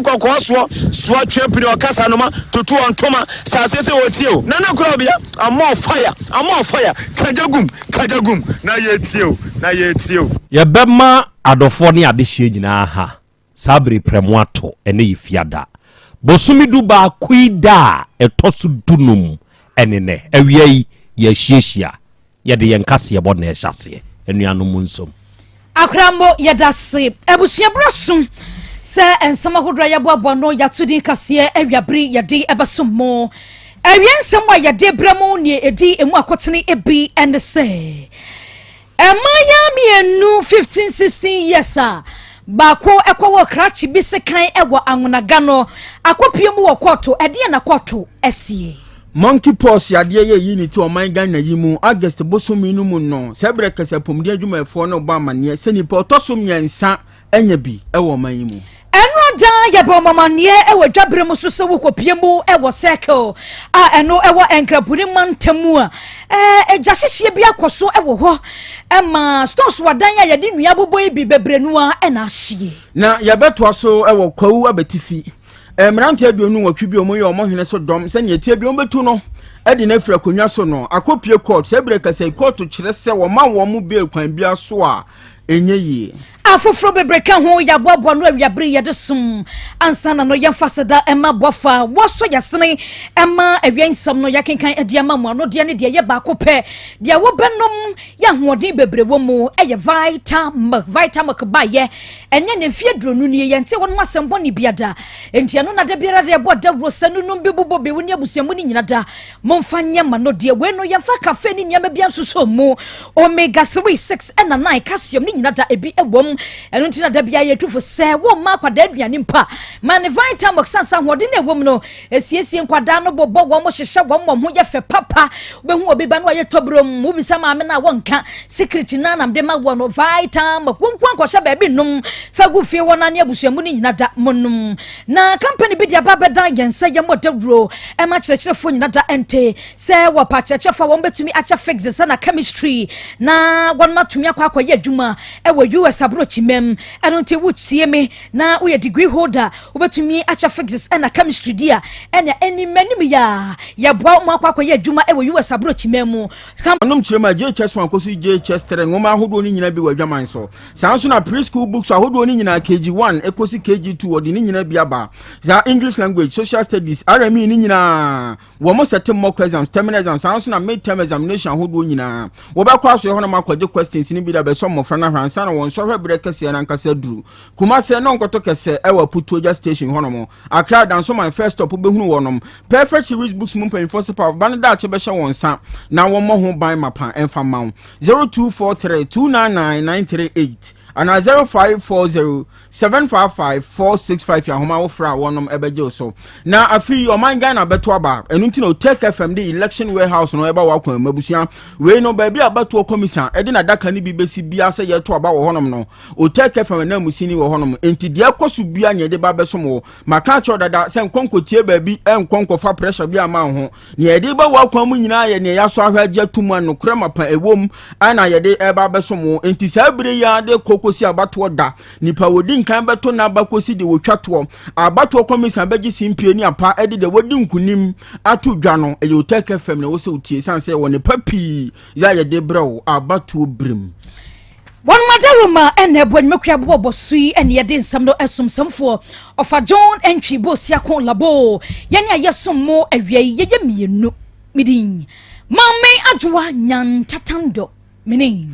kɔkɔɔ soɔ soa twe pini ɔkasa noma tutu ɔntoma sɛ aseɛ sɛ wɔtie o nana kora bia I'm on fire, I'm on fire, kagya gum, kagya gum na yɛtie o, na yɛtie o. Yɛbɛma adɔfoɔ ne adehyeɛ nyinaa ha saa bere prɛmo ato. Ɛne yɛ fiada bosome 11 yi da a ɛtɔ so 15 ɛne nɛ awia yi yɛahyiahyia yɛde yɛn kaseɛbɔ na ɛhyɛ aseɛ. Anuanom nsom. Akrambo, yɛda se abusuaberɛ so sɛ nsɛm ahodoɔ a yɛboaboa no yɛato din kaseɛ awiabere yɛde ɛbɛsom mo. Awie nsɛm a yɛde brɛ mu neɛ ɛdi emu akɔtene bi ɛne sɛ mmaayɛ mmienu 15, 16 years a baako ɛkɔwɔ krakye bi sekan ɛwɔ Anwonaga no akɔpie mu wɔ kɔɔto. Ɛdeɛ na kɔɔto asie? Monkey pox yadeɛ yɛ yi ne ti ɔman Ghana yi mu August bosome no mu no, sɛ berɛ kɛsɛ apɔmuden adwumayɛfoɔ no bɔ amanneɛ sɛ nipa ɔtɔ so mmiɛnsa anya bi ɛwɔ ɔman yi mu. Ɛno da yɛbɔ ɔmamaneɛ ɛwɔ dwabere mu so sɛ wokɔpie mu ɛwɔ Circle a ɛno ɛwɔ Nkrapuni mantam mu a ɛgya hyehyeɛ bi akɔ so ɛwɔ hɔ ɛma stores wadan a yɛde nnua abobɔ yi bi bebree no a ɛna ahyie. Na yɛbɛtoa so ɛwɔ Kwawu Abatifi, mmeranteɛ 28 bi a wɔyɛ ɔmo hene so dɔm sɛnea tie bi wɔn no ɛde no afiri akonnwa so no akɔpie court. Sɛ ebire kasa court kyerɛ sɛ wɔma wɔn mo bail kwan bi so a ɛnyɛ yie. Afoforɔ bebree ka ho yɛaboaboa no awiabere yɛde som. Ansa na no yɛmfa seda ɛma boafa wɔsɔ yɛsene ɛma awia nsɛm no yɛkenkan ɛde ama mu. Ano deɛ ne deɛ yɛ baako pɛ deɛ wobɛnom yɛ ahoɔden bebree wɔ mu ɛyɛ Vitamilk. Vitamilk baayɛ ɛnyɛ ne mfeɛ 20 nie, yɛnte wɔn ho asɛm bɔne biada. Enti ɛno na da biara deɛ ɛbɔ dawuro sɛ nonom bi bobɔ bi wo ne abusuamu no nyina da momfa nyɛ ma no. Deɛ wei no yɛmfa cafe ne nneɛma bi nsoso mu, omega 3, 6 ɛna 9, calcium ne nyina da ebi ɛwɔ mu. Ɛno nti na da biara yɛtu fo sɛ wɔmma akwadaa aduane mpa ma ne Vitamilk sansa ahoɔden na ɛwɔ mu no esiesie nkwadaa no, bɔbɔ wɔn, hyehyɛ wɔn, wɔn ho yɛ fɛ papa. Wobɛhu obi ba no wayɛ tɔburom, wobisa maame no a wɔnka secret na nam de ma wɔ no. Vitamilk wɔn nko ankɔhyɛ baabi nom fa gu fie hɔ na ne abusuamu no nyina da monom. Na company bi de aba bɛda yɛn nsa yɛmmɔ dawuro ɛma kyerɛkyerɛfoɔ nyina da ɛnte sɛ wɔpa kyerɛkyerɛfoɔ a wɔn bɛtumi akyɛ physics na chemistry na wɔn atumi akɔ akɔyɛ adwuma ɛwɔ US aburokyimɛm. Ɛno nti wotie me na woyɛ degree holder, wobɛtumi akyɛ physics ɛna chemistry di a ɛna anim anim yɛ a yɛboa wɔn akɔ akɔyɛ adwuma ɛwɔ US aburokyimɛm mu. Ɔnom kyerɛ mu a JHS 1 kɔsi JHS 3 nwoma ahodoɔ no nyinaa bi wɔ adwaman so. Saa nso na preschool books ahodoɔ no nyinaa KG 1 ɛkɔsi KG 2 wɔde ne nyinaa bi aba. Saa English language, social studies, RME ne nyinaa wɔn sɛte mock exams, terminal exams, saa nso na mid term examination ahodoɔ nyinaa. Wɔbɛkɔ aso hɔ nom akɔgye questions no bi da bɛsɔ mmɔfra no ahwɛ ansa na wɔn nsɔhwɛ berɛ kɛseɛ no ankasa duru. Kumase na nkɔtɔ kɛsɛ ɛwɔ Aputuogya station hɔnom. Accra Dansoman first stop wobɛhunu wɔnom. Perfect Series Books mu mpanyinfoɔ sɛ pa ba no daakye bɛhyɛ wɔn nsa na wɔmmɔ ho ban mapa ɛmfa ma wo. 0243 299 938 anaa 0540 755 465 yɛ ahoma wofra a wɔnom ɛbɛgye wo so. Na afei ɔman Ghana bɛto aba, ɛno nti na Otec FM de election warehouse no ɛba wakwan mu. Abusua wei no baabi a bɛtoɔ kɔmisa ɛde n'adaka no bi bɛsi bia sɛ yɛto aba wɔ hɔnom no, Otec FM na musini wɔ hɔnom. Nti deɛ ɛkɔ so bia nyɛ de ba bɛsom wɔ maka akyerɛw dada sɛ nkɔnkɔtie baabi ɛnkɔ nkɔfa pressure bi ama wo ho. Nea yɛde ba wɔ akwan mu nyinaa yɛ nea yɛasɔ ahwɛ agye ato mu a nokorɛ mapa ɛwɔ mu ɛna yɛde ɛba bɛsom wo. Nti saa bere yi ara de kɔ kɔsi abatoɔ da, nipa wɔdi nkan bɛto n'aba kɔsi de wɔtwa toɔ, abatoɔ kɔmisa bɛgye simpie ne apa ɛde deɛ wɔdi nkunim ato dwa no. Ɛyɛ Otec FM na ɛwɔ sɛ wotie sane sɛ wɔ nipa pii yɛ a yɛde brɛ wo abatoɔ birim. Wɔn adaroma ɛna ɛbɔ nnwumakua bɔbɔ so yi ɛne yɛde nsɛm no ɛsom sɛmfoɔ ɔfa John Entry Bosiako Labo. Yɛne a yɛsom mo awia yi yɛyɛ mmienu. Medin Maame Adwoa Nyantatando mene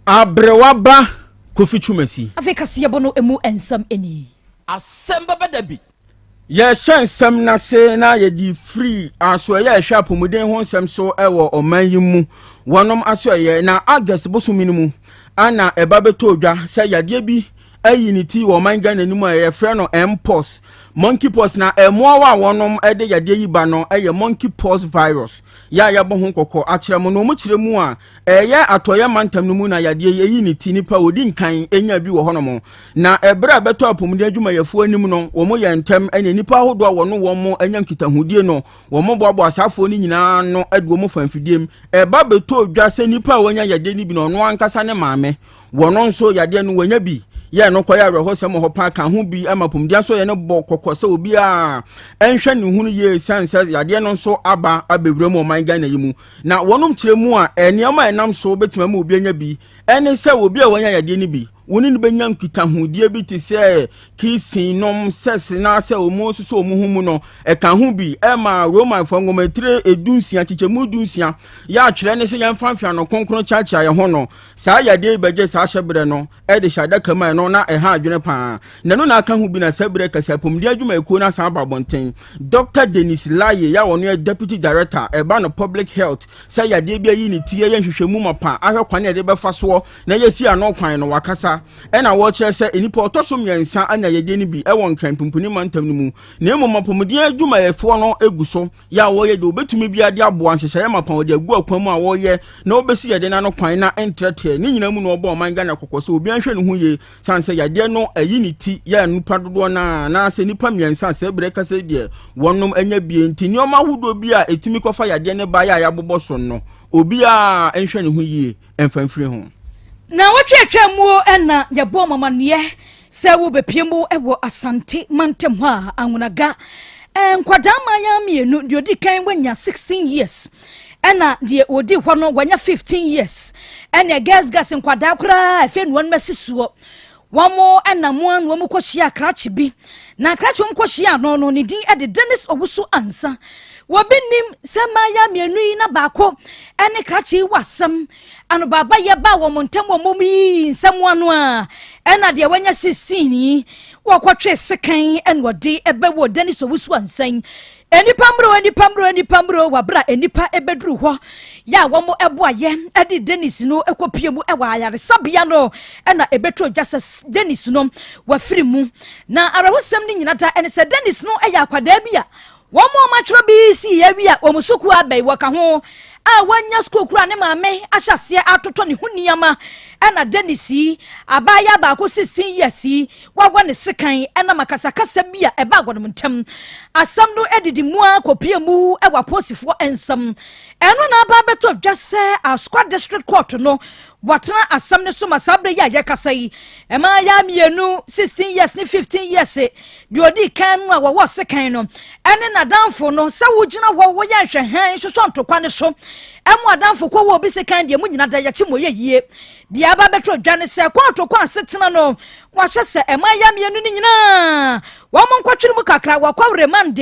Aberewa ba Kofi Twumasi. Afei kaseɛbɔ no emu nsɛm ani. Asɛm bɛbɛ da bi. Yɛhyɛ nsɛm n'ase na yɛde firi asoɛyɛ a ɛhwɛ apɔmuden ho nsɛm so ɛwɔ ɔman yi mu wɔnom asoɛyɛ. Na August bosome no mu ana ɛba bɛtɔ dwa sɛ yadeɛ bi ayi ne ti wɔ ɔman Ghana no mu a yɛfrɛ no Mpox, monkey pox. Na ɛmmoawa a wɔnom de yadeɛ yi ba no ɛyɛ monkey pox virus yɛ a yɛbɔ ho kɔkɔ akyerɛ mu. Na wɔn kyerɛ mu a ɛyɛ atɔyɛ mantam no mu na yadeɛ yi ayi ne ti, nipa wɔdi nkan enya bi wɔ hɔnom. Na ɛberɛ a bɛtɔ apɔmuden adwumayɛfoɔ anim no, wɔn yɛ ntɛm ɛne nipa ahodoɔ a wɔno wɔn anya nkitahodie no, wɔn boaboa asaafoɔ no nyinaa no de wɔn fa mfidie mu. Ɛba bɛtɔ dwa sɛ nipa a wɔanya yadeɛ no bi no, ɔno ankasa ne maame wɔno nso yadeɛ no wɔanya bi. Yɛ no kɔyɛ awerɛhosɛm wɔ hɔ paa ka ho bi ma apɔmuden asɔyɛ no bɔ kɔkɔ sɛ obiara nhwɛ ne ho no yie sane sɛ yadeɛ no nso aba abɛwura mu ɔman Ghana yi mu. Na wɔnom kyerɛ mu a nneɛma a ɛnam so bɛtumi ama obi anya bi ɛne sɛ obi a wanya yadeɛ no bi wo ne no bɛnya nkitahodie bi te sɛ kissing nom, sex na sɛ wɔn nso wɔn ho mu no ɛka ho bi. Ɛma Romanfoɔ nwoma etire 16 kyekyɛmu 16 yɛ atwerɛ ne sɛ yɛmfa mfeano kronkron kyeakyea yɛn ho no, saa yadeɛ yi bɛgye saa hyɛberɛ no de hyɛ adaka mu a ɛno na ɛha adwene paa. Na ɛno na aka ho bi na saa berɛ kɛsɛ apɔmuden adwumayɛkuo no asan aba abɔnten. Dr. Dennis Laye yɛ a ɔno yɛ Deputy Director ɛba no Public Health sɛ yadeɛ bi ayi ne ti yɛyɛ nhwehwɛmu mapa ahwɛ kwan a yɛde bɛfa soɔ na yɛsi ano kwan no wakasa ɛna wɔkyerɛ sɛ nnipa ɔtɔ so mmiɛnsa anya yadeɛ no bi ɛwɔ Nkran Pumpuni mantam no mu, na mmom apɔmuden adwumayɛfoɔ no gu so yɛ a wɔyɛ deɛ wɔbɛtumi biara de aboa nhyehyɛeɛ mapa wɔde agu akwan mu a wɔyɛ na wɔbɛsi yadeɛ no ano kwan na ɛntrɛtrɛ ne nyinaa mu na wɔbɔ ɔman Ghana kɔkɔ sɛ obiara nhwɛ ne ho yie sane sɛ yadeɛ no ayi ne ti yɛ nnipa dodoɔ no a anaasɛ nnipa mmiɛnsa a sɛ berɛ kasa deɛ wɔnom anya bie, nti nneɛma ahodoɔ bi a ɛtumi kɔfa yadeɛ no ba yɛ a yɛabobɔ so no, obiara nhwɛ ne ho yie mfa mfiri ho. Na wɔtweatwea muo na yɛbɔ mamaneɛ sɛ wobɛpie mu wɔ Asante mantam hɔ a, Anwonaga nkwadaa mmaayewa mmienu, deɛ ɔdi kan wanya 16 years ɛna deɛ ɔdi hɔ no wanya 15 years, ɛna girls girls nkwadaa koraa afei na wɔn asi soɔ. Wɔn nam a na wɔn kɔhyia krakye bi, na krakye wɔn kɔhyia no no ne din de Dennis Owusu Ansa. Wɔbi nim sɛ mmaayewa mmienu yi na baako ɛne krakye yi wɔ asɛm anobaaba yɛ ba wɔn ntam, wɔn mu yi nsɛm ano a ɛna deɛ wanya 16 yi wɔkɔtwe sekan ɛna ɔde ɛbɛwɔ Dennis Owusu Ansa yi. Nnipa mmro, nnipa mmro, nnipa mmro wɔ abere a nnipa ɛbɛduru hɔ yɛ a wɔn ɛboayɛ ɛde Dennis no ɛkɔpie mu ɛwɔ ayaresabea no, ɛna ɛbɛtɔ dwa sɛ Dennis no wafiri mu. Na awerɛhosɛm no nyina da ɛne sɛ Dennis no ɛyɛ akwadaa bi a wɔn a wɔatwerɛ BECE awie a wɔn sukuu abɛn wɔka ho a wɔanya sukuu kura ne maame ahyɛ aseɛ atotɔ ne ho nneɛma. Ɛna Dennis yi, abaayewa baako 16 years yi, wawɔ ne sekan ɛnam akasakasa bi a ɛbaa wɔn ntam. Asɛm no adidi mu a kɔpie mu ɛwɔ apolisifoɔ nsam. Ɛno na aba abɛtɔ dwa sɛ Asokwa District Court no wɔatena asɛm no so ma saa berɛ yi a yɛkasa yi, ɛmaa yɛ mmienu 16 years ne 15 years, deɛ ɔdi kan no a wɔwɔ sekan no ɛne n'adamfo no sɛ wogyina hɔ wɔyɛ nhwɛhan hwehwɛ ntokwa ne so ɛmo adamfo kɔ wɔ obi sekan deɛ mu nyina da yɛkyi mo yɛ yie. Deɛ aba bɛtɔ dwa ne sɛ kɔɔto kɔ asetena no wahyɛ sɛ ɛmaa yɛ mmienu no nyinaa wɔn mo nkɔtwere mu kakra, wɔkɔ remand,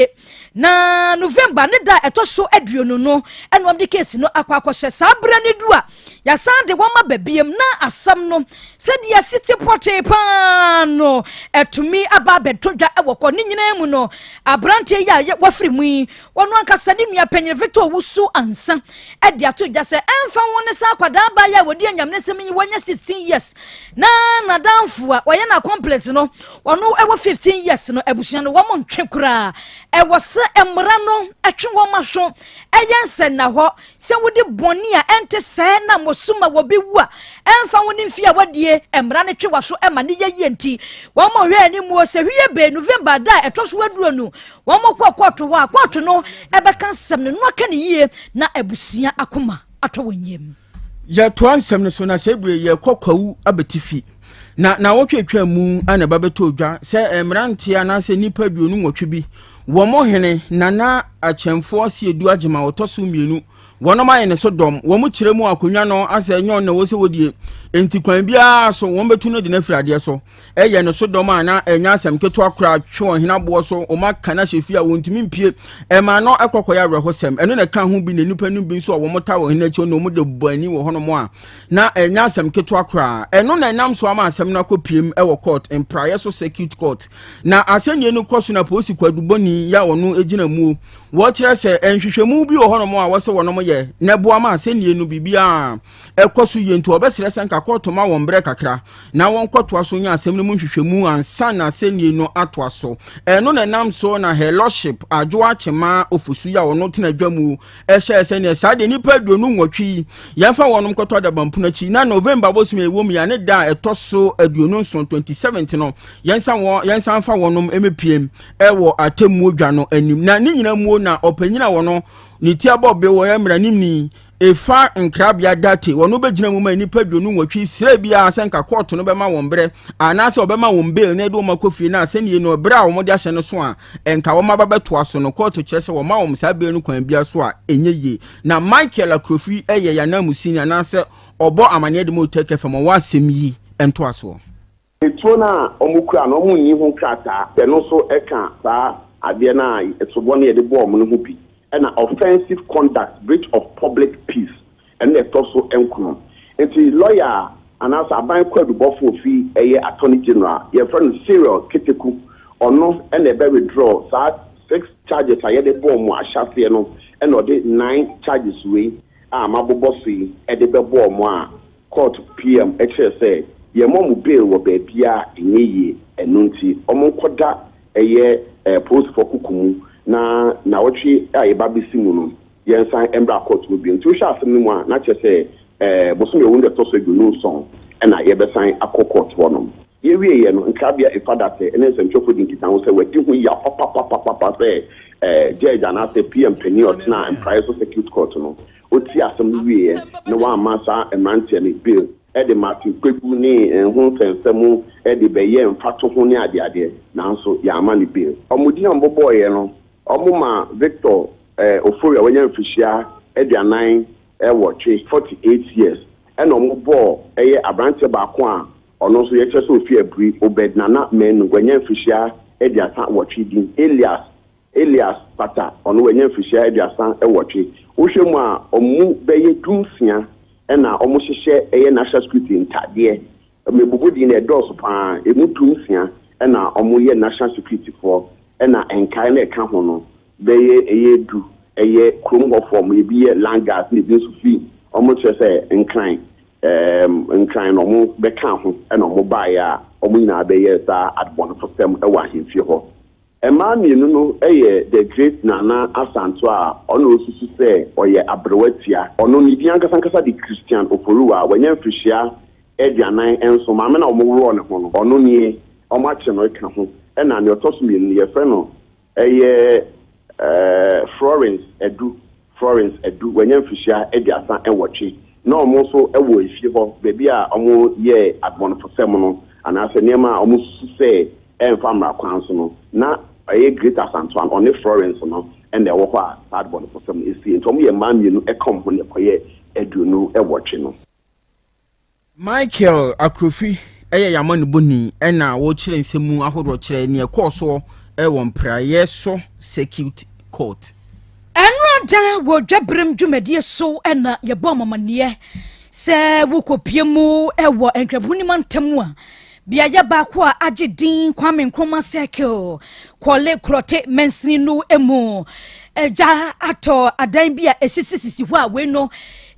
na November ne da ɛtɔ so 20 no ɛna wɔn de case no akɔ akɔhyɛ. Saa berɛ no du a yɛasan de wɔn aba biem na asɛm no sɛdeɛ siti pɔtee paa no ɛtumi aba abɛtɔ dwa ɛwɔ kɔ ne nyinaa mu no. Aberanteɛ yi a wafiri mu yi, wɔn ankasa ne nua panyin Victor Owusu Ansa ɛde ato dwa sɛ ɛmfa ho ne sɛ akwadaa baa yi a wɔdi anyamne sɛm yi wɔnyɛ 16 years na n'adamfo a wɔyɛ na accomplice no wɔn ɛwɔ 15 years no, abusua no wɔn ntwe koraa. Ɛwɔ sɛ mmara no ɛtwe wɔn aso. Ɛyɛ nsɛnna hɔ sɛ wode bɔne a ɛnte sɛɛ na mosoma wɔ bi wu a ɛmfa wo ne mfi a wadie, mmara no twe waso ɛma ne yɛ yie. Nti wɔn mo hwɛ anim wɔ sɛ hwie bee November da a ɛtɔ so 20 wɔn mo kɔ kɔɔto hɔ a kɔɔto no ɛbɛka nsɛm no no aka ne yie na abusua akoma atɔ wɔn yam. Yɛtoa nsɛm no so na sɛ ebire yɛkɔ Kwawu Abetifi na nawɔtwe atwa mu ana ɛba bɛtɔ dwa sɛ mmeranteɛ anaasɛ nnipa 28 bi wɔn mo hene Nana Akyɛmfoɔ Asiedu Agyema ɔtɔ so mmienu wɔnom ayɛ ne so dɔm. Wɔn kyerɛ mu akonnwa no asɛ ɛnyɛ ɔno na ɛwɔ sɛ wɔdie, nti kwan biara so wɔn bɛtu no de no afiri adeɛ so. Ɛyɛ ne so dɔm a na ɛnyɛ asɛm ketewa koraa, twe ɔhene aboɔ so, wɔn aka no ahyɛ fie a wɔntumi mpie. Ɛma no ɛkɔkɔyɛ awerɛhosɛm. Ɛno na ɛka ho bi na nnipa no bi nso a wɔn taa ɔhene akyi na wɔn de bɔ ani wɔ hɔnom a na ɛnyɛ asɛm ketewa koraa. Ɛno na ɛnam so ama asɛm no akɔpiem ɛwɔ court mpraeɛ so, circuit court, na asɛnnie no kɔ so na polisi kwadubɔni yɛ a ɔno gyina muo wɔkyerɛ sɛ nhwehwɛmu bi wɔ hɔnom a wɔsɛ wɔnom yɛ na ɛboa ma asɛnnie no biribiara ɛkɔ so yie, nti wɔbɛsrɛ sɛ nka kɔɔto ma wɔn berɛ kakra na wɔnkɔtoa so nyɛ asɛm no mu nhwehwɛmu ansa na asɛnnie no atoa so. Ɛno na ɛnam so na Her Lordship Adwoa Akyema Ofosu yi a ɔno tena dwa mu ɛhyɛɛ sɛ neɛ saa deɛ nnipa 28 yi yɛmfa wɔnom kɔtɔ adabampono akyi na November bosome ɛwɔ mu yɛ ne da a ɛtɔ so 27, 27 no, yɛnsan fa wɔnom mmepiem ɛwɔ atemmuo dwa no anim. Na ne nyinaa muo na ɔpanyin a wɔno ne ti abɔ be wɔ yɛ mmaranimni. Efa Nkrabea Date, wɔn bɛgyina mu ma nnipa 28 srɛ biara sɛ nka kɔɔto no bɛma wɔn berɛ anaasɛ ɔbɛma wɔn bail na ɛde wɔn akɔ fie na asɛnnie no berɛ a wɔde ahyɛ no so a nka wɔn aba bɛtoa so no. Kɔɔto kyerɛ sɛ wɔma wɔn saa bail no kwan bia so a ɛnyɛ yie. Na Michael Akrofi yɛ yɛn anaasɛ ɔbɔ amanneɛ de mu Otec FM, ɔwɔ asɛm yi ntoa soɔ. Etuo no a wɔn kura no, wɔn nni ho krataa. Ɛno nso ka saa adeɛ no a sobɔ no yɛde bɔɔ wɔn no ho bi. Ɛna offensive conduct, breach of public peace, ɛno ɛtɔ so nkono. Nti lawyer anaasɛ aban kwadubɔfo ofi ɛyɛ Attorney General, yɛfrɛ no Cyril Keteku, ɔno ɛna ɛbɛ withdraw saa six charges a yɛde bɔɔ mu ahyɛseɛ no, ɛna ɔde nine charges wei a mabobɔ so yi ɛde bɛbɔɔ mu a court PM ɛkyerɛ sɛ yɛmɔ mu bail wɔ baabi a ɛnyɛ yie. Ɛno nti ɔmo nkɔda ɛyɛ polisifoɔ kuku mu na nawɔtwe a yɛba bɛsi mu no, yɛnsan mbra court mu bio. Nti wohwɛ asɛm no mu a, na kyerɛ sɛ bosome ɛwɔ no ɛtɔ so 27 ɛna yɛbɛsan akɔ court hɔnom. Yɛwie yɛ no, Nkrabea Efadate ɛne nsɛmtwerɛfoɔ di nkitaho sɛ wadi ho ya papapapapa sɛ judge anaasɛ PM panyin ɔtena Mpraeɛ so Circuit Court no, ɔti asɛm no wieɛ na wamma saa mmeranteɛ no bail, ɛde Martin Kpebu ne ho nsɛnsɛm ɛde bɛyɛ mfatoho ne adeadeɛ, nanso yɛama no bail. Ɔmo di a mbɔbɔɔyɛ no, ɔmo ma Victor Ofori a wanya mfihyia 48, 48 years, ɛna ɔmo bɔɔ ɛyɛ aberanteɛ baako a ɔno nso yɛkyerɛ sɛ ofi Aburi, Obed Nana Menu, wanya mfihyia 38 din. Elias Pata, ɔno wanya mfihyia 38. Wohwɛ mu a, ɔmo bɛyɛ 16 ɛna ɔmo hyehyɛ ɛyɛ National Security ntadeɛ. Mmebubu din na ɛdɔɔso paa. Emu 16 ɛna ɔmo yɛ National Security foɔ, ɛna nkae na ɛka ho no bɛyɛ ɛyɛ 10, ɛyɛ kurom hɔfoɔ. Ɔmo ebi yɛ land guards na ebi nso fi ɔmo kyerɛ sɛ Nkran na ɔmo bɛka ho, ɛna ɔmo baeɛ a ɔmo nyinaa bɛyɛ saa adebɔnefosɛm ɛwɔ ahemfie hɔ. Mmaa mmienu no yɛ the great Nana Asanto a ɔno osusu sɛ ɔyɛ aberewa tia. Ɔno ne din ankasa ankasa de Christian Oforiwa a wanya mfirihyia 47. Maame na ɔmo worɔ ne ho no, ɔno nie, ɔmo akye no ka ho. Ɛna nea ɔtɔ so mmienu no, yɛfrɛ no ɛyɛ Florence Edu. Florence Edu wanya mfirihyia 38, na ɔmo nso wɔ efie hɔ beebi a ɔmo yɛ adebɔnefosɛm no anaasɛ nneɛma a ɔmo susu sɛ ɛnfa mmara kwan so no. Na ɛyɛ Great Asantoa, ɔne Florence no ɛna ɛwɔ hɔ a saa adebɔnefosɛm no esie. Nti ɔmo yɛ mmaa mmienu ɛka ɔmo ho na ɛkɔyɛ 28 no. Michael Akrofi ɛyɛ yamma ne bɔni, ɛna wɔkyerɛ nsɛm mu ahodoɔ kyerɛ neɛ ɛkɔɔ soɔ ɛwɔ Mpraeɛ so Circuit Court. Ɛnora da wɔ dwaberem dwumadie so ɛna yɛbɔ amamanneɛ sɛ wokɔpie mu ɛwɔ Nkrabonim ntam a beaeɛ baako a agye din, Kwame Nkrumah Circle, Kɔle Korɔte mansini no mu, agya atɔ adan bi a ɛsisisisi hɔ a wei no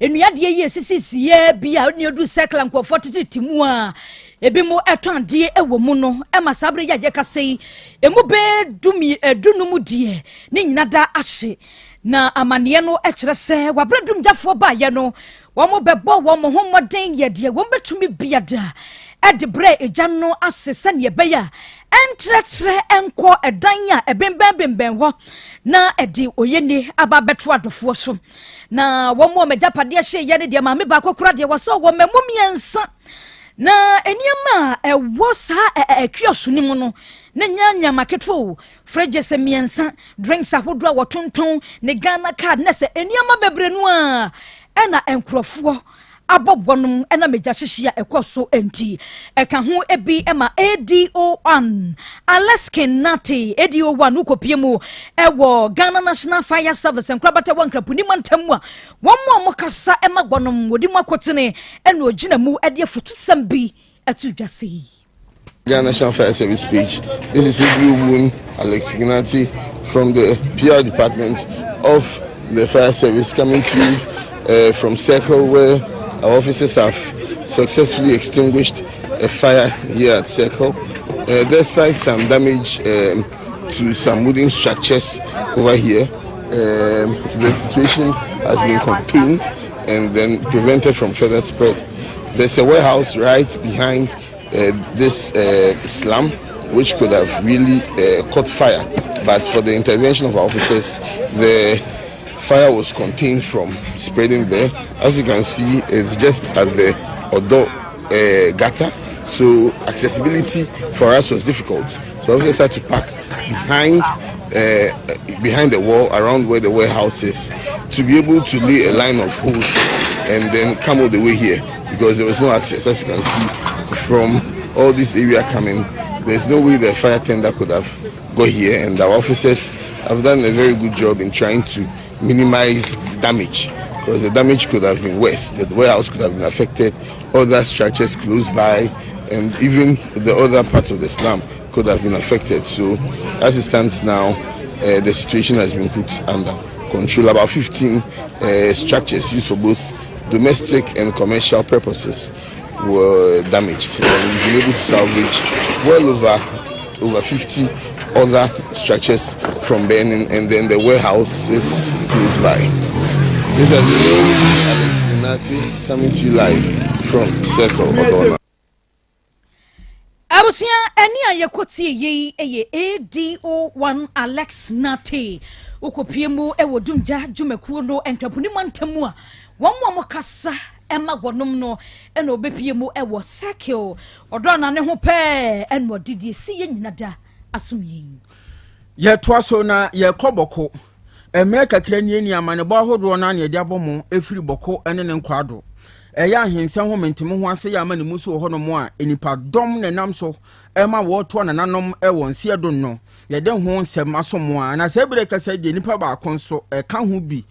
nnuadeɛ yi ɛsisisiɛ bi a ne adu circle a nkurɔfoɔ tetete mu a ebi mu ɛtɔ adeɛ ɛwɔ mu no, ɛma saa bere yi a yɛkasa yi emu bɛɛ 15 deɛ ne nyina da ahye. Na amanneɛ no kyerɛ sɛ wabrɛ dumgyafoɔ baayɛ no, wɔn bɛbɔ wɔn ho mmɔden yɛ deɛ wɔn bɛtumi biada ɛde brɛ egya no ase sɛnea ɛbɛyɛ a ɛntrɛtrɛ ɛnkɔ ɛdan a ɛbɛnbɛnbɛnbɛn hɔ na ɛde oyene aba abɛto adɔfoɔ so. Na wɔn a wɔn agyapadeɛ hyɛ yɛ no deɛ, maame baako kora deɛ wɔsɛ wɔ mmamu mmiɛnsa na nneɛma a ɛwɔ saa kiosk no mu no na nya nneɛma ketewa o, fridges mmiɛnsa, drinks ahodoɔ a wɔtontɔn, ne Ghana card, na sɛ nneɛma bebree no a ɛna nkurɔfoɔ abɔ wɔnom ɛna megya hyehye a ɛkɔ so. Nti ɛka ho ebi ɛma ADO1 Aleskin Nate, ADO1 wokɔpie mu ɛwɔ Ghana National Fire Service nkorabata wɔ Nkraponi mantam mu a wɔn mu a wɔkasa ɛma wɔnom wɔdi mu akotene, ɛna ogyina mu ɛde afutusɛm bi ɛto dwa se yi. Ghana National Fire Service page. This is Ibu Alex Ignati from the PR department of the Fire Service, coming to you from Circle, where our officers have successfully extinguished a fire here at Circle. Despite some damage to some wooden structures over here, the situation has been contained and then prevented from further spread. There's a warehouse right behind this slum, which could have really caught fire, but for the intervention of our officers, the fire was contained from spreading there. As you can see, it's just at the Odaw gutter, so accessibility for us was difficult. So officers had to park behind behind the wall around where the warehouse is to be able to lay a line of hose and then come all the way here because there was no access. As you can see from all this area coming, there's no way the fire tender could have got here, and our officers have done a very good job in trying to minimize the damage because the damage could have been worse. The warehouse could have been affected, other structures close by, and even the other parts of the slum could have been affected. So, as it stands now, the situation has been put under control. About 15 structures used for both domestic and commercial purposes were damaged. And we've been able to salvage well over 50 other structures from burning and then the warehouses close by. This has been Alex Zinati coming to you live from Circle Odona. Abusua, ɛne a yɛkɔtie yei yɛ ADO1 Alex Nate. Wokɔpie mu wɔ dumgya dwumakuo no nkraponi mantam mu a wɔn mu a wɔkasa ɛma wɔnom no ɛna ɔbɛpie mu ɛwɔ Circle ɔdɔ ana ne ho pɛɛ ɛna ɔde deɛ si yɛ nyina da asom yi. Yɛtoa so na yɛkɔ Bawku. Mmerɛ kakra nie ni amanebɔ ahodoɔ no a na yɛde abɔ mo ɛfiri Bawku ne ne nkwaado ɛyɛ ahensɛm ho menteme ho ase yɛ ama ne mu so wɔ hɔnom a nipadɔm na nam so ɛma wɔretoa nananom ɛwɔ nseɛ do no, yɛde ho nsɛm aso mo a na sɛ ebere kasa deɛ, nipa baako nso ɛka ho bi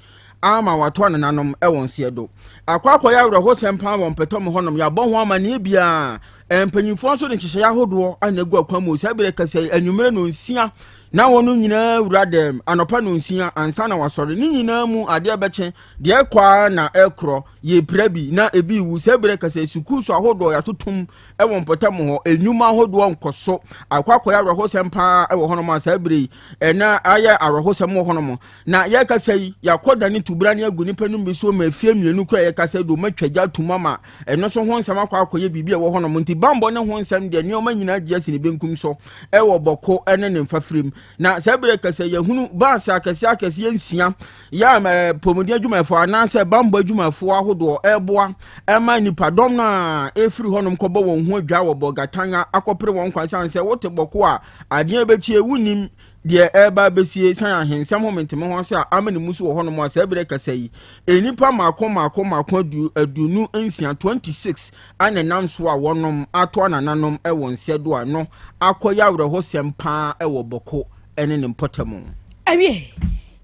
ama watoa nananom ɛwɔ nseɛ do akɔ akɔyɛ awerɛhosɛm paa wɔ mpɛtɔm hɔnom. Yɛabɔ ho amanneɛ biara, mpanyinfoɔ nso de nhyehyɛeɛ ahodoɔ ana egu akwan mu. Saa ebere kasa yi, anwummerɛ no 6 na wɔn nyinaa wura dɛm, anɔpa no 6 ansa na wasɔre. Ne nyinaa mu adeɛ bɛkye deɛ ɛkɔ ara na ɛkorɔ yɛpira bi na ebi wu. Saa ebere kasa, sukuu so ahodoɔ yɛatotom ɛwɔ mpɔtam hɔ, enwuma ahodoɔ nkɔ so. Akɔ akɔyɛ awerɛhosɛm paa ɛwɔ hɔnom a saa ebere yi ɛna ayɛ awerɛhosɛm wɔ hɔnom. Na yɛkasa yi, yɛakɔ dane tubura ne agu nipa no bi so ma efie mmienu kura. Yɛkasa de ɔmo atwa gya tum ama ɛno nso ho nsɛm akɔ akɔyɛ biribi a ɛwɔ hɔnom. Nti bambɔ ne ho nsɛm deɛ, nneɛma nyinaa gye asi ne benkum so ɛwɔ Bawku ɛne ne mfafirim. Na saa ebere kasa, yɛhunu baasi akɛseɛ akɛseɛ 6 yɛ a pomuden adwumayɛfoɔ anaasɛ bambɔ adwumayɛfoɔ ahodoɔ ɛreboa ɛma nipadɔm no a ɛfiri hɔnom kɔbɔ wɔn ho adwa wɔ Bɔgatanga akɔpere wɔn kwan san sɛ wote Bawku a adeɛ bɛkyie wonim deɛ ɛreba abɛsie san ahensɛm ho menteme ho ase a ama ne mu so wɔ hɔnom a saa berɛ kasa yi, nnipa mmaako mmaako mmaako 26, 26 ana nam so a wɔnom ato anananom wɔ nsɛ do a no akɔyɛ awerɛhosɛm paa wɔ Bawku ne ne mpɔtam. Awie,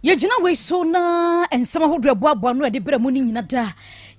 yɛgyina wei so na nsɛm ahodoɔ ɛboaboa no a ɛde berɛ mu no nyina da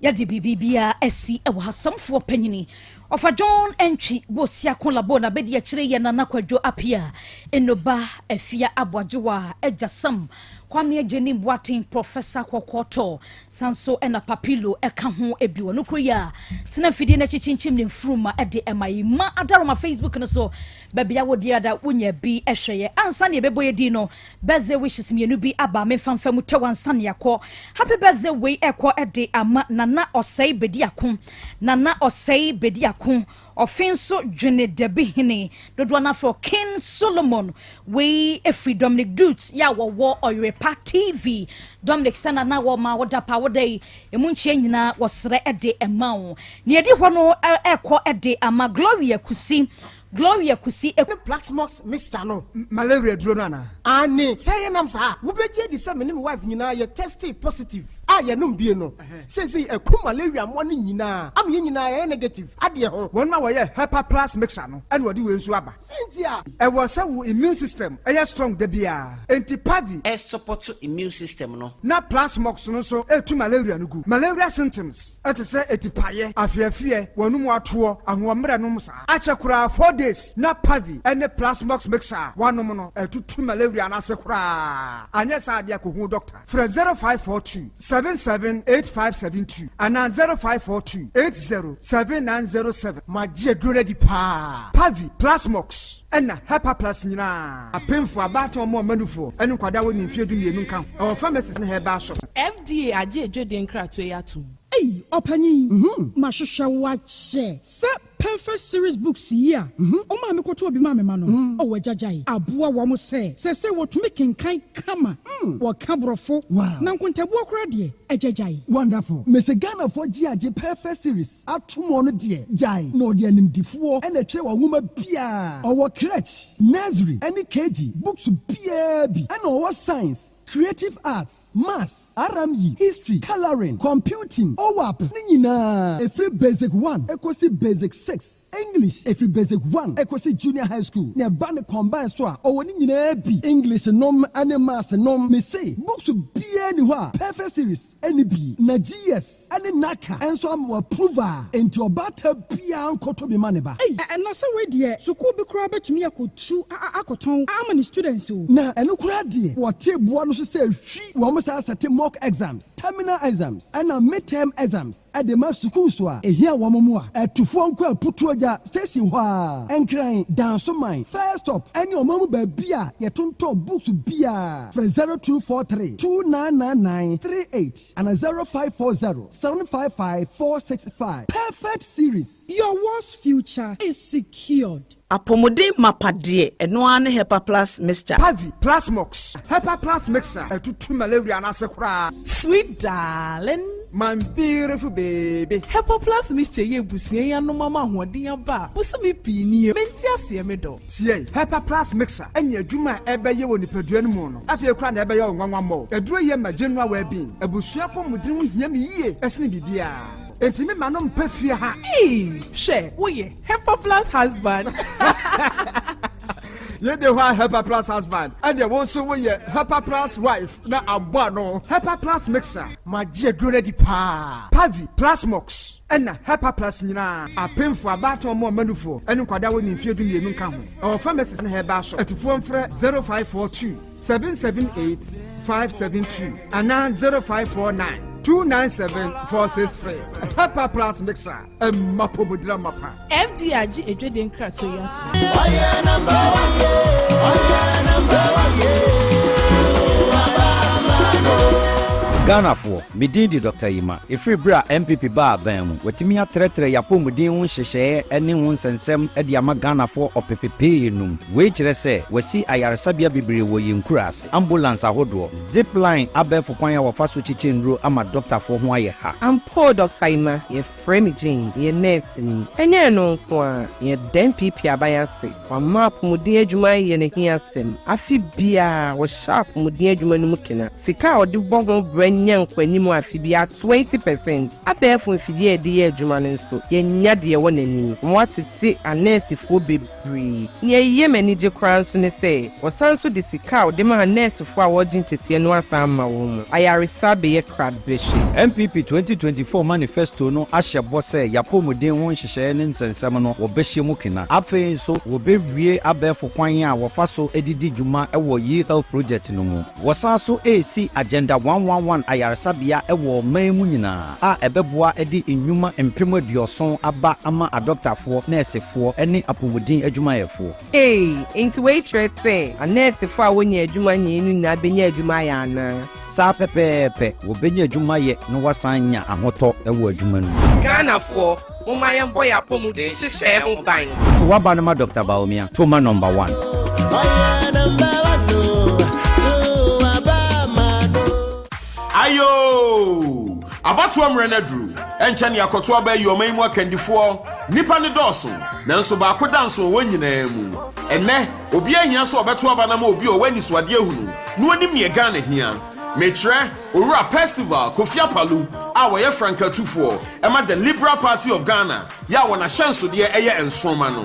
yɛde biribibiaa asi ɛwɔ hasamfoɔ panyini ɔfa John Entwi Bosiako Labo na bɛdi akyire yɛ Nana Kwadwo Apia Enoba Afia Aboagyewa Agya Sam Kwame Agyeni Boaten Professor Kɔkɔɔtɔ sanso ɛna Papilo ɛka ho ebi wɔ no kuro yi a tena mfidie no akyi kyinkyim ne mfuruma ɛde ɛma yi ma adaroma Facebook no so baabi a wodi ada wonya bi ɛhwɛ yɛ. Ansa ne yɛbɛbɔ yɛ din no, birthday wishes mmienu bi aba memfamfa mu tɛw ansa ne yɛakɔ. Happy birthday wei ɛkɔ ɛde ama Nana Ɔsɛe Bedi Ako, Nana Ɔsɛe Bedi Ako ɔfe nso dwene dabi hene dodoɔ no afrɛ King Solomon. Wei efiri Dominic Dutz yɛ a wɔwɔ Ɔyerepa TV. Dominic sɛ nana wɔ ma woda pa woda yi emu nkyɛn nyinaa wɔsrɛ ɛde ɛma wo. Nea ɛdi hɔ no ɛkɔ ɛde ama Gloria Kusi, Gloria Kusi. Ne Plasmox mixture no. Malaria duro no anaa? Ane sɛ yɛnam saa, wobɛgye adi sɛ me ne me wife nyinaa yɛ tested positive a yɛnom bie no seesei ɛku malaria mmoa no nyinaa ama yɛn nyinaa yɛyɛ negative adeɛ ho. Wɔn a wɔyɛ Hepa Plus mixture no ɛna wɔde wei nso aba. Sɛnti a ɛwɔ sɛ wo immune system ɛyɛ strong da biara, enti Pavi ɛsupport immune system no. Na Plasmox no nso ɛtu malaria no gu. Malaria symptoms ɛte sɛ etipaeɛ, afeafeɛ, wɔn mu atoɔ, ahoɔmmerɛ nom saa akyɛ koraa 4 days na Pavi ɛne Plasmox mixture a wanom no ɛtutu malaria no ase koraa. Anyɛ saa adeɛ, akɔhu doctor. Frɛ 0542 778572 anaa 0542 807907. Magye aduro no adi paa. Pavi, Plasmox ɛna Hepa Plus nyinaa, apemfo, abaatan, ɔmo ɔmanufoɔ ɛne nkwadaa wɔ ne mfeɛ 12 nka ho. Ɛwɔ pharmacies ne herbal shop. FDA agye edwede nkratoɔ yi atom. Ei, ɔpanyin, mahwehwɛ wo akyɛ sɛ pɛ. Perfect Series Books yi a wo maame kɔtɔɔ bi maa me mma no, oh agya gyae, aboa wɔn sɛ seesei wɔtumi kenkan kama, wɔka Borɔfo, na nkontabuo koraa deɛ, agya gyae. Wonderful. Mese Ghanafoɔ gye agye Perfect Series atom ɔno deɛ gyae na ɔde animdifoɔ na ɛtwerɛ wɔ nwoma biara. Ɔwɔ crèche, nursery ɛne KG books biara bi ɛna ɔwɔ science, creative arts, maths, RME, history, colouring, computing, OAP ne nyinaa ɛfiri basic one ɛkɔsi basic 6, English ɛfiri basic 1 ɛkɔsi junior high school na ɛba ne combine so a ɔwɔ ne nyinaa bi, English nom ɛne maths nom. Mese books biara ni hɔ a Perfect Series ɛne bi na GS ɛne NaCCA ɛnso ama wɔ approve a enti ɔbaata biara nkɔtɔ bi ma ne ba. Ei, na sɛ wei deɛ, sukuu bi koraa bɛtumi akɔtu akɔtɔn ama ne students o. Na ɛno koraa deɛ, wɔte boa no so sɛ hwi wɔn saa sɛte mock exams, terminal exams ɛna midterm exams ɛde ma sukuu so a ehia wɔn mu a ɛtufoɔ nkɔ Aputuogya station hɔ a Nkran, Dansoman first stop ɛne ɔman mu baabi a yɛtontɔn books biara. Frɛ 0243 2999 38 ana 0540 755 465. Perfect Series. Your world's future is secured. Apɔmuden mapa deɛ, ɛno ara ne Hepa Plus Mixture. Pavi, Plasmox, Hepa Plus Mixture ɛtutu malaria n'ase koraa. Sweet darling. My beautiful baby. Hepa Plus Mixture yɛ ebusua yi anom ama ahoɔden aba a bosome pii nie mente aseɛ me dɔ. Tie, Hepa Plus Mixture ɛne adwuma a ɛbɛyɛ wɔ nipadua no mu no afei koraa na ɛbɛyɛ wo nwanwa mmɔ. Aduro yɛ ma general well-being. Abusua apɔmuden ho hia me yie ɛsene biribiara. Enti me ma no mpɛ fie ha. Ee, hwɛ, woyɛ Hepa Plus husband. Yɛde hɔ a Hepa Plus husband ɛdeɛ wo nso woyɛ Hepa Plus wife na abɔ ano. Hepa Plus Mixture. Magye aduro no adi paa. Pavi, Plasmox ɛna Hepa Plus nyinaa. Apemfo, abaatan, ɔmo ɔmanufoɔ ɛne nkwadaa wɔ ne mfeɛ 12 nka ho. Ɛwɔ pharmacies ne herbal shop. Atufoɔ mfrɛ 0542 778 572 anaa 0549 297 463. Hepa Plus Mixture ɛmma pomodira mapa. FDA agye edwede nkratoɔ yi ato. Ɔyɛ number one ye, ɔyɛ number one ye, Ghanafoɔ, me din de Dr. Yima. Ɛfiri berɛ a NPP baa aban mu, watumi atrɛtrɛ y'apɔmuden ho nhyehyɛeɛ ne ho nsɛnsɛm de ama Ghanafoɔ ɔpepepee num. Wei kyerɛ sɛ, wasi ayaresabea bebree wɔ yɛn nkuraase, ambulance ahodoɔ, zipline abɛɛfo kwan a wɔfa so kyekyɛ nnuro ama dɔktafoɔ ho ayɛ ha. Ampa o Dɔkta Emma, yɛfrɛ me Jane, meyɛ nɛɛseni. Ɛnyɛ ɛno nko ara, yɛda NPP aban ase, wama apɔmuden adwuma ayɛ n'ahiasɛm. Afe biara, wɔhyɛ apɔmuden adwuma no mu kena. Sika a wɔde bɔ ho bra nya nkɔanim afe biara 20%. Abɛɛfo mfidie a yɛde yɛ adwuma no nso, yɛanya deɛ ɛwɔ n'anim. Wɔatete anɛɛsefoɔ bebree. Nea ɛyɛ me anigye koraa nso ne sɛ, wɔsan nso de sika a wɔde ma anɛɛsefoɔ a wɔregye nteteɛ no asan ama wɔn mu. Ayaresa abɛyɛ krabɛhwɛ. NPP 2024 manifesto no ahyɛ bɔ sɛ y'apɔmuden ho nhyehyɛeɛ ne nsɛnsɛm no wɔbɛhyɛ mu kena. Afei nso wɔbɛwie abɛɛfo kwan a wɔfa so de di dwuma wɔ E-Health Project no mu. Wɔsan so resi Agenda 111 ayaresabea wɔ ɔman mu nyinaa a ɛbɛboa de nnwuma 70,000 aba ama adɔktafoɔ, nɛɛsefoɔ ne apɔmuden adwumayɛfoɔ. Ei, enti wei kyerɛ sɛ anɛɛsefo a wonnya adwuma nyɛe no nyinaa benya adwuma ayɛ anaa? Saa pɛpɛɛpɛ, wɔbɛnya adwuma ayɛ na wɔasan anya ahotɔ wɔ adwuma no mu. Ghanafoɔ, momma yɛmbɔ yɛn apɔmuden nhyehyɛe ho ban. To w'aba no ma Doctor Bawumia, to ma number one. Ɔyɛ number one o, to aba ma no. Ayoo! Abatoɔ mmerɛ no aduru. Ɛnkyɛ ne akɔto aba ayi ɔman yi mu akandifoɔ. Nnipa no dɔɔso, nanso baako da nso wɔ wɔn nyinaa mu. Ɛnnɛ, obiara hia sɛ ɔbɛto aba no ama obi a ɔwɔ anisoadeɛ hunu na ɔnim neɛ Ghana hia. Mekyerɛ Owura Percival Kofi Apalu a ɔyɛ frankatufoɔ ɛma The Liberal Party of Ghana yɛ a wɔn ahyɛnsodeɛ ɛyɛ nsoroma no.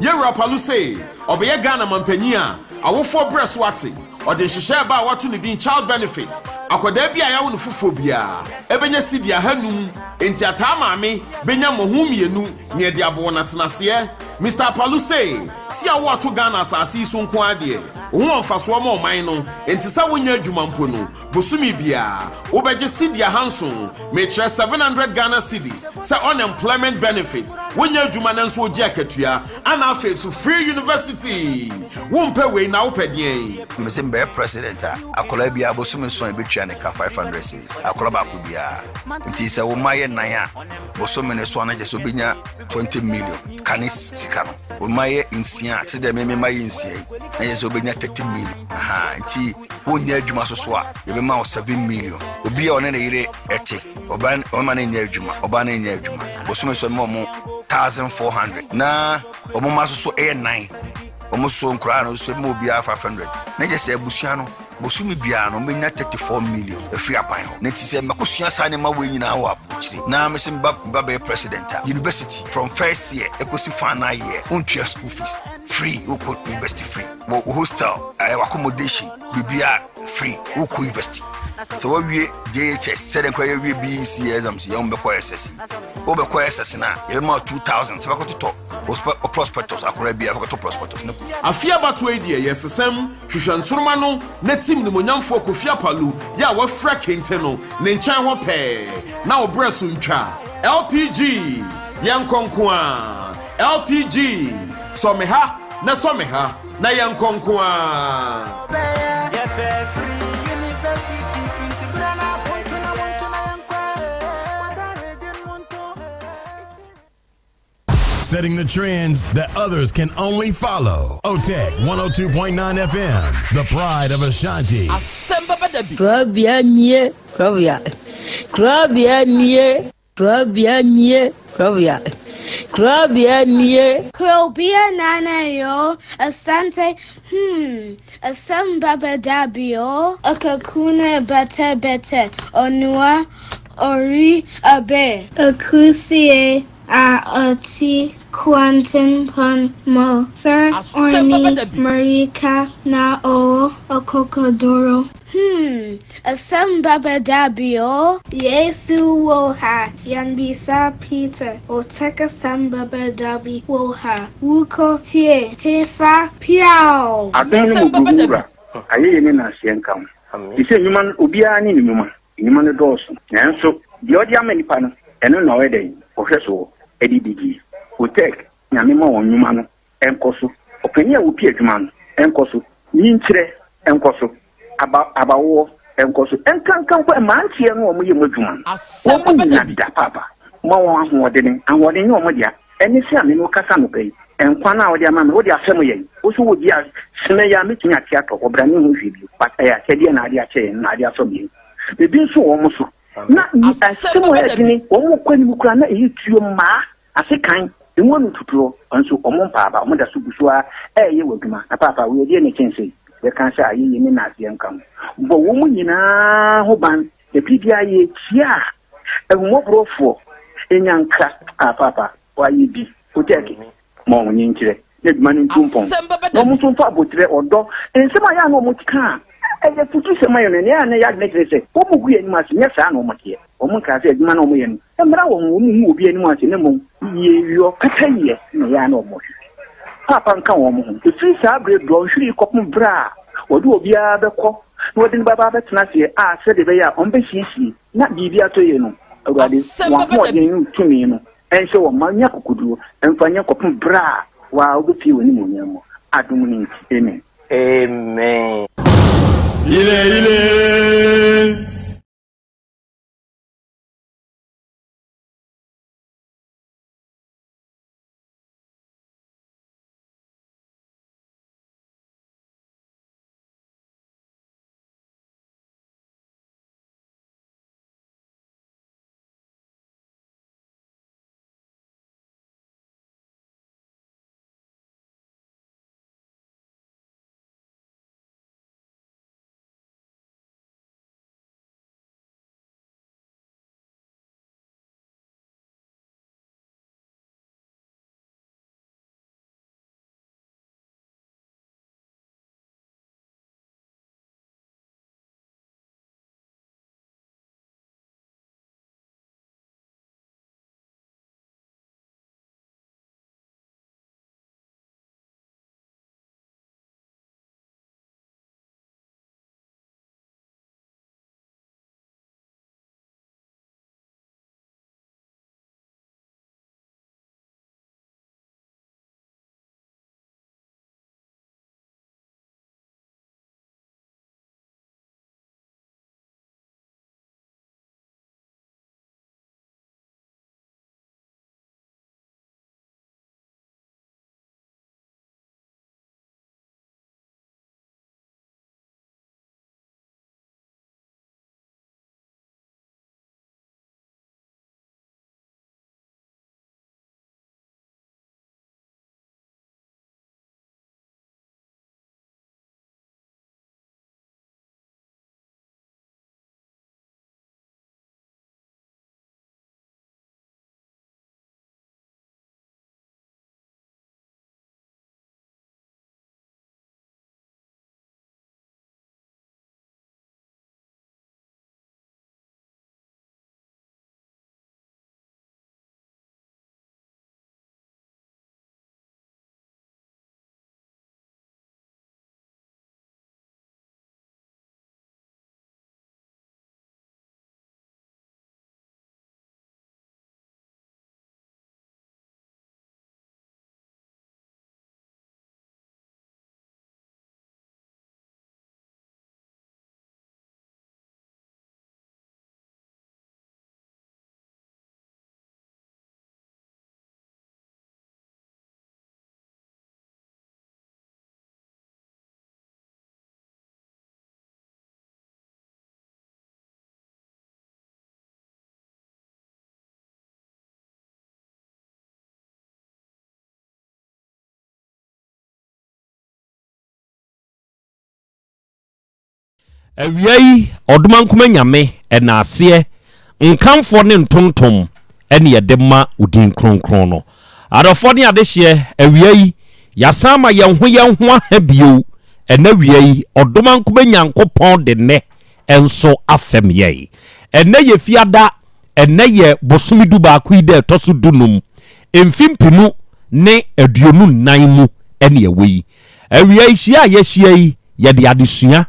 Yɛwura Apalu se ɔbɛyɛ Ghana manpanyin a awofoɔ brɛ so ate. Ɔde nhyehyɛɛ ba a wato ne din Child Benefit. Akwadaa bi a yɛawo no foforɔ biara ɛbɛnya sidi 500, enti ataa maame bɛnya mmɔho mmienu nea ɛde abɔ wɔn atenaseɛ. Mister Apalu se, si a woato Ghana asase yi so nko ara deɛ, wo ho wɔ mfasoɔ ma ɔman no, enti sɛ wonyɛ adwuma mpo no, bosome biara, wobɛgye sidi ahanson, mekyerɛ 700 Ghana cedis, sɛ unemployment benefit, wonyɛ adwuma nanso wogye akatua, ana afei so free university! Wompɛ wei na wopɛ deɛn? Mese mebɛyɛ president a, akwadaa biara bosome nson a yɛbɛtua ne ka 500 cedis, akwadaa baako biara. Nti sɛ wo mma yɛ nnan a, bosome no so a na kyerɛ sɛ wobɛnya 20 million ka ne sika no. Wo mma yɛ nsia a, te dɛ me me mma yɛ nsia yi, na kyerɛ sɛ wobɛnya 30 million. Aha, nti wonyɛ adwuma so so a, yɛbɛma wo 7 million. Obi a ɔne ne yere ɛte, ɔbaa ɔma no nyɛ adwuma, ɔbaa no nyɛ adwuma. Bosome so ɛma ɔmo 1400. Na ɔmo mma so so ɛyɛ nnan. Ɔmo so nkoraa no so ɛma obiara 500. Na kyerɛ sɛ abusua no Bosome biara no menya 34 million ɛfiri aban hɔ. Na nti sɛ mɛkɔsua saa nneɛma wei nyinaa wɔ aburokyire na mese meba meba bɛyɛ president a, university from first year ɛkɔsi final year wontua school fees, free, wokɔ university free, wɔ wo hostel, ɛɛ w'accommodation, biribiara free, wokɔ university. Sɛ woawie JHS, sɛdeɛ nkora yɛwie BEC exams yi, yɛn bɛkɔ SS yi, wobɛkɔ SS no a yɛbɛma wo 2000 sɛ bɛkɔtotɔ wo prospectus, akora biara bɛkɔtɔ prospectus no kɔ sukuu. Afe abatoɔ yi deɛ yɛsesam. Hwehwɛ nsoromma no na tim nimonyamfoɔ Kofi Apalu yɛ a wafira kente no ne nkyɛn hɔ pɛɛ na wo berɛ so ntwa. LPG! Yɛnkɔ nko ara! LPG! Sɔ me ha na sɔ me ha na yɛnkɔ nko ara! Setting the trends that others can only follow. OTEC 102.9 FM, the pride of Ashanti. Kurabea nie, kurabea. Kurabea nie, kurabea nie, kurabea. Kurabea nie. Kurobea nana yo, Asante, hmm, asem baba dabi o. Akakuna bete bete, onua ori abe. Akusie a ɔte kwantempɔn mu. Sir Orny Mmirika na ɔwɔ akokoduro. Hmm, asɛm bɛba da bi o. Yesu wɔ ha, yɛnbisa Peter, Ɔtɛk asɛm bɛba da bi wɔ ha, Wokɔ tie hefa piaw! Adom ne mmɔborɔhunu Wura, ayɛyie ne nnaseɛ nka wo. Te sɛ nnwuma no, obiara ne ne nnwuma. Nnwuma no dɔɔso, nanso deɛ ɔde ama nnipa no, ɛno na ɔyɛ dɛn? Ɔhwɛ soɔ de didie. Otec, Nyame ma wɔn nnwuma no nkɔ so. Ɔpanin a ɔpi adwuma no nkɔ so. Nyinkyerɛ nkɔ so. Aba, abawoɔ nkɔ so. Nkanka mpo mmeranteɛ no a wɔyɛ mu adwuma no, wɔn nnya da paapa. Ma wɔn ahoɔdene. Ahoɔden nyɛ wɔn dea. Ɛne sɛ a me ne wo kasa anɔpa yi, nkwa no a wode ama me, wode afɛm yɛn. Wo so wɔ bi a, sene yi a mɛtumi ate atɔ hɔ, bra menhu hwee bio. But ɛyɛ akyɛdeɛ na ade akyɛ yɛn, na ade afɛm yɛn. Ebi nso wɔ wɔn so. Na asɛm a ɛyɛ dene, wɔn kɔ anim koraa na ɛyɛ tuo mmaa, asekan, emu ano tutuo, nso wɔn mpa aba, wɔn da so gu so ara ɛreyɛ wɔ adwuma. Na paapa, wei ɛdeɛ na ɛkyɛn sei? Yɛka sɛ ayɛyie ne nnaseɛ nka ho. Bɔ wɔn nyinaa ho ban, na biribiara yɛkyia a, ahummɔborɔfoɔ, nyanka, ah paapa, wayɛ bi, wotɛɛke, ma wɔn nkyerɛ, na adwuma no ntu mpɔn, na wɔn nso mfa aboterɛ, ɔdɔ, nsɛm a ɛyɛ a na wɔka a ɛyɛ afutusɛm ma yɛn no, ɛnea na ɛyɛ adwene kyerɛ sɛ wɔgu yɛn anim ase, nyɛ saa na wɔteɛ. Wɔnkaa sɛ adwuma no a wɔyɛ no mmra wɔn ho, wɔnhu obi anim ase, na mmom yieyɔ, pɛpɛyɛ na ɛyɛ a na wɔhwehwɛ. Paapa nka wɔn ho. Ɛfiri saa berɛ dɔnhwere yi kɔpem berɛ a wɔde obiara bɛkɔ na wɔde no bɛba abɛtena aseɛ a sɛdeɛ ɛbɛyɛ a wɔbɛsiesie na biribi atɔ yie no, Awurade, wɔn ahoɔden ne wo tumi no nhyɛ wɔn ma nya akokoduo mfa nyɛ kɔpem berɛ a wo ara wobɛpue w'animuonyam mu. Adom no nti, amen. Amen. Yile yile. Awia yi, Ɔdomankoma Nyame, ɛnaaseɛ, nkamfoɔ ne ntontom ɛne yɛde ma wo din kronkron no. Adɔfoɔ ne adehyeɛ, awia yi, yɛasan ama yɛn ho yɛn ho aha bio. Ɛnɛ awia yi, Ɔdomankoma Nyankopɔn de nnɛ nso afɛm yɛn. Ɛnnɛ yɛ Fiada, ɛnnɛ yɛ bosome dubaako yi da ɛtɔ so dunum, mfe mpenu ne 24 mu ɛne ɛwɔ yi. Awia yi, hyia a yɛahyia yi, yɛde adesua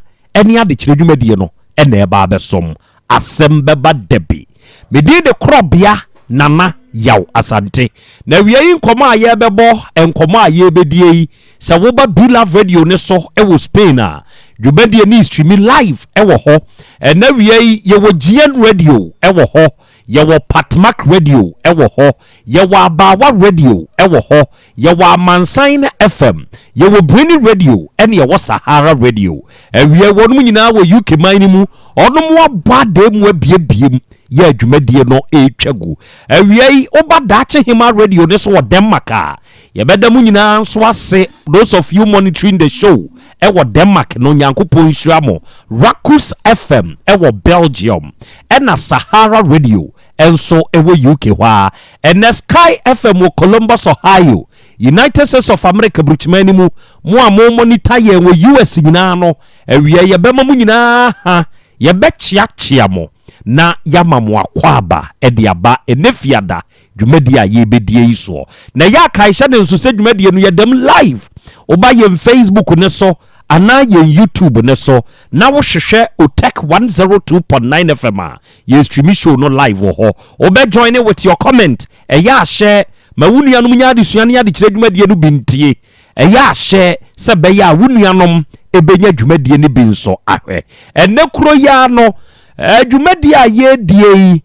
ne adekyerɛ dwumadie no na ɛreba abɛsom. Asɛm bɛba dabi. Me din de Korɔbea Nana Yaw Asante. Na awia yi nkɔmmɔ a yɛrebɛbɔ, nkɔmmɔ a yɛrebɛdie yi, sɛ woba B-Love Radio no so wɔ Spain a, dwumadie no streami live wɔ hɔ. Ɛnɛ awia yi, yɛwɔ GN Radio wɔ hɔ. Yɛwɔ Patmak Radio wɔ hɔ, yɛwɔ Abaawa Radio wɔ hɔ, yɛwɔ Amansan FM, yɛwɔ Breni Radio ɛne yɛwɔ Sahara Radio. Awia wɔnom nyinaa wɔ UK man no mu, wɔnom abɔ adan mu abiebie mu yɛ dwumadie no retwa gu. Awia yi woba Daakye Hema Radio no so wɔ Denmark a, yɛbɛda mo nyinaa nso ase, those of you monitoring the show ɛwɔ Denmark no Nyankopɔn nhyira mo. Rakus FM ɛwɔ Belgium ɛna Sahara Radio nso ɛwɔ UK hɔ ara. Ɛnɛ Sky FM wɔ Columbus, Ohio, United States of America burukyiman no mu. Mo a mo monitor yɛn wɔ US nyinaa no, awia yɛbɛma mo nyinaa ha, yɛbɛkyeakyea mo na yɛama mo akwaaba de aba ɛnɛ Fiada dwumadie a yɛrebɛdie yi soɔ. Na ɛyɛ a kae hyɛ no nso sɛ dwumadie no yɛda mu live. Woba yɛn Facebook no so anaa yɛn YouTube no so na wohwehwɛ Otec 102.9 FM a, yɛn streami show no live wɔ hɔ. Wobɛ join with your comment. Ɛyɛ a hyɛ ma wo nuanom nya adesua ne adekyerɛ dwumadie no bi ntie. Ɛyɛ a hyɛ sɛ ɛbɛyɛ a wo nuanom bɛnya dwumadie no bi nso ahwɛ. Ɛnnɛ kuro yi ara no, dwumadie a yɛredie yi,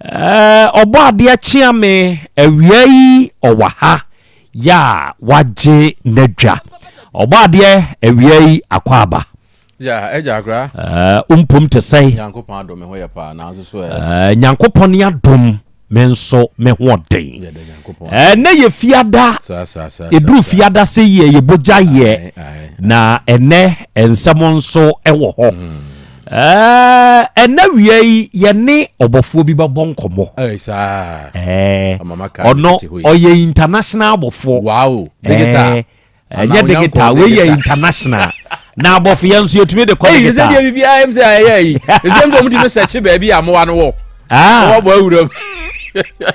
Ɛɛ Ɔbɔadeɛ kyea me awia yi ɔwɔ ha yɛ a wagye n'adwa. Ɔbɔadeɛ awia yi akwaaba. Ya agya akora. Ɛɛ wo mpom te sɛn? Nyankopɔn adom me ho yɛ paa nanso so ɛ. Ɛɛ Nyankopɔn ne adom me nso me ho ɔden. Yɛda Nyankopɔn. Ɛɛ nɛ yɛ fiada. Saa saa saa. Ɛduru fiada sɛ yie yɛ bogya yɛ. Na ɛnɛ nsɛm nso ɛwɔ hɔ. Ɛnɛ wia yi yɛne ɔbɔfoɔ bi bɛbɔ nkɔmmɔ. Ɔno ɔyɛ international bɔfoɔ. Wow, digital. Ɛnyɛ digital, wei yɛ international. Na abɔfo yɛn nso yɛtumi de kɔ digital. Ɛsɛ deɛ biribiara ɛm sɛ ɛyɛ yi. Ɛsɛ m sɛ ɔmo tumi sɛkye baabi a mmoa no wɔ. Wɔbɔ awura mu.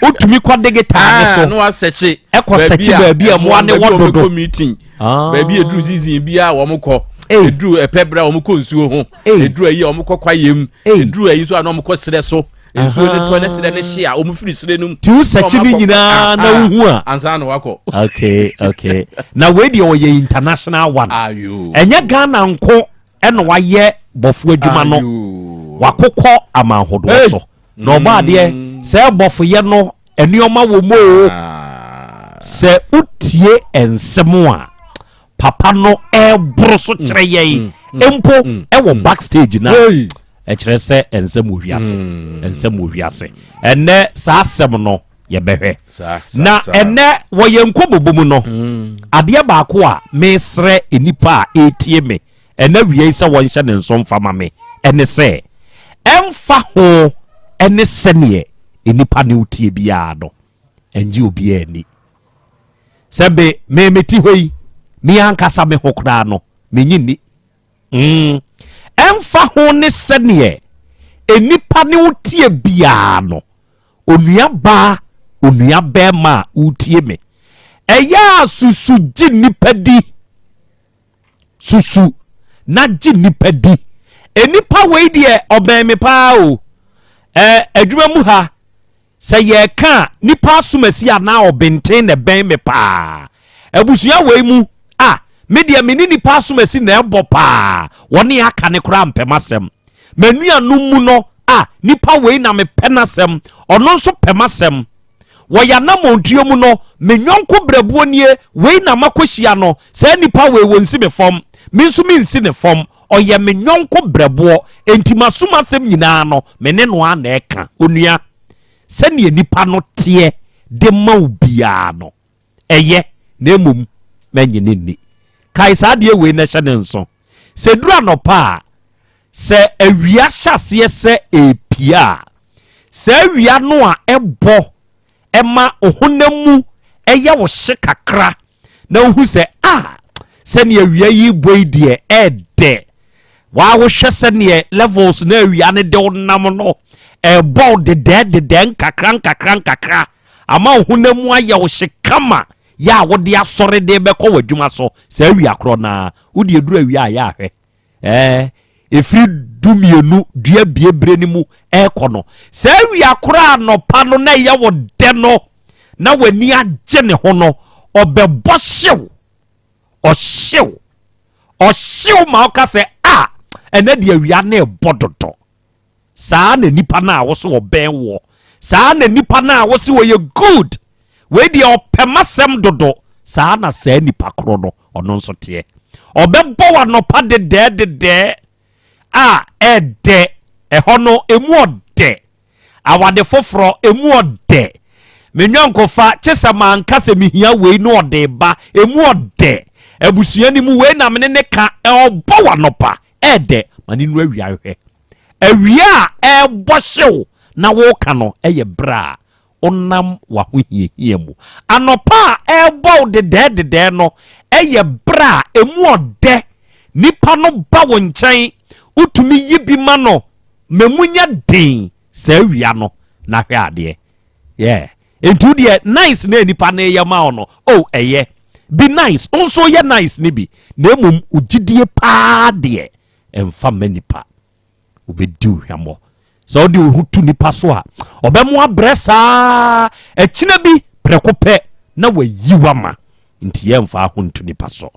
Wotumi kɔ digital no so. Na wasɛkye. Ɛkɔ sɛkye baabi a mmoa no wɔ dodo. Meeting. Ah. Baabi eduru season bi a wɔn kɔ. Eduru ɛpɛ bere a wɔn kɔ nsuo ho. Eduru ayi a wɔn kɔ kwaeɛ mu. Eduru ayi nso a na wɔn kɔ serɛ so. Nsuo ne tɔ ne serɛ ne hye a wɔn firi serɛ no mu. Ti wo sɛkyi ne nyinaa na wohu a. Ansa na wakɔ. Okay okay. Na wei deɛ ɔyɛ international one. Ayo. Ɛnyɛ Ghana nko ɛna wayɛ bɔfo adwuma no. Wakokɔ aman hodoɔ so. Na ɔbɔ adeɛ sɛ bɔfoyɛ no nneɛma wɔ mu o. Sɛ wotie nsɛm a papa no ɛreboro so kyerɛ mm, yɛn mm, mm, mpo ɛwɔ backstage na ɛkyerɛ sɛ nsɛm wɔ wiase nsɛm wɔ wiase ɛnɛ saa asɛm no yɛbɛhwɛ na ɛnɛ wɔ yɛn nkɔmmɔbɔ mu no adeɛ baako a mesrɛ nnipa a ɛretie me ɛnɛ wie sɛ wɔnhyɛ ne nso mfa ma me ɛne sɛ ɛmfa ho ɛne sɛneɛ nnipa ne wotie biara no ɛngye obiara ani sɛ be me mete hɔ yi me ankasa me ho koraa no menye nni mm. ɛmfa ho ne sɛneɛ nnipa ne wo tie biara no onua baa onua bɛrima a wotie me ɛyɛ a susu gye nnipa di susu na gye nnipa di nnipa wei deɛ ɔbɛn me paa o ɛɛ adwuma mu ha Sɛ yɛreka a, nnipa asomasi anaa ɔbenten na ɛbɛn me paa. Abusua wei mu a, me deɛ me ne nnipa asomasi na ɛbɔ paa, wɔne aka no koraa mpɛ m'asɛm. M'anuanom mu no a, nipa wei na mepɛ n'asɛm, ɔno nso pɛ m'asɛm. Wɔ yɛn anammɔntuo mu no, me yɔnko berɛboɔ nie, wei na makɔhyia no, saa nipa wei wɔnsi me fam, me nso mensi ne fam. Ɔyɛ me yɔnko brɛboɔ, enti m'asom asɛm nyinaa no, me ne no ara na ɛka. Onua, sɛdeɛ nipa no teɛ de ma wo biara no, ɛyɛ, na mmom mɛnye no nni. Kae saa adeɛ wei na hyɛ no nso. Sɛ ɛduru anɔpa a, Sɛ awia hyɛ aseɛ sɛ ɛrepue a, saa awia no a ɛbɔ ɛma honam mu ɛyɛ wo hye kakra na wohu sɛ a sɛdeɛ awia yi bɔ yi deɛ ɛɛdɛ. Waa wohwɛ sɛdeɛ levels na awia no de wo nam no ɛɛbɔ wo dedɛɛ dedɛɛ nkakra nkakra nkakra ama wo honam mu ayɛ wo hye kama yɛ a wode asɔre de bɛkɔ w'adwuma so saa awia korɔ no ara wode aduru awia a yɛ ahwɛ ɛɛ ɛfiri dumienu dua bie bere no mu ɛrekɔ no saa awia korɔ anɔpa no na ɛyɛ wo dɛ no na w'ani agye ne ho no ɔbɛbɔ hyew ɔhyew ɔhyew ma ɔka sɛ a ɛnɛ deɛ awia no ɛbɔ dodo Saa na nipa no a wose ɔbɛn woɔ, saa na nipa no a wose ɔyɛ good, wei deɛ ɔpɛ m'asɛm dodo, saa na saa nipa korɔ no ɔno nso teɛ. Ɔbɛbɔ wo anɔpa dedɛɛ dedɛɛ a ɛdɛ, ɛhɔ no emu ɔdɛ, awade foforɔ emu ɔdɛ, me nyɔnkofa kye sɛ manka sɛ mehia wei na ɔde ba, emu ɔdɛ, abusua no mu wei na mene ne ka, ɔbɔ wo anɔpa ɛdɛ, ma ne nu awia hwɛ. Awia a ɛrebɔ hyew na woreka no yɛ bere a wonam w'ahohiahia mu. Anɔpa a ɛrebɔ wo dedɛɛdedɛɛ no yɛ bere a emu ɔdɛ. Nipa no ba wo nkyɛn, wotumi yi bi ma no ma emu nyɛ den saa awia no na hwɛ adeɛ. Yeah. Enti wo deɛ nice na nipa no yɛ ma wo no, oh ɛyɛ. Be nice, wo nso yɛ nice no bi. Na mmom wo gyidie paa deɛ Ɛmfa mma nipa. Obɛdi wo hwammɔ. Sɛ wode wo ho to nipa so a, ɔbɛmo abrɛ saa. Akyina bi, prɛko pɛ, na wayi wo ama. Nti yɛmfa ho nto nipa so.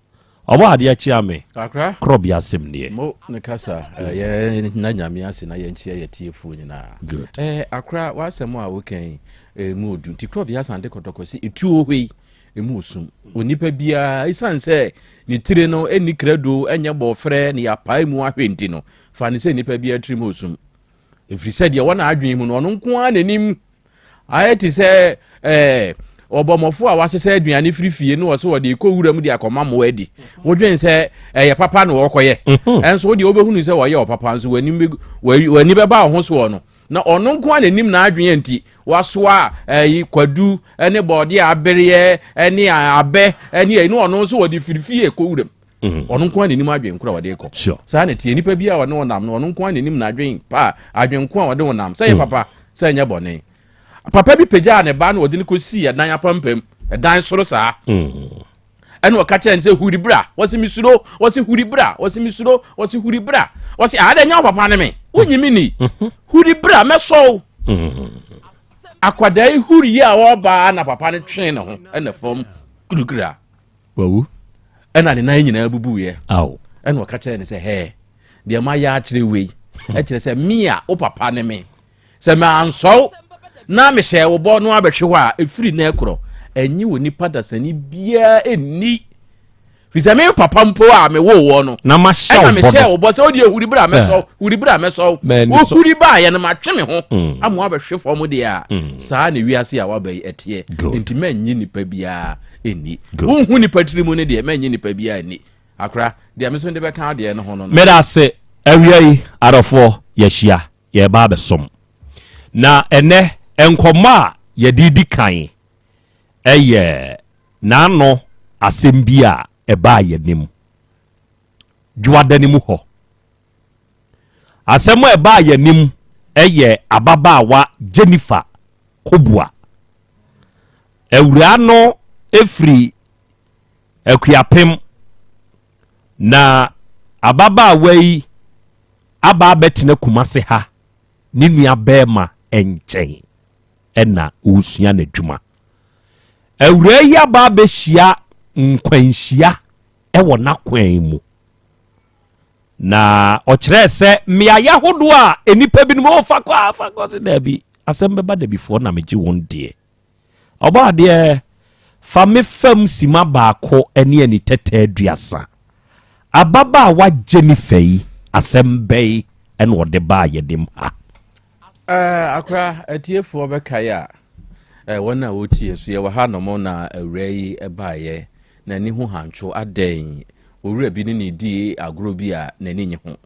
Ɔbɔ adeɛ akyia me. Kakra. Korɔbea asɛm nie. Mo ne kasa eh, yɛ na nyame ase na yɛnkyia yɛ tiefoɔ nyinaa. Good. Eh, akora w'asɛm a woka yi eh, mu odu nti korɔbea asante kɔtɔkɔ se etuo hɔ yi Emu osum. Onipa biara, esiane sɛ ne tiri no nni krado, nyɛ bɔɔferɛ, na yɛapae mu ahwɛ nti no, fa no sɛ nipa biara tirim osum. Ɛfiri sɛ deɛ ɛwɔ n'adwene mu no, ɔno nko ara n'anim. Ayɛ te sɛ ɛɛ ɔbɔmmɔfo a wasesa aduane firi fie na ɔsɛ ɔde kɔ wura mu de akɔma mmoa adi. Wodwen sɛ ɛyɛ papa na ɔrekɔyɛ. Mhm. Ɛnso wodeɛ wobɛhunu sɛ ɔyɛ ɔpapa nso w'ani bɛba wo ho soɔ no, Na ɔno nko ara na nim n'adwene nti wasoa ɛyi kwadu ne bɔɔde a abereɛ ne abɛ ne ɛyi ne ɔno nso wɔde firi fie kɔ wuram. Mm. Ɔno nko ara na nim adwene koro a wɔde kɔ. Saa na tie nipa bi a ɔne ɔnam no ɔno nko ara na nim n'adwene pa adwene ko a wɔde ɔnam sɛ yɛ mm. papa sɛ nyɛ bɔne. Papa bi pagyaa ne ba na ɔde no kɔsii ɛdan apampam ɛdan soro saa. Mm. Ɛna ɔka kyerɛ no sɛ huri bra. Wɔsi mesuro. Wɔsi huri bra. Wɔsi mesuro. Wɔsi huri bra. Wɔsi ada nya papa ne me. Wonyi me ni. Mhm. Huri bra mɛsɔ wo. Mhm. Akwadaa yi huri yi a ɔba na papa no twee ne ho ɛna fam kurukura. Wawu. Ɛna ne nan nyinaa bubuiɛ. Ɛna ɔka kyerɛ no sɛ hɛɛ deɛ mayɛ akyerɛ wei ɛkyerɛ sɛ me a wo papa ne me sɛ mansɔw na mehyɛ wo bɔ no abɛhwe hɔ a ɛfiri na ɛkorɔ ɛnye wɔ nipa dasani biara ɛnni fi sɛ me papa mpo a mewoo wɔ no na mahyɛ mehyɛ wo bɔ sɛ wode ahuri berɛ a mɛsɔw huri berɛ a mɛsɔw wohuri baayɛ no matwe me ho mm. ama wabɛhwe fam deɛ a mm. saa na wiase a waba yi ɛteɛ nti mɛnye nipa biara ɛnni wonhu nipa tiri mu no deɛ mɛnye nipa biara ɛnni Akora, deɛ me nso mede bɛka adeɛ no ho no no. Meda ase. Awia yi, adɔfoɔ, yɛahyia, yɛreba abɛsom. Na ɛnnɛ, nkɔmmɔ a yɛde redi kan yɛ n'ano asɛm bi a ɛbaa yɛn anim Dwoada no mu hɔ. Asɛm a ɛbaa yɛn anim yɛ ababaawa Jennifer Kobua. Awuraa no firi Akuapem, na ababaawa yi aba abɛtena Kumase ha ne nua bɛɛma nkyɛn ɛna ɔresua n'adwuma. Awuraa yi aba abɛhyia nkwanhyia ɛwɔ n'akwan mu. Na ɔkyerɛɛ sɛ mmeaeɛ ahodoɔ a nnipa binom ɔfa kɔ a fa kɔ sɛ daabi asɛm bɛba dabifoɔ na megye wɔn deɛ. Ɔbɔadeɛ, fa me fam simma baako ne anitɛtɛ aduasa. Ababaawa Jennifer yi, asɛm bɛn na ɔde baa yɛn ha? Eh, akora, atiefoɔ bɛkae a, eh, wɔn a wɔtie so yɛwɔ ha nom na awura yi baeɛ, n'ani ho hantwo, adɛn, owura bi ne ne di agorɔ bi a n'ani nye ho.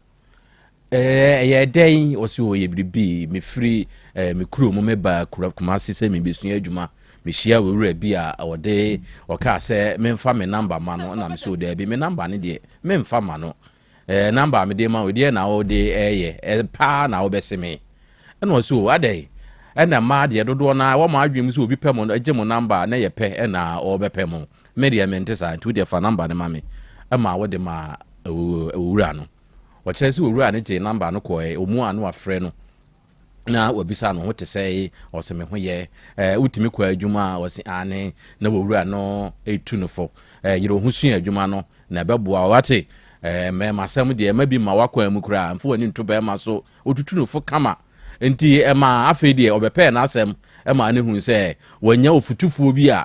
Ɛyɛ dɛn? Ɔse ɔyɛ biribi. Mefiri me kuro mu meba kura Kumase sɛ mebɛsua adwuma. Mehyia owura bi a ɔde ɔkaa sɛ memfa me namba ma no, ɛna mesɛ daabi, me namba no deɛ memfa ma no. Namba a mede ma wo deɛ na wode ɛyɛ paa na wobɛse me. Ɛna ɔse o adɛn? Ɛna mmaa deɛ dodoɔ no ara wɔn adwene mu sɛ obi pɛ mo gye mo namba a na yɛ pɛ ɛna ɔrebɛpɛ mo. Me deɛ mente saa, nti wo deɛ fa namba no ma me. Ɛma wode ma owura no. Ɔkyerɛ sɛ owura no gyee namba no kɔɛ, ɔmu a na wafrɛ no na wabisa no ho te sɛ, ɔse me ho yɛ, wotumi kɔ adwuma a, ɔse aane, na owura no etu no fo, yere ho sua adwuma no na ɛbɛboa wate, mmarima asɛm deɛ ɛma bi ma wakwan mu koraa, mfa w'ani nto bɛrima so, ɔtutu no fo kama. Nti ɛma afei deɛ ɔbɛpɛɛ n'asɛm ɛma ne hu sɛ wanya ofutufoɔ bi a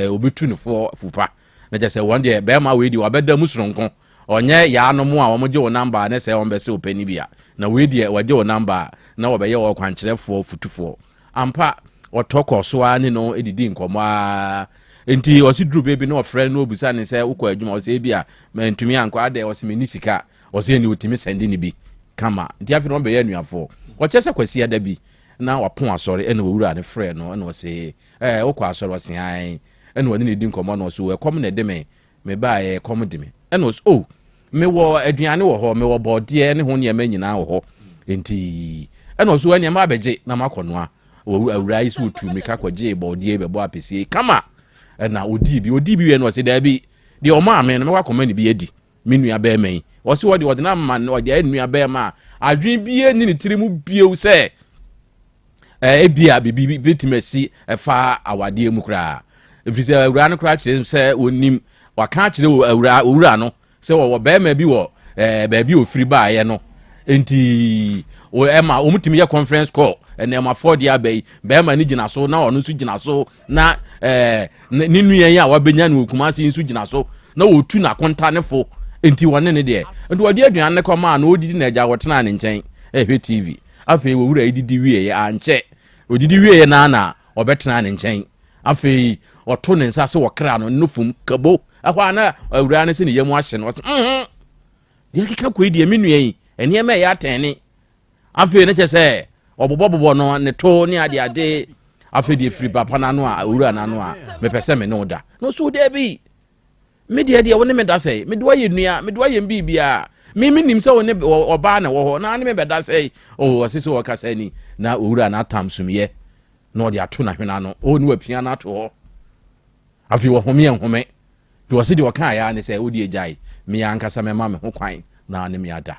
ɔbɛtu no foɔ fupa, na kyɛ sɛ wɔn deɛ bɛrima wei deɛ wabɛda mu soronko. Ɔnyɛ yaanom a wɔgye wo namba ne sɛ wɔbɛse wo pɛ no bi a, na wei deɛ wɔgye wo namba a na wɔbɛyɛ wo ɔkwankyerɛfoɔ futufoɔ. Ampa, ɔtɔ kɔɔ so ara ne no didii nkɔmmɔ ara. Enti ɔse duru baabi na ɔfrɛ no na ɔbisa no sɛ wokɔ adwuma? Ɔse ebia mantumi ankɔ, adɛn? Ɔse menni sika. Ɔse ɛnneɛ ɔtumi sɛnde no bi kama. Nti afei na wɔbɛyɛ anuafoɔ. Ɔkyerɛ sɛ Kwasiada bi na wapɔn asɔre ɛna owura no frɛɛ no ɛna ɔse ɛɛ wokɔ asɔre? Ɔse ae. Ɛna ɔne no di nkɔmmɔ na ɔse o ɛkɔm na ɛde me. Mebaeɛ, ɛkɔm de me. Ɛna ɔse, Oh, mewɔ aduane wɔ hɔ, mewɔ bɔɔdeɛ ne ho nneɛma nyinaa wɔ hɔ. Enti, ɛna ɔse, ɛneɛ mabɛgye na makɔnoa. Awuraa yi sɛ ɔtuu mmirika kɔgyee bɔɔdeɛ yi bɛbɔɔ apɛsie yi kama. Ɛna ɔdii bi. Ɔdii bi wieɛ no ɔse, daabi, deɛ ɔmaa me no mɛkɔ akɔma no bi adi. Me nua bɛrima yi. Ɔse ɔde ɔde no ama no, ɔde ayɛ ne nua bɛrima a adwene biara nni ne tiri mu bio sɛ ebia biribi bɛtumi asi ɛfa awadeɛ mu koraa, ɛfiri sɛ awuraa no koraa kyerɛ sɛ wɔnim waka akyerɛ awura owura no sɛ wɔwɔ bɛrima bi wɔ baabi a ofiri baeɛ no, nti ɛma wɔn tumi yɛ conference call. Nneɛmafoɔ deɛ aba yi, bɛrima no gyina so na ɔno nso gyina so, na ne nua yi a wabɛnya no wɔ Kumasi nso gyina so na wɔtu n'akonta ne fo. Nti wɔne ne deɛ nti wɔde aduane no kɔmaa no, ɔdidi na agya wɔtenaa ne nkyɛn ɛhwɛ TV. Afei owura yi didi wieeɛ, ankyɛ ɔdidi wieeɛ no ara na ɔbɛtenaa ne nkyɛn. Afei ɔto ne nsa sɛ wɔkra no no fam kabo. Ɛhɔ a na awuraa no sɛ ne yam ahye no, ɔsɛ mhm deɛ ɛkeka kɔ yi deɛ me nua yi nneɛma ɛyɛ atɛne. Afei no kyɛ sɛ ɔbobɔbobɔ no ne to ne adeade. Afei deɛ firi papa no ano a owura no ano a mepɛ sɛ me ne wo da. Na ɔsɛ daabi. Me deɛ deɛ wo ne me da sɛe, mede wo ayɛ nua, mede wo ayɛ biribiara. Me menim sɛ wo ne ɔbaa na ɛwɔ hɔ, na ne me bɛda sɛe. Oh, ɔse sɛ ɔkasa ni, na owura no atam sumyɛ, na ɔde ato n'ahwene ano. Oh, ne wapia no ato hɔ. Afei wɔhome ɛnhome. Deɛ ɔse deɛ ɔkaa ya ne sɛ, wode agyae, me ankasa mɛma me ho kwan na ne me ada.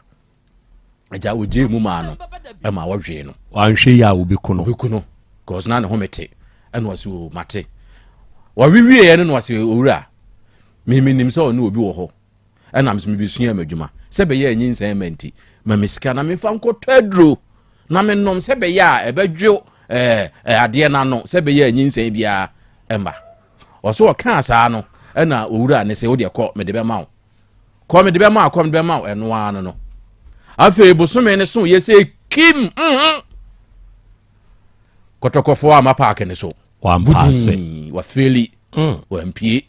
Agya ogyee mu maa no ɛma wɔhwee no. Wanhwɛ yi a obeku no. Obeku no cause na ne ho mete. Ɛna ɔse o mate. Wɔwe wieɛ no na ɔse owura me menim sɛ ɔne obi wɔ hɔ ɛna me mebɛsua m'adwuma sɛ bɛyɛ anyinsɛn ma nti ma me sika na memfa nkɔtɔ aduro na menom sɛ bɛyɛ a ɛbɛdwo ɛɛ adeɛ no ano sɛ bɛyɛ anyinsɛn biara ɛmba. Ɔse ɔkaa saa no ɛna owura ne sɛ wodeɛ kɔ mede bɛma wo. Kɔ mede bɛma wo, kɔ mede bɛma wo, ɛno ara no no. Afei bosome no so yɛ sɛ kim. Kɔtɔkɔfoɔ ama paake no so. Wampaase. Wafeeli. Wampie.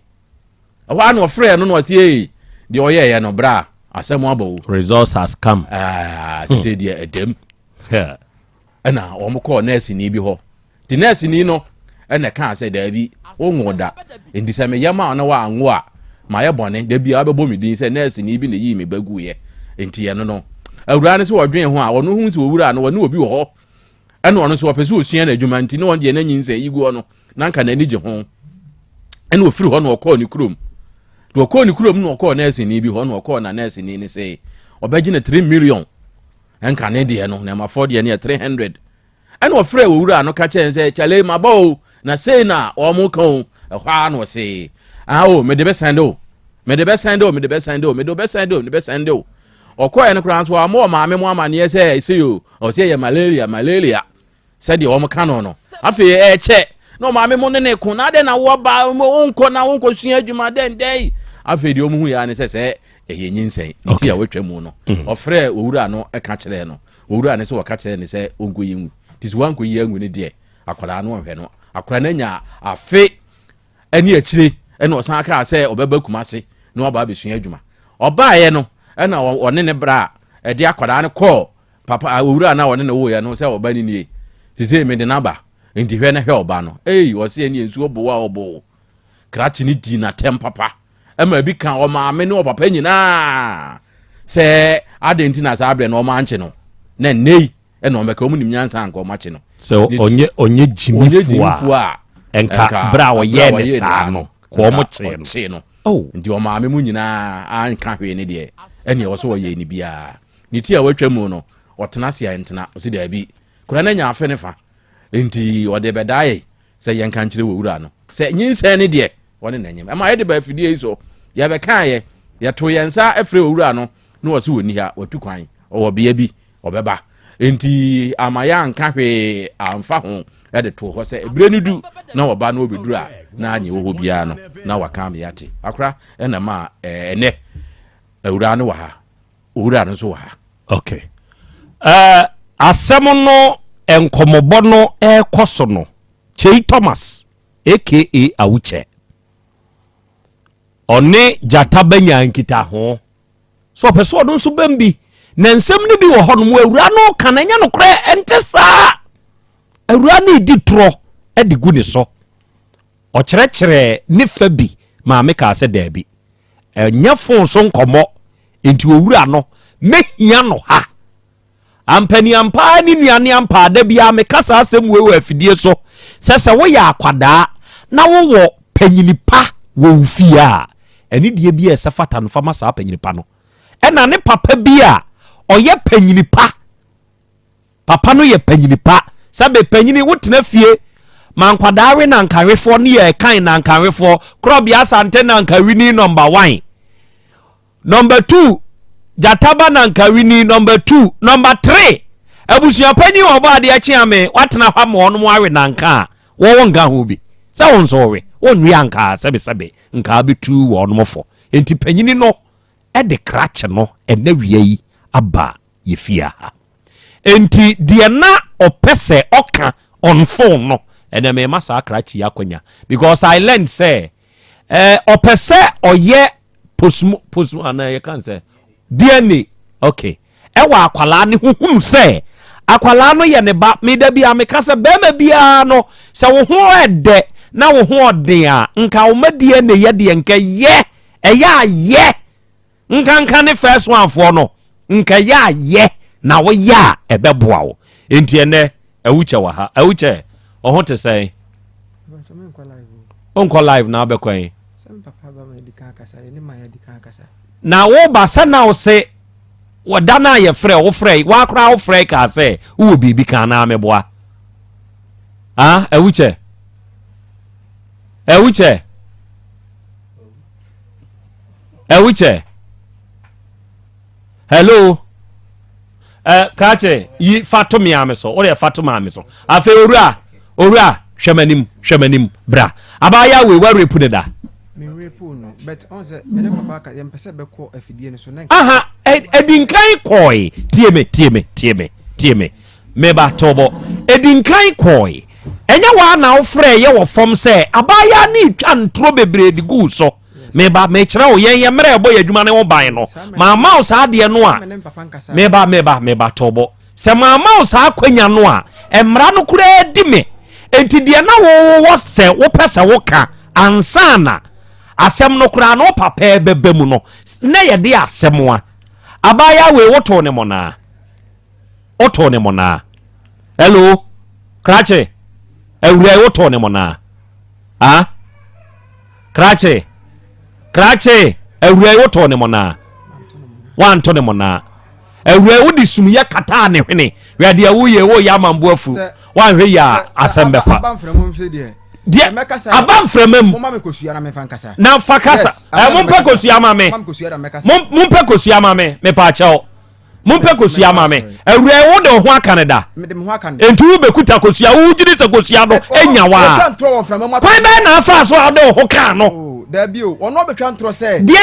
Ɛhɔ ara na ɔfrɛɛ no na ɔte ee deɛ ɔyɛɛyɛ no bra asɛm abɔ wo. Results has come. Ah, sise deɛ ɛdɛm. Ɛna wɔn kɔɔ nɛɛseni bi hɔ. Nti nɛɛseni no na ɛkaa sɛ, Daabi, wonwoo da. Enti sɛ meyɛ ma wo na woanwo a, mayɛ bɔne. Da biara wobɛbɔ me din sɛ nɛɛseni bi na eyii me ba guiɛ. Enti ɛno no. Awuraa no sɛ ɔdwen ho a, ɔno hu sɛ owura no, ɔne obi wɔ hɔ. Ɛna ɔno nso ɔpɛ sɛ osua n'adwuma nti na ɔno deɛ na nyinsɛn yi guɔ no, na anka n'ani gye ho. Ɛna ofiri hɔ na ɔkɔɔ ne kurom. Nti ɔkɔɔ ne kurom na ɔkɔɔ nɛɛseni bi hɔ na ɔkɔɔ na nɛɛseni no sɛ ɔbɛgye no 3 million. Ɛnka ne deɛ no, na ɛmafoɔ deɛ no yɛ 300. Ɛna ɔfrɛɛ owura no ka kyerɛɛ no sɛ, Kyale, maba o, na sei na wɔn ka o. Ɛhɔ ara na ɔse, ah o, mede bɛsɛnde o, mede bɛsɛnde o, mede bɛsɛnde o, mede bɛsɛnde o, mede bɛsɛnde o. Ɔkɔɛ no koraa nso wɔammɔ ɔmaame mo amaneɛ sɛ sei o, ɔsɛ ɛyɛ malaria, malaria, sɛdeɛ wɔn ka no no. Afei ɛkyɛ na ɔmaame mo ne ne ko, na adɛn na woaba, wonkɔ na wonkɔ sua adwuma dɛn dɛn. Afei deɛ wɔn hu yɛ ne sɛ sɛ ɛyɛ nyinsɛn nti a wɔatwa mu no. Ɔfrɛɛ owura no ka kyerɛɛ no. Owura no sɛ wɔka kyerɛɛ no sɛ ɔnkɔyi ngu, nti sɛ wankɔyi angu no deɛ, akwadaa no ɔnhwɛ no. Akwadaa no anya afe ne akyire ɛna ɔsan kaa sɛ ɔbɛba Kumase na waba abɛsua adwuma. Ɔbaeɛ no ɛna ɔne ne bra a ɛde akwadaa no kɔɔ Papa, owura no a ɔne no woeɛ no sɛ ɔba no nie. Sesei mede no aba, enti hwɛ na hwɛ ɔba no. Ei, ɔse ɛneɛ nsuo bo a ɔbo wo. Krakye no dii n'atɛm papa. Ɛma ebi ka ɔmaame ne ɔpapa nyinaa sɛ adɛn nti na saa berɛ no ɔma ankye no. Na nnɛ yi ɛna ɔmɛka ɔmo nim nyansa anka ɔmo akye no. Sɛ ɔnyɛ ɔnyɛ gyimifoɔ a, nka berɛ a ɔyɛɛ ne saa no, kɔ ɔmo kyee no. Oh. Nti ɔmaame mu nyinaa anka hwee ne deɛ ɛne ɛwɔ sɛ ɔyɛ ne biara. Ne ti a watwa mu no, ɔtena ase a ɛntena. Ɔsi daabi. Kora no anya afe ne fa. Nti ɔde bɛdaa yɛ sɛ yɛnka nkyerɛ wɔ wura no sɛ nyinsɛn ne deɛ ɔne n'anyim. Ɛma yɛde ba afidie yi so. Yɛbɛkaeɛ, yɛto yɛn nsa frɛ owura no na ɔse ɔnni ha, watu kwan, ɔwɔ bea bi, ɔbɛba. Nti ama yɛanka hwee amfa ho de too hɔ sɛ ɛberɛ no du na ɔba na ɔbɛduru a na neɛ ɛwɔ hɔ biara no na waka ama yɛate. Akora ɛna ma ɛnɛ awuraa no wɔ ha, owura no nso wɔ ha. Okay. Uh, asɛm no nkɔmmɔbɔ no ɛrekɔ so no, Kyei Thomas aka Awukyɛ, ɔne Gyata bɛnya nkitaho. So ɔpɛ sɛ ɔno nso bɛm bi. Na nsɛm no bi wɔ hɔ nom, awura no ka na ɛnyɛ nokorɛ, ɛnte saa. Awura no redi torɔ de gu ne so. Ɔkyerɛkyerɛɛ ne fa bi maame kaa sɛ daabi, ɛnyɛ fon so nkɔmmɔ, nti owura no mɛhia no ha. Ampaniampaa ne nuane ampaa, da biara meka saa asɛm wei wɔ afidie so sɛ sɛ woyɛ akwadaa na wowɔ panyini pa wɔ wo fie a, anidie bi a ɛsɛ fata no fa ma saa panyini pa no. Ɛna ne papa bi a ɔyɛ panyini pa Papa no yɛ panyini pa. Sɛbe panyini wo tena fie ma nkwadaa we nankawefoɔ ne yɛ kan nankawefoɔ korɔbea asante nankawini number one number two gyataba nankawini number two number three abusua panyin wɔ bɔ adeɛ kyea me watena hɔ ama wɔn awe nanka a wɔwɔ nka ho bi sɛ wɔn nso wɔwe wɔn nwi anka sɛbe sɛbe nka bɛtu wɔn fo nti panyini no ɛde krakye no ɛnɛ wia yi aba yɛ fie ha. Enti deɛ na ɔpɛ sɛ ɔka on phone no, ɛnɛ mema saa krakye yi akwanya because I learned sɛ eh, ɔpɛ sɛ ɔyɛ posmo posmo anaa yɛka n sɛ DNA okay ɛwɔ akwalaa ne ho hunu sɛ akwalaa no yɛ ne ba. Meda bi a meka sɛ bɛrima biara no sɛ wo ho ɛdɛ na wo ho ɔden a nka wo ma DNA yɛ deɛ nka yɛ ɛyɛ ayɛ Nkanka ne first one foɔ no nka yɛ a yɛ na wo yɛ a ɛbɛboa wo. Enti ɛnɛ Awukyɛ wɔ ha. Awukyɛ, wo ho te sɛn? Wonkɔ live na wobɛkɔ yi? Na woba sɛ na wo se wɔda no a yɛfrɛ wo frɛ woakora wo frɛ kaa sɛ wowɔ biribi ka anaa meboa? Ah, Awukyɛ. Awukyɛ. Ɛwokyɛ. Hello. Ɛ krakye yi fa to me ame so. Wode fa to maame so. Afei owura, owura hwɛ m'anim, hwɛ m'anim. Bra. Abaayewa wei wa rape ne da. Aha, ɛdi nkan kɔe. Tie me, tie me, tie me, tie me. Meba tɔbɔ. Ɛdi nkan kɔe. Ɛnyɛ waa na wofrɛ yɛ wɔ fam sɛ abaayewa ne twa ntoro bebree de guu so. Meba, mekyerɛ wo, yɛn yɛ mmerɛ ɛbɔ yɛ adwuma ne ho ban no. Maama wo saa adeɛ no a, meba, meba, meba tɔbɔ. Sɛ maama wo saa akwanya no a, mmara no koraa di me. Enti deɛ na wowɔ sɛ wopɛ sɛ woka ansa na asɛm no koraa no wo papa bɛba mu no, na yɛde asɛm a. Abaayewa wei wotoo ne mɔnaa. Wotoo ne mɔnaa. Hello, krakye, awura yi wotoo ne mɔnaa. Ah? Krakye, krakye, awura yi wotoo ne mɔnaa. Wanto ne mɔnaa. Awura yi wode sumyɛ kataa ne hwene. Hwɛ deɛ woyɛ, woyɛ ama mbo afu. Wanhwɛ yi a asɛm bɛfa. Deɛ aba mframa mu. Na fa kasa. Ɛ mompɛ kosua ma me. Mompɛ kosua ma me. Mepaakyɛw. Mompɛ kosua ma me. Awura yi wode wo ho aka ne da. Enti wobɛkuta kosua, wogyiri sɛ kosua no anya waa. Kwan bɛn na afa so a wode wo ho kaa no? Oh, Deɛ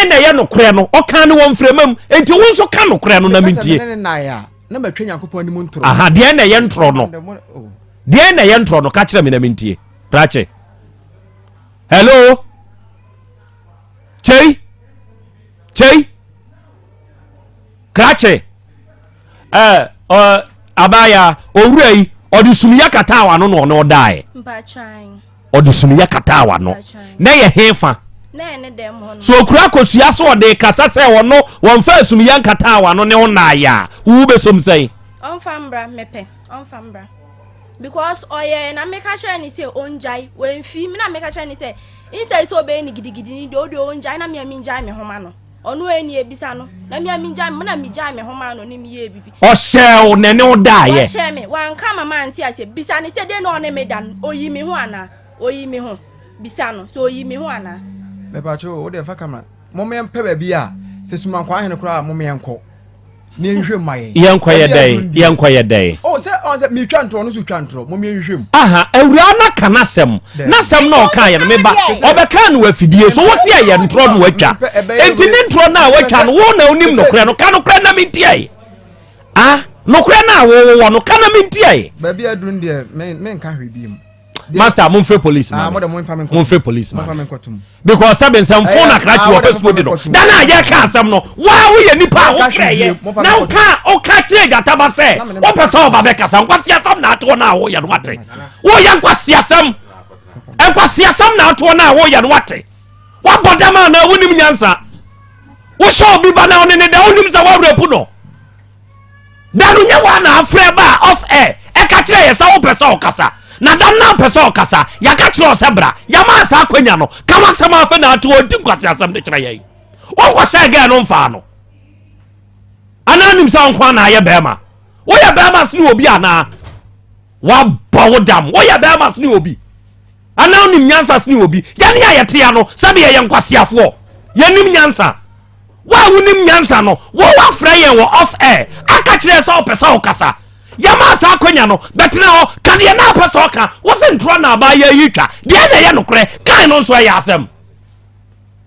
na ɛyɛ nokorɛ no, ɔkaa no wɔ mframa mu. Enti wo nso ka nokorɛ no na mentie. Aha, deɛ na ɛyɛ ntorɔ no. Oh. Deɛ na ɛyɛ ntorɔ no, ka kyerɛ me na mentie. Krakye. Hello? Kyei? Kyei? Krakye. Eh, Ɔ abaayaa, owura yi, ɔde sumiyɛ kataa w'ano na ɔne wo daeɛ. Mpatwan. Ɔde sumiyɛ kataa w'ano. Na ɛyɛ hefa? Na ɛyɛ ne dɛm hɔ no. So okura kosua so ɔde kasa sɛ ɔno wɔmfaa sumiyɛ nkataa w'ano ne wo nnaeɛ a, wo wobɛsom sɛn? Ɔmfa mbra, mepɛ. Ɔmfa mbra. Because ɔyɛɛ na meka kyerɛ ne sɛ ɔngyae, wamfi. Me na meka kyerɛ ne sɛ instead sɛ ɔbɛyɛ ne gidigidi no deɛ ɔdeɛ ɔngyae na me a mengyae me ho ma no. Ɔno ani ebisa no na me a mengyae me na megyae me ho maa no ne meyɛɛ bibi. Ɔhyɛɛ wo na ɛne wo daeɛ. Ɔhyɛɛ me, wanka ama mante aseɛ. Bisa no sɛ dɛn na ɔne me da no, ɔyi me ho anaa? Ɔyi me ho. Bisa no sɛ ɔyi me ho anaa? Mepakyɛ o, wo deɛ fa camera. Mom yɛn pɛ baabi a sɛ Sumankwaa ahene koraa a mom yɛn kɔ. Ne yɛn hwehwɛ mu ma yɛn. Yɛn kɔ yɛ dɛn? Yɛn kɔ yɛ dɛn? Oh sɛ ɔn sɛ metwa ntorɔ ɔno nso twa ntorɔ mom yɛn hwehwɛ mu. Aha awuraa no aka n'asɛm n'asɛm na ɔka yɛ no meba ɔbɛka no afidie so wo se ɛyɛ ntorɔ no watwa enti ne ntorɔ no a watwa no wo na wonim nokorɛ no ka nokorɛ na mentiae ah nokorɛ no a wowɔ no ka na mentiae. Baabi aduru no deɛ menka hwee bi mu. Master mo nfrɛ police ma me mo nfrɛ police ma me because sɛbi nsɛmfo na krakye wɔ pɛ suo di no da na yɛ ka asɛm no waa woyɛ nipa a wofrɛ yɛ na woka woka kyerɛ gyataba sɛ wopɛ sɛ ɔba bɛkasa nkwasi asɛm na atoɔ no a woyɛ no wate woyɛ nkwasi asɛm nkwasi asɛm na atoɔ no a woyɛ no wate wabɔ dam a na wonim nyansa wohyɛ obi ba na ɔne ne da wonim sɛ woawerɛ pu no Da no nyɛ woa na afrɛ baa off air ɛka kyerɛ yɛ sɛ wopɛ sɛ ɔkasa na da no na wopɛ sɛ ɔkasa yɛaka kyerɛ wo sɛ bra yɛmaa saa akwanya no ka w'asɛm afei na ate ɔdi nkwasi asɛm de kyerɛ yɛn wokɔhyɛɛ gɛɛ no mfaa no anaa nim sɛ wo nko ana ayɛ bɛrima woyɛ bɛrima sene obi anaa wabɔ wo dam woyɛ bɛrima sene obi anaa wonim nyansa sene obi yɛne a yɛte ya no sɛdeɛ yɛyɛ nkwaseafoɔ yɛnim nyansa Wo a wonim nyansa no, wo wafrɛ yɛn wɔ off air aka kyerɛ sɛ ɔpɛ sɛ ɔkasa. Yɛmaa saa akwanya no, bɛtena hɔ, ka deɛ na apɛ sɛ ɔka. Wo se ntorɔ na abaa yɛ yi twa. Deɛ na ɛyɛ nokorɛ, kan no nso ɛyɛ asɛm.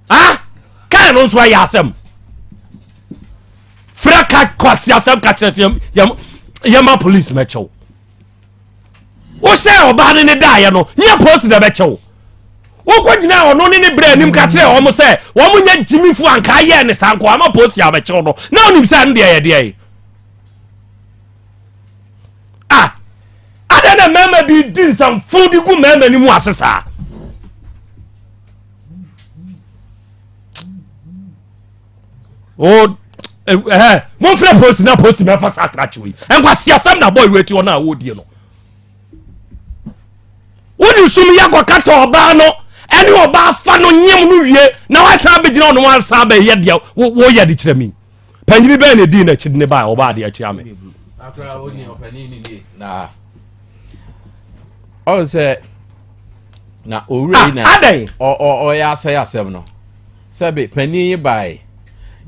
Ah, kan no nso ɛyɛ asɛm. Frɛ ka kwasi asɛm ka kyerɛ sɛ yɛma police mɛkyɛw. Wohyɛ ɔbaa ne ne daeɛ no, nyɛ polisi na ɛbɛkyɛ wo. Wokɔgyina ɔno ne ne berɛ anim ka kyerɛ wɔn sɛ wɔn nyɛ gyimifo anka ayɛ ne saa nko ama polisi abɛkyɛw no na onim sɛ ɛno deɛ yɛ deɛ yi. Ah, adɛn na mmarima bi di nsɛmfo de gu mmarima no mu ase saa? o ɛɛ momfrɛ polisi na polisi mɛfa saa krakye yi nkwasiasɛm na bɔɔl wei ti hɔ no a wɔredie no wode sum yɛ kɔkata ɔbaa no ɛne ɔbaa fa no nyem no wie na wasan abɛgyina ɔno wasan bɛyɛ deɛ woyɛ de kyerɛ mi panyini bɛn na ɛdii n'akyi de ne baa ɔbaa de akyi ame ɔn sɛ na owura yi na ah, adɛn ɔyɛ asɛe asɛm no Sɛbe panin yi bae.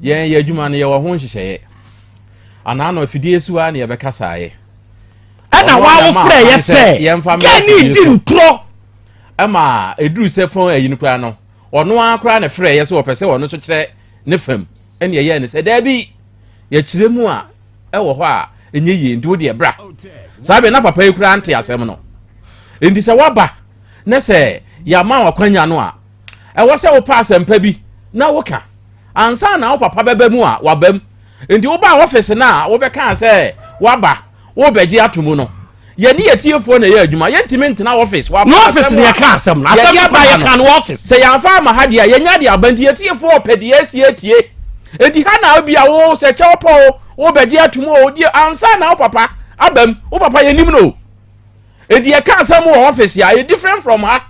Yɛn yɛ adwuma no yɛwɔ ho nhyehyɛeɛ. Anaa no afidie so ara na yɛbɛkasaeɛ. Ɛna wa wo frɛ yɛ sɛ gɛni di ntorɔ. Ɛma ɛduru sɛ fɔn ayi no koraa no ɔno ara koraa na frɛ yɛ sɛ ɔpɛ sɛ ɔno nso kyerɛ ne fam. Ɛna yɛyɛɛ no sɛ daabi yɛkyerɛ mu a ɛwɔ hɔ a ɛnyɛ yie nti wo deɛ bra. Saa bɛ na papa yi koraa nte asɛm no. Nti sɛ waba na sɛ yɛama wo akwanya no a Ɛwɔ sɛ wopɛ asɛmpa bi na woka ansa na wo papa bɛba mu a waba mu. Nti wobaa ɔfese no a wobɛkaa sɛ waba wobɛgye ato mu no, yɛne yɛtiefoɔ na ɛyɛ adwuma. Yɛntumi ntena ɔfese. Waba Na ɔfese na yɛka asɛm no. Asɛm no koraa yɛka no wɔ ɔfese. Sɛ yɛamfa ama ha deɛ a, yɛnya de aba. Nti yɛtiefoɔ ɔpɛ deɛ asi atie. Nti ha na bi a wo sɛ kyɛw pɔ o, wobɛgye ato mu o, deɛ ansa na wo papa aba mu. Wo papa yɛnim no o. Nti yɛka asɛm wɔ ɔfese a, ɛyɛ different from ha.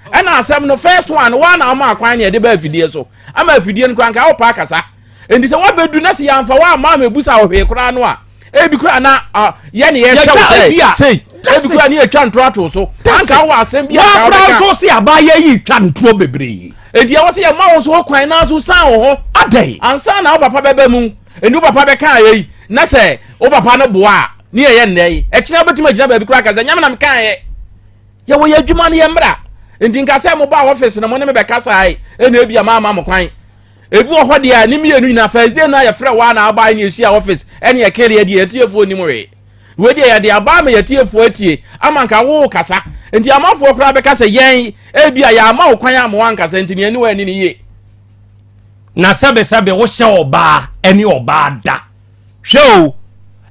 Ɛna asɛm no first one waa na ɔma akwan na yɛde ba afidie so ama afidie no koraa nka wopɛ akasa nti sɛ woabɛdu na sɛ yɛamfa woamma amɛbusa wo hwee koraa no a ebi koraa na yɛ ne yɛhyɛ wo sɛ sei ebi koraa ne yɛtwa ntorɔ ato so anka wowɔ asɛm bi anka wobɛka nso se abaayɛ yi twa ntorɔ bebree nti ɛwɔ sɛ yɛma wo nso ho kwan na nso san wo ho adɛn ansa na wo papa bɛba mu nti wo papa bɛka ayɛ yi na sɛ wo papa no boa a ne yɛyɛ nnɛ yi ɛkyena wobɛtumi agyina baabi koraa ka sɛ nyame na mekaeɛ Yɛwɔ yɛn adwuma no yɛ mmra. Nti nka sɛ mo baa office no mo ne me bɛkasae ɛna ebi a maama mo kwan. Ebi wɔ hɔ deɛ a ne mmienu nyinaa first day no a yɛfrɛ waa na abae ne yɛhyia office ɛne yɛkɛre deɛ yɛtiefoɔ nim hwee. Wei deɛ yɛde aba ama yɛtiefoɔ atie ama nka wo kasa. Nti amanfoɔ koraa bɛka sɛ yɛn ebi a yɛama wo kwan ama wankasa nti ne ani wɔ ani ne yie. Na sɛbesɛbe wohyɛ ɔbaa ɛne ɔbaa da. Hwɛ o!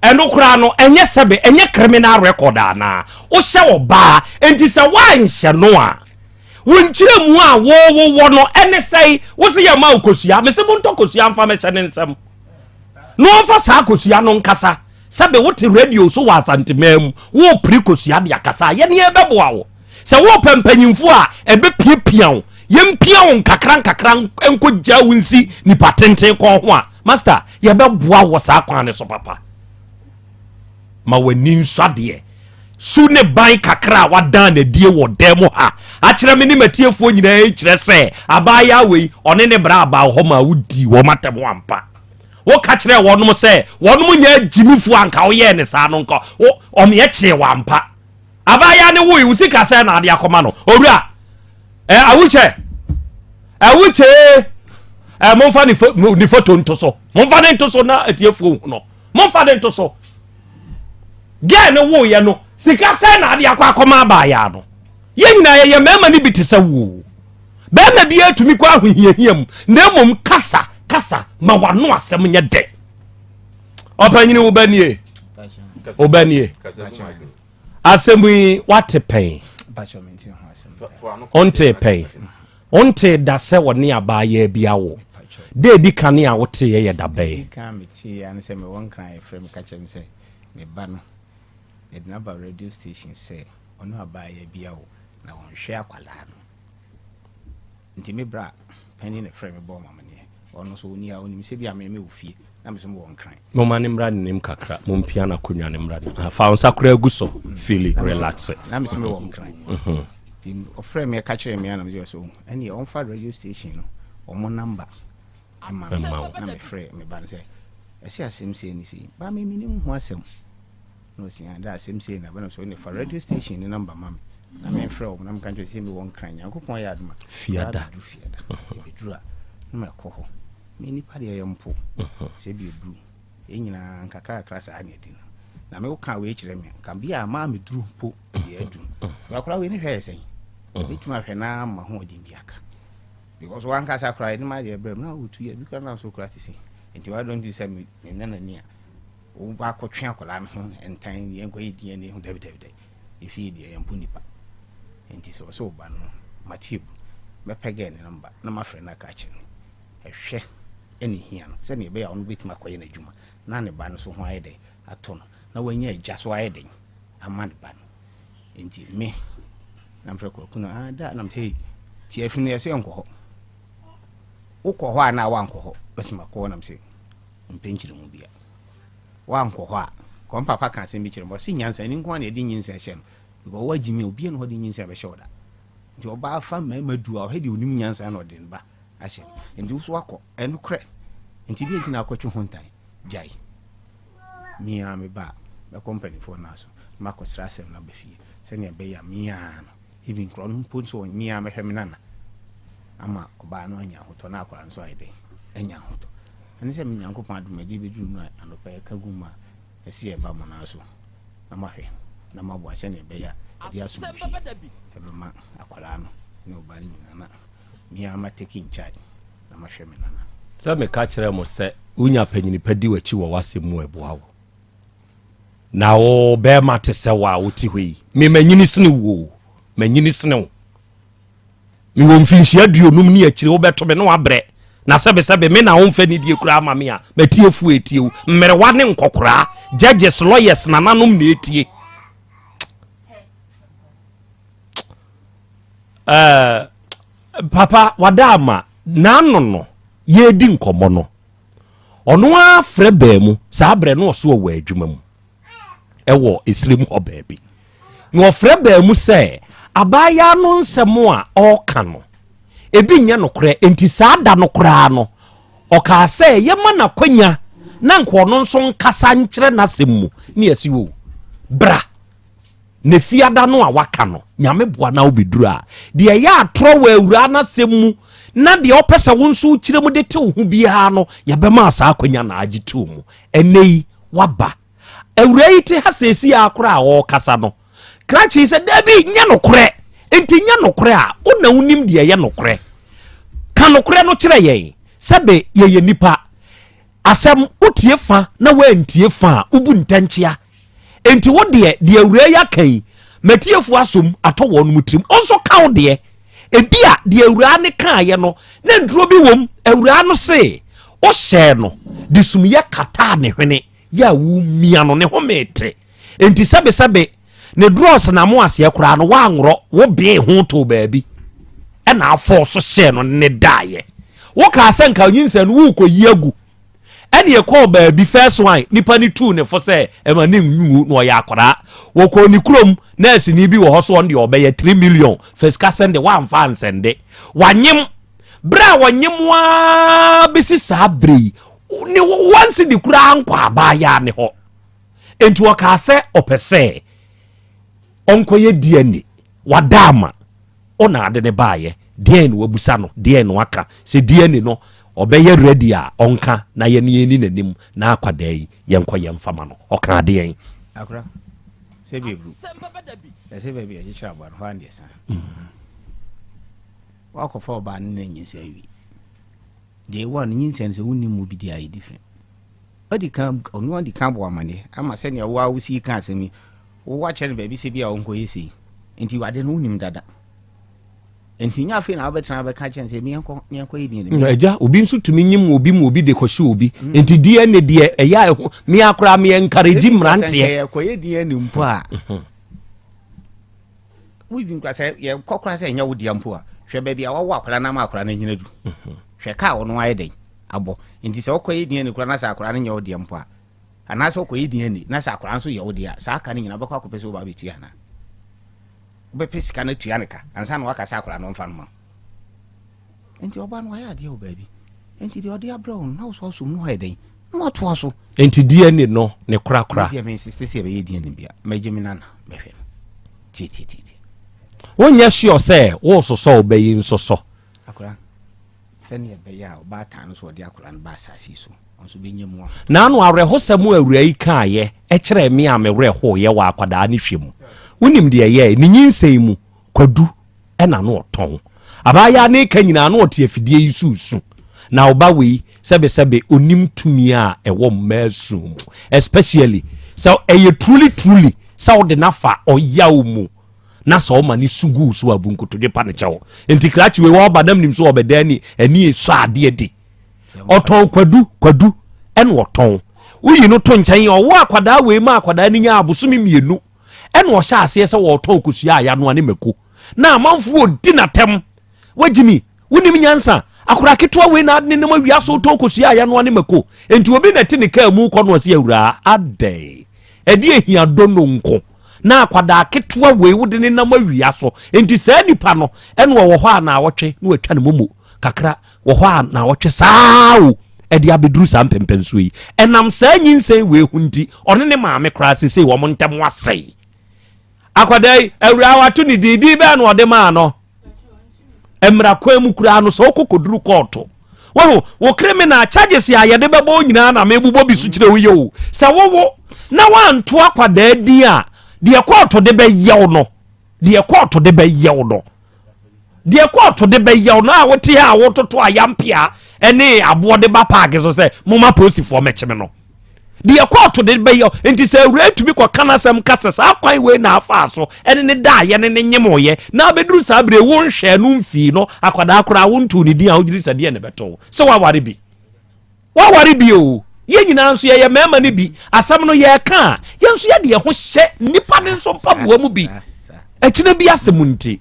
Ɛno koraa no, ɛnyɛ sɛbe, ɛnyɛ criminal record anaa? Wohyɛ ɔbaa, enti sɛ woanhyɛ no a, wo nkyerɛmu a wowowɔ no ɛne sɛe? Wo se yɛma wo kosua, mese montɔ kosua mfa mɛhyɛ ne nsam na ɔmfa saa kosua no nkasa. Sɛbe wote radio so wɔ Asanteman mu, wopere kosua de akasa a, yɛne yɛbɛboa wo. Sɛ wopɛ mpanyimfoɔ a ɛbɛpiapia wo, yɛmpia wo nkakra nkakra nkɔgya wo nsi nipa tenten kɔn ho a, master, yɛbɛboa wɔ saa kwan no so papa. Ma w'ani nsɔ adeɛ su ne ban kakra a wadan n'adie wɔ dan mu ha akyerɛ me ne matiefoɔ nyinaa yi kyerɛ sɛ abaayaa wei ɔne ne bra abaa hɔ ma wodii wɔn atɛm ampa. Woka kyerɛ wɔnom sɛ wɔnom nyɛ agyimifoɔ anka woyɛɛ ne saa no nka ɔmeɛ kyee wɔ ampa. Abaayaa ne woe wo sika sɛ na ade akɔma no owura ɛ awukyɛ awukyɛ ɛ momfa ne foto nto so, momfa ne nto so na atiefoɔ hu no, momfa ne nto so. Gɛɛ ne woyɛ no sika sɛ na ade akɔ akɔma abaayaa no. Yɛn nyinaa yɛyɛ mmarima no bi te sɛ wo. Bɛrima biara tumi kɔ ahohiahia mu, na mmom kasa kasa ma wano asɛm nyɛ dɛ. Ɔpanyini, wo ba nie, wo ba nie. Asɛm yi wate pɛn? Ɔnte pɛn? Ɔnte da sɛ ɔne abaayaa bi awo? Da edi kane a woteeɛ yɛ da bɛn? Yɛde no aba radio station sɛ ɔne abaayaa bi awo na ɔnhwɛ akwadaa no. Nti me bra panin na ɛfrɛɛ me bɔɔ me amaneɛ. Ɔno nso ɔnni ha, ɔnim sɛ bi a me mewɔ fie na me nso mewɔ Nkran. Momma no mmra n'anim kakra, mompia n'akonnwa no mmra n'anim. Fa wo nsa koraa gu so, fili, relaxe. Na me nso mewɔ Nkran. Nti ɔfrɛɛ me ka kyerɛɛ me a na me sɛ oh, ɛnneɛ ɔmfa radio station no wɔn number mma me. Na mefrɛɛ me ba no sɛ ɛsɛ asɛm sei ne sei. Ba me menim ho asɛm. Na ɔsi ah da asɛm sei na bɛnam so ne fa radio station ne number ma me na memfrɛ wɔn na meka nkyerɛ sɛ mewɔ Nkran, Nyankopɔn ayɛ adom a fiada bɛduru fiada ɛbɛduru a na makɔ hɔ. Me nipa deɛ yɛ mpo sɛ bi ɛduru yɛn nyinaa nkakrakra saa ne adi no na me woka wei kyerɛ me nka bi a maa meduru mpo deɛ aduru bakora wei ne hwɛ yɛ sɛn mɛtumi ahwɛ na ama ho ɔden bi aka because wankasa koraa yɛde ma adeɛ brɛ mu na wotu yɛ bi koraa na so koraa te sɛ nti why don't you sɛ me nanani a Wo ba akɔtwe akwadaa no ho ntan yɛn kɔ yɛ DNA ho dabi dabi dabi efie deɛ yɛn mpo nipa nti sɛ ɔsɛ ɔba no mate agu mɛpɛ gɛɛ ne namba na mafrɛ no aka akyerɛ no ɛhwɛ ɛna ehia no sɛnea ɛbɛyɛ a ɔno bɛtumi akɔyɛ n'adwuma na ne ba no so ho ayɛ dɛn atɔ no na wanya agya so ayɛ dɛn ama ne ba no nti me na mfrɛ kwaku no ah da na msɛ hey tiafi no yɛsɛ yɛnkɔ hɔ wokɔ hɔ a na wankɔ hɔ mɛsɛ makɔ hɔ na msɛ Ɔmpɛ nkyerɛmu bia. Woankɔ hɔ a, kɔ me papa ka asɛm bi kyerɛ me, ɔse nyansa ni nko ara na yɛde nyinsɛn hyɛ no, because woagye me a, obiara nni hɔ a ɔde nyinsɛn bɛhyɛ wo da. Nti ɔbaa fa mmarima du a, ɔhwɛ deɛ ɔnim nyansa na ɔde ne ba ahyɛ no. Nti wo so woakɔ, ɛnokorɛ. Nti deɛ nti na akɔtwe ho ntan? Gyae. Me ara me ba a, mɛkɔ mpanimfoɔ no aso na makɔsrɛ asɛm no aba fie, sɛdeɛ ɛbɛyɛ a me ara no, Even korɔ no mpo nso me ara mɛhwɛ me nana ama ɔbaa no anya ahotɔ na akwadaa no nso ayɛ dɛn anya ahotɔ. Ɛne sɛ me Nyankopɔn adom ɛde bɛduru mu a anɔpa yɛka gu mu a ɛsi yɛ ba mo so na mahwɛ na maboa sɛnea ɛbɛyɛ a ɛde asomdwie ɛbɛma akwadaa no ne ɔbaa no nyinaa na me ara ma take in charge na mahwɛ me nana. Sɛ meka kyerɛ mo sɛ wonya panyini pa di w'akyi wɔ w'asɛm mu a ɛboa wo. Na wo bɛrima te sɛ wo a wote hɔ yi, me manyini sene wo o, manyini sene wo. Mewɔ mfinhyia 50 ne akyire, wobɛto me na wabrɛ. Na sɛbesɛbe me na womfa nidie koraa ma me a, matiefoɔ etie wo. Mmerewa ne nkɔkoraa, judges, lawyers, nananom na etie. Uh, papa wada ama n'ano no yɛredi nkɔmmɔ no. Ɔno ara frɛ baa mu, saa berɛ no ɔso ɔwɔ adwuma mu ɛwɔ esirim hɔ baabi. Na ɔfrɛ baa mu sɛ abaayaa no nsɛm a ɔreka no, ebi nyɛ nokorɛ, enti saa da no koraa no, ɔkaa sɛ yɛma no akwanya na nka ɔno nso nkasa nkyerɛ n'asɛm mu ne yɛsi o bra. Na fiada no a waka no, Nyame boa na wobɛduru a, deɛ ɛyɛ atorɔ wɔ awuraa no asɛm mu na deɛ ɔpɛ sɛ wo nso wokyerɛ mu de te wo ho biara no, yɛbɛma saa akwanya na agye too mu. Ɛnnɛ yi, waba. Awuraa yi te ha seesei ara koraa a ɔrekasa no, krakye yi sɛ, Dabi, nyɛ nokorɛ. Enti nyɛ nokorɛ a, wo na wonim deɛ ɛyɛ nokorɛ. Ka nokorɛ no kyerɛ yɛn. Sɛbe yɛyɛ nnipa. Asɛm, wotie fa na woantie fa a, wobu ntɛnkyea. Enti wo deɛ, deɛ awuraa yi aka yi, m'atiefoɔ asom atɔ wɔn mu tirim. Wo nso ka wo deɛ. Ebia deɛ awuraa no kaeɛ no, na nturo bi wom. Awuraa no se, wohyɛɛ no de sumyɛ kataa ne hwene yɛ a womia no, ne home te. Enti sɛbesɛbe ne drɔs na mo aseɛ koraa no, woanworɔ, wobee ho too baabi ɛna afɔɔ so hyɛɛ no ne daeɛ. Wokaa sɛ nka nyinsɛn no worekɔyi agu. Ɛne ɛkɔɔ baabi first one nipa ne tuu ne fo sɛ ɛma ne nwu na ɔyɛ akwadaa. Wɔkɔɔ ne kurom nɛɛseni bi wɔ hɔ so ɔno deɛ ɔbɛyɛ 3 million fa sika sɛnde woamfa ansɛnde. Wanyem berɛ a wɔnyem waa bɛsi saa berɛ yi ne wansi de koraa nkɔ abaayaa ne hɔ. Enti ɔkaa sɛ ɔpɛ sɛ ɔnkɔyɛ DNA. Wada ama. Wo na ade no baayɛ. Deɛn na wabusa no? Deɛn na waka? Sɛ DNA no ɔbɛyɛ ready a ɔnka na yɛne yɛnni n'anim na akwadaa yi yɛnkɔ yɛmfa ma no. Ɔkaa deɛn? Akora, sɛ bi eburu. Ɛsɛ baabi a ɛkyekyere aboa no hɔ ara na ɛsan. Wakɔfa ɔbaa no na nyinsɛn awie. Deɛ ɛwɔ a no nyinsɛn no sɛ wonni mu bi deɛ ayɛ different. Adi kan, ɔno adi kan abɔ amaneɛ ama sɛnea wo ara wosi ka asɛm yi, woakyerɛ no baabi sɛ bi a ɔnkɔyɛ sei. Nti ade no wonim dada. Nti nyɛ afei na wobɛtena bɛka kyerɛ no sɛ meɛnkɔ meɛnkɔyɛ DNA. Na agya, obi nso tumi nyim obi ma obi de kɔhyɛ obi. Mm. Nti DNA deɛ ɛyɛ a ɛho me akora me encourage mmeranteɛ. Sɛ yɛkɔyɛ DNA mpo a, mhm. wodwin kora sɛ yɛkɔ kora sɛ ɛnyɛ wo dea mpo a, hwɛ baabi a wawo akora no ama akora no anyina du. Mhm. Hwɛ kaa ɔno ayɛ dɛn. abɔ. Nti sɛ wokɔyɛ DNA koraa na sɛ akwadaa no nyɛ wo deɛ mpo a, anaasɛ wokɔyɛ DNA na sɛ akwadaa nso yɛ wo deɛ a, saa ka no nyinaa wobɛkɔ akɔpɛ sɛ woba abɛtua anaa? Wobɛpɛ sika no atua ne ka ansa na waka sɛ akwadaa no ɔmfa no ma wo. Nti ɔbaa no wayɛ adeɛ wɔ baabi. Nti deɛ ɔde abrɛ wo no na wo so asom no ayɛ dɛn? Na watoa so. Nti DNA no ne korakora. Me deɛ me insiste sɛ yɛbɛyɛ DNA bia. Mɛgye me nana mɛhwɛ no. Tie tie tie tie. Wonyɛ sure sɛ wososɔ wo ba yi nsosɔ. Akora. Sɛnea ɛbɛyɛ a ɔbaatan no nso a ɔde akwadaa no ba asase yi so no nso bɛnya mu ahotɔ. Naano awerɛhosɛm a awuraa yi kaeɛ kyerɛɛ me a me werɛ hoeɛ wɔ akwadaa no hwɛ mu. Wonim deɛ ɛyɛe? Ne nyinsɛn mu, kwadu na na ɔtɔn. Abaayaa no reka nyinaa na ɔte afidie yi so resu. Na ɔba wei, sɛbesɛbe, ɔnim tumi a ɛwɔ mmaa su mu. Especially sɛ ɛyɛ truly truly sɛ wode no afa ɔyaw mu. na sɛ ɔma ne su gu so a bu nkotodwe pa no kyɛw nti krakye wei wɔba nam nim so ɔbɛda ani ani sɔ adeɛ di ɔtɔn kwadu kwadu ɛna ɔtɔn woyi no to nkyɛn ɔwɔ akwadaa wei ma akwadaa no nya abosome mmienu ɛna ɔhyɛ aseɛ sɛ wɔtɔn kosua a yanoa ne mako na amanfoɔ di n'atɛm Wagyimi, wonim nyansa. Akwadaa ketewa wei na ade ne nam awia so tɔn kosua a yɛanoa ne mako. Enti obi na ɛte ne kaa mu kɔ no ɔse awuraa adɛn? Ɛde ehia dono nko na akwadaa ketewa wei wode ne nam awia so. Enti saa nipa no ɛna ɔwɔ hɔ a naawɔtwe na watwa ne momo kakra wɔ hɔ a naawɔtwe saa o ɛde abɛduru saa mpɛmpɛnsoɔ yi. Ɛnam saa nyinsɛn wei ho nti ɔne ne maame koraa sesei wɔn ntam asɛe. Akwadaa yi awuraa wato ne din, din bɛn na ɔde maa no? Mmara kwan mu koraa no sɛ wokɔ kɔduru kɔɔto wahu wo criminal charges a yɛde bɛbɔ wo nyinaa na mebobɔ bi so kyerɛ wo yɛ o sɛ wowo na woanto akwadaa din a deɛ kɔɔto de bɛyɛ wo no deɛ kɔɔto de bɛyɛ wo no deɛ kɔɔto de bɛyɛ wo no a wote a wototo ayampea ne aboɔ de ba paake so sɛ moma polisifoɔ mɛkyeme no deɛ kɔɔto de bɛyɛ nti sɛ awura tumi kɔka n'asɛm ka sɛ saa kwan wei na afaa so ɛne ne daayɛ ne ne nyemoyɛ na abɛduru saa bere wo nhwɛɛ no mfii no akwadaa koraa wontoo ne din a wogyiri sɛ deɛ ne bɛto sɛ waware bi waware bi o yɛn nyinaa nso yɛyɛ mmarima no bi asɛm no yɛreka a yɛn nso yɛde yɛn ho hyɛ nnipa no nso mpaboa mu bi akyina bi asɛm nti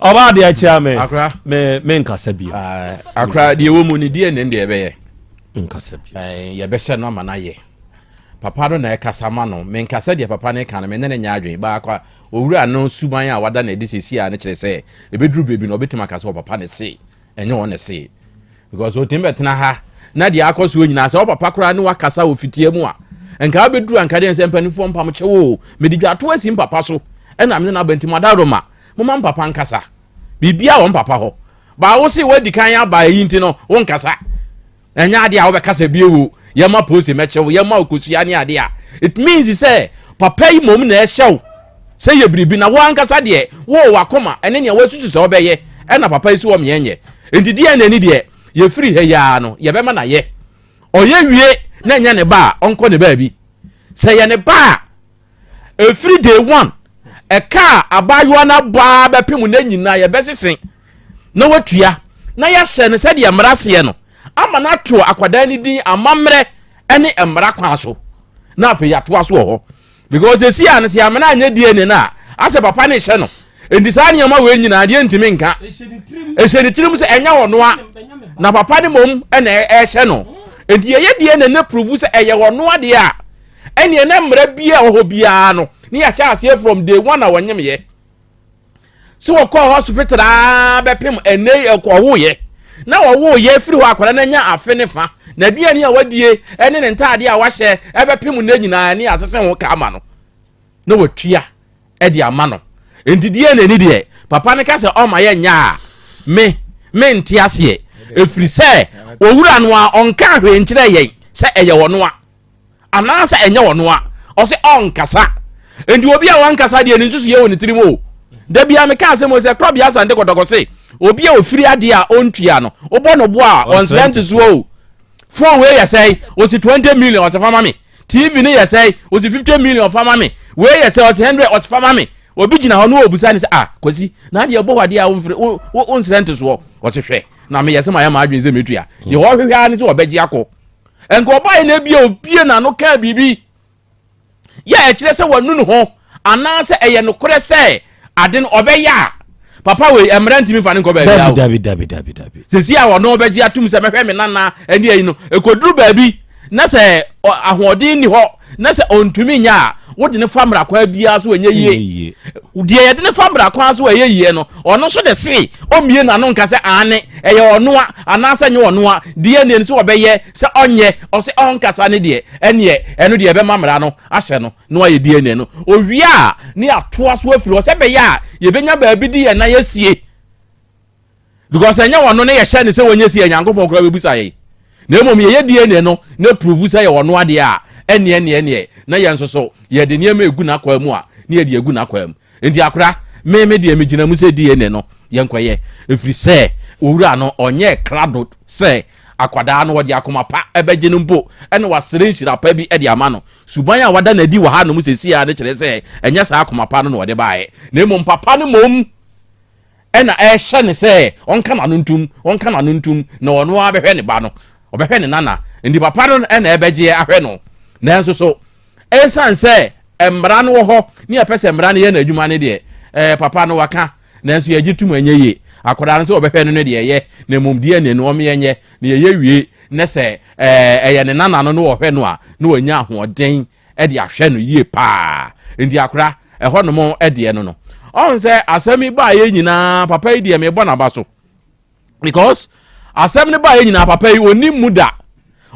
ɔbaa deɛ akyia me me me nkasa bio akora deɛ wɔ mu ne deɛ ne deɛ ɛbɛyɛ nkasa bio yɛbɛhyɛ no ama no ayɛ papa no na ɛkasa ma no menkasa deɛ papa no ka no me ne no nyɛ adwene baako a owura no suban a wada no adi sɛsi a no kyerɛ sɛ ɛbɛduru baabi no ɔbɛtumi aka sɛ ɔpapa ne se ɛnyɛ wɔn na ɛsee because otumi bɛtena ha na deɛ akɔ soɔ nyinaa sɛ ɔpapa koraa ne wakasa wɔ fitia mu a nka abɛduru anka deɛ sɛ mpanimfoɔ mpam kyɛw o mede dwato asi mpapa so ɛna mene n'aba nti mo adaroma moma mpapa nkasa biribiara wɔ mpapa hɔ baa wo se woadi kan aba eyi nti no wo nkasa ɛnyɛ adeɛ a wobɛkasa bio o yɛma polisi mɛkyɛw yɛma okosua ne adeɛ a it means sɛ papa yi mmom na ɛhyɛ wo sɛ yɛ biribi na wo ankasa deɛ wowɔ w'akoma ɛne nea woasusu sɛ wobɛyɛ ɛna papa yi si wɔ meɛ nyɛ nti deɛ na ani deɛ. Yɛfiri ha yi ara no, yɛbɛma no ayɛ. Ɔyɛ wie na ɛnyɛ ne ba a, ɔnkɔ ne baabi. Sɛ ɛyɛ ne ba a, ɛfiri day one, ɛka a abaayewa no abɔ ara bɛpem nnɛ nyinaa yɛbɛsese na watua na yɛahyɛ no sɛdeɛ mmara seɛ no ama no ato akwadaa no din amammerɛ ne mmara kwan so na afei yɛatoa so wɔ hɔ. Because esi a no sɛ amena anyɛ DNA no a asɛ papa no hyɛ no nti saa nneɛma wei nyinaa deɛ ntumi nka ɛhyɛ ne tirim sɛ ɛnyɛ ɔnoa na papa no mmom ɛna ɛhyɛ no nti yɛyɛ DNA no prove sɛ ɛyɛ ɔnoa deɛ a ɛneɛ na mmara bi a ɛwɔ hɔ biara no ne yɛahyɛ aseɛ from day one a wɔnyemyɛ sɛ wɔkɔɔ hospital aa bɛpem ɛnɛ yi ɔwoyɛ na wɔwoyɛ firi hɔ akwadaa no anya afe ne fa na aduane a wadie ɛne ne ntaadeɛ a wahyɛ ɛbɛpem nnɛ nyinaa ne asese ho ka ama no na watua ɛde ama no nti deɛ n'ani deɛ papa no ka sɛ ɔma yɛ nya a me mente aseɛ ɛfiri sɛ owura no a ɔnka hwee nkyerɛ yɛn sɛ ɛyɛ ɔno a anaasɛ ɛnyɛ ɔno a ɔsɛ ɔnkasa nti obi a wankasa deɛ ne nsusu yɛ wɔ ne tirim o da bia meka asɛm o sɛ korɔbea asante kɔtɔkɔ se obi a ofiri adeɛ a ɔntua no wobɔ no bo a ɔnsrɛ ntesoɔ o phone wei yɛ sɛe ɔsi 20 million ɔsɛ fama me tv no yɛ sɛe ɔsi 50 million fama me wei yɛ sɛ ɔsi 100 ɔsɛ fama me obi gyina hɔ no ɔbusa ne sɛ ah kwasi na adeɛ bɔ hɔ adeɛ a wonsrɛ ntesoɔ ɔsɛ hwɛ na meyɛ sɛ mayɛ m'adwene sɛ mɛtua deɛ ɔhwehwɛ ara ne sɛ ɔbɛgye akɔ Nka ɔbaeɛ na ebia obie n'ano kaa biribi yɛ a ɛkyerɛ sɛ wanu ne ho anaasɛ ɛyɛ nokorɛ sɛ ade no ɔbɛyɛ a papa wei mmara ntumi nfa ne nkɔ baabi a o. Dabi dabi dabi dabi. Sisi a ɔno ɔbɛgye atum sɛ mɛhwɛ me nana ɛne ayi no ɛkɔduru baabi na sɛ ahoɔden nni hɔ na sɛ ɔntumi nyɛ a wode ne fa mmara kwan biara so ɛnyɛ yie deɛ yɛde ne fa mmara kwan so ɛyɛ yie no ɔno nso de se ɔmmie n'ano nka sɛ aane ɛyɛ ɔnoa anaasɛ nyɛ ɔnoa deɛ ne sɛ ɔbɛyɛ sɛ ɔnyɛ ɔsɛ ɔnkasa ne deɛ ɛneɛ ɛno deɛ ɛbɛma mmara no ahyɛ no na wayɛ DNA no owie a ne atoa so afiri hɔ sɛ bɛyɛ a yɛbɛnya baabi de yɛn nan asie Because ɛnyɛ ɔno ne yɛhyɛ ne sɛ wɔnyɛ si yɛ Nyankopɔn koraa bɛbusa yɛn. Na mmom yɛyɛ DNA no na prove sɛ yɛ ɔno adeɛ a, ɛneɛ neɛ neɛ na yɛn nso so yɛde nneɛma egu n'akwaa mu a, na yɛde agu n'akwaa mu. Nti akora, me me deɛ megyina mu sɛ DNA no yɛnkɔyɛ. Ɛfiri sɛ owura no ɔnyɛɛ krado sɛ akwadaa no wɔde akoma pa ɛbɛgye no mpo ɛna wasrɛ nhyira pa bi de ama no. Suban a wada no adi wɔ hanom seesei ara no kyerɛ sɛ ɛnyɛ saa akoma pa no na ɔde baeɛ. Na mmom papa no mmom ɛna ɛrehyɛ no sɛ ɔnka n'ano ntom, ɔnka n'ano ntom, na ɔno ara bɛhwɛ ne ba no, ɔbɛhwɛ ne nana. Nti papa no ɛna ɛbɛgyeɛ ahwɛ no. Nanso so, ɛsiane sɛ mmara no wɔ hɔ ne yɛpɛ sɛ mmara no yɛ n'adwuma no deɛ, ɛɛ papa no waka, nanso yɛgye tom ɛnyɛ yie. Akwadaa no sɛ ɔbɛhwɛ no no deɛ ɛyɛ, na mmom deɛ ne no ɔmo yɛnyɛ, na yɛyɛ wie, na sɛ ɛɛ ɛyɛ ne nana no na ɔhwɛ no a, na wanya ahoɔden de ahwɛ no yie paa. Nti akora, ɛhɔ nom deɛ no no. Ɔn sɛ asɛm yi baayɛ nyinaa papa yi deɛ mebɔ n'aba so. Because asɛm no baayɛ nyinaa papa yi onim mu da.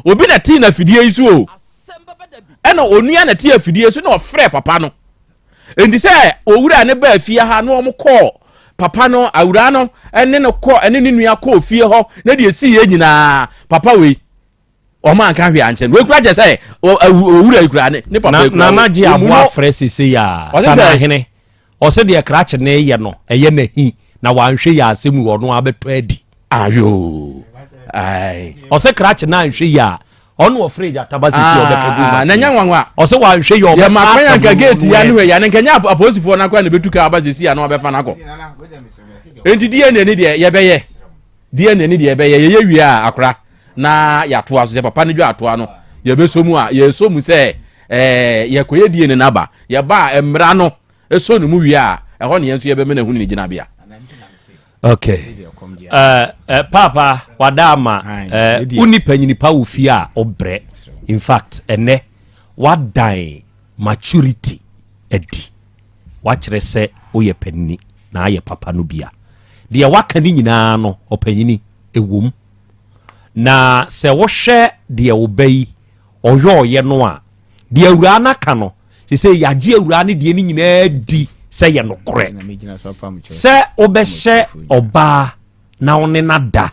Obi na tee n'afidie yi so o. Ɛna onua na tee afidie so na ɔfrɛ papa no. Nti sɛ owura ne baa fie ha na wɔn kɔɔ papa no awura no ɛne no kɔ ɛne ne nua kɔɔ fie hɔ na deɛ esiiɛ nyinaa papa wei wɔn anka hwee ankyerɛ no wei kura kyerɛ sɛ owura yi kura ne ne papa yi kura nana gye aboa frɛ sese yi a sanahene ɔsɛ deɛ krakye ne yɛ no ɛyɛ n'ahi na wanhwɛ yɛ asɛm yi ɔno abɛtɔ adi ayo ɔsɛ krakye na anhwɛ yi a ɔno ɔfrɛ gyataba sisi ɔbɛka gu ah, na nya nwanwa ɔsɛ wanhwɛ yi ɔbɛka yɛ ma kwan anka gate ya ne hwɛ ya ne nkɛnyɛ apolisifoɔ no akora na bɛtu ka aba sisi a na wabɛfa no akɔ enti DNA ne deɛ yɛbɛyɛ DNA ne deɛ yɛbɛyɛ yɛyɛ wie a akora na yɛatoa so sɛ papa no dwa atoa no yɛbɛsɔ mu a yɛsɔ mu sɛ ɛɛ yɛkɔyɛ die ne naba yɛba a mmara no ɛsɔ ne mu wie a ɛhɔ ne yɛn nso yɛbɛmɛ no ahunu ne gyinabea. Okay. Uh, uh, papa wada ama uh, wonni panyini pa wɔ fie a ɔbrɛ in fact ɛnɛ wadan maturity adi wakyerɛ sɛ woyɛ panini na ayɛ papa no bia deɛ waka ne nyinaa no ɔpanyini ɛwom Na sɛ wohwɛ deɛ wo ba yi ɔyɔɔyɛ no a, deɛ awuraa no aka no, sɛ yɛagye awuraa no deɛ no nyinaa di sɛ yɛ nokorɛ. Sɛ wobɛhyɛ ɔbaa na wo ne no ada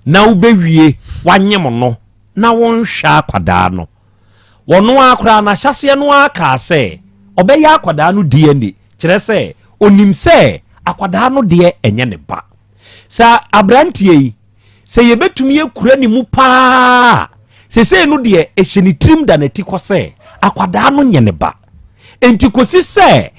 na wobɛwie wanyem no na wonhwɛ akwadaa no. Wɔno ara koraa n'ahyɛseɛ no ara kaa sɛ ɔbɛyɛ akwadaa no DNA, kyerɛ sɛ onim sɛ akwadaa no deɛ ɛnyɛ ne ba. Sɛ aberanteɛ yi. Sɛ yɛbɛtumi akura ne mu paa a, seesei no deɛ ɛhyɛ ne tirim da n'ati kɔ sɛ akwadaa no nyɛ ne ba. Enti kɔsi sɛ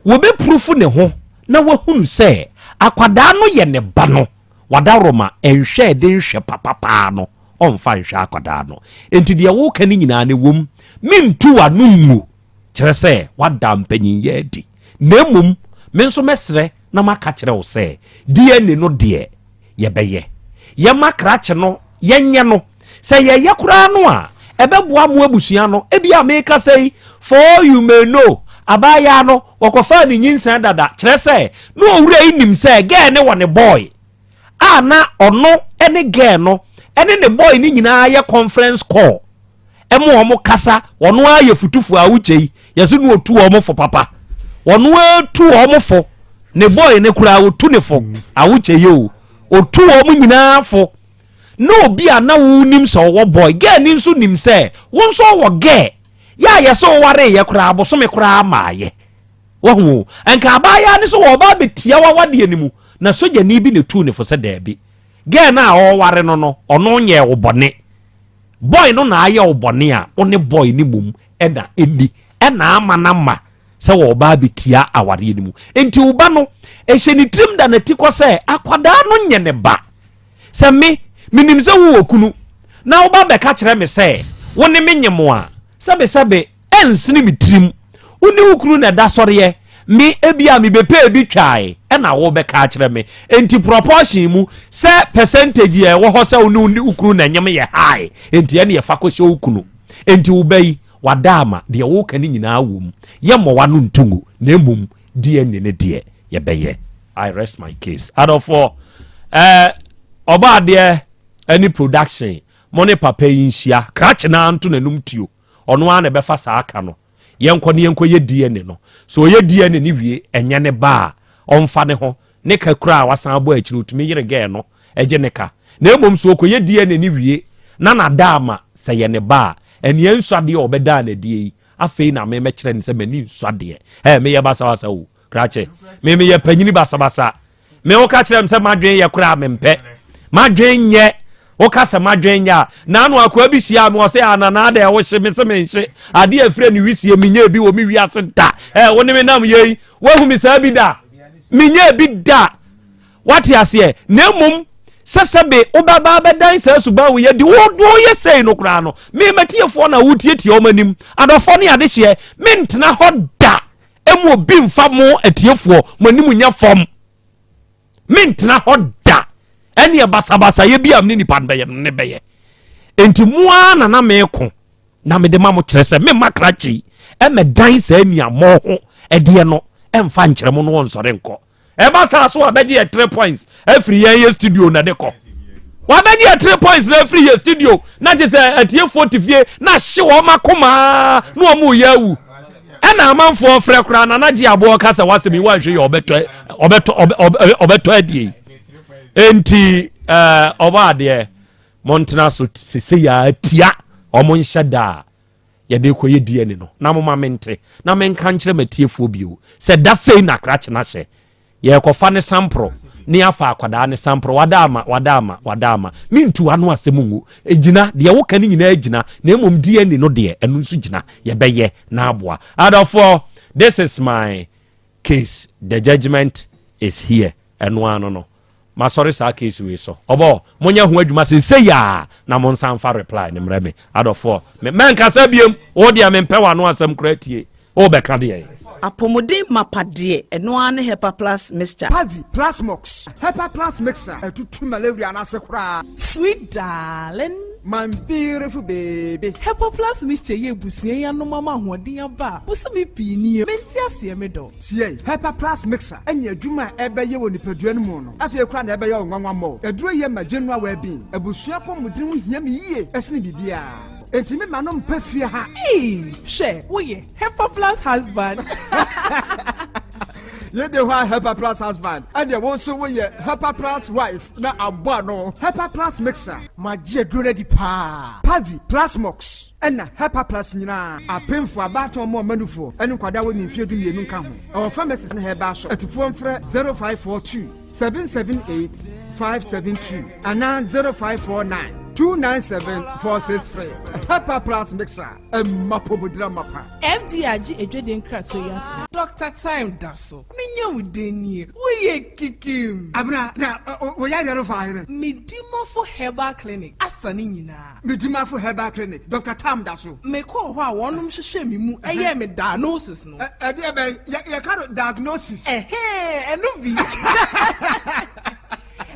wɔbɛpurufu ne ho na wahunu sɛ akwadaa no yɛ ne ba no, wadaworoma nhwɛ ɛde nhwɛ papa paa no, ɔmfa nhwɛ akwadaa no. Enti deɛ woka no nyinaa no ɛwom, mentu w'ano ngu, kyerɛ sɛ woada mpanyinyɛ adi. Na mmom me nso mɛsrɛ na maka kyerɛ wo sɛ DNA no deɛ yɛbɛyɛ. Yɛma krakye no yɛnyɛ no. Sɛ yɛyɛ koraa no a, ɛbɛboa mo abusua no. Ebia mekasa yi, for all you may know, abaayaa no, wɔkɔfaa ne nyinsɛn dada. Kyerɛ sɛ, na owura yi nim sɛ girl no wɔ ne boy a na ɔno ne girl no ne ne boy no nyinaa yɛ conference call ɛmo wɔn kasa. Wɔn ara yɛ futufu a wokyɛ yi, yɛsɛ no otu wɔn fo papa. Wɔn ara tu wɔn fo. Ne boy ne koraa otu ne fo awokyɛ yi o, otu wɔn nyinaa fo. Na obi a na wonim sɛ ɔwɔ boy, girl ni nso nim sɛ wo nso ɔwɔ girl yɛ a yɛsɛ ɔware yɛ koraa bosome koraa maayɛ wahu o. Nka abaayaa ne sɛ wɔba abɛtia wawadeɛ no mu, na sogyani bi na etu ne fo sɛ daabi, girl no a ɔware no no, ɔno nyɛ wo bɔne, boy no na ayɛ wo bɔne a wo ne boy no mum ɛna ɛni ɛna ama no ama sɛ wɔba abɛtia awareɛ no mu. Nti wo ba no ɛhyɛ ne tirim da n'ati kɔ sɛ akwadaa no nyɛ ne ba. Sɛ me menim sɛ wowɔ kunu na woba bɛka kyerɛ me sɛ wo ne me nye mo a, sɛbesɛbe ɛnsene me tirim. Wo ne wo kunu na ɛda sɔreɛ, me ebia mebɛpɛɛ bi twae ɛna wobɛka akyerɛ me. Enti proportion mu sɛ percentage a ɛwɔ hɔ sɛ wo ne wo kunu na ɛnyem yɛ high, enti ɛne ɛfa kɔhyɛ wo kunu. Enti wo ba yi wada ama deɛ woka no nyinaa wɔ mu. Yɛmmɔ w'ano nto ngu, na mmom DNA ne deɛ yɛbɛyɛ. I rest my case. Adɔfoɔ, ɛɛ ɔbɔ adeɛ ɛne production, mo ne papa yi nhyia, krakye no ara nto n'anum tuo. Ɔno ara na ɛbɛfa saa aka no. Yɛnkɔ ne yɛnkɔ yɛ DNA no. So ɔyɛ DNA no wie, ɛnyɛ ne ba a, ɔmfa ne ho. Ne ka kura a wasan abɔ akyire, ɔtumi yere gɛɛ no gye ne ka. Na mmom sɛ ɔkɔyɛ DNA no wie na nada ama sɛ yɛ ne ba a, ɛnea ɛnsɔ adeɛ a ɔbɛdaa no adie yi, afei na me mɛkyerɛ no sɛ m'ani nsɔ adeɛ. Ɛɛ, meyɛ basabasa o, krakye. Me meyɛ panyini basabasa. Me woka kyerɛ me sɛ m'adwene yɛ koraa mempɛ. M'adwene nyɛ. Woka sɛ m'adwene nyɛ a, naano akoa bi hyia me ɔsɛ ananaa dɛ wohye me se menhye. Adeɛ a ɛfiri ne wisie menyɛ bi wɔ me wiase da. Ɛɛ, wo ne me nam yei, woahu me saa bi da? Menyɛ bi da. Wate aseɛ? Na mmom sɛ sɛbe wobɛba abɛdan saa suban wo yɛ de woyɛ sei no koraa no, me matiefoɔ na wotietie wɔn anim, adɔfoɔ ne adehyeɛ, mentena hɔ da emu obi mfa mo atiefoɔ mo anim nyɛ fam. Mentena hɔ da ɛneɛ basabasayɛ bi a ne nipa no bɛyɛ no ne bɛyɛ. Enti mo ara na na meko na mede ma mo kyerɛ sɛ memma krakye ɛmɛdan saa nnuammɔ ho ɛdeɛ no ɛmfa nkyerɛ mo no ɔnsɔre nkɔ. Ɛba saa so wabɛgye yɛ 3 points afiri yɛn yɛ studio na de kɔ. Wabɛgye yɛ 3 points na afiri yɛ studio na gye sɛ atiefoɔ te fie na ahye wɔn akoma na wɔn reyɛ awu. Ɛna amanfoɔ frɛ koraa na nagye aboɔ ka sɛ wasɛm yi wanhwɛ yɛ ɔbɛtɔ ɔbɛtɔ ɔbɛtɔ adie yi. Enti ɛɛ ɔbɔ adeɛ montena so sese yɛ atia wɔn nhyɛ da a yɛde rekɔyɛ DNA no, na momma mente na menka nkyerɛ m'atiefoɔ bio sɛ da sei na krakye no ahyɛ. Yɛrekɔfa ne samporo ne afa akwadaa ne samporo. Wada ama, wada ama, wada ama. Mentu ano asɛm ngu. Gyina, deɛ woka no nyinaa gyina, na mmom DNA no deɛ, ɛno nso gyina. Yɛbɛyɛ na aboa. Adɔfoɔ, this is my case. The judgment is here. Ɛno ano no. Masɔre saa case wei so. Ɔbɔ, monyɛ ho adwuma sesei aa na monsan mfa reply no mmerɛ me. Adɔfoɔ, me, mɛnkasa biom, wo deɛ mempɛ w'ano asɛm koraa tie. Wobɛka deɛn? Apɔmuden mapa deɛ, ɛno ara ne Hepa Plus Mixture. Pavi, Plasmox, Hepa Plus Mixture, ɛtutu malaria no ase koraa. Sweet darling. My beautiful baby. Hepa Plus Mixture yi abusua yi anom ama ahoɔden aba a bosome pii nie. Mente aseɛ me dɔ. Tie, Hepa Plus Mixture ne adwuma a ɛbɛyɛ wɔ nipadua no mu no, afei koraa na ɛbɛyɛ wo nwanwa mmɔ. Aduro yi yɛ ma general well-being. Abusua apɔmuden ho hia me yie sene biribiara. Enti me ma no mpa fie ha. Eii hwɛ woyɛ Hepa Plus husband. Yɛde hɔ a Hepa Plus husband, ɛneɛ wo nso woyɛ Hepa Plus wife na abɔ ano. Hepa Plus mixer. Magye aduro no adi paa. Pavi, Plasmox, ɛna Hepa Plus nyinaa. Apemfoɔ, abaatan ɔmo ɔma nufoɔ, ɛne nkwadaa a wɔnni mfeɛ 12 nka ho. Ɛwɔ pharmacies ne herbal shop. Atufoɔ mfrɛ 0542 778 572 anaa 0549 297 463. Hepa Plus mixer, ɛma pomodira mapa. FDA agye adwadie nkratoɔ yi atom. Doctor Time da so. Menya wo den nie. Woyɛ kikim. Abena, na wo yareɛ no faa hene? Medimafo Herbal Clinic asa ne nyinaa. Medimafo Herbal Clinic, Doctor Tam da so. Mekɔɔ hɔ a wɔnom hwehwɛɛ me mu yɛɛ me diagnosis no. Ɛdeɛ bɛn? Yɛka no diagnosis. Ɛhɛɛ, ɛno bi.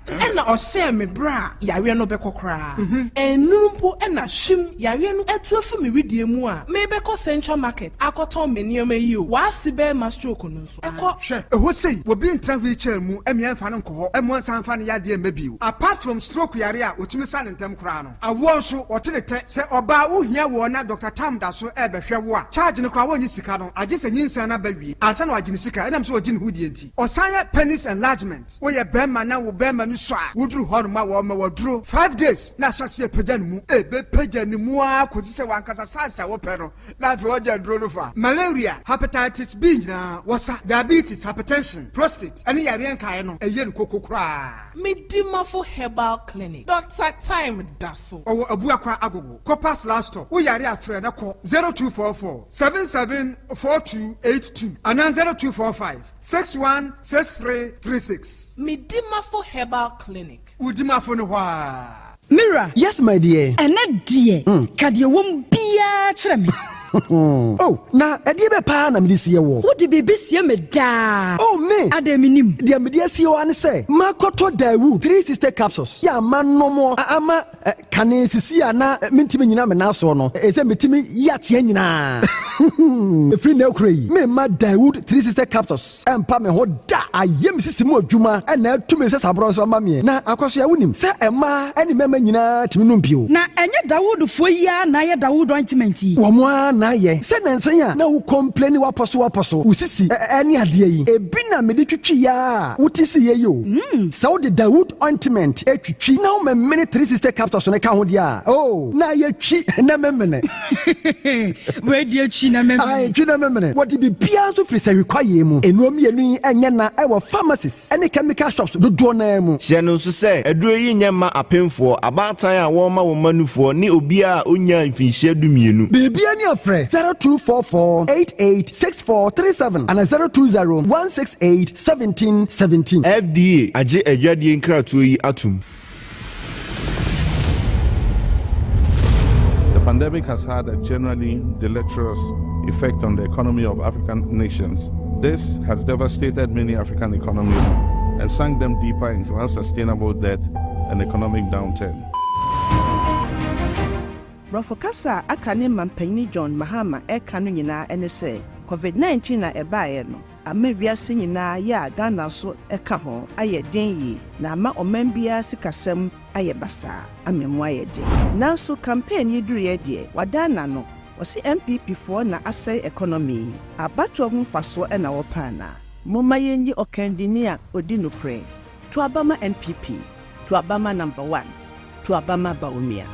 Ɛna ɔhyɛɛ me berɛ a yareɛ no bɛkɔ koraa. Ɛnnuru mpo na hwim yareɛ no atu afi me wedeɛ mu a merebɛkɔ Central Market akɔtɔn me nneɛma yi o, w'ase bɛrima stroke no nso ɛkɔ. Hwɛ, ɛhɔ sei, obi ntra wheelchair mu mmea mfa no nkɔ hɔ mmoa nsan mfa ne yadeɛ mma bio. Apart from stroke yare a wɔtumi sa no ntɛm koraa no, awoɔ nso wɔte ne tɛ. Sɛ ɔbaa wohia woɔ na Doctor Tam da so rebɛhwɛ wo a, charge no koraa wɔnnye sika no, agye sɛ nyinsɛn no aba wie ansa na wɔagye ne sika ɛnam sɛ ɔgye ne ho die nti. Ɔsan yɛ penis enlargement. Woyɛ bɛɛma na wo bɛɛma no sua a, woduru hɔ nom a wɔma wo aduro 5 days na ahyɛ aseɛ pagya ne mu. Ɛbɛpagya ne mu ara kɔsi sɛ w'ankasa size a wopɛ no na afei wɔgye aduro no fa. Malaria, Hepatitis B nyinaa wɔsa, diabetes, hypertension, prostate ɛne yareɛ nkaeɛ no ɛyɛ no koko koraa. Medimafo Herbal Clinic, Doctor Time da so. Ɔwɔ Abuakwa Agogo, Copas last stop. Wo yare a frɛ na kɔ 0244 77 4282 anaa 0245 616336. Medimafo Herbal Clinic. Wo dimafo no hɔ a. Mira. Yes my dear. Ɛnɛ deɛ, ka deɛ ɛwɔ mu biara kyerɛ me. Oh, na ɛdeɛ bɛ paa na mede sie wɔ? Wode biribi sie me daa. Oh, me. Adɛn menim? Deɛ mede asie hɔ ne sɛ, makɔtɔ Daewoo 360 capsules yɛ ama nom ama kane sisi a na mentumi nyina me nan soɔ no, ɛsɛ metumi yi ateɛ nyinaa. Ɛfiri na akura yi, memma Daewoo 360 capsules ɛmpa me ho da. Ayɛ me sisi mu adwuma ɛna atumi sɛ saborɔ nso ama meɛ. Na akɔso a wonim sɛ ɛmaa ne mmarima nyinaa tumi nom bio. Na ɛnyɛ Dawoodfoɔ yi ara na ayɛ Dawood ointment yi? Wɔn ara na ayɛ. Sɛ nansa a na wo complaini wapɔ so wapɔ so, wo sisi ɛne adeɛ yi, ebi na mede twitwi yɛ a wote si yɛ yi o. Sɛ wode Dawood ointment twitwi na womemene 360 capsules no ka ho deɛ a, oh, na ayɛ twi na memene. Wei deɛ twi na memene. Ae, twi na memene. Wɔde biribiara nso firi sɛhwi kwaeɛ mu. Nnuro mmienu yi nyɛ na ɛwɔ pharmacies ne chemical shops dodoɔ no ara mu. Hyɛ no nso sɛ, aduro yi nyɛ mma apemfoɔ, abaatan a wɔrema wɔn mma nufoɔ ne obiara a ɔnnyaa mfinhyia 12. Biribiara ni a frɛ 0244 88 64 37 ana 020 168 17 17. FDA agye adwadie nkratoɔ yi atom. The pandemic has had a generally deleterious effect on the economy of African nations. This has devastated many African economies and sunk them deeper into unsustainable debt and economic downturn. Borɔfo kasa a aka ne mampanyin John Mahama ɛka no nyinaa ɛne sɛ COVID-19 na ɛbaeɛ no ama wiase nyinaa yɛ a Ghana nso ɛka ho ayɛ den yie na ama ɔman biara sikasɛm ayɛ basaa ama mu ayɛ den. Nanso campaign yi duruiɛ deɛ, wadan n'ano. Ɔse NPP foɔ na asɛe economy yi. Abatoɔ ho mfasoɔ ɛna wɔpɛ anaa? Momma yɛnyi ɔkandini a ɔdi nokorɛ. To aba ma NPP. To aba ma number one. To aba ma Bawumia.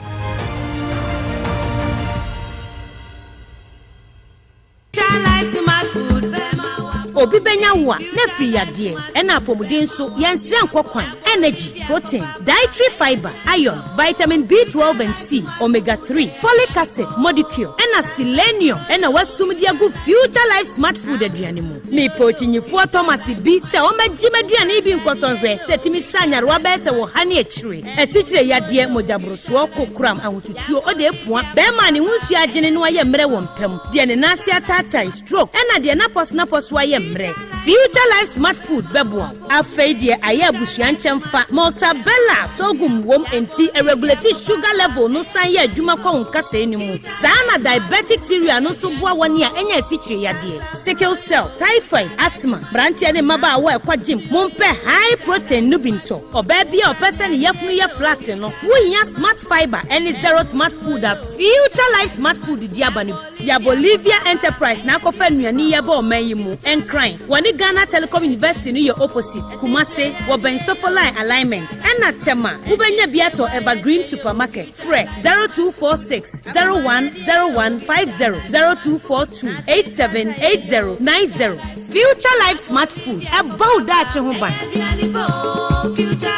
Obi bɛnya wo a na afiri yadeɛ ɛna apɔmuden nso yɛnsrɛ nkɔ kwan. Energy, protein, dietary fiber, iron, vitamin B12 and C, omega 3, folic acid, modicule ɛna selenium ɛna wasum de agu Future Life Smart Food aduane mu. Mepɛ okyinyifoɔ Thomas bi sɛ ɔmmɛgye m'aduane yi bi nkɔsɔhwɛ sɛ tumi sa nyarewa bɛyɛ sɛ wɔ ha ne akyire, asikyire yadeɛ, mogyaborosoɔ, kokoram, ahotutuo, ɔde epua, bɛrima a ne ho nsuo agyene no ayɛ mmerɛ wɔ mpam, deɛ ne nan ase ataatae, stroke, ɛna deɛ n'apɔso n'apɔso ayɛ mmerɛ. Future Life Smart Food bɛboa wo. Afei deɛ ayɛ abusua nkyɛn fa Maltabella sorghum wom nti ɛregulate sugar level no san yɛ adwuma kɔ wo nkasɛɛ no mu. Saa na diabetic cereal no nso boa wɔn a ɛnyɛ asikyire yadeɛ, sickle cell, typhoid, asthma, mmeranteɛ ne mmabaawa a ɛkɔ gym. Mompɛ high protein no bi ntɔ. Ɔbaa bi a ɔpɛ sɛ ne yafunu yɛ flat no, wohia Smart Fiber ɛne Zero Smart Food a Future Life Smart Food di aba no bi. Yabolivia Enterprise na akɔfa nnuane yi aba ɔman yi mu. Nkran, wɔne Ghana Telecom University no yɛ opposite. Kumase, wɔbɛn Sofoline Alignment. Ɛna Tema, wobɛnya bi atɔ Evergreen Supermarket. Frɛ 0246 010150, 0242 878090. Future Life Smart Food, ɛbɔ wo daakye ho ban.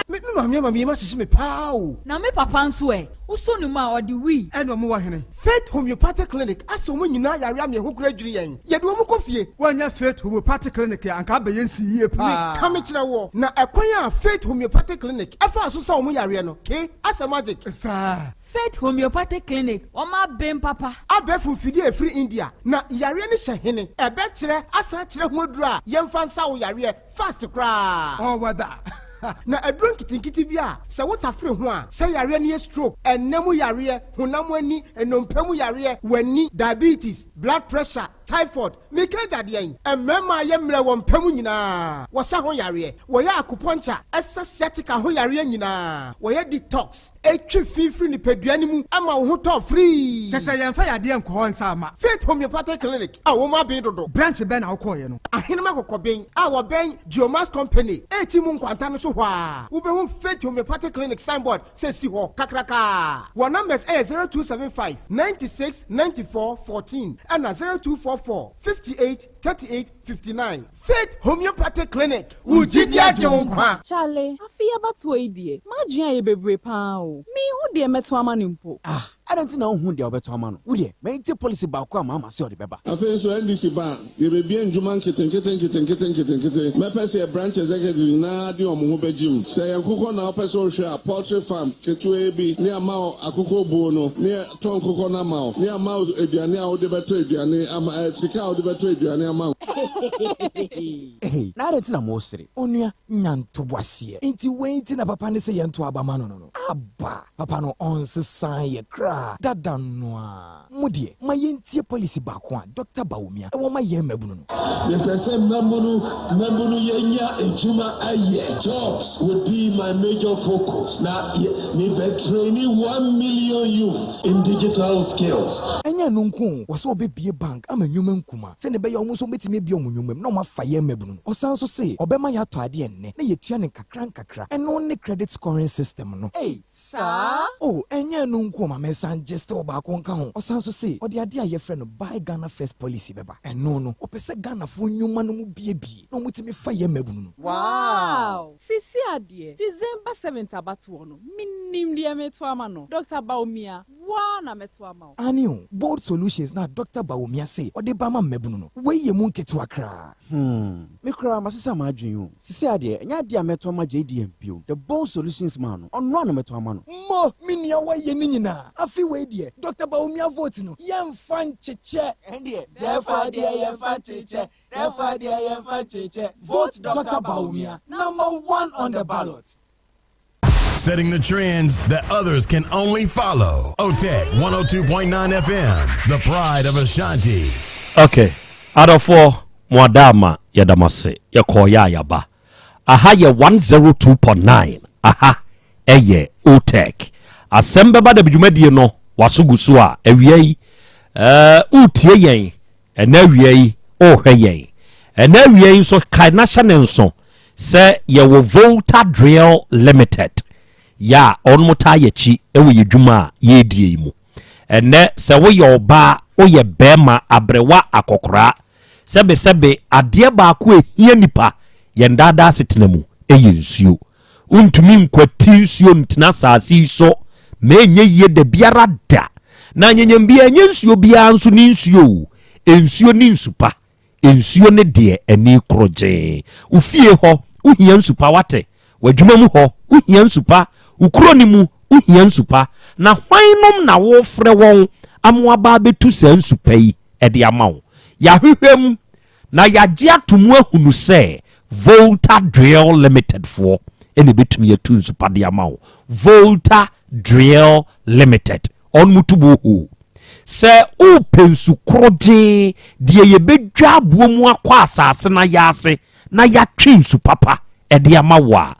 Me me maame ama me yam ahyehye me paa o. Na me papa nso ɛ? Wosɔ ne mu a, ɔde wii. Ɛna ɔmo wɔ hene? Faith Homeopathic Clinic asɛ ɔmo nyinaa yare ama ɛho kora dwiri yɛn. Yɛde ɔmo kɔ fie. Woannya Faith Homeopathic Clinic a, anka abɛyɛ nsi yie paa. Meka mekyerɛ woɔ, na ɛkwan a Faith Homeopathic Clinic ɛfaa so sa ɔmo yareɛ no, ke, asɛ magic. Saa. Faith Homeopathic Clinic, wɔn aben papa. Abɛɛfo mfidie a ɛfiri India, na yareɛ no hyɛ hene? Ɛbɛkyerɛ asan akyerɛ ho aduro a yɛmfa nsa wo yareɛ fast koraa. Ɔwɔ da. Na aduro nketenkete bi a sɛ wotafere ho a, sɛ yareɛ no yɛ stroke, ɛnna mu yareɛ, honam ani, nnompe mu yareɛ, w'ani, diabetes, blood pressure, typhoid, meka agyadeɛn, mmarima a yɛ mmerɛ wɔ mpa mu nyinaa, wɔsa ho yareɛ, wɔyɛ acupuncture, ɛsa sciatica ho yareɛ nyinaa, wɔyɛ detox, ɛtwe fi firi nipadua no mu ama wo ho tɔ free. Kyɛ sɛ yɛmfa yadeɛ nkɔ hɔ nsa ama. Faith Homeopathic Clinic a wɔn aben dodo. Branch bɛn na wokɔɔeɛ no? Ahenema Kɔkɔben a wɔbɛn Geomas Company eti mu nkwanta no so hɔ a, wobɛhu Faith Homeopathic Clinic signboard sɛ si hɔ kakrakaa. Wɔn numbers ɛyɛ 0275 96 94 14 ɛna 0244 58 38 59. Faith Homeopathic Clinic, wo gyidi agye wo nkwa. Charley, afe yi abatoɔ yi deɛ, m'adwene ayɛ bebree paa o. Menhu deɛ mɛto ama no mpo. Ah, adɛn nti na wonhu deɛ wobɛto ama no? Wo deɛ, ma yɛntie policy baako a Mahama se ɔde bɛba. Afei nso NDC ba a, yɛbɛbue ndwuma nketenkete nketenkete nketenkete. Mɛpɛ sɛ yɛ branch executives nyinaa de wɔn ho bɛgye mu. Sɛ ɛyɛ nkokɔ na wopɛ sɛ wohwɛ a, poultry farm ketewaa bi ne ama wo akokɔ buo no, ne yɛtɔ nkokɔ no ama wo, ne ama wo aduane a wode bɛtɔ aduane ama, eh, sika a wode bɛtɔ aduane ama. Hey, na adɛn nti na moresere? Onua, nya ntoboaseɛ. Nti wei nti na papa no se yɛnto aba ma no no no? Aba! Papa no ɔnsesaa yɛ koraa, dada no ara. Mo deɛ, ma yɛntie policy baako a Dɔkta Bawumia wɔ ma yɛn mmabunu no. Mepɛ sɛ mmabunu mmabunu yɛnya adwuma ayɛ, jobs would be my major focus, na me bɛ traini 1 million youth in digital skills. Ɛnyɛ ɛno nko o, wɔ sɛ ɔbɛbue bank ama nnwuma nkuma sɛnea ɛbɛyɛ a wɔn nso wɔbɛtumi abue wɔn nnwuma mu na wɔafa yɛn mmabunu no. Ɔsan nso se ɔbɛma yɛatɔ adeɛ nnɛ na yɛatua no nkakra nkakra. Ɛno ne credit scoring system no. Ei, saa? O, ɛnyɛ ɛno nko o, ma mensan gye still baako nka ho. Ɔsan nso se ɔde adeɛ a yɛfrɛ no Buy Ghana First policy bɛba. Ɛno no, ɔpɛ sɛ Ghanafoɔ nnwuma no mu buebue na wɔtumi fa yɛn mmabunu no. Wow! Seesei adeɛ, December 7th abatoɔ no, menim deɛ meto ama no. Dr. Bawumia, wo ara na mɛto ama wo. Aane o, Bold Solutions na Dr. Bawumia se ɔde ba ma mmabunu no, wei yɛ mu nketewa koraa. Me koraa masesa m'adwene o. Seesei adeɛ, ɛnyɛ adeɛ a mɛto ama JDM bio. The Bold Solutions man no, ɔno ara na mɛto ama no. Mo, me nua woayɛ ne nyinaa. Afe wei deɛ, Dr. Bawumia vote no, yɛmfa nkyekyɛ. Ɛndeɛ, therefore deɛ yɛmfa nkyekyɛ, therefore deɛ yɛmfa nkyekyɛ. Vote Dr. Bawumia, number one on the ballot. Setting the trends that others can only follow. OTEC 102.9 FM, the pride of Ashanti. Okay, adɔfoɔ, mo ada ama yɛda mo ase. Yɛkɔɔ yɛ a yɛaba. Aha yɛ 102.9, aha ɛyɛ OTEC. Asɛm bɛba da dwumadie no waso gu so a awia yi wotie yɛn ɛna awia yi, ɔrehwɛ yɛn ɛna awia yi nso. Kae na hyɛ ne nso sɛ yɛwɔ Volta Drill Limited yɛ a ɔnom taa yɛkyi ɛwɔ yɛ dwuma a yɛredie yi mu. Ɛnɛ sɛ woyɛ ɔbaa, woyɛ bɛrima, abrɛwa, akɔkoraa, sɛbesɛbe, adeɛ baako a ehia nipa yɛn daadaa asetena mu ɛyɛ nsuo. Wontumi nkwati nsuo ntena asase yi so ma ɛnyɛ yie da biara da. Na anyanyam biara ɛnyɛ nsuo biara nso ne nsuo o. Nsuo ne nsupa, nsuo ne deɛ ani koro gyee. Wo fie hɔ wohia nsupa, wate? W'adwuma mu hɔ wohia nsupa, wo kuro ne mu wohia nsupa. Na hwan nom na wofrɛ wɔn amoaba abɛtu saa nsupa yi ɛde ama wo? Yɛahwehwɛ mu na yɛagye ato mu ahunu sɛ Volta Drill Limited foɔ ɛna ɛbɛtumi atu nsupa de ama wo. Volta Drill Limited, ɔno mu tu bohoo sɛ wopɛ nsu korogyee deɛ yɛbɛdwa aboɔ mu akɔ asase na yɛase na yɛatwe nsu papa ɛde ama wo a.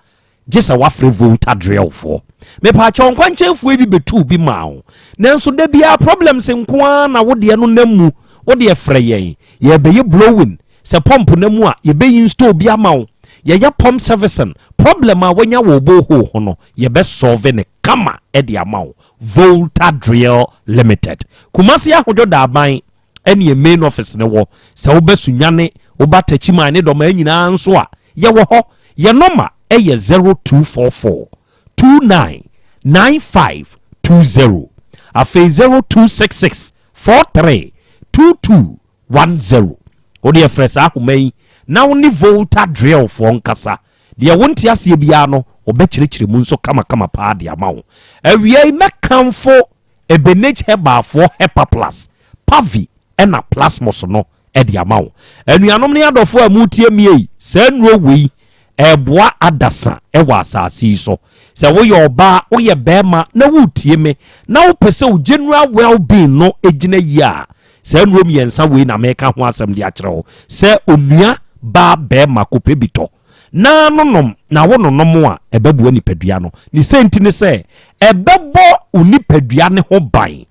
Gye sɛ woafrɛ Volta Drillfoɔ. Mepaakyɛw nkwankyɛnfoɔ bi bɛtuu bi maa wo. Nanso da biara problems nko ara na wo deɛ no nam mu. Wo deɛ frɛ yɛn. Yɛrebɛyɛ blowing. Sɛ pump no mu a, yɛbɛ install bi ama wo. Yɛyɛ pump servicing. Problem a woanya wɔ wo borehole ho no, yɛbɛ solve no kama de ama wo. Volta Drill Limited. Kumasi Ahodwo Daaban ɛne yɛn main office no wɔ. Sɛ woba Sunyani, woba Techiman ne Dɔmaa nyinaa nso a, yɛwɔ hɔ. Yɛn nɔma yɛ 0244 29 9520. Afei 0266 43 2210. Wo deɛ frɛ saa ahoma yi na wo ne Volta Drillfoɔ nkasa. Deɛ wonte aseɛ biara no, wɔbɛkyerɛkyerɛ mu nso kamakama paa de ama wo. Awia yi mɛkamfo Ebenage Herbalfoɔ Hepaplus, Pavi ɛna Plasmos no de ama wo. Anuanom ne adɔfoɔ a moretie me ei, saa nnuro wei ɛreboa adasa wɔ asase yi so. Sɛ woyɛ ɔbaa, woyɛ barima na woretie me na wopɛ sɛ wo general well-being no gyina yie a, saa nnuro mmiɛnsa wei na meka ho asɛm de akyerɛ wo. Sɛ onua baa barima kɔpɛ bi tɔ. Na nonom, na wononom a, ɛbɛboa nipadua no. Ne sɛ nti ne sɛ, ɛbɛbɔ wo nipadua no ho ban.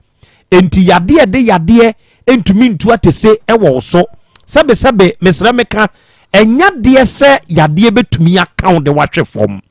Enti yadeɛ a ɛde yadeɛ ntumi ntu atese wɔ wo so. Sɛbesɛbe, mesrɛ meka, ɛnyɛ adeɛ sɛ yadeɛ bɛtumi aka wo de wahwe fam.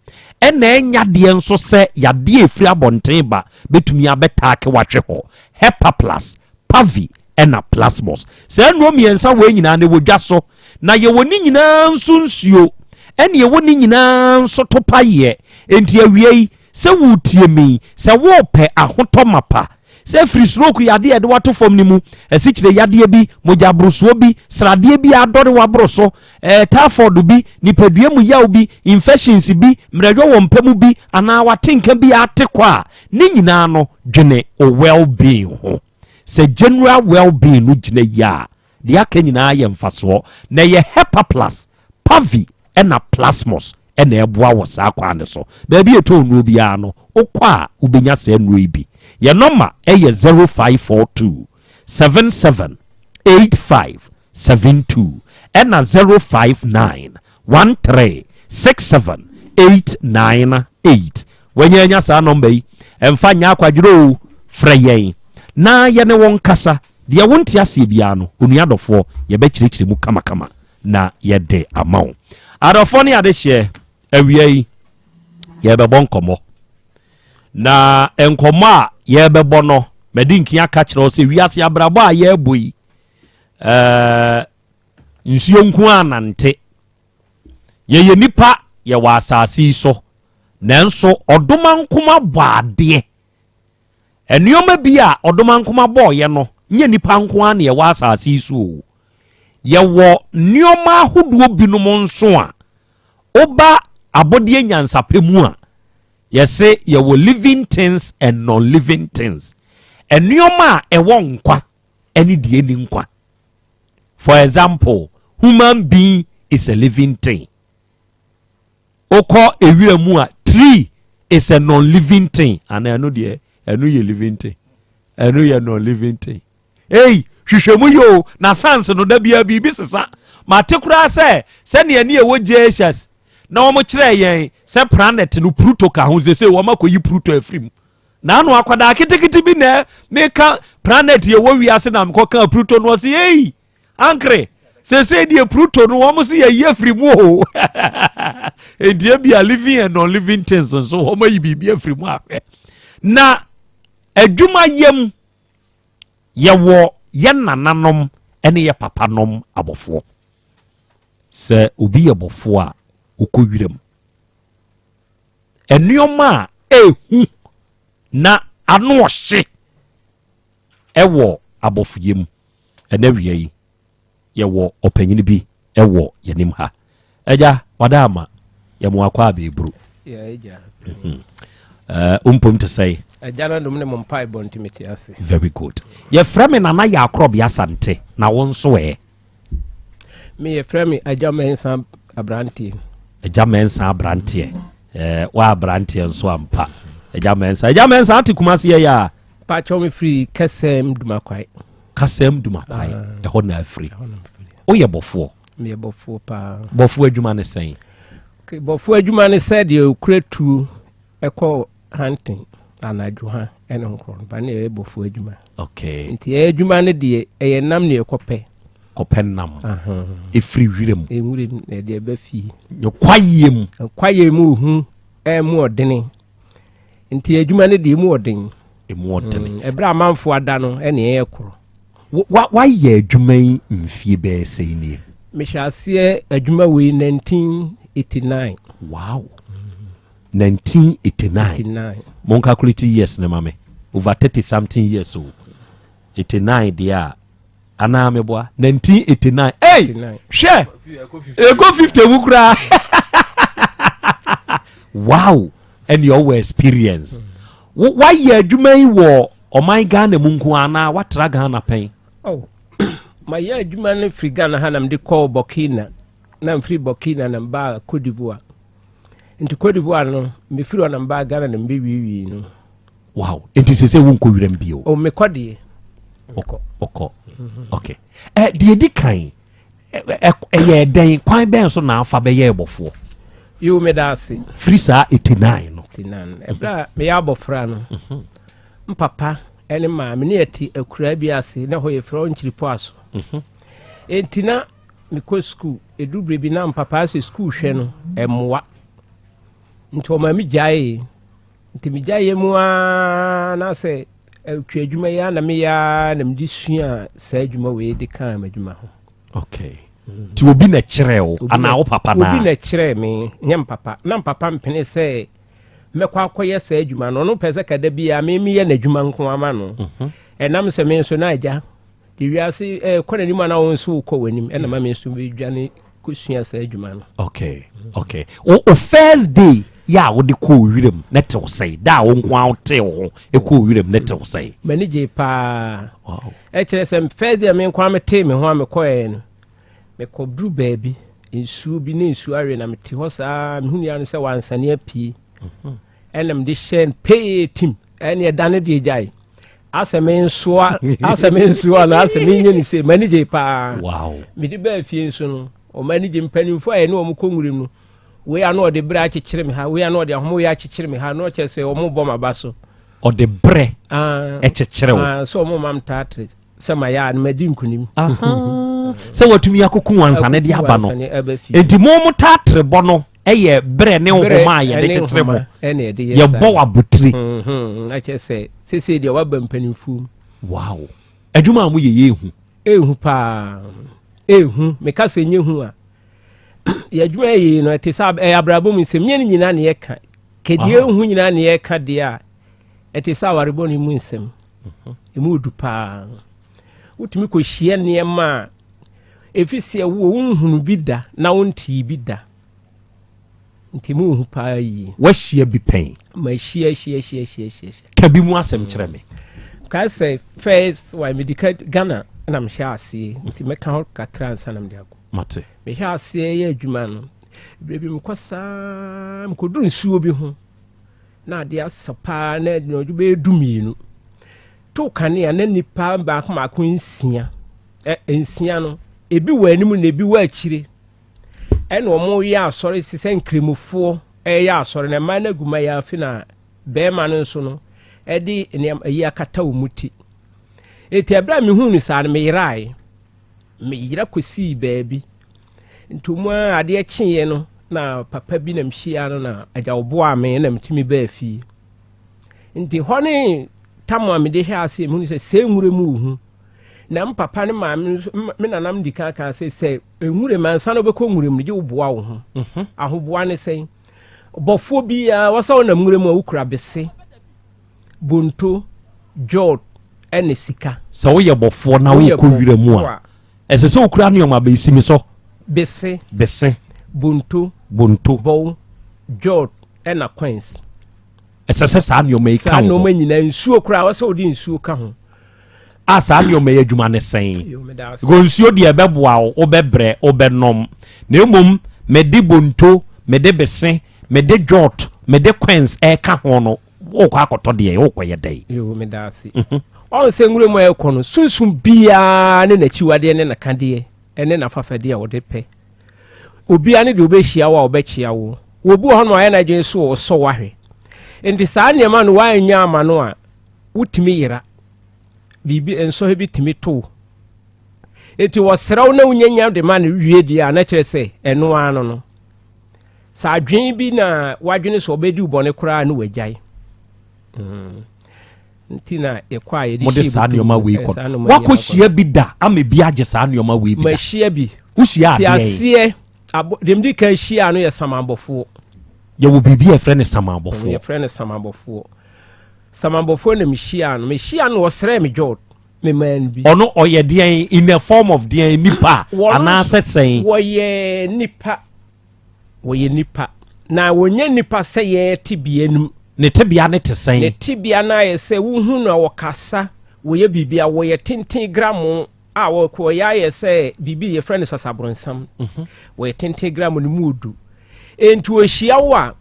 Ɛna ɛnyɛ adeɛ nso sɛ yadeɛ a ɛfiri abɔnten ba bɛtumi abɛtaake wahwe hɔ. Hepaplus, Pavi ɛna Plasmos. Saa nnuro mmiɛnsa wei nyinaa no ɛwɔ dwa so, na yɛwɔ ne nyinaa nso nsuo, ɛne ɛwɔ ne nyinaa nso topaeɛ. Enti awia yi, sɛ woretie me yi, sɛ worepɛ ahotɔ mapa, sɛ firi stroke yadeɛ a yɛde wato fam no mu, asikyire yadeɛ bi, mogya aborosoɔ bi, sradeɛ bi a adɔre waboro so, ɛɛ typhoid bi, nipadua mu yaw bi, infections bi, mmerɛyɔ wɔ mpa mu bi, anaa watenka bi a ate kɔ a, ne nyinaa no, dwene wo well-being ho. Sɛ general well-being no gyina yie a, deɛ aka nyinaa yɛ mfasoɔ. Na ɛyɛ Hepaplus, Pavi ɛna Plasmos ɛna ɛboa wɔ saa kwan no so. Baabi a ɛtɔn nnuro biara no, wokɔ a wobɛnya saa nnuro yi bi. Yɛn nɔma ɛyɛ 0542 77 85 72 ɛna 059 13 67 898. Wanya anya saa nɔmba yi, ɛmfa nyɛ akwadwerɛ o, frɛ yɛn na yɛne wo nkasa. Deɛ wonte aseɛ biara no, onua dɔfoɔ, yɛbɛkyerɛkyerɛ mu kamakama na yɛde ama wo. Adɔfoɔ ne adehyeɛ, awia yi yɛrebɛbɔ nkɔmmɔ. Na nkɔmmɔ a yɛrebɛbɔ no, madi nkin aka kyerɛ wo sɛ wiase abrabɔ a yɛrebɔ yi, ɛɛ nsuo nko ara nante. Yɛyɛ nnipa, yɛwɔ asase yi so, nanso ɔdomankoma bɔ adeɛ. Nneɛma bi a ɔdomankoma bɔɔyɛ no, nyɛ nnipa nko ara na yɛwɔ asase yi so o. Yɛwɔ nneɛma ahodoɔ binom nso a, woba abɔdeɛ nyansapɛ mu a, yɛse yɛwɔ living things and non-living things. Nneɛma a ɛwɔ nkwa ne deɛ ɛnni nkwa. For example, human being is a living thing. Wokɔ ewira mu a, tree is a non-living thing. Ana ɛno deɛ, ɛno yɛ living thing. Ɛno yɛ non-living thing. Ei, hwehwɛ mu yɛ o, na sans no da biara biribi sesa. Mate koraa sɛ, sɛnea ne ɛwɔ JHS na wɔn kyerɛ yɛn sɛ planet no Pluto ka ho, sese wɔn akɔyi Pluto afiri mu. Naano akwadaa ketekete bi na meka planet yɛ wɔ wiase na mekɔka Pluto no ɔse ei ankere sese deɛ Pluto no wɔn se yɛyi afiri mu o nti ebi a living and non-living things nso wɔn ayi biribi afiri mu ahwɛ na adwuma yam yɛwɔ yɛn nananom ne yɛ papanom abɔfoɔ sɛ obi yɛ bɔfoɔ a ɔkɔ wiram Nneɛma a ɛhu na ano ɔhye wɔ abɔfoyɛ mu. Ɛnɛ awia yi, yɛwɔ ɔpanyin bi wɔ yɛn anim ha. Agya, wada ama yɛ mo akɔ abɛɛburu. Mhm. Eh, mpom te sɛe. Agya no adom ne mo mpaebɔ nti mete ase. Very good. Yɛfrɛ me Nana Yaakorɔbea Asante, na wo nso ɛ? Me yɛfrɛ me Agya Mɛnsa Abranteɛ. Agya Mɛnsa Abranteɛ. Ɛɛ wa abranteɛ nso ampa. Agya Mɛnsa. Agya Mɛnsa ate Kumasi yɛ ya. Pakyɛw me firi Kɛsɛm Dumakwae. Kasɛm Dumakwae. Ah. Ɛhɔ na afiri. Woyɛ bɔfoɔ. Meyɛ bɔfoɔ paa. Bɔfoɔ adwuma ne sɛn? Bɔfoɔ adwuma ne sɛ deɛ ɔkura tuo ɛkɔ hunting anadwo ha ɛne nkorɔ no ba ne ɛyɛ bɔfoɔ adwuma. Okay. Nti ɛyɛ adwuma no deɛ ɛyɛ nam ne ɛkɔpɛ. Kɔpɛ nam. Ɛfiri werɛ mu. Nwura mu na ɛde ɛbɛ fie. Ne kwayɛ mu. Kwayɛ mu ohu ɛmu ɔdene. Nti adwuma no deɛ emu ɔden. Emu ɔdene. Ɛberɛ amanfoɔ ada no ɛne ɛyɛ korɔ. Wayɛ adwuma yi mfie bɛyɛ sɛn nie? Mehyɛ aseɛ adwuma wei 1989. Wow. 1989. 89. Mon calculate years ne ma me. Over 30 something years o. 89 deɛ a anaa meboa 1989. Hey! Hwɛ! Ɛkɔ 50 mu koraa. Wow! Ɛne ɔwɔ experience. Wayɛ adwuma yi wɔ ɔman Ghana mu nko anaa watra Ghana pɛn? Oh, mayɛ adwuma no firi Ghana ha na mede kɔɔ Burkina. Na mfiri Burkina na mbaa Cote d'Ivoire. Nti Cote d'Ivoire no, mefiri hɔ na mbaa Ghana na mbɛwiewie no. Wow. Nti sɛ sɛ wonkɔ wiram bio? Oh, mekɔ deɛ. Mekɔ. Ɔkɔ. Okay. Eh, deɛ di kan, ɛyɛ dɛn kwan bɛn so na afa bɛyɛ ɛbɔfoɔ? Yo, meda ase. Firi saa 89 no. 89. Ɛberɛ a meyɛ abɔfra no, mpapa ne maame ne yɛte akuraa bi ase na hɔ yɛfrɛ hɔ Nkyiripɔ Aso. Enti na mekɔ sukuu, ɛduru berɛ bi na mpapa sɛ sukuu hwɛ no ɛmmoa. Nti ɔma me gyaee. Nti megyaeɛ mu ara na sɛ atwa adwuma yi ara na meyɛ ara na mede sua saa adwuma wei de kaa m'adwuma ho. Okay. Nti obi na kyerɛɛ wo anaa wo papa na? Obi na kyerɛɛ me, nyɛ mpapa. Na mpapa mpene sɛ mɛkɔ akɔyɛ saa adwuma no. Ɔno pɛ sɛ kada biara me meyɛ n'adwuma nko ama no. Ɛnam sɛ me nso na agya de wiase kɔ n'anim a na wo nso wokɔ w'anim ɛna ma me nso medwane kɔsua saa adwuma no. Okay, okay. O first day yɛ a wode kɔɔ wiram na tew sɛe da a wo nko a wotee wo ho kɔɔ wiram na tew sɛe? M'ani gyee paa. Ɛkyerɛ sɛ first day a me nko a metee me ho a mekɔɛ no, mekɔduru baabi nsuo bi ne nsuo awe na mete hɔ saa mehunu ya no sɛ wansane apue. Ɛna mede hyɛɛ no pee tim ɛne ɛda no deɛ gyae asɛ me nsoa asɛ me nsoa na asɛ menyɛ ne se m'ani gye paa. Wow. Mede baa fie nso no wɔn ani gye mpanimfoɔ a yɛne wɔn kɔ nwuram no wei ano ɔde berɛ akyekyere me ha wei ano ɔde ahoma wei akyekyere me ha na ɔkyerɛ sɛ wɔn bɔ m'aba so. Ɔde berɛ ɛkyekyere wo. Sɛ wɔn mam taatere sɛ ma yɛ a no madi nkunim. Sɛ watumi akoko wansane de aba no nti mo mo taatere bɔ no ɛyɛ berɛ ne nhoma a yɛde kyekyere mo yɛbɔ wɔ abotire. Na kyerɛ sɛ sese deɛ waba mpanimfoɔ mu. Wow. Adwuma a mo yɛ yɛ ehu. Ehu paa ehu meka sɛ nye hu a yɛ adwuma yɛ yi no ɛte sɛ ɛyɛ abrabɔ mu nsɛm nyɛ ne nyinaa ne yɛka kɛdeɛ ehu nyinaa ne yɛka deɛ a ɛte sɛ awarebɔ no mu nsɛm emu odu paa wotumi kɔhyia nneɛma a ɛfi sɛ wo wonhunu bi da na wontii bi da nti mu hu paa yie. Wahyia bi pɛn? Mahyia hyia hyia hyia hyia. Ka bi mu asɛm kyerɛ me. Kae sɛ first wa mede ka Ghana na mehyɛ aseɛ nti mɛka hɔ kakra ansa na mede akɔ. Mate. Mehyɛ aseɛ yɛ adwuma no berɛ bi mekɔ saa mekɔduru nsuo bi ho na adeɛ asa paa na anadwo bɛyɛ 12 to kanea na nipa baako baako nsia nsia no ebi wɔ anim na ebi wɔ akyire ɛna wɔn yɛ asɔre te sɛ nkramofoɔ ɛyɛ asɔre na mmaa no agu mma yɛ afi na bɛrima no nso no ɛde nneɛma ayi akata wɔn ti eti ɛberɛ a mehuu no saa no meyerae meyera kɔsii baabi nti mu a adeɛ kyeeɛ no na papa bi na mehyia no na agya ɔboaa me na metumi baa fie nti hɔ ne tam a mede hwɛ aseɛ mehunu sɛ sɛ nwura mu wɔ hu na m papa ne maame nso me nanam di kan kan sɛ sɛ nwura mu ansa na wobɛkɔ nwura mu no gye woboa wo ho mhm. ahoboa ne sɛn bɔfoɔ biara wɔsɛ wonam nwura mu a wokura bese bonto jɔt ɛne sika sɛ woyɛ bɔfoɔ na wokɔ wura mu a ɛsɛ sɛ wokura nneɛma bɛsi mi so bese bese bonto bonto bɔw jɔt ɛna coins ɛsɛ sɛ saa nneɛma yi ka ho saa nneɛma nyinaa nsuo koraa wɔsɛ wode nsuo ka ho a saa nneɛma yi adwuma ne sɛn go nsuo deɛ ɛbɛboa wo wobɛbrɛ wobɛnom na mmom mede bonto mede bese mede jɔt mede coins ɛka ho no wokɔ akɔtɔ deɛ wokɔyɛ dɛn yo meda ase mhm. ɔn sɛ nwura mu a ɛkɔ no sunsum biara ne n'akyiwadeɛ ne n'akadeɛ ne n'afafɛdeɛ a wɔde pɛ. Obiara ne deɛ ɔbɛhyia wo a ɔbɛkyea wo. Obi wɔ hɔ nom a ɔyɛ n'adwene so ɔsɔ wo ahwɛ. Nti saa nneɛma no woannya ama no a, wotumi yera. Biribi nsɔhwɛ bi tumi to wo. Nti wɔsrɛ wo na wonyanya de ma no wie deɛ a na kyerɛ sɛ ɛno ara no no. Sɛ adwene bi na wadwene sɛ ɔbɛdi wo bɔne koraa ne wagyae. Mm. Nti na yɛkɔ a yɛde mode saa nneɛma wei kɔ wakɔ hyia bi da ama bi agye saa nneɛma wei bi da mahyia bi wohyia adeɛ aseɛ deɛ mede kan hyia no yɛ samanbɔfoɔ yɛwɔ biribi a yɛfrɛ no samanbɔfoɔ yɛfrɛ no samanbɔfoɔ samanbɔfoɔ na mehyia no mehyia no ɔsrɛ me jɔd memaa no bi ɔno ɔyɛ deɛn in the form of deɛn nipa anaasɛ sɛn wɔyɛ nipa Wɔyɛ nnipa, na wɔnyɛ nnipa sɛ yɛn tebea no mu. Ne tebea no te sɛn? Ne tebea no ayɛ sɛ wohu no a wɔkasa, wɔyɛ biribi a wɔyɛ tenten gramo a wɔyɛ ayɛ sɛ biribi yɛfrɛ no sasaborɔnsam. Mhm. Wɔyɛ tenten gramo no mu odu. Enti wɔhyia wo a,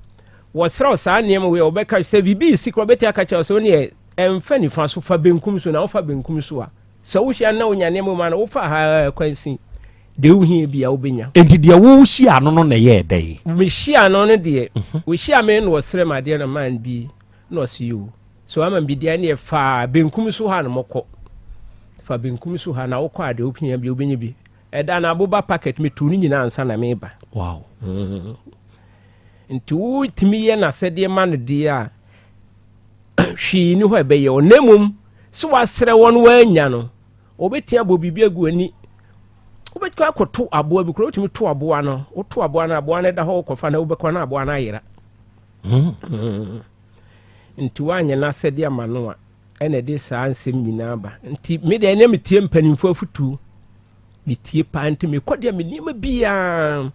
wɔsrɛ wo saa nneɛma wei a wɔbɛka sɛ biribi resi koraa wɔbɛtumi aka kyerɛ wo sɛ wo neɛ ɛmfa nifa so fa benkum so na wofa benkum so a Sɛ wohyia no na wonya nneɛma mu a na wofa ha kwansin deɛ wohia bi a wobɛnya. Enti deɛ wohyia no no na ɛyɛɛ dɛn? Mehyia no no deɛ, mhm. wɔhyia me na wɔsrɛ me adeɛ na man bi na ɔse yoo. So ama bi deɛ ɛneɛ fa benkum so ha na mɔkɔ. Fa benkum so ha na wokɔ a deɛ wohia bi wobɛnya bi. Ɛda no aboba packet metu no nyinaa ansa na meba. Wow. Mm. Nti wotumi yɛ n'asɛdeɛ ma no deɛ a hwee nni hɔ a ɛbɛyɛ wɔn, na mmom sɛ wɔasrɛ wɔn wɔannya no, wɔbɛtumi abɔ biribi agu ani. Wobɛtumi akɔto aboa bi koraa, wotumi to aboa no, woto aboa no, aboa no da hɔ wokɔfa no wobɛkɔ na aboa no ayera. Hmm. Hmm. Nti woanyɛ n'asɛdeɛ ama no a, ɛna ɛde saa nsɛm nyinaa ba. Nti me deɛ ɛnɛ metie mpanimfoɔ afotuo. Metie paa nti mekɔ deɛ me nneɛma biara.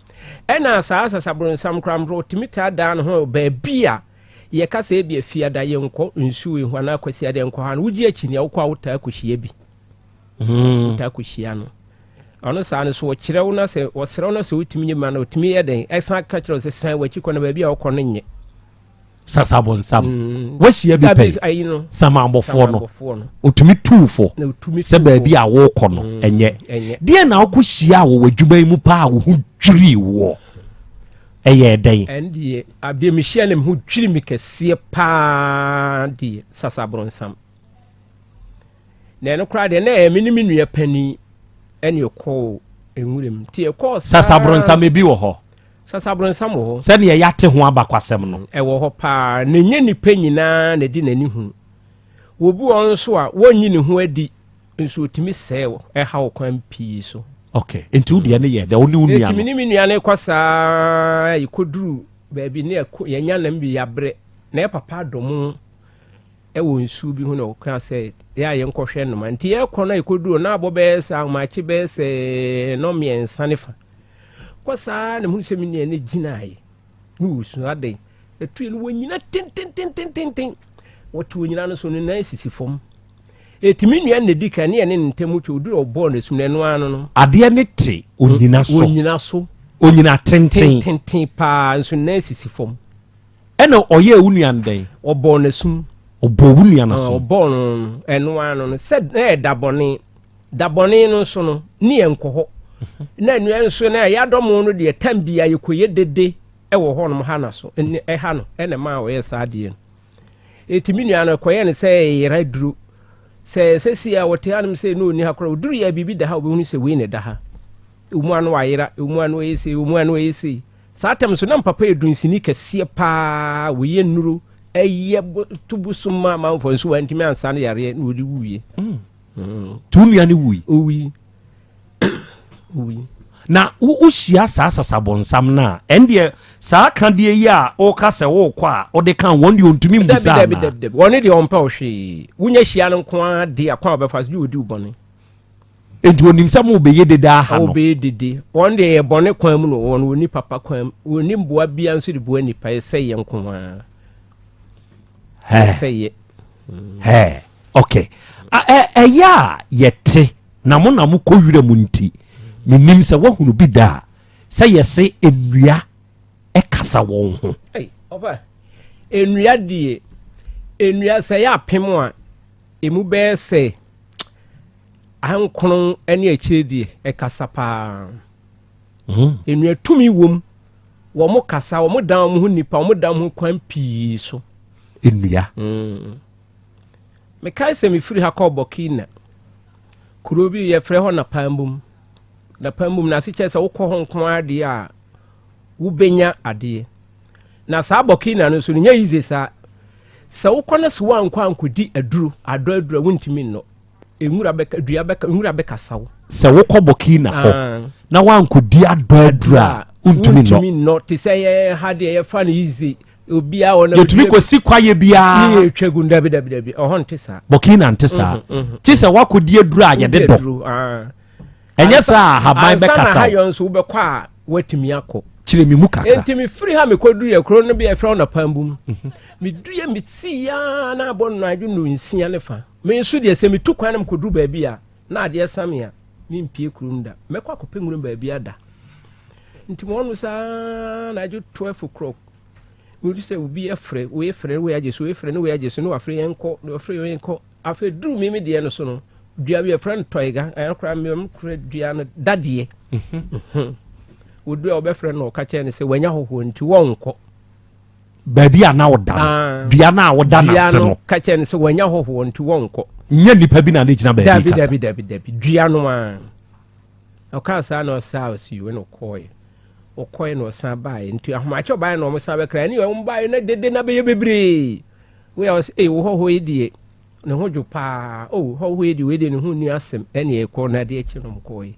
Ɛna saa sasaboronsam koraa ɔtumi taa daa ne ho baabi a Yɛka sɛ ebia Fiada yɛnkɔ nsuo yi ho anaa Kwasiada yɛnkɔ ha no, wogye akyi nea wokɔ a wotaa kɔhyia bi. Hmm. Wotaa kɔhyia no. Ɔno saa no so wɔkyerɛ wo na sɛ wɔsrɛ wo na sɛ wotumi nye ma no otumi yɛ dɛn ɛsan ka kyerɛ wo sɛ san w'akyi kɔ na baabi a wokɔ no nyɛ. Sasabonsam. Hmm. Wahyia bi pɛn. Samanbɔfoɔ no. Otumi tuu fo sɛ baabi a wokɔ no hmm. ɛnyɛ. Deɛ na wokɔhyia wɔ w'adwuma yi mu paa wo ho dwirii woɔ. Ɛyɛɛ dɛn? Ɛndeɛ, adeɛ mehyia no me ho dwiri me kɛseɛ paa deɛ sasabronsam. Na ɛno koraa deɛ na ɛyɛ me ne me nua panin ɛne ɛkɔɔ nwuram. Nti ɛkɔɔ saa. Sasabronsam ebi wɔ hɔ? Sasabronsam wɔ hɔ. Sɛdeɛ yɛate ho abakwasɛm no. Ɛwɔ hɔ paa. Na ɛnyɛ nnipa nyinaa na ɛde n'ani hu. Obi wɔ hɔ nso a wɔnyi ne ho adi nso otumi sɛe wo ɛha wo kwan pii so. Okay, nti wo deɛ no yɛ dɛ wo ne wo nua no. Nti me ne me nua no kɔ saa yɛkɔduru baabi ne ɛko yɛnya nam bi yɛabrɛ na yɛ papa adɔ mu ɛwɔ nsuo bi ho na ɔka sɛ yɛ a yɛnkɔhwɛ nnoma nti yɛkɔ no yɛkɔduru na abɔ bɛyɛ sɛ ahomakye bɛyɛ sɛ nɔ mmiɛnsa ne fa kɔ saa na mehunu sɛ me nua no gyinaeɛ ne wɔsu adɛn ɛtuo no wɔnyina tententententen wɔte onyina no so no nan sisi fam Eti me nua na edi kan ne yɛne ne ntam twa oduru a ɔbɔɔ no asu no ɛno ara no no. Adeɛ ne te onyina so. Onyina so. Onyina tenten. Tenten paa nso nan sisi fam. Ɛna ɔyɛɛ wo nua no dɛn? Ɔbɔɔ no asum. Ɔbɔɔ wo nua no asum. Ɔbɔɔ no ɛno ara no no sɛ na yɛ da bɔne. Da bɔne no nso no ne yɛn nkɔ hɔ. Mhm. Na nua nso na yɛadɔmo no deɛ tam bia yɛkɔyɛ dede ɛwɔ hɔnom ha na so ɛha no ɛna maa ɔyɛ saa adeɛ no. Eti me nua no ɛkɔyɛ no sɛ yera duro. Sɛ sɛsi a wɔte hanom sɛ na ɔnni ha koraa ɔduru yɛ biribi da ha ɔbɛhunu sɛ wei na ɛda ha. Ɛwɔ ano ayera, ɛwɔ ano ayɛ sei, ɛwɔ ano ayɛ sei. Saa tɛm so na mpapa yɛ dunsini kɛseɛ paa, wɔyɛ nnuro, ɛyɛ to bosom ma amanfoɔ nso wantumi ansa no yareɛ na ɔde wuiɛ. Mm. Mm. Nti wo nua no wui? Owui. Owui. Na wohyia saa sasabɔnsam no a, ɛndeɛ saa kadeɛ yi a woka sɛ wokɔ a wode ka wɔn deɛ ɔntumi mmusa anaa? Dabi, dabi, dabi. Wɔn deɛ ɔmpɛ wo hwee. Wonya hyia no nko ara de akwan a wɔbɛfa so de wɔdi wo bɔne. Enti onim sɛ mobɛyɛ dede aha no. Wɔbɛyɛ dede. Wɔn deɛ yɛ bɔne kwan mu na wɔn wɔnni papa kwan mu. Wɔnni mmoa biara nso de boa nnipa. Yɛsɛ yɛ nko ara. Yɛsɛ yɛ. Hɛɛ, ok. Ɛyɛ a yɛte na mo na mokɔ wira mu nti, menim sɛ woahunu bi da a, sɛ yɛse nnua kasa wɔn ho. Ei, ɔfa, nnua deɛ, nnua sɛ yɛ apem a, emu bɛyɛ sɛ ahankron ne akyire deɛ, ɛkasa paa. Nnua tumi wom. Wɔn kasa, wɔn dan wɔn ho nipa, wɔn dan wɔn ho kwan pii so. Nnua. Mekae sɛ mefiri ha kɔɔ Burkina. Kuro bi yɛfrɛ hɔ Napambum. Napambum na ase kyerɛ sɛ wokɔ hɔ nko ara deɛ a wobɛnya adeɛ. Na saa Burkina no nso no nyɛ easy saa. Sɛ wokɔ no sɛ woankɔ ankɔdi aduro, adɔ aduro a wontumi nnɔ. Nwura bɛka, dua bɛka, nwura bɛkasa wo. Sɛ wokɔ Burkina hɔ ah. na woankɔdi adɔ aduro a wontumi nnɔ. Wontumi nnɔ te sɛ yɛn ha deɛ yɛfa no easy. Obiara wɔ na yɛtumi kɔsi kwaeɛ biara. Ne yɛtwa gu dabi dabi dabi ɔhɔ nte saa. Burkina nte saa. Mhm, mhm. Kye sɛ woakɔdi aduro a yɛde dɔ. Ah. Ɛnyɛ saa ahaban bɛkasa. Ansa na ha yɔ nso wobɛkɔ a woatumi akɔ. Kyerɛ me mu kakra. Enti mefiri ha mekɔduru yɛ kuro no bi a yɛfrɛ no Napambum. Mhm. Meduru yɛ mesii ya na abɔ nnadwo nnɔnsia ne fa. Me nso deɛ sɛ metu kwan na mekɔduru baabi a na adeɛ sa me a, mempue kurom da. Mɛkɔ akɔpɛ nwuram baabi ada. Nti wɔn no saa anadwo 12 o'clock mehu sɛ obi afrɛ, wei frɛ, wei agye so, wei frɛ, ne wei agye so, ne wafrɛ yɛn kɔ, ne wafrɛ yɛn kɔ. Afei duru me me deɛ no so no, dua bi yɛfrɛ no tɔiga, ɛno koraa me kura dua no dadeɛ. Mhm. Wɔdu a wɔbɛfrɛ no ɔka kyerɛ no sɛ wanya hɔhoɔ nti wɔnkɔ. Baabi a na ɔda no, ah. dua no a ɔda n'ase no. Dua no ka kyerɛ no sɛ wanya hɔhoɔ nti wɔnkɔ. Nyɛ nipa bi na ne gyina baabi kasa. Dabi dabi dabi dua no a. Ɔkaa saa na ɔsaa ɔsi wei na ɔkɔɔɛ. Ɔkɔɔɛ na ɔsan baeɛ nti ahomakye ɔbaeɛ na wɔn san bɛkra ɛne wɔn baeɛ na dede na bɛyɛ bebree. Wei a ɔsɛ ee wo hɔhoɔ yi deɛ ne ho dwo paa o hɔhoɔ yi deɛ wei deɛ ne ho nni asɛm ɛne ɛkɔ na adeɛ akyi na wɔn kɔɔɛ.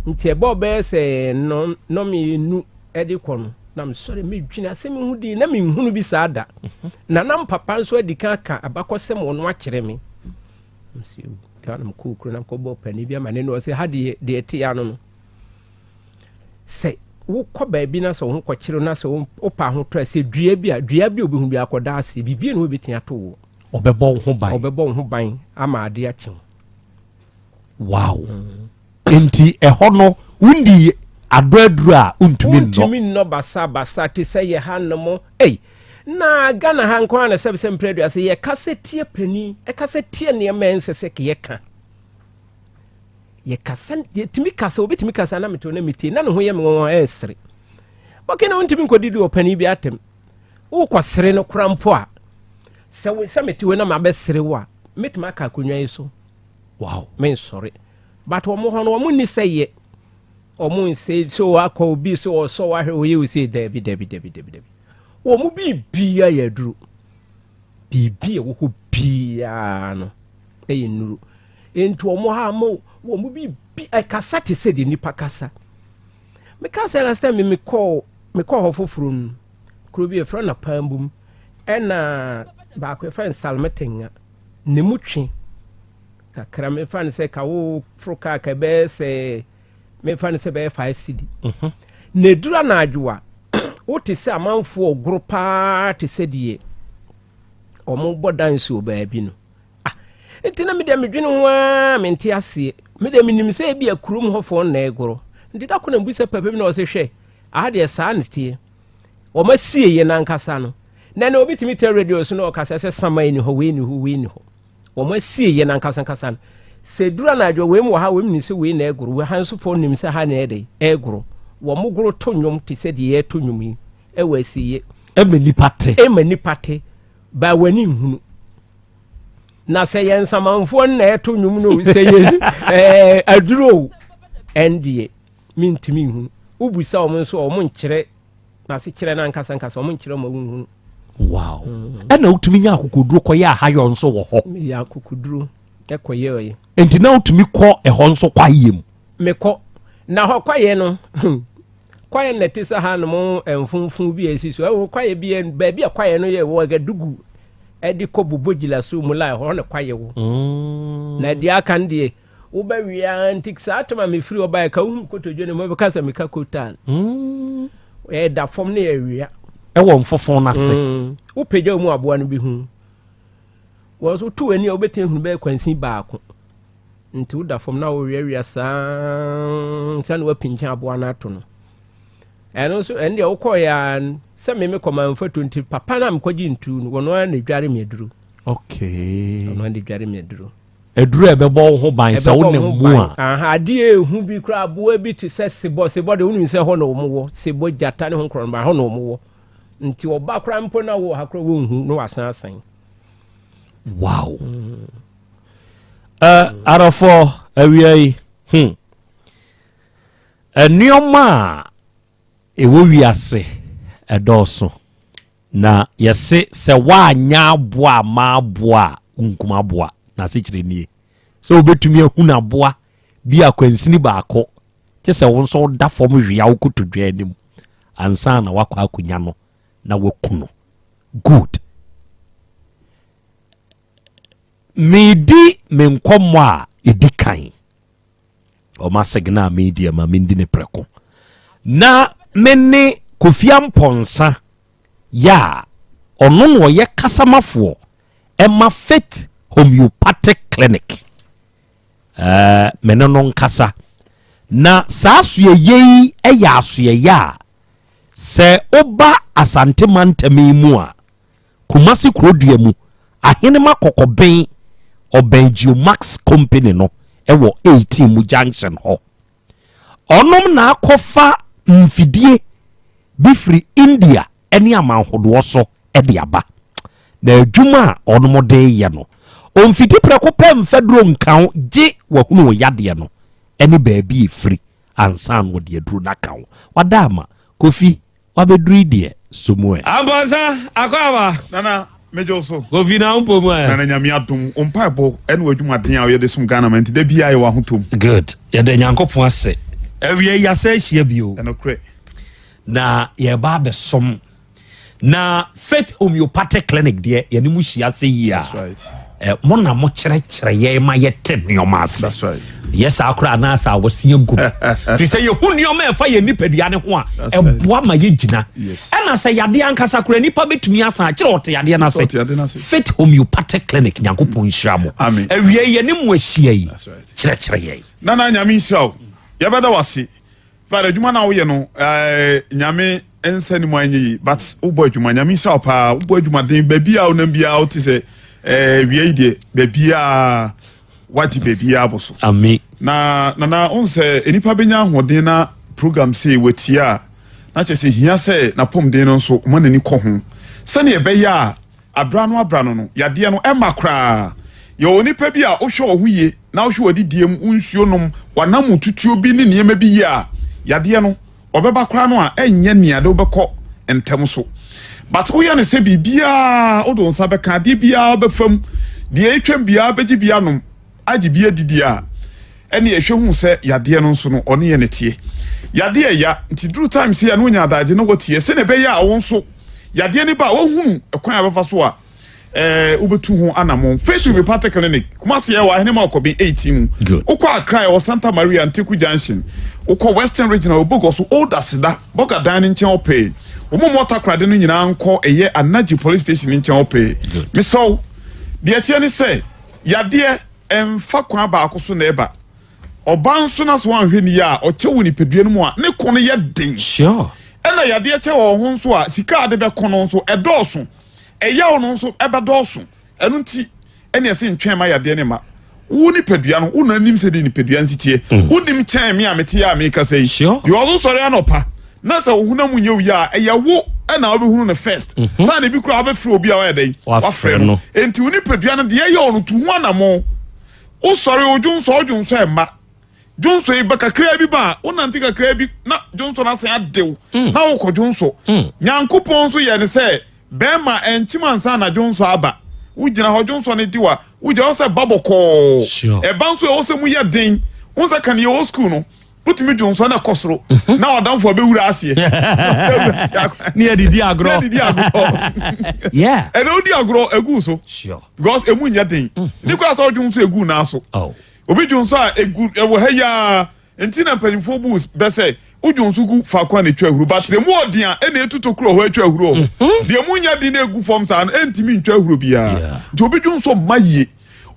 Nti ɛbɔɔ bɛyɛ sɛ nnɔmmienu de kɔ no, na mesɔre medwene asɛm yi ho dii na menhunu bi saa da. Na na papa nso adi kan aka abakɔsɛm wɔ no akyerɛ me. Mese, na mekɔɔ kuro na mekɔbɔɔ panin bi ama ne no ɔsɛ ha deɛ deɛ ɛte ano no. Sɛ wokɔ baabi na sɛ wo ho kɔkyere na sɛ wopɛ ahotɔ a sɛ dua bi a dua bi a obehu bi akɔda ase biribi na obetumi ato wo. Ɔbɛbɔ wo ho ban. Ɔbɛbɔ wo ho ban ama ade akye wo. Wow. Mm. Enti ɛhɔ no wondi adɔ aduru a wontumi nnɔ. Wontumi nnɔ basabasa te sɛ yɛ ha nom. Ei, na Ghana ha nko ara na sɛbe sɛ mprɛ aduasa yɛkasa tia panin, ɛkasa tia nneɛma a ɛnsɛ sɛ yɛka. Yɛkasa, yɛtumi kasa, obi tumi kasa na meto na metie, na ne ho yɛ me nwanwa ɛresere. Bɔkɛ na wontumi nkɔdidi ɔpanin bi atɛm. Wokɔsere no kora mpo a, sɛ sɛ mete wei na mabɛsere wo a, mɛtumi aka akonnwa yi so. Wow. Mensɔre. But wɔn hɔ no wɔn nni sɛ yɛ wɔn nse sɛ wakɔ obi sɛ ɔsɔ wahwɛ oyɛ ose dabi dabi dabi dabi dabi wɔn biribiara yɛ aduro biribi a ɛwɔ hɔ biara no ɛyɛ nnuro nti wɔn ha mo wɔn biribi ɛkasa te sɛ deɛ nipa kasa meka sɛ last time mekɔɔ mekɔɔ hɔ foforɔ no kuro bi yɛfrɛ no Pambum ɛna baako yɛfrɛ no Salmetenga ne mu twe kakra mefa no sɛ ka wo foro kaa ka ɛbɛyɛ sɛ mefa no sɛ bɛyɛ 5 cedi mhm. na ɛduru anadwo a wote sɛ amanfoɔ ɔgoro paa te sɛ deɛ wɔbɔ dansi wɔ baabi no ah nti na medeɛ medwene ho ara mente aseɛ medeɛ menim sɛ ebi a kurom hɔfoɔ na ɛgoro nti da ko na mbu sɛ papa bi na ɔsɛ hwɛ aha deɛ saa ne teɛ wɔn asie yɛ nankasa no na na obi tumi tɛ radio so na ɔkasa sɛ sama ni hɔ wei ni hɔ wei ni hɔ Wɔn asieeɛ no ankasa ankasa no, sɛ ɛduru anadwo a, wei mu wɔ ha, wei mu nim sɛ wei na ɛregoro, wei ha nso foɔ nim sɛ ha na ɛyɛ dɛn, ɛregoro. Wɔn goro to nnwom te sɛ deɛ yɛreto nnwom yi ɛwɔ asieeɛ. Ɛma nnipa te. Ɛma nnipa te, ba w'ani nhunu. Na sɛ yɛn nsamanfoɔ no na ɛto nnwom no, sɛ yɛ ɛɛ aduro o, ɛndeɛ mentumi nhunu. Wobisa wɔn nso a, wɔn nkyerɛ n'asekyerɛ no ankasa ankasa, wɔn nkyerɛ wɔn nhunu. Wow. Mm. Ɛna wotumi nya akokoduro kɔyɛ ahayɔ nso wɔ hɔ. Meyɛ akokoduro ɛkɔyɛ ɔyɛ. Nti na wotumi kɔ ɛhɔ nso kwaeɛ mu. Mekɔ na hɔ kwaeɛ no kwaeɛ na ɛte sɛ ha nom mfomfo bi a ɛsi so ɛwɔ kwaeɛ bi baabi a kwaeɛ no yɛ wɔ Agadugu ɛde kɔ Bobogyila so mu la ɛhɔ na kwaeɛ wɔ. Mm. Na deɛ aka no deɛ Wobɛwe ara nti saa tam a mefiri hɔ baeɛ ka wohu kotodwe no mobɛka sɛ meka kotal. Mm. Ɛda fam ne yɛwea. Ɛwɔ mfofon no ase. Mm. Wopagya mu aboa no bi hu. Wɔn so woto w'ani a wobɛtumi ahunu bɛyɛ kwansin baako. Nti woda fam na woweawea saa nsa na woapinkyan aboa no ato no. Ɛno nso ɛno deɛ wokɔeɛ a sɛ me mekɔ mamfa tu nti papa no a mekɔgye ntu no wɔno ara na dware me aduro. Okay. Ɔno ara na dware me aduro. Aduru a ɛbɛbɔ wo ho ban sɛ Ɛbɛbɔ wonam ho mu ban. a. Aha, adeɛ a ɛhu bi koraa, aboa bi te sɛ sebɔ, sebɔ deɛ wonim sɛ hɔ na wɔn wɔ, sebɔ, gyata ne ho nkorɔnba, hɔ na wɔn wɔ. Nti ɔba koraa mpo na wɔ ha koraa wɔnhu na wasan asan. Wow. Mm. Uh, Arɔfoɔ, awia yi, hmm. Nneɛma a ɛwɔ wiase ɛdɔɔso. Na yɛse sɛ woanyɛ aboa amma aboa a, wonkum aboa. N'asekyerɛ nie, sɛ wobɛtumi ahunu aboa bi akwansini baako, gye sɛ wo nso woda fam wea wo kotodwe anim ansa na woakɔ akɔnya no na woaku no. Good. Medi me nkɔmmɔ a ɛdi kan. Ɔma segna a medi ɛma mendi ne prɛko. Na me ne Kofi Ampɔnsa yɛ a ɔno na ɔyɛ kasamafoɔ ɛma Faith Homeopathic Clinic. Ɛɛ me ne no nkasa. Na saa asoɛyɛ yi yɛ asoɛyɛ a sɛ woba Asante mantam yi mu a Kumasi kurodua mu, Ahenema Kɔkɔben, ɔbɛn Geomax Company no wɔ 18 mu junction hɔ. Ɔnom na akɔfa mfidie bi firi India ne amanhodoɔ so de aba. Na adwuma a ɔnom de reyɛ no, ɔmfiti prɛko pɛ mfa duro nka wo gye wahunu wo yadeɛ no ne baabi ɛfiri ansa na ɔde aduro no aka wo. Wada ama Kofi Wabɛduru yi deɛ, so mu ɛ. Amponsah, Akwaaba. Nana, megye wo so. Kofi na wo mpɔ mu ɛ. Nana Nyame adom, wo mpaebɔ ɛne w'adwumaden a woyɛ de som Ghana man nti da biara yɛwɔ ahotɔ mu. Good. Yɛda Nyankopɔn ase. Awia yi yɛasan ahyia bio. Ɛnokorɛ. Na yɛreba abɛsom. Na Faith Homeopathic Clinic deɛ yɛne mo hyia sɛ yie a. That's right. Eh, mo na mo kyerɛkyerɛ yɛn ma yɛte nneɛma ase. That's right. Yɛ saa koraa anaasɛ awɔse agu mu. Firi sɛ yɛhu nneɛma a ɛfa yɛn nipadua no ho a, ɛboa ma yɛgyina. Ɛna sɛ yadeɛ ankasa koraa nipa bɛtumi asan akyerɛ ɔte yadeɛ no ase. Faith Homeopathic Clinic, Nyankopɔn nhyira mo. Awia yi yɛne mo ahyia yi, kyerɛkyerɛ yɛn. Nana Nyame nhyira wo. Yɛbɛda wo ase. Father adwuma no a woyɛ no eh, Nyame nsa ni mu anyɛ yi but wobɔ adwuma Nyame nhyira wo paa wobɔ adwuma den baabi a wonam biara wote sɛ eh, wia yi deɛ baabi a wagye baabi a abɔ so. Amen. Na nana wohu sɛ nnipa bɛnya ahoɔden na program sei watie a na kyerɛ sɛ hia sɛ n'apɔmuden no nso ma n'ani kɔ ho sɛnea ɛbɛyɛ a Aberɛ ano aberɛ ano no, yadeɛ no ɛmma koraa. Yɛwɔ onipa bi a wohwɛ wo ho yie na wohwɛ w'adidie mu, wo nsuo nom, w'anam tutuo bi ne nneɛma bi yie a, yadeɛ no ɔbɛba koraa no a ɛnyɛ nea de wobɛkɔ ntɛm so. But woyɛ no sɛ biribiara wode wo nsa bɛka, adeɛ biara wobɛfa mu, deɛ ɛtwam biara wobɛgye bi anom, agye bi adidi a, ɛne ɛhwɛ hu sɛ yadeɛ no nso no ɔne yɛ ne teɛ. Yadeɛ ɛya, nti duru time sei a na wonya adagye na woatie sɛdeɛ ɛbɛyɛ a wo nso yadeɛ no ba a woahunu ɛkwan a bɛfa so a ɛɛ wobɛtu ho anamɔn. Faith Homeopathic Clinic, Kumasi ɛwɔ Ahenema Ɔkɔben 18 mu. Wokɔ Accra ɛwɔ Santa Maria Nteku Junction. Wokɔ Western Region a Obogoso so Old Aseda Bɔga dan no nkyɛn ɔpɛɛ. Wɔn a wɔwɔ Takoradi no nyinaa nkɔ ɛyɛ Anaji Police Station no nkyɛn ɔpɛɛ. Mesrɛ wo, deɛ ɛteɛ ne sɛ yadeɛ ɛmfa kwan baako so na ɛba. Ɔba nso na sɛ wanhwɛ no yie a, ɔkyɛ wɔ nipadua no mu a, ne ko no yɛ den. Sure. Ɛna yadeɛ kyɛ wɔ ho nso a, sika a de bɛko no nso, ɛdɔɔso. Ɛyaw no nso ɛbɛdɔɔso. Ɛno nti, ɛne ɛse ntwɛn ma yadeɛ no mma. Wo nipadua no, wo na nim sɛdeɛ nipadua nsi teɛ. Wonim kyɛn me a mete a mekasa yi. Sure. Because wosɔre anɔpa, na sɛ wo honam nyɛ wo yie a, ɛyɛ wo ɛna wobɛhunu no first. Saa na ebi koraa wobɛfrɛ obi a wayɛ dɛn? Wafrɛ no. Enti wo nipadua no, deɛ ɛyɛ wo no, tu ho anammɔn. Wosɔre o, dwonsɔ o, dwonsɔ ɛmma. Dwonsɔ yi ba kakraa bi ba a, wonante kakraa bi na dwonsɔ no asan adew mm. na wokɔ dwonsɔ. Mm. Nyankopɔn nso yɛ ne sɛ bɛrima ɛnkyem ansa na dwonsɔ aba. Wogyina hɔ dwonsɔ no de wa, wogyina hɔ sɛ ba bɔkɔɔ. Ɛba nso ɛwɔ sɛ mu yɛ den. Wo sɛ kan yɛwɔ sukuu no, wotumi dwonsɔ na ɛkɔ soro mhm. na ɔdamfo abɛwura aseɛ. Ne yɛdidi agorɔ. Ne yɛdidi agorɔ. Ɛna wodi agorɔ egu so. Because emu nyɛ den. Mm. Ne kura sɛ ɔdwom nso egu naa so. Oh. Obi dwom nso a egu ɛwɔ ha yaa nti na mpanyinfoɔ bu bɛ sɛ wodwom nso gu faako a na etwa ahuro but sɛ emu ɔden a ɛna etu tokuro hɔ atwa ahuro hɔ. Mm-hmm. Deɛ emu nyɛ den na egu fam saa no ɛntumi ntwa ahuro biara. Nti obi dwom nso mma yie.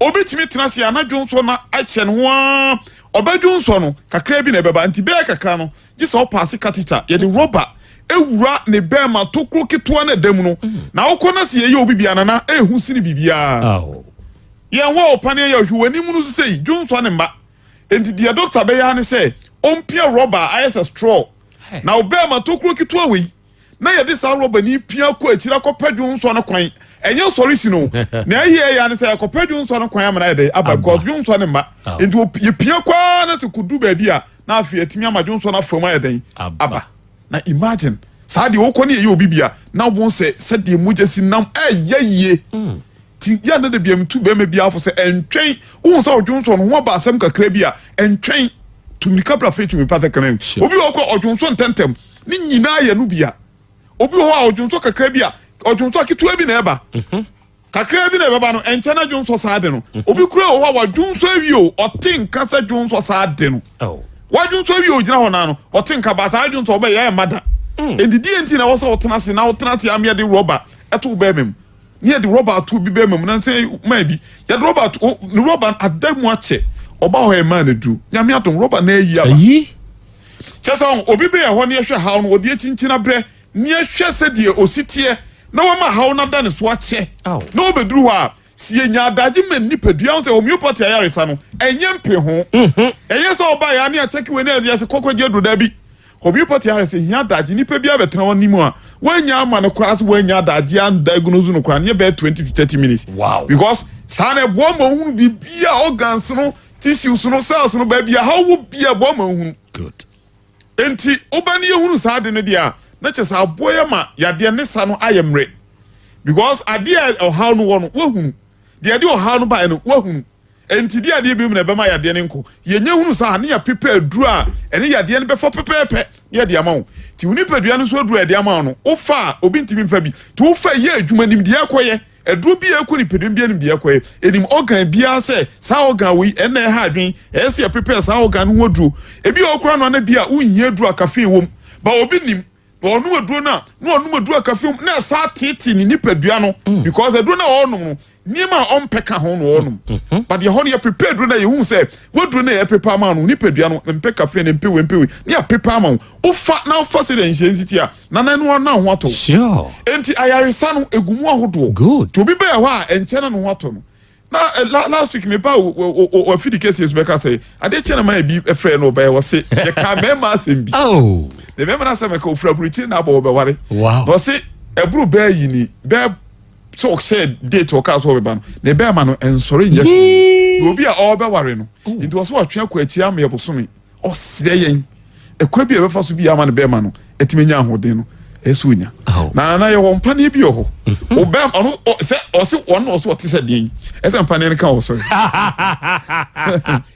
Obi tumi tena ase a na dwom nso na ahyɛ ne ho ara ɔbɛdwom nso no kakra bi na ɛbɛba nti bɛyɛ kakra no gye sɛ ɔpaase catheter, yɛde rɔba wura ne bɛɛma tokuro ketewa no ɛda mu no, na wokɔ na sɛ yɛyɛ obi bia nana ɛhu sene biribiara. Yɛn wɔ ɔpaneɛ yɛ ɔhwɛ w'anim no so sɛ dwonsɔ ne mma. Enti deɛ dɔkta bɛyɛ ara ne sɛ ɔmpia rɔba a ayɛ sɛ straw na ɔbɛɛma tokuro ketewa wei na yɛde saa rɔba no pia kɔ akyiri akɔpɛ dwonsɔ no kwan. Ɛnyɛ sɔre si no. Na ɛyɛ ɛyɛ ne sɛ yɛkɔpɛ dwonsɔ no kwan ama no ayɛ dɛ aba because dwonsɔ no mma. Enti yɛpia kɔ ara na sɛ kɔdu baabi a na afei atumi ama dwonsɔ no afa mu ayɛ dɛn aba. Na imagine saa deɛ wokɔ ne yɛyɛ obi bia na wo sɛ sɛdeɛ mogya si nam ɛyɛ yie. Ti yɛ ne de bia metu bɛrima biara fo sɛ ɛntwɛn wohu sɛ ɔdwonsɔ no ho aba asɛm kakra bi a ɛntwɛn tu mirika bra faith homeopathic clinic. Obi wɔ hɔ kɔ ɔdwonsɔ ntɛntɛm ne nyinaa yɛ no bia. Obi wɔ hɔ a ɔdwonsɔ kakra bi a ɔdwonsɔ ketewa bi na ɛba. Mhm. Kakra bi na ɛbɛba no ɛnkyɛn na dwonsɔ saa de no. Mhm. Obi kura wɔ hɔ a wadwonsɔ awie o ɔte nka sɛ dwonsɔ saa de no. Oh. Wadwonsɔ awie o gyina hɔ naa no ɔte nka ba saa dwonsɔ ɔbɛyɛ ɛmma da. Mm. Enti deɛ nti na ɛwɔ sɛ ɔtena ase na ɔtena ase ameɛ de rɔba ɛto bɛrima mu. Ne yɛde rɔba ato obi bɛrima mu nansa yi maa bi yɛde rɔba ato ne rɔba ada mu akyɛ ɔba hɔ ɛmaa no duru nyame adom rɔba na ayi aba kyɛ sɛ obi bɛyɛ hɔ ne yɛhwɛ haw no ɔde akyinkyina berɛ ne yɛhwɛ sɛdeɛ ɔsi teɛ na wama haw no ada ne so akyɛ na ɔbɛduru hɔ a si yɛnya adagye ma nipadua ho sɛ homeopathy ayaresa no ɛnyɛ mpere ho mhm. ɛnyɛ sɛ ɔba yɛ ne akyɛke wei ne ɛde ase kɔkɔgye aduro daa bi Homeopathy ayɛ sɛ hia adagye nipa bi abɛtena w'anim a woanya ama no koraa sɛ woanya adagye andiagnose no koraa no yɛ bɛyɛ 20 to 30 minutes. Wow. Because saa na ɛboa ma ohunu biribi a organs no tissues no cells no baabi a haw wɔ bi a ɛboa ma ohunu. Good. Enti woba ne yɛhunu saa ade no deɛ a na kyerɛ sɛ aboa yɛ ma yadeɛ ne sa no ayɛ mmerɛ because adeɛ a ɔhaw no wɔ no woahunu deɛ ɛde ɔhaw no baeɛ no woahunu. Enti deɛ adeɛ binom na ɛbɛma yadeɛ no nkɔ. Yɛnya hunu saa a, ne yɛapepa aduro a ɛne yadeɛ no bɛfa pɛpɛɛpɛ na yɛde ama wo. Nti wo nipadua no nso aduro a yɛde ama wo no, wofa a, obi ntumi mfa bi. Nti wofa yɛ adwuma, nim deɛ ɛrekɔyɛ. Aduro bi a ɛrekɔ nipadua mu biara nim deɛ ɛrekɔyɛ. Ɛnim organ biara sɛ saa organ wei, ɛno na ɛha adwene, ɛyɛ sɛ yɛprepare saa organ no ho aduro. Ebi wɔ hɔ koraa no a na bi a wonhia aduro a caffeine wɔ mu, but obi nim. Na ɔnom aduro no a na ɔnom aduro a caffeine na ɛsa ateetee ne nipadua no mm. because aduro no a ɔnom no nneɛma a ɔmpɛ ka ho na ɔnom mm-hmm. but yɛ hɔ no yɛ prepare aduro no a yɛhu sɛ waduro no a yɛ prepare ama no nipadua no mpɛ caffeine mpɛ wei mpɛ wei ne yɛ prepare ama wo wofa na wofa sɛ deɛ nhyɛ nsiti a na na ɛno na ho atɔ enti ayaresa no egu mu ahodoɔ nti obi bɛyɛ hɔ a ɛnkyɛn na ne ho atɔ no Na eh, la, last week me ba o afidi kɛseɛ so bɛka sɛ adeɛ kyɛ na ma ebi frɛ no ɔbɛyɛ wɔse yɛka mmarima asɛm bi oh. na mmarima no asɛm ɛka ofura aburukyiri na abɔ wɔbɛware wow. na ɔse ɛboro bɛɛ yi ni bɛɛ sɛ ɔhyɛ date ɔkaa sɛ ɔbɛba no na ɛbɛɛ no ɛnsɔre nyɛ na obi a ɔrebɛware no oh. nti ɔsɛ watwe akɔ akyiri ama yɛbosome ɔsrɛ yɛn ɛkwan bi a ɛbɛfa so bi ama no bɛrima no ɛtumi anya ahoɔden no ɛsɛ onya na na yɛwɔ mpaneɛ bi wɔ hɔ mhm. ɔbɛn ɔno sɛ ɔse ɔno ɔso ɔte sɛ deɛn ɛsɛ mpaneɛ no ka wɔ sɔre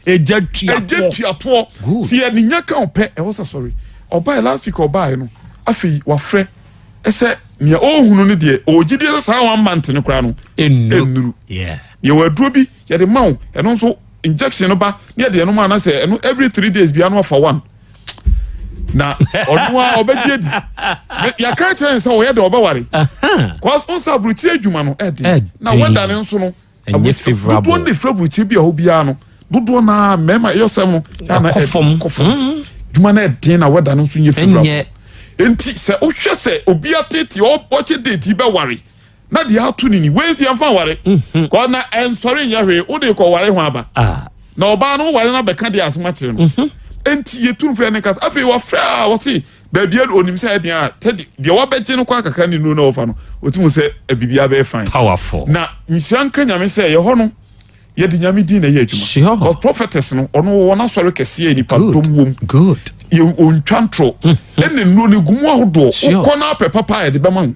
ɛgya tuatoɔ ɛgya tuatoɔ si yɛ ne nya ka ɔpɛ ɛwɔ sɛ sɔre ɔbaeɛ last week ɔbaeɛ no afei wafrɛ ɛsɛ nea ɔhunu no deɛ ɔgye deɛ sɛ saa one month no koraa no ɛnnuru yɛwɔ aduro bi yɛde ma wo ɛno nso injection no ba ne yɛde ɛno ma na sɛ ɛno every three days bia no afa one na ɔno a ɔbɛgye adi yɛka kyerɛ ne sɛ ɔyɛ de ɔbɛware cause ɔnsa aburukyire adwuma no ɛden na wɛda ne nso no dodoɔ ne fira aburukyire bi a hɔ biara no dodoɔ naa mmarima ɛyɛ sɛm no yana ɛkɔ fam mm. dwuma no ɛden na wɛda no nso nyɛ favorable nti sɛ wohwɛ sɛ obi atete ɔkyɛ date bɛware na deɛ ato ne ni wei nso yɛmfa nware mhm. kɔ na ɛnsɔre nyɛ hwee wode kɔ ware ho aba ah. na ɔbaa no ware no abɛka deɛ asɛm akyerɛ no mhm. enti yɛtu mfrɛ ne kasa afei wafrɛ a wɔse baabi a onim sɛ ɛdeɛ a sɛ deɛ wabɛgye no kɔ akakra ne nuro na wɔfa no ɔtumi sɛ biribiara bɛyɛ fine powerful na nhyira nka nyame sɛ yɛhɔ no yɛde nyame din na ɛyɛ adwuma because prophetess no ɔno wɔwɔ n'asɔre kɛseɛ nipa dɔm wom good yɛ ɔntwa ntorɔ mhm. ɛne nnuro no gu mu ahodoɔ wokɔ no apɛ papa a yɛde bɛma wo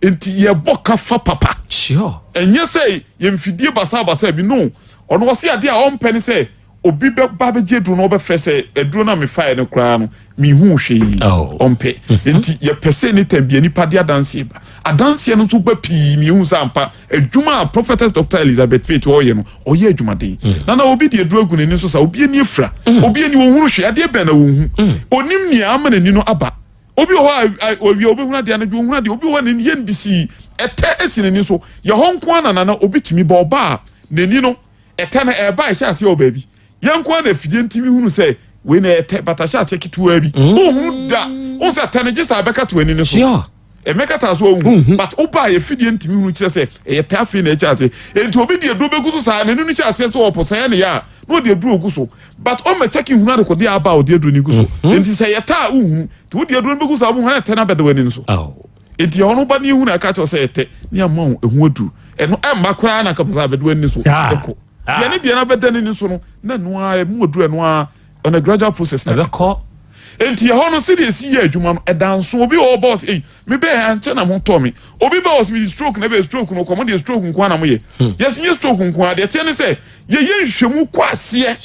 Enti yɛbɔ ka fa papa. Sure. Ɛnyɛ sɛ yɛ mfidie basabasa bi no. Ɔno ɔse adeɛ a ɔmpɛ ne sɛ obi bɛba bɛgye aduro no ɔbɛfrɛ sɛ aduro no a mefaeɛ no koraa no menhuu hwee. Oh. Ɔmpɛ. Mm-hmm. Enti yɛpɛ sɛ anytime bia nipa de adanseɛ ba. Adanseɛ no nso ba pii miehu sɛ ampa adwuma a Prophetess Dr. Elizabeth Faith ɔyɛ no ɔyɛ adwumaden. Mm. Na na obi de aduro agu n'ani so sa obi ani afira. Mm. Obi ani ɔhunu hwee adeɛ bɛn na ɔnhu. Mm. Onim nea ama n'ani no aba. Obi wɔ hɔ a owia obehunu adeɛ anadwo ohunu adeɛ obi wɔ hɔ a n'ani yɛ no bisii ɛtɛ esi n'ani so yɛ hɔ nko ara na nana obi tumi bɔ ɔba a n'ani no ɛtɛ no ɛɛba ɛhyɛ aseɛ wɔ baabi yɛn nko ara na afidie ntumi hunu sɛ wei na ɛtɛ but ahyɛ aseɛ ketewaa bi mm. ohunu da ohun sɛ ɛtɛ no gye sɛ abɛka to ani no so. Ɛmɛkata so ɔnhu but woba a yɛfidie ntumi hunu kyerɛ sɛ ɛyɛ tɛ afei na ɛkyɛ ase. Enti obi de aduro bɛgu so saa n'ani no hyɛ aseɛ sɛ ɔpo sɛ ɛyɛ ne yɛ a na ɔde aduro gu so but ɔmmɛ kyɛke nhunu adekodeɛ aba a ɔde aduro no gu so. Enti sɛ ɛyɛ tɛ a wonhunu nti wode aduro no bɛgu so a wobɛhu na tɛ no abɛda w'ani no so. Enti ɛhɔ no woba ne yɛhu na ɛka kyerɛ wo sɛ ɛyɛ tɛ ne ama wo ɛho aduro. Ɛno ɛmma koraa na anka pɛ sɛ abɛda w'ani so ɛkɔ. Deɛ ne deɛ no abɛda n'ani so no na ɛno ara ɛmu aduro ɛno ara on a gradual process na ɛbɛkɔ. Enti ɛhɔ no sɛdeɛ ɛsi yɛ adwuma no ɛda nso. Obi wɔ hɔ ɔba ɔsɛ ei mebɛɛ ha nkyɛ na mo tɔ me. Obi ba ɔsɛ mede stroke na ɛbɛyɛ stroke no kɔ mo deɛ stroke nko ara na moyɛ. Yɛsɛ nyɛ stroke nko ara deɛ ɛteɛ ne sɛ yɛyɛ nhwehwɛmu kɔ aseɛ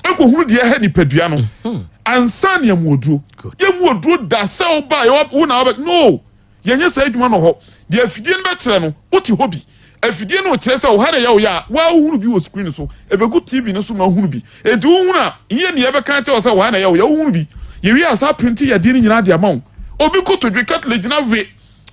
ɛkɔhunu deɛ ɛha nipadua no ansa ne yɛmu aduro. Yɛmu aduro da sɛ woba wo na wobɛ no. Yɛnyɛ saa adwuma no hɔ. Deɛ afidie no bɛkyerɛ no, wote hɔ bi. Afidie no rekyerɛ sɛ wo ha na ɛyɛ wo ya a, wo ara wohunu bi wɔ screen so. Ɛbɛgu TV no so ma wohunu bi. Enti wohunu a, nyɛ nea yɛbɛka akyerɛ wo sɛ wo ha na ɛyɛ wo ya, wohunu bi. Yɛwie a, saa printe yadeɛ no nyinaa de ama wo. Obi kotodwe, cartilage no awe.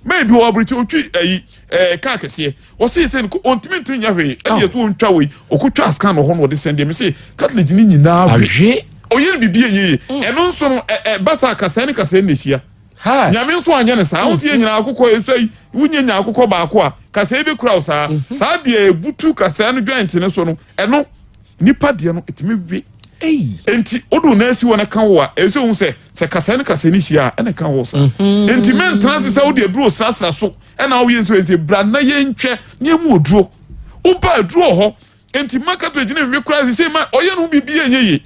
Man bi wɔ aburokyi, ɔtwi ayi, ɛɛ, kaa kɛseɛ. Ɔse sɛ no, ɔntumi ntumi nyɛ hwee. Ɛne yɛto ɔntwa wei, ɔkɔtwa scan wɔ hɔ na ɔde sɛn deɛ. Mese cartilage no nyinaa we. Ɔyɛ no biribi a ɛnyɛ yie. Ɛno nso no, ɛ, ɛba saa kasɛɛ ne kasɛɛ no na ɛhyia. Nyame nso anyɛ no saa. Wo nso yɛ nyinaa akokɔ esua yi, wonyɛ nya akokɔ baako a, kasɛɛ bi kura wo saa. Mhm. Saa deɛ ebutu kasɛɛ no joint no so no, ɛno nipa deɛ no etumi we. Enti wode wo nan si hɔ na ka wo a, ɛsɛ sɛ wohu sɛ sɛ kasɛɛ no kasɛɛ no hyia a, ɛna ɛka wo saa. Mhm. Enti mɛntena ase sɛ wode aduro srasra so ɛna woyɛ nso ɛsɛ bra na yɛntwɛ na yɛmu aduro. Woba aduro wɔ hɔ. Enti mma cartridge no nwe koraa sɛ ma ɔyɛ no ho biribi ɛnyɛ yie.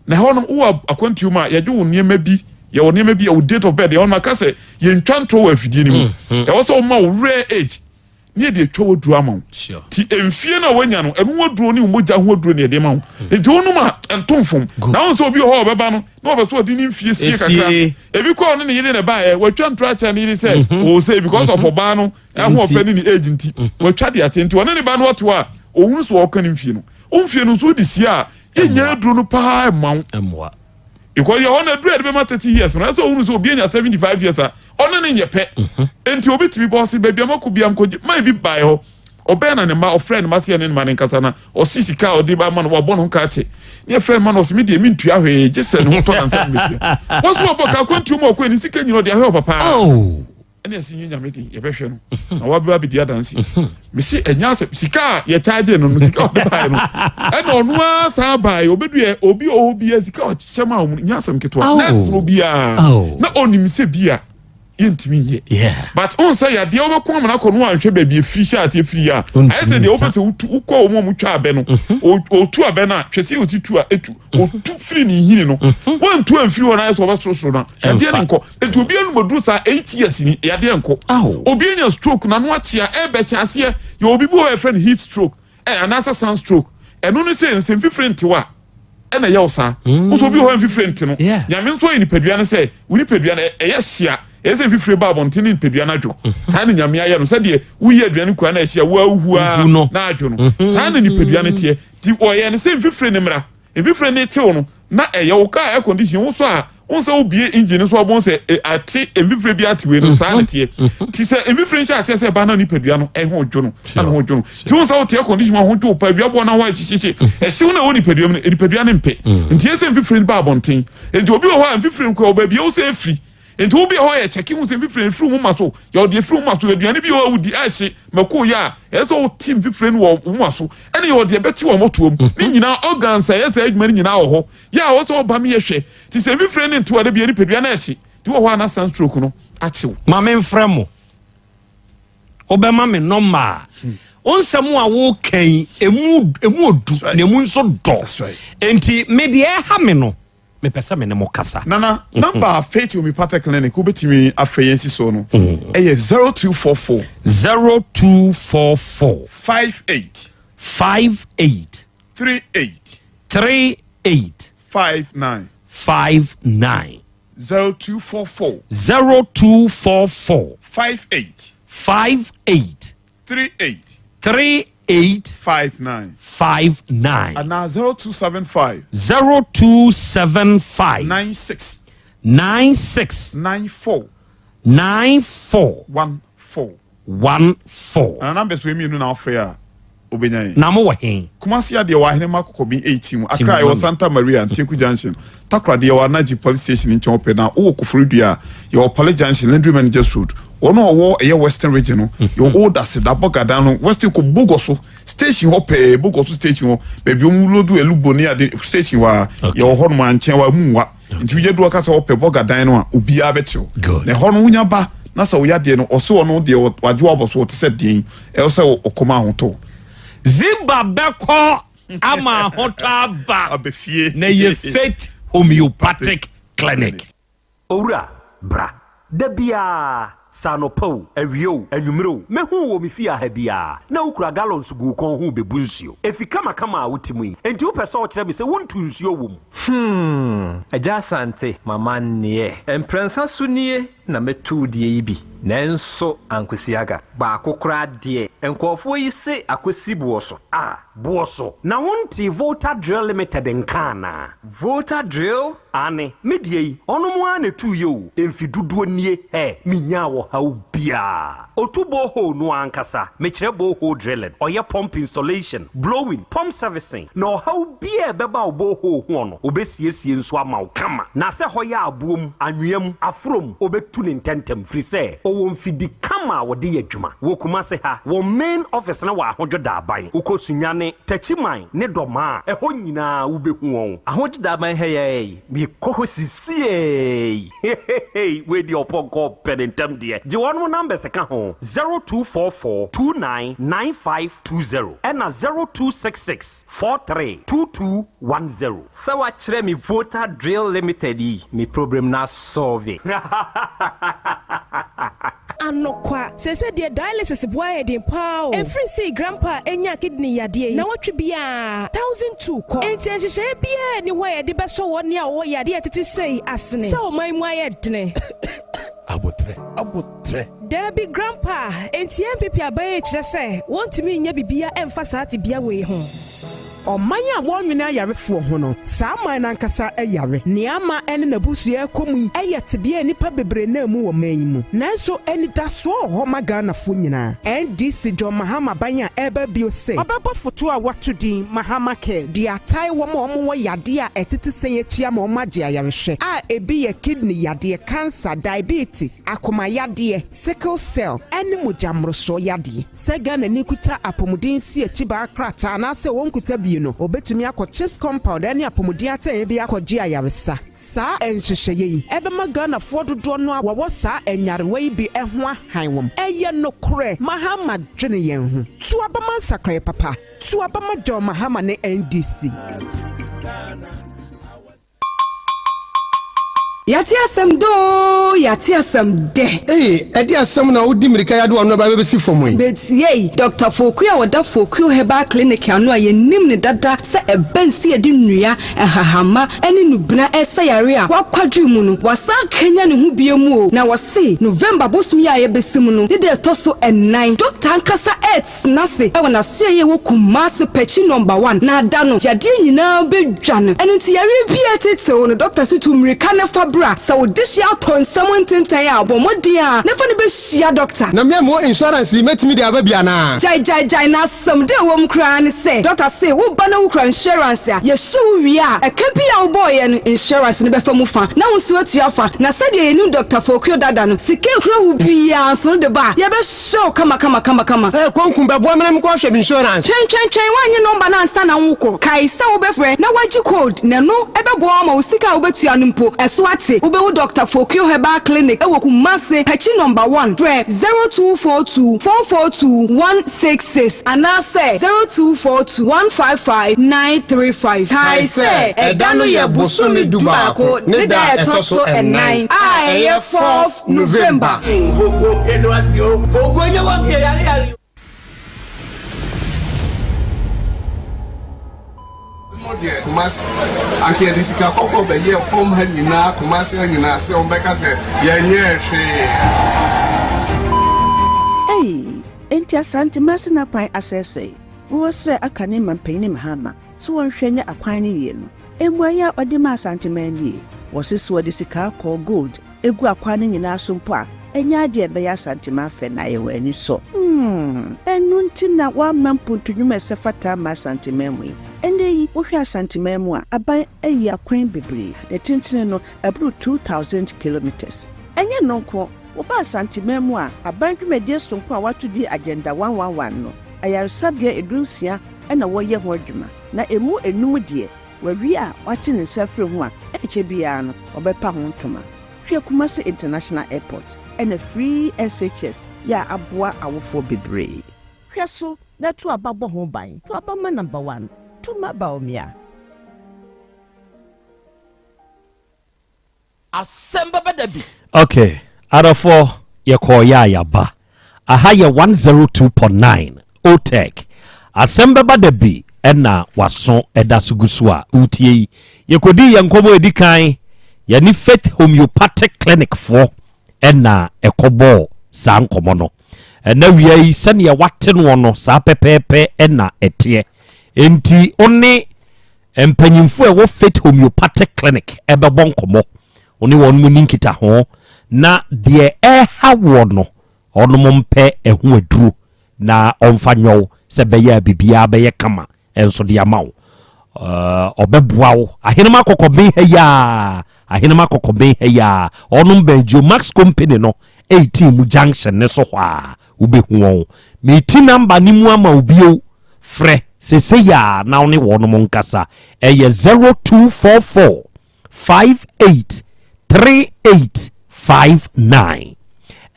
Na ɛhɔ no wowɔ akwantuo mu a yɛgye wo nneɛma bi yɛwɔ nneɛma bi wo date of birth ɛhɔ no aka sɛ yɛntwa ntorɔ wɔ afidie no mu mm-hmm. ɛwɔ sɛ woma wo rare age ne yɛde atwa waduro ama wo nti mfie no a wanya no ɛno waduro ne wo mogya ho aduro ne yɛde ma wo mm. nti wonom a ɛnto mfom na wo sɛ obi wɔ hɔ a ɔbɛba no na ɔbɛ so ɔde ne mfie sie kakra ebi kɔ ɔne ne yere na ɛbaeɛ watwa ntorɔ akyɛ ne yere sɛ ɔwɔ mm-hmm. sɛ because of mm-hmm. ɔbaa no ɛho ɔfɛ ne ne age nti watwa de akyɛ nti ɔne ne ba no ɔte hɔ a ɔhunu so ɔka ne mfie no wo mfie no nso wode sie a yɛnya aduro no paa ɛmma wo because yɛ hɔ no aduro yɛde bɛma 30 years no ɛsɛ ɔhunu sɛ obi anya 75 years a ɔne ne nyɛ pɛ mhm. nti obi tumi bɔ ɔse baabi a makɔ bia mkɔgye ma ebi baeɛ hɔ ɔbɛn na ne mma ɔfrɛ ne mma se ɛne ne mma ne nkasa na ɔsi sika a ɔde ba ma no wabɔ ne ho ka akyɛ ne ɛfrɛ ne mma no ɔse me deɛ mentua hwee gye sɛ ne ho tɔ nansa no mɛtua wɔn so wɔbɔ ka akwantuo mu ɔkɔ ne sika nyina ɔde ahwɛ ɔpapa oh. Ɛne ɛsi nye nyame den yɛbɛhwɛ no na wabɛ abɛdi adanse mesi ɛnyɛ asɛ sika a yɛkyaagye no no sika ɔde baeɛ no ɛna ɔno ara san baeɛ ɔbɛduɛ obi ɔwɔ biara sika ɔkyekyɛ ma wɔn nyɛ asɛm ketewa na ɛsono biara na ɔnim sɛ bi a yɛntumi nyɛ but ɔn sɛ yadeɛ wobɛkɔ amana kɔ no anhwɛ baabi efiri hyɛ aseɛ firi a ayɛ sɛ deɛ wopɛ sɛ wotu wokɔ wɔn a wɔtwa abɛ no ɔtu abɛ no a hwɛ sɛ ɔsi tu a etu ɔtu firi ne nhini no wantu amfiri hɔ no ayɛ sɛ ɔbɛsorosoro no yadeɛ no nkɔ Nti obi anum aduro saa 8 years ni yadeɛ nkɔ. Obi anya stroke n'ano akyea ɛbɛkyɛ aseɛ yɛ obi bi wɔ hɔ yɛfrɛ no heat stroke ɛ anaasɛ sun stroke ɛno ne sɛ nsɛ mfifire ntew a ɛna ɛyɛ wo saa. Wosɛ obi wɔ hɔ a mfifire nte no. Nyame nso ayɛ nipadua no sɛ wo nipadua no ɛyɛ hyia ɛyɛ sɛ mfifire ba abɔnten ne nipadua no adwo. Saa na Nyame ayɛ no sɛdeɛ woyi aduane kua na ɛhyia wo ahuhu a na adwo no. Saa na nipadua no teɛ. Nti ɔyɛ no sɛ mfifire no mmra. Mfifire no tew no na ɛyɛ wo car air condition wo so a wohu sɛ wobie engine no so a wobɛhu sɛ e, ate mfifire bi ate wei no saa na teɛ ti sɛ mfifire nhyɛ aseɛ sɛ ɛba na nipadua no ɛho dwo no na ne ho dwo no ti wohu sɛ wote air condition mu a ho dwo pa awia boɔ na ho ahyehyehyɛ ɛhyew na ɛwɔ nipadua mu no nipadua no mpɛ nti ɛsɛ mfifire no ba abɔnten nti obi wɔ hɔ a mfifire no kɔ wɔ baabi a wo sɛ ɛfiri Nti wo bi a hɔ yɛ kyɛke hu sɛ mfifire no firi wo moma so yɛ ɔde efiri wo moma so aduane bi wɔ hɔ a wodi ɛhye mako yɛ a ɛyɛ sɛ wote mfifire no wɔ wo moma so ɛne yɛ ɔde ɛbɛte wɔ mɔtoa mu ne nyinaa organs a ɛyɛ saa adwuma no nyinaa wɔ hɔ yɛ a wɔ sɛ ɔba me yɛ hwɛ te sɛ mfifire no ntew a da bi nipadua no ɛhye nti wɔ hɔ a na sunstroke no akyew. Ma memfrɛ mo. Wobɛma me nɔmba a. Wo nsɛm a woka yi, emu emu odu na emu nso dɔ. Enti me deɛ ɛha me no, mepɛ sɛ me ne mo kasa. Nana, number a Faith Homeopathic Clinic wobɛtumi afrɛ yɛn si so no ɛyɛ 0244. 0244. 58. 58. 38. 38. 59. 59. 0244. 0244. 58. 58. 38. 38. 59. 59. Anaa 0275. 0275. 96. 96. 94. 94. 14. 14. Ana numbers wei mmienu na wofrɛ a wobɛnya yɛn. Na mowɔ he? Kumasi adeɛ wɔ Ahenema Kɔkɔbi 18 mu. Accra yɛwɔ Santa Maria, Nteku Junction. Takoradi yɛwɔ Anaji Police Station nkyɛn hɔ pɛ. Na wowɔ Koforidua a, yɛwɔ Pale Junction, Laundry Managers Road. Wɔn a wɔwɔ ɛyɛ Western Region no, yɛwɔ Old Aseda, Bɔgadan no, Western kɔ Bogoso station hɔ pɛɛ, Bogoso station hɔ, baabi wɔn lodu Elubo ne ade station hɔ a, yɛwɔ hɔ nom ankyɛn hɔ a mu nwa. Nti woyɛ du aka sɛ wɔpɛ Bɔgadan no a, obiara bɛkyerɛw. Na ɛhɔ no wonya ba na sɛ woyɛ adeɛ no, ɔse ɔno deɛ wagye wabɔ so, ɔte sɛ deɛn, ɛwɔ sɛ ɔkɔm ahotɔ. Ziba bɛkɔ ama ahotɔ aba na ɛyɛ Faith Homeopathic Clinic. Owura, bra. Da biara, sɛ anɔpa o, awia o, anwummere o, mehu wo wɔ me fie ha biara, na wokura gallons gu wo kɔn ho rebebu nsuo. Efi kamakama a wote mu yi, enti wopɛ sɛ wokyerɛ me sɛ wontu nsuo wɔ mu? Hmm, Agya Asante, m'amanneɛ. Mprɛnsa so nie na mɛtu wo deɛ yi bi, nanso ankosi aga. Baako koraa deɛ, nkurɔfoɔ yi se akɔsi boɔ so. Ah, boɔ so. Na wontee Volta Drill Limited nka anaa? Volta Drill? Aane, me deɛ yi, ɔnom ara na ɛtuiɛ o, mfe dodoɔ nie, hɛ, menyaa ɔhaw biara. Ɔtu borehole no ara ankasa, mekyerɛ borehole drilling, ɔyɛ pump installation, blowing, pump servicing, na ɔhaw biara a ɛbɛba wo borehole hoɔ no, ɔbɛsiesie nso ama wo kama. Na sɛ hɔ yɛ aboɔ mu, anwea mu, aforɔ mu, ɔbɛtu no ntɛntɛm, firi sɛ ɔwɔ mfidi kama a wɔde yɛ adwuma. Wɔ Kumase ha, wɔn main office no wɔ Ahodwo Daaban. Wokɔ Sunyani, Techiman ne Dɔmaa a, ɛhɔ nyinaa wobɛhu wɔn. Ahodwo Daaban ha yi ara yi, mekɔ hɔ sisiei. Hehehe wei deɛ ɔpɔnkɔ pɛ ne ntɛm deɛ. Gye wɔnom numbers ka ho, 0244 29 9520 ɛna 0266 43 2210. Sɛ wakyerɛ me Volta Drill Limited yi, me problem no asɔlve. Anokwa, seesei deɛ dialysis boa yɛ den paa o. Ɛfiri sei grandpa a ɛnyaa kidney yadeɛ yi, nawɔtwe biara, 1002 kɔ. Enti nhyehyɛeɛ biara nni hɔ a yɛde bɛsɔ wɔn a wɔwɔ yadeɛ a ɛtete sei asene sɛ ɔman mu ayɛ dene. Aboterɛ, aboterɛ. Daabi grandpa, enti NPP aban yi kyerɛ sɛ wɔntumi nyɛ biribiara mfa saa tebea wei ho. Ɔman a wɔnnwene ayarefoɔ ho no, saa man no ankasa yare. Nea ama ɛne n'abusua rekɔ mu yi yɛ tebea a nnipa bebree nam mu wɔ man yi mu. Nanso anidasoɔ wɔ hɔ ma Ghanafoɔ nyinaa. NDC John Mahama aban a ɛreba bio se ɔbɛbɔ foto a wɔato din Mahama Cares de atae wɔn a wɔwɔ yadeɛ a ɛtete sɛn akyi ama wɔagye ayarehwɛ a ebi yɛ kidney yadeɛ, cancer, diabetes, akoma yadeɛ, sickle cell, ne mogya mmorosoɔ yadeɛ. Sɛ Ghanani kuta apɔmuden nsiakyibaa krataa anaasɛ ɔnkuta bi no, ɔbɛtumi akɔ CHPS compound ne apɔmuden atɛeɛ bi akɔgye ayaresa. Saa nhyehyɛeɛ yi bɛma Ghanafoɔ dodoɔ no a wɔwɔ saa nyarewa yi bi ho ahan wɔn. Ɛyɛ nokorɛ, Mahama dwene yɛn ho. To aba ma nsakraeɛ papa. To aba ma John Mahama ne NDC. Yɛate asɛm dɛ oo, yɛate asɛm dɛ. Ei, ɛde asɛm na wodi mmirika yi ade w'ano aba bɛsi fam yi? Betiei, Dɔkta Fokuo a ɔda Fokuo Herbal Clinic ano a yɛnim no dada sɛ ɛbɛn sɛ yɛde nnua, nhahamma ne nnubena resa yare a wakwadwiri mu no, wasan akanyan ne ho bio mu o, na wɔse November bosom yi a yɛbɛsi mu no ne da ɛtɔ so ɛnan, dɔkta ankasa Tena ase wɔ n'asoɛeɛ a ɛwɔ Kumasi Pɛkyi Nɔmba One na da no yadeɛ nyinaa bɛdwa no. Ɛno nti yareɛ biara ɛtetew no dɔkta se tu mmirika na fa bra. Sɛ wo dehyeɛ atɔ nsam ntentan a bɔ mmɔden ara na fa no bɛhyia dɔkta. Na me a mewɔ insurance yi mɛtumi de aba bi anaa? Gyae gyae gyae na asɛm deɛ ɛwɔ mu koraa ne sɛ dɔkta se wo ba na wo kura insurance a yɛhye wo wie a ɛka bi a wobɔeɛ no insurance no bɛfa mu fa na wo nso atua fa. Na sɛdeɛ yɛnim Dɔkta Fokuo dada no sika ɛkura wo biara nso no de ba a yɛbɛhye Hyɛ wo kama kama kama kama. Hey konku bɛboa me na menkɔ hwɛ me insurance. Twɛn twɛn twɛn woannye nɔmba no ansa na wokɔ. Kae sɛ wobɛfrɛ na woagye code na ɛno bɛboa wo ama wo sika a wobɛtua no mpo ɛso ate. Wobɛhu Dɔkta Fokuo Herbal Clinic wɔ Kumasi, Pakyi Nɔmba One. Frɛ 0242 442 166 anaasɛ 0242 155 935. Kae sɛ ɛda no yɛ bosome dubaako ne da a ɛtɔ so ɛnan a ɛyɛ fourth November. No deɛ Kumasi anka yɛde sika kɔkɔɔ bɛyɛɛ fam ha nyinaa Kumasi ha nyinaa sɛ wɔn bɛka sɛ yɛnyɛɛ hwee. Ei! Enti Asante Masina kwan asɛesɛe? Wɔsrɛ aka ne mampanyin Mahama sɛ wɔnhwɛ nyɛ akwan no yie no. Mmuaeɛ a ɔde maa Asanteman nie, Wɔse sɛ wɔde sika kɔɔ, gold, gu akwan no nyinaa so mpo a, ɛnyɛ adeɛ a ɛbɛyɛ Asanteman fɛ na ayɛ wɔn anisɔ. Hmm, ɛno nti na wɔamma mpuntu nnwuma a ɛsɛ fata amma Asanteman mu yi. Ɛnnɛ yi, wohwɛ Asanteman mu a, aban ayi akwan bebree, ne tentene no, ɛboro 2,000 kilometres. Ɛnyɛ ɛno nko. Woba Asanteman mu a, aban dwumadie sononko a wɔato din Agenda 111 no, ayaresabea 16 na wɔreyɛ ho adwuma, na ɛmu nnum deɛ, wɔawie a wɔate ne nsa afiri ho a ɛnkyɛ biara no wɔbɛpa ho ntoma. Hwɛ Kumasi International Airport na Free SHS yɛ a aboa awofoɔ bebree. Hwɛ so na to aba bɔ ho ban. To aba ma number one, to ma Bawumia. Asɛm bɛba da bi. Ok adɔfoɔ yɛkɔɔ yɛ a yɛaba aha yɛ 102.9 otec asɛm bɛba da bi ɛna waso ɛda so gu so a wotie yi yɛkɔdii yɛn nkɔmmɔ ɛdi kan yɛne Faith Homeopathic Clinic foɔ ɛna ɛkɔbɔɔ saa nkɔmmɔ no ɛna wia yi sɛdeɛ wate noɔ no saa pɛpɛɛpɛ ɛna ɛteɛ enti wo ne Mpanyimfo a ɛwɔ Faith Homeopathic Clinic bɛbɔ nkɔmmɔ, wo ne wɔn nni nkitaho, na deɛ ɛreha woɔ no, wɔnom mpɛ ɛho aduro na ɔmfa nyɔ wo sɛ ɛbɛyɛ a biribiara bɛyɛ kama nso de ama wo. Ɔbɛboa wo. Ahenema Kɔkɔben ha yi ara, Ahenema Kɔkɔben ha yi ara, wɔnom bɛn Geomax Company no 18 mu junction ne so hɔ a, wobɛhu wɔn. Meti number no mu ama wo bio. Frɛ sesei ara na wo ne wɔnom nkasa. Ɛyɛ 0244 58 38 59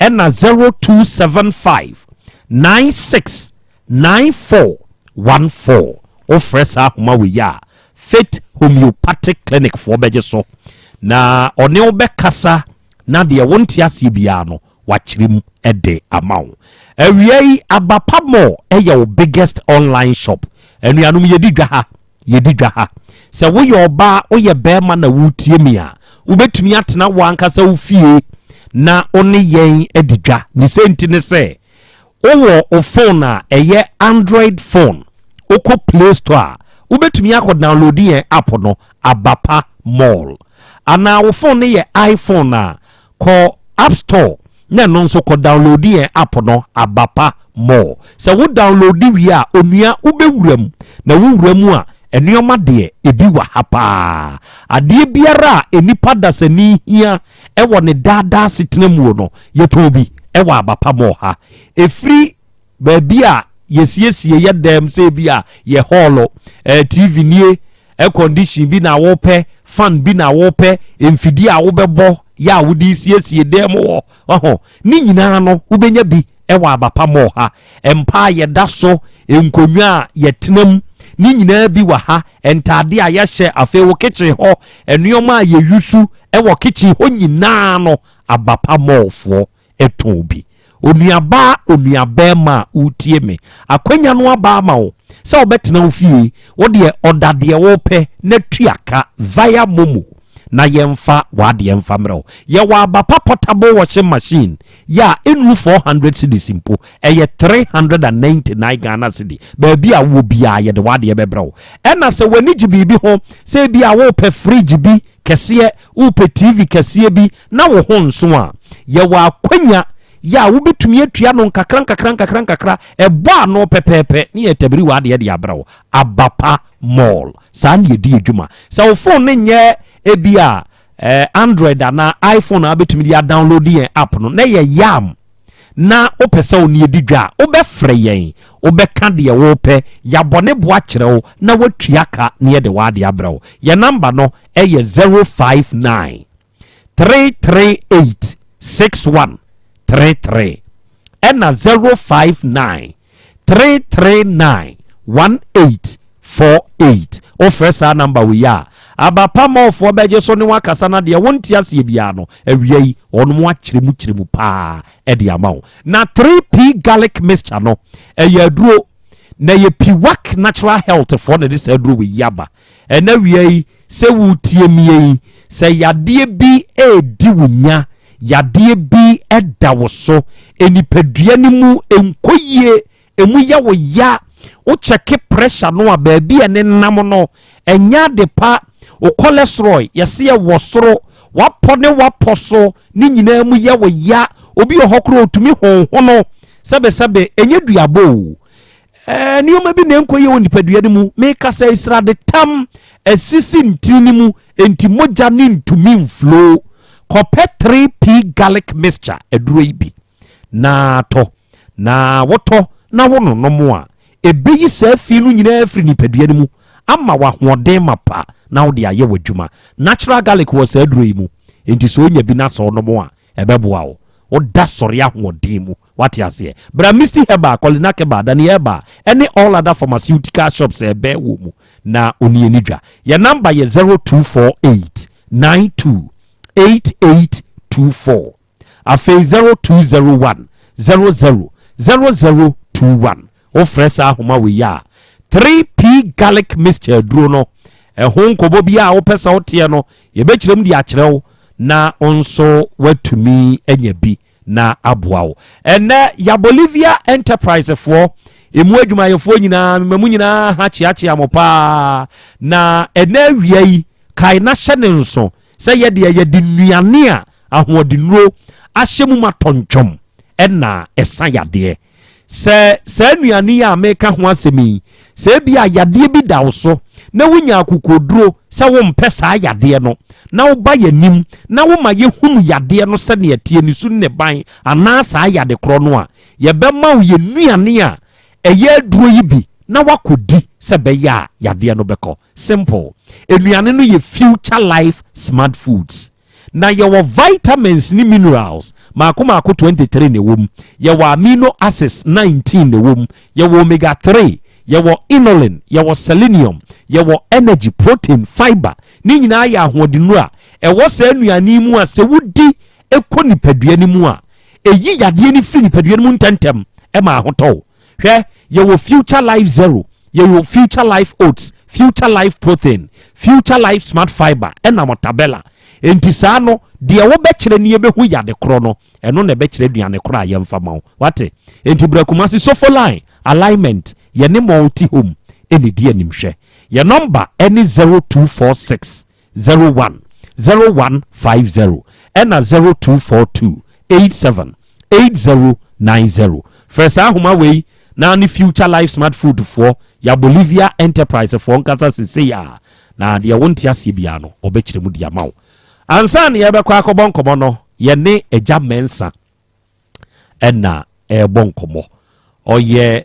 ɛna 0275 96 94 14. Wofrɛ saa ahoma wei a, Faith Homeopathic Clinic foɔ bɛgye so na ɔne wo bɛkasa na deɛ wonte aseɛ biara no wakyerɛ mu de ama wo. Awia yi Abapa Mall yɛ wo biggest online shop. Anuanom yɛdi dwa ha, yɛdi dwa ha. Sɛ woyɛ ɔbaa, woyɛ bɛrima na woretie me a, wobɛtumi atena wo ankasa wo fie na wo ne yɛn adi dwa. Ne sɛ nti ne sɛ, wowɔ wo phone a ɛyɛ Android phone, wokɔ Play Store a, wobɛtumi akɔ download yɛn app no, Abapa Mall. Anaa wo phone no yɛ iPhone a, Kɔ app store na ɛno nso kɔ downloadi yɛn app no Abapa More. Sɛ wo downloadi wie a onua wobɛwura mu na wo wura mu a nnoɔma deɛ ebi wɔ ha paa. Adeɛ biara a nnipa dasani hia wɔ ne daa daa asetena muo no yɛtɔn bi wɔ Abapa More ha. Ɛfiri baabi a yɛsiesie yɛ dɛm sɛ ebi a yɛ hɔɔlo, eh, TV nie, air condition bi na wopɛ, fan bi na wopɛ, mfidie a wobɛbɔ yɛ a wode siesie dan mu hɔ, ɔho, ne nyinaa no wobɛnya bi wɔ Abapa Mall ha. Mpa a yɛda so, nkonnwa a yɛtena mu, ne nyinaa bi wɔ ha, ntaade a yɛhyɛ, afei wo kitchen hɔ, nneɛma a yɛyusu wɔ kitchen hɔ nyinaa no, Abapa Mall foɔ tɔn bi. Onuabaa, onuabɛɛma a woretie me, akwanya no aba ama wo sɛ wobɛtena wo fie, wo deɛ ɔda deɛ wopɛ na tua ka via momo na yɛmfa w'adeɛ mfa mmerɛ wo. Yɛwɔ Abapa portable washing machine yɛ a ɛnnuru 400 cedis mpo, ɛyɛ 399 Ghana cedi. Baabi a wowɔ biara yɛde w'adeɛ bɛbrɛ wo. Ɛna sɛ w'ani gye biribi ho, sɛ ebia wopɛ fridge bi kɛseɛ, wopɛ TV kɛseɛ bi na wo ho nso a, yɛwɔ akwanya yɛ a wobɛtumi atua no nkakra nkakra nkakra nkakra, ɛbɔ ano pɛpɛɛpɛ ne yɛtabiri w'adeɛ de abrɛ wo. Abapa Mall, saa ne yɛdi adwuma. Sɛ wo phone no nyɛ ebi a eh, Android anaa iPhone a wobɛtumi de adownload yɛn app no, na ɛyɛ yam na wopɛ sɛ wo ne yɛdi dwa a, wobɛfrɛ yɛn, wobɛka deɛ wopɛ, yɛabɔ ne bo akyerɛ wo na woatua ka na yɛde w'adeɛ abrɛ wo. Yɛn namba no yɛ 059 338 6133 ɛna 059 339 1848. Wofrɛ saa namba wei a, aba pa mɔɔfoɔ bɛgye so ne wakasa na deɛ wonte aseɛ biara no, awia yi wɔnom akyerɛ mu kyerɛ mu paa de ama wo. Na 3P garlic mixture no, ɛyɛ aduro na ɛyɛ Piwak Natural Health foɔ na ɛde saa aduro wei yi aba. Ɛna wia yi, sɛ woretie me yi, sɛ yadeɛ bi redi wo nya, yadeɛ bi da wo so, nipadua no mu nkɔ yie, emu yɛ wo ya, wo kyɛke pressure no a baabi a ɛnenam no, ɛnyɛ ade pa, wo cholesterol yɛse ɛwɔ soro, wapɔ ne wapɔ so, ne nyinaa mu yɛ wo ya, obi wɔ hɔ koraa otumi honhono, sɛbesɛbe, ɛnyɛ duabɔ o. Ɛɛ, nneɛma bi na ɛnkɔ yie wɔ nipadua no mu. Meka sɛ sradetam asisi ntini no mu, enti mogya no ntumi mflow. Kɔpɛ 3P garlic mixture aduro yi bi na tɔ. Na wotɔ na wononom a, ɛbɛyi saa fi no nyinaa afiri nipadua no mu ama wo ahoɔden mapa na wode ayɛ w'adwuma. Natural garlic wɔ saa aduro yi mu, enti sɛ wonya bi na sɛ wonom a, ɛbɛboa wo. Woda sɔre ahoɔden mu. Wate aseɛ? Bra Misty Herbal, Kolinak Herbal, Dani Herbal, ɛne all other pharmaceutical shops a ɛbɛn wo mu na wo ne yɛn dwa. Yɛn number yɛ 0248 92 8824. Afei 0201 00 0021. Wofrɛ saa ahoma wei a, 3P Garlic Mixture aduro no, ɛho nkɔmmɔ biara a wopɛ sɛ woteɛ no, yɛbɛkyerɛ mu de akyerɛ wo na wo nso woatumi anya bi na aboa wo. Ɛnnɛ, ya Bolivia Enterprise foɔ, emu adwumayɛfoɔ nyinaa, mema mu nyinaa ha kyeakyea mo paa. Na ɛnnɛ awia yi, kae na hyɛ ne nso sɛ yɛdeɛ yɛde nnuane a ahoɔdennuro ahyɛ mu ma tɔntwɔm na ɛsa yadeɛ. Sɛ saa nnuane yi a meka ho asɛm yi, sɛ ebia yadeɛ bi da wo so na wonya akokoɔduro sɛ wompɛ saa yadeɛ no, na woba yɛn anim na woma yɛhunu yadeɛ no sɛdeɛ ɛteɛ, ne su ne ne ban anaa saa yade korɔ no a, yɛbɛma wo yɛn nnuane a ɛyɛ aduro yi bi na woakɔdi sɛ ɛbɛyɛ a yadeɛ no bɛkɔ. Simple. Nnuane no yɛ Future Life Smart Foods. Na yɛwɔ vitamins ne minerals maako maako 23 na ɛwɔ mu. Yɛwɔ amino acids 19 na ɛwɔ mu. Yɛwɔ omega 3, yɛwɔ inulin, yɛwɔ selenium, yɛwɔ energy, protein, fiber. Ne nyinaa yɛ ahoɔdennuro a ɛwɔ saa nnuane yi mu a sɛ wodi kɔ nipadua no mu a, ɛyi yadeɛ no firi nipadua no mu ntɛmntɛm ma ahotɔ wo. Hwɛ, yɛwɔ Future Life Zero, yɛwɔ Future Life Oats, Future Life Protein, Future Life Smart Fiber, ɛna Motabella. Enti saa no, deɛ wobɛkyerɛ ne yɛbɛhu yade korɔ no, ɛno na ɛbɛkyerɛ aduane korɔ a yɛmfa ma wo. Wate? Enti bra Kumasi Sofo Line, Alignment, yɛne Multi Home ɛna ɛdi animhwɛ. Yɛn nɔmba ɛne 0246 01 0150 ɛna 0242 87 8090. Frɛ saa ahoma wei na ne Future Life Smart Food foɔ, ya Bolivia Enterprise foɔ nkasa sesei a, na deɛ wonte aseɛ biara no, wɔbɛkyerɛ mu de ama wo. Ansa na yɛbɛkɔ akɔbɔ nkɔmmɔ no, yɛne Agya Mensah ɛna ɛrebɔ nkɔmmɔ. Ɔyɛ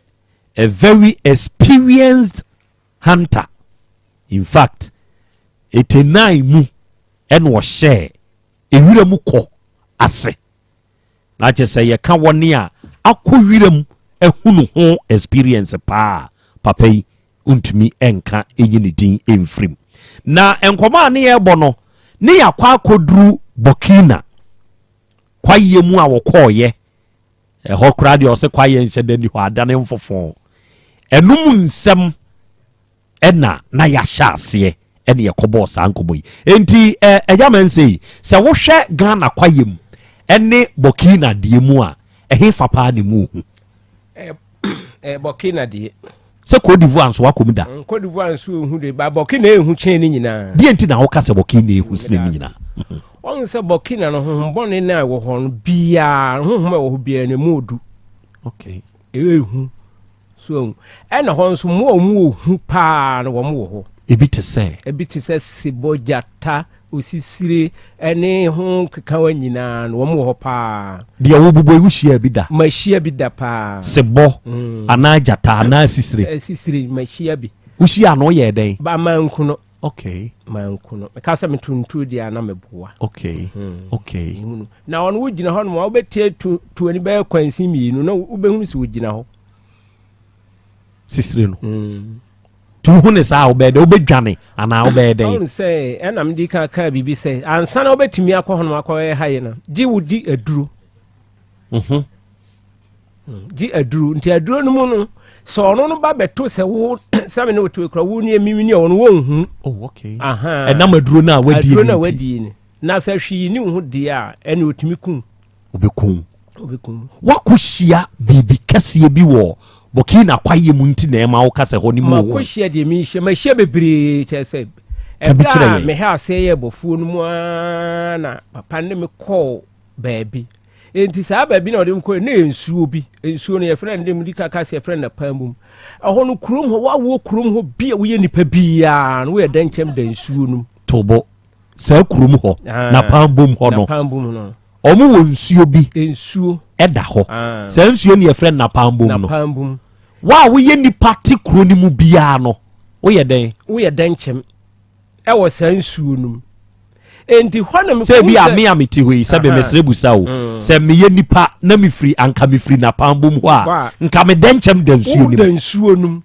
a very experienced hunter. In fact, 89 mu ɛna ɔhyɛɛ ewira mu kɔ ase. Na kyerɛ sɛ yɛka wɔne a akɔ wiram ahunu ho experience paa papa yi ntumi nka enyi ne din mfirim. Na nkɔmɔ a ne yɛrebɔ no ne yɛakɔ akɔduru Burkina kwaeɛ mu a wɔkɔɔyɛ. Ɛhɔ koraa deɛ ɔsɛ kwaeɛ nhyɛ da ni hɔ adane mfofo. Ɛnom nsɛm ɛna na yɛahyɛ aseɛ ɛne yɛkɔbɔɔ saa nkɔmmɔ yi. Enti ɛgya ma nsɛ yi, sɛ wohwɛ Ghana kwaeɛ mu ɛne Burkina deɛ mu a, ɛhe fa paa ne mu ohu? Burkina deɛ. Sɛ Cote d'Ivoire nso wakɔ mu da? Cote d'Ivoire nso ehu de, ba Burkina ehu kyɛn ne nyinaa. Deɛ nti na woka sɛ Burkina ehu sene ne nyinaa? Wɔn sɛ Burkina no honhom bɔne no a ɛwɔ hɔ no biara, honhom a ɛwɔ hɔ biara no emu odu. Okay. Ehu. So ahu. Ɛna hɔ nso mmoa a wɔn wɔ hu paa no wɔn wɔ hɔ. Ebi te sɛ? Ebi te sɛ sebɔ, gyata, osisire ɛne ho kekawa nyinaa no wɔn wɔ hɔ paa. Deɛ wobobɔ yi wohyia bi da? Mahyia bi da paa. Sebɔ anaa gyata anaa sisire? Sisire mahyia bi. Wohyia no woyɛɛ dɛn? Ba manku no. Okay. Manku no. Meka sɛ meto ntuo deɛ a na meboa. Okay. Okay. Na ɔno wogyina hɔ nom a wobɛtie tu tu ani bɛyɛ kwansin mmienu na wobɛhunu sɛ wogyina hɔ. Sisire no. Nti wohu ne saa a wobɛyɛ dɛ wobɛdwane anaa wobɛyɛ dɛn? Ɔhu sɛ ɛna mede ka kaa biribi sɛ ansa na wobɛtumi akɔ hɔ nom akɔyɛ ha yi no gye wodi aduro. Gye aduro nti aduro no mu no sɛ ɔno no ba bɛto sɛ wo sɛ me ne woto ekura wo ne mimi ne ɔno wɔnhu. Oh okay. Ɛnam aduro no a wadie aduro no a wadie ni. Na sɛ hwee ni wo ho deɛ a ɛne ɔtumi kum. Ɔbɛkum. Ɔbɛkum. Wakɔhyia biribi kɛseɛ bi wɔ Burkina kwaeɛ mu nti na ɛma woka sɛ hɔ ne mu wɔ. Makɔhyia deɛ menhyia mahyia bebree kyerɛ sɛ ɛberɛ a mehɛ aseɛ yɛ bɔfoɔ no mu ara na papa ne me kɔɔ baabi. Enti saa baabi na ɔde me kɔɛ na yɛ nsuo bi. Nsuo no yɛfrɛ no de medi kaka sɛ yɛfrɛ no Napamum. Ɛhɔ no kurom hɔ woawoɔ kurom hɔ bi a woyɛ nipa biara no woyɛ dɛnkyɛm da nsuo no mu. Tobo. Saa kurom hɔ, Ah, Napanbom hɔ no. Napanbom no. Wɔn wɔ nsuo bi. Nsuo. Ɛda hɔ. Ah. Saa nsuo no yɛfrɛ no Napanbom no. Napanbom. Wo a woyɛ nipa te kuro no mu biara no, woyɛ dɛn? Woyɛ dɛnkyɛm ɛwɔ saa nsuo no mu. Enti hɔ na Sɛ bi a me a mete hɔ yi, sɛ me mesrɛ busa o, Mm. sɛ meyɛ nipa na mefiri anka mefiri Napanbom hɔ a, nka me dɛnkyɛm da nsuo no mu. Woda nsuo no mu.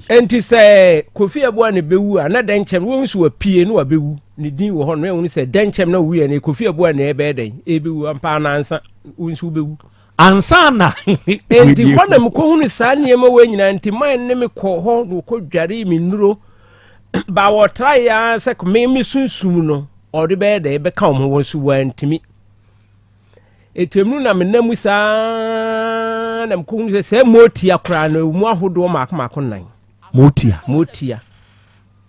Enti sɛ Kofi Abua na ɛbɛwu a, na dɛnkyɛm, wohu sɛ wapue na wabɛwu, ne din wɔ hɔ no, na ɛhunu sɛ dɛnkyɛm na owuiɛ no, Kofi Abua na ɛbɛyɛ dɛn? Ɛbɛwu ampa anansa, wo nso wobɛwu. Ansa na. Enti hɔ na mekɔhunu saa nneɛma wei nyinaa, nti man ne me kɔɔ hɔ na wɔkɔdwaree me nnuro. Ba wɔtraeɛ ara sɛ me me sunsum no, ɔde bɛyɛ dɛn? Ɛbɛka wɔn ho, wɔn nso wɔantumi. Ɛtɛmunu na menam mu saa na mekɔhunu sɛ sɛ motia koraa no ɛwɔ mu ahodoɔ mmaako mmaako nnan. Motia. Motia.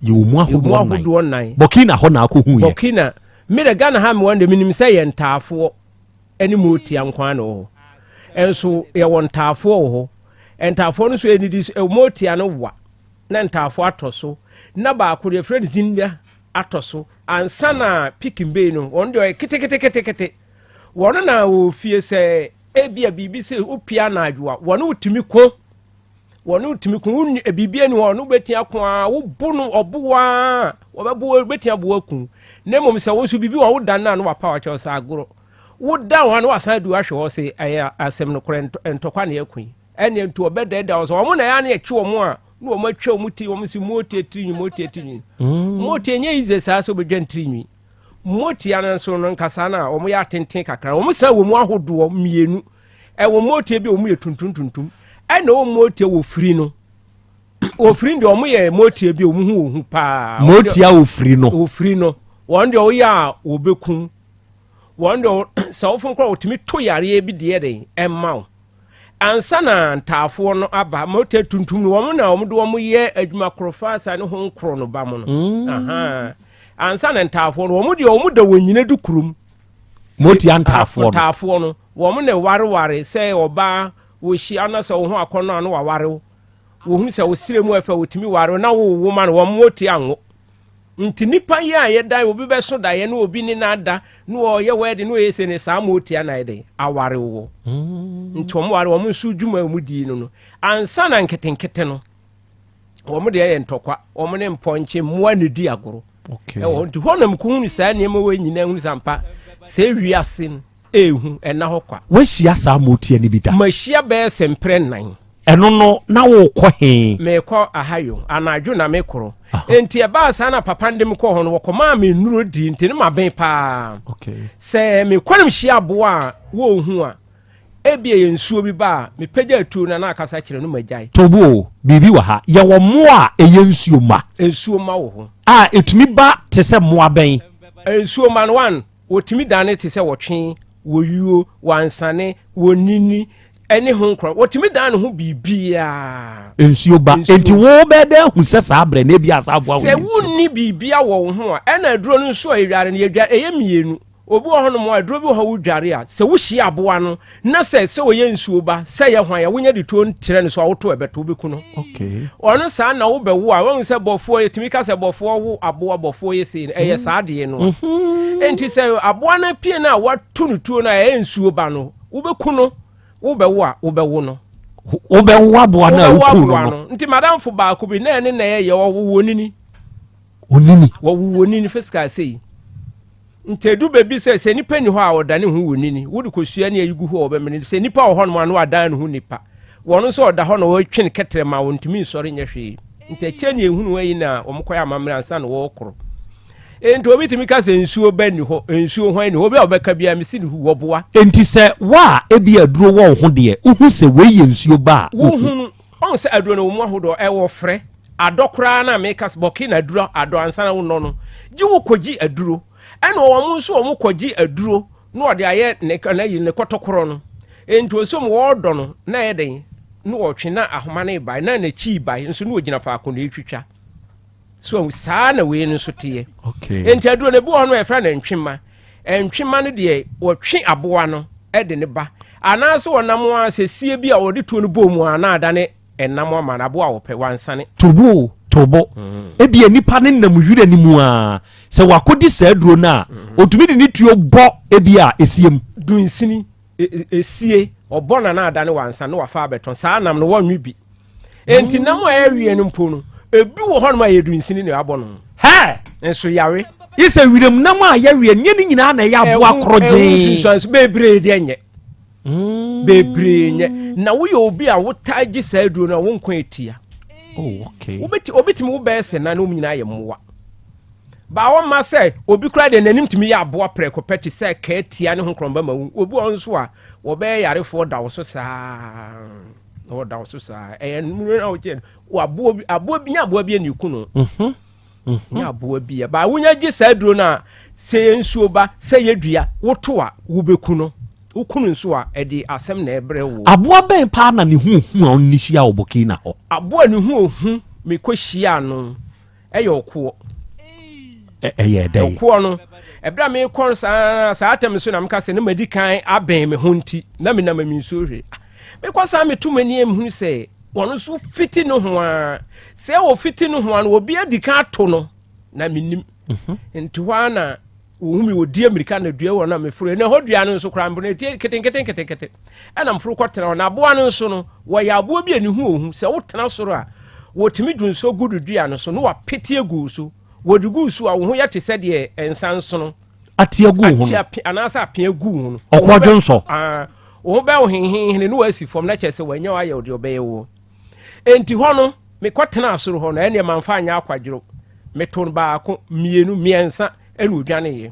Yɛwɔ mu ahodoɔ nnan. Burkina hɔ na akɔhu yɛ. Burkina. Me de Ghana ha mewɔ de menim sɛ yɛ ntaafoɔ ne motia nko ara na ɛwɔ hɔ. Ɛnso yɛwɔ ntaafoɔ wɔ hɔ. Ntaafoɔ no nso ɛnidi so motia no wa na ntaafoɔ atɔ so na baako deɛ yɛfrɛ no zinda atɔ so ansa na pikin bei no wɔn deɛ ɔyɛ keteketekete. Wɔn na wɔ fie sɛ ebia biribi sɛ wopia anadwo a, wɔne wotumi ko. Wɔne wotumi ko. Wonni eh, biribi ani hɔ, ɔno wobɛtumi ako a, wobo no, ɔbo wo a, wɔbɛbo wo, wobɛtumi abo wo aku. Na mmom sɛ wo nso biribi wɔ woda no a na wapa wakyɛw sɛ agorɔ. Woda hɔ a na wasan adu ahwɛ hɔ sɛ ɛyɛ asɛm nokorɛ ntɔkwa na ɛko yi. Ɛnneɛ nti ɔbɛdɛɛdɛɛ wo sɛ wɔn na ɛyɛ a na yɛkye wɔn a na wɔn atwa wɔn ti wɔn si motie tirinwi motie tirinwi. Motie nyɛ yize saa sɛ wobɛdwa tirinwi. Motia no nso no nkasa no a wɔyɛ atenten kakra. Wɔn san wɔ mu ahodoɔ mmienu. Ɛwɔ motia bi a wɔn yɛ tuntum tuntum. Ɛna wɔn motia wɔ firi no. Wɔ firi deɛ wɔn yɛ motia bi a wɔn ho wɔ hu paa. Motia wɔ firi no. Wɔ firi no. Wɔn deɛ wɔyɛ a wɔbɛkum. Wɔn deɛ sɛ wɔfom koraa wɔtumi to yareɛ bi deɛ den ɛma wo. Ansa na ntaafoɔ no aba, motor tuntum no, wɔn na wɔn de wɔn yɛ adwuma koro faasa ne ho nkoro no ba mu no. Mm. Ansa na ntaafoɔ no, wɔn deɛ wɔn da wɔn nyina du kurom. Motia ntaafoɔ no. Ntaafoɔ no, wɔn na wareware sɛ ɔbaa wɔhyia na sɛ wɔn ho akɔnnɔ ano waware wo. Wɔhu sɛ wɔsrɛ mu ɛfɛ wɔtumi ware wo na wɔwo ma no wɔn motia ngo. Nti nipa yi a yɛdan obi bɛso daeɛ na obi ne no ada na ɔyɛ wɛɛde na ɔyɛ se ne saa ma ɔtia na ɛde aware wɔ mm. nti wɔn ware wɔn nso dwuma a wɔn di no no ansa na nketenkete no wɔn deɛ yɛ ntɔkwa wɔn ne mpɔnkye mmoa na di agorɔ ɛwɔ nti hɔ nam ko hunu saa nneɛma wɔ nyinaa hunu sampa sɛ wiase no ehu ɛna hɔ kwa. Wahyia saa motia no bi da? Mahyia bɛyɛ sɛ mprɛ nnan. Ɛno no, na worekɔ he? Merekɔ Ahayɔ, anadwo na mekoro. Enti ɛbaa saa na papa no de me kɔɔ hɔ no, wɔkɔmaa me nnuro dii, nti ne maben paa. Sɛ mekɔ no mehyia aboa a wɔnhu a, ebia ɛyɛ nsuo bi ba a, mepagya atuo no a na akasa kyerɛ no magyae. Tobo o, biribi wɔ ha. Yɛwɔ mmoa a ɛyɛ nsuo mma. Nsuo mma wɔ hɔ. A ɛtumi ba te sɛ mmoa bɛn? Nsuo mma no, one, Wɔtumi dane te sɛ wɔtwe, wɔyuo, wɔansane, wɔnini, ɛne ho nkorɔ. Wɔtumi dan ne ho biribiara. Nsuo ba. Enti wo bɛyɛ dɛ ahu sɛ saa berɛ no ebia saa aboa wei Sɛ wonni biribiara wɔ wo ho a, ɛna aduro no nso a yɛdware no, yɛdware, ɛyɛ mmienu. Obi wɔ hɔnom a, aduro bi wɔ hɔ a wodware a, sɛ wohyia aboa no na sɛ sɛ ɔyɛ nsuo ba, sɛ ɛyɛ hwan a, wonya de tuo kyerɛ no so a, woto ɛbɛto, wobɛku no. Ɔno saa na wobɛwo a, wahu sɛ bɔfoɔ, yɛtumi ka sɛ bɔfoɔ wo aboa, bɔfoɔ yɛ sei no, ɛyɛ saa adeɛ no a. Enti sɛ aboa no apue no a wato no tuo no a ɛyɛ nsuo ba no, wobɛku no, wobɛwo a, wobɛwo no. Wobɛwo aboa no a woku no no. Nti madamfo baako bi, na ɛne na ɛyɛ, wɔwo onini. Onini? Wɔwo onini physical sei. Nti edu baabi sɛ, sɛ nipa nni hɔ a ɔdane ho wɔ nini, wode kosua ne ayi gu hɔ a ɔbɛmene, sɛ nipa wɔ hɔnom a na wadan ne ho nipa. Wɔn nso ɔda hɔ na wɔtwe no kɛtrɛ ma ɔntumi nsɔre nyɛ hwee. Nti akyire ne ehunu ayi na wɔkɔyɛ amammerɛ ansa na wɔrekoro. Nti obi tumi ka sɛ nsuo ba nni hɔ, nsuo hwan nni hɔ, obi a ɔbɛka biara mesi ne hu, wɔboa. Nti sɛ wo a ebia aduro wɔ wo ho deɛ, wohu sɛ wei yɛ nsuo ba a, wohu. Wohunu. Ɔhu sɛ aduro no wɔ mu ahodoɔ, ɛwɔ frɛ, adɔ koraa na meka sɛ bɔke na aduro adɔ ansa na wonɔ no, gye wo kɔgye aduro. Ɛna wɔn nso wɔn kɔgye aduro na wɔde ayɛ ne n'ayi ne kɔtɔkorɔ no. Nti ɔsɛ mu wɔredɔ no na ɛyɛ dɛn na wɔtwe na ahoma no rebae na n'akyi rebae nso na wɔgyina faako na ɛretwitwa. So saa na wei no nso teɛ. Okay. Nti aduro no ebi wɔ hɔ no yɛfrɛ no ntwema. Ntwema no deɛ wɔtwe aboa no de ne ba. Anaasɛ wɔnam a sɛ sie bi a wɔde tuo no bɔ mu a na adane ɛnam ama no aboa a wɔpɛ wansane. Tobo o. Tobo. Ebia nipa ne nam wira no mu a, sɛ wakɔdi saa aduro no a, ɔtumi de ne tuo bɔ ebia esie mu. Dunsini, esie, ɔbɔ na na adane wansa na wafa abɛtɔn. Saa nam no wɔnwe bi. Enti nam a ɛrewe no mpo no, ebi wɔ hɔnom a yɛ dunsini na abɔ no. Hɛ! Nso yare. Yi sɛ wiram nam a yɛweɛ nyɛ ne nyinaa na ɛyɛ aboa korɔgyee. Ɛho nsunsuanso bebree deɛ nyɛ. Bebree nyɛ. Na woyɛ obi a wotaa gye saa aduro no a, wo nkwa etia. Oh, okay. Wobɛti obitumi wo bɛyɛ sɛ nan na wɔn nyinaa yɛ mmoa. Baa wɔn ma sɛ obi koraa deɛ n'anim tumi yɛ aboa prɛko pɛ te sɛ kɛɛtia ne ho korɔmba ma wu. Obi wɔ nso a wɔbɛyɛ yarefoɔ da wo so saa. Na wɔda wo so saa. Ɛyɛ nnuro na wogye no. Aboa bi aboa bi nya aboa bi na eku no. Nya aboa bi a. Baa wonya gye saa aduro no a sɛ yɛ nsuo ba sɛ yɛ dua woto a wobɛku no. Woku no nso a ɛde asɛm na ɛbrɛ wo. Aboa bɛn paa na ne ho ohu a ɔne no hyia wɔ Burkina hɔ? Aboa a ne ho ohu mekɔ hyiaa no ɛyɛ ɔkoɔ. Ɛyɛ dɛn? Ɔkoɔ no, ɛberɛ a mekɔ no saa saa atɛm so na meka sɛ na madi kan abɛn me ho nti na menam me nsuo hwɛ. Mekɔ saa meto m'ani mehunu sɛ wɔn nso fiti no ho a sɛ wɔfiti no ho a no obi adi kan ato no na menim. Nti hɔ ara na wɔhu me wɔdi mmirika na dua wɔ na meforo na ɛhɔ dua no nso koraa mpo no ɛtie ketenkete nketenkete ɛna mforo kɔtena hɔ na aboa no nso no wɔyɛ aboa bi a ne ho ohu sɛ wotena soro a wɔtumi dwo nsuo gu do dua no so na wapete agu so wɔde gu so a wo ho yɛ te sɛ deɛ nsa nsono ate agu ho no ate anaasɛ apea gu ho no ɔkɔ dwo nsɔ wo ho bɛyɛ wo hehehe ne wɔasi fam na kyerɛ sɛ wɔanya wayɛ deɛ ɔbɛyɛ woɔ enti hɔ no mekɔtenaa soro hɔ no ɛneɛ mamfa anyɛ akwadworɔ meto no baako mmienu mmiɛnsa ɛna odwaneeɛ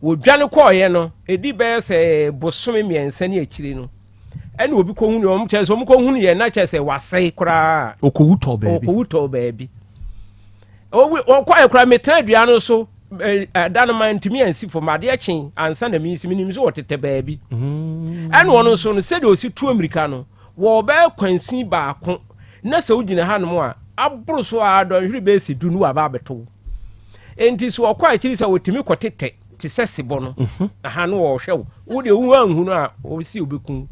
wɔdwane kɔɔeɛ no ɛdi bɛyɛ sɛ bosome mmiɛnsa ne akyire no ɛna obi kɔhunu wɔn kyerɛ sɛ wɔn kɔhunu yɛ na kyerɛ sɛ wasɛe koraa ɔkɔwu tɔɔ baabi ɔkɔwu tɔɔ baabi ɔkɔɛ koraa metena dua no so ɛda no ma ntumi ansi fam adeɛ kye ansa na mesi menim sɛ wɔtetɛ baabi ɛna ɔno nso no sɛdeɛ ɔsi tuo mmirika no wɔbɛyɛ kwansin baako na sɛ wogyina hanom a aboro so a dɔnhwere bɛyɛ sɛ du no waba abɛto wo enti sɛ ɔkɔ akyiri sɛ wɔtumi kɔtetɛ te sɛ sebɔ no mhm. aha no wɔhwɛ wo wo deɛ wo anhu no a wɔsi wobɛku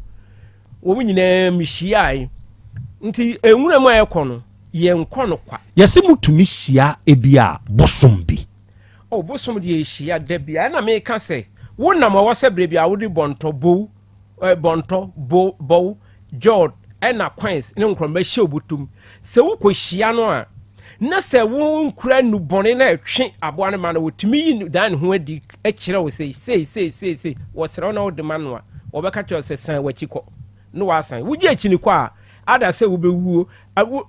wɔn nyinaa mehyiae nti nwura mu a ɛkɔ no yɛnkɔ no kwa yɛsɛ mutumi hyia ebi a bosom bi o bosom deɛ ɛhyia da bia ɛna meka sɛ wonam ɛwɔ sɛ berɛ bi a wode bɔntɔ bow bɔntɔ, bo, bɔw, jɔd, ɛna coins ne nkorɔmba hyɛ wo bɔtɔ mu. Sɛ wokɔhyia no a, na sɛ wonkura nnubɔne na ɛtwe aboa no ma no, wɔtumi yi no dan ne ho adi kyerɛ wo sɛ sei, sei, sei, sei. Wɔsrɛ wo na wode ma no a, wɔbɛka kyerɛ wo sɛ san w'akyi kɔ. Na wasan. Wogye akyi no kɔ a, ada sɛ wobɛwuo.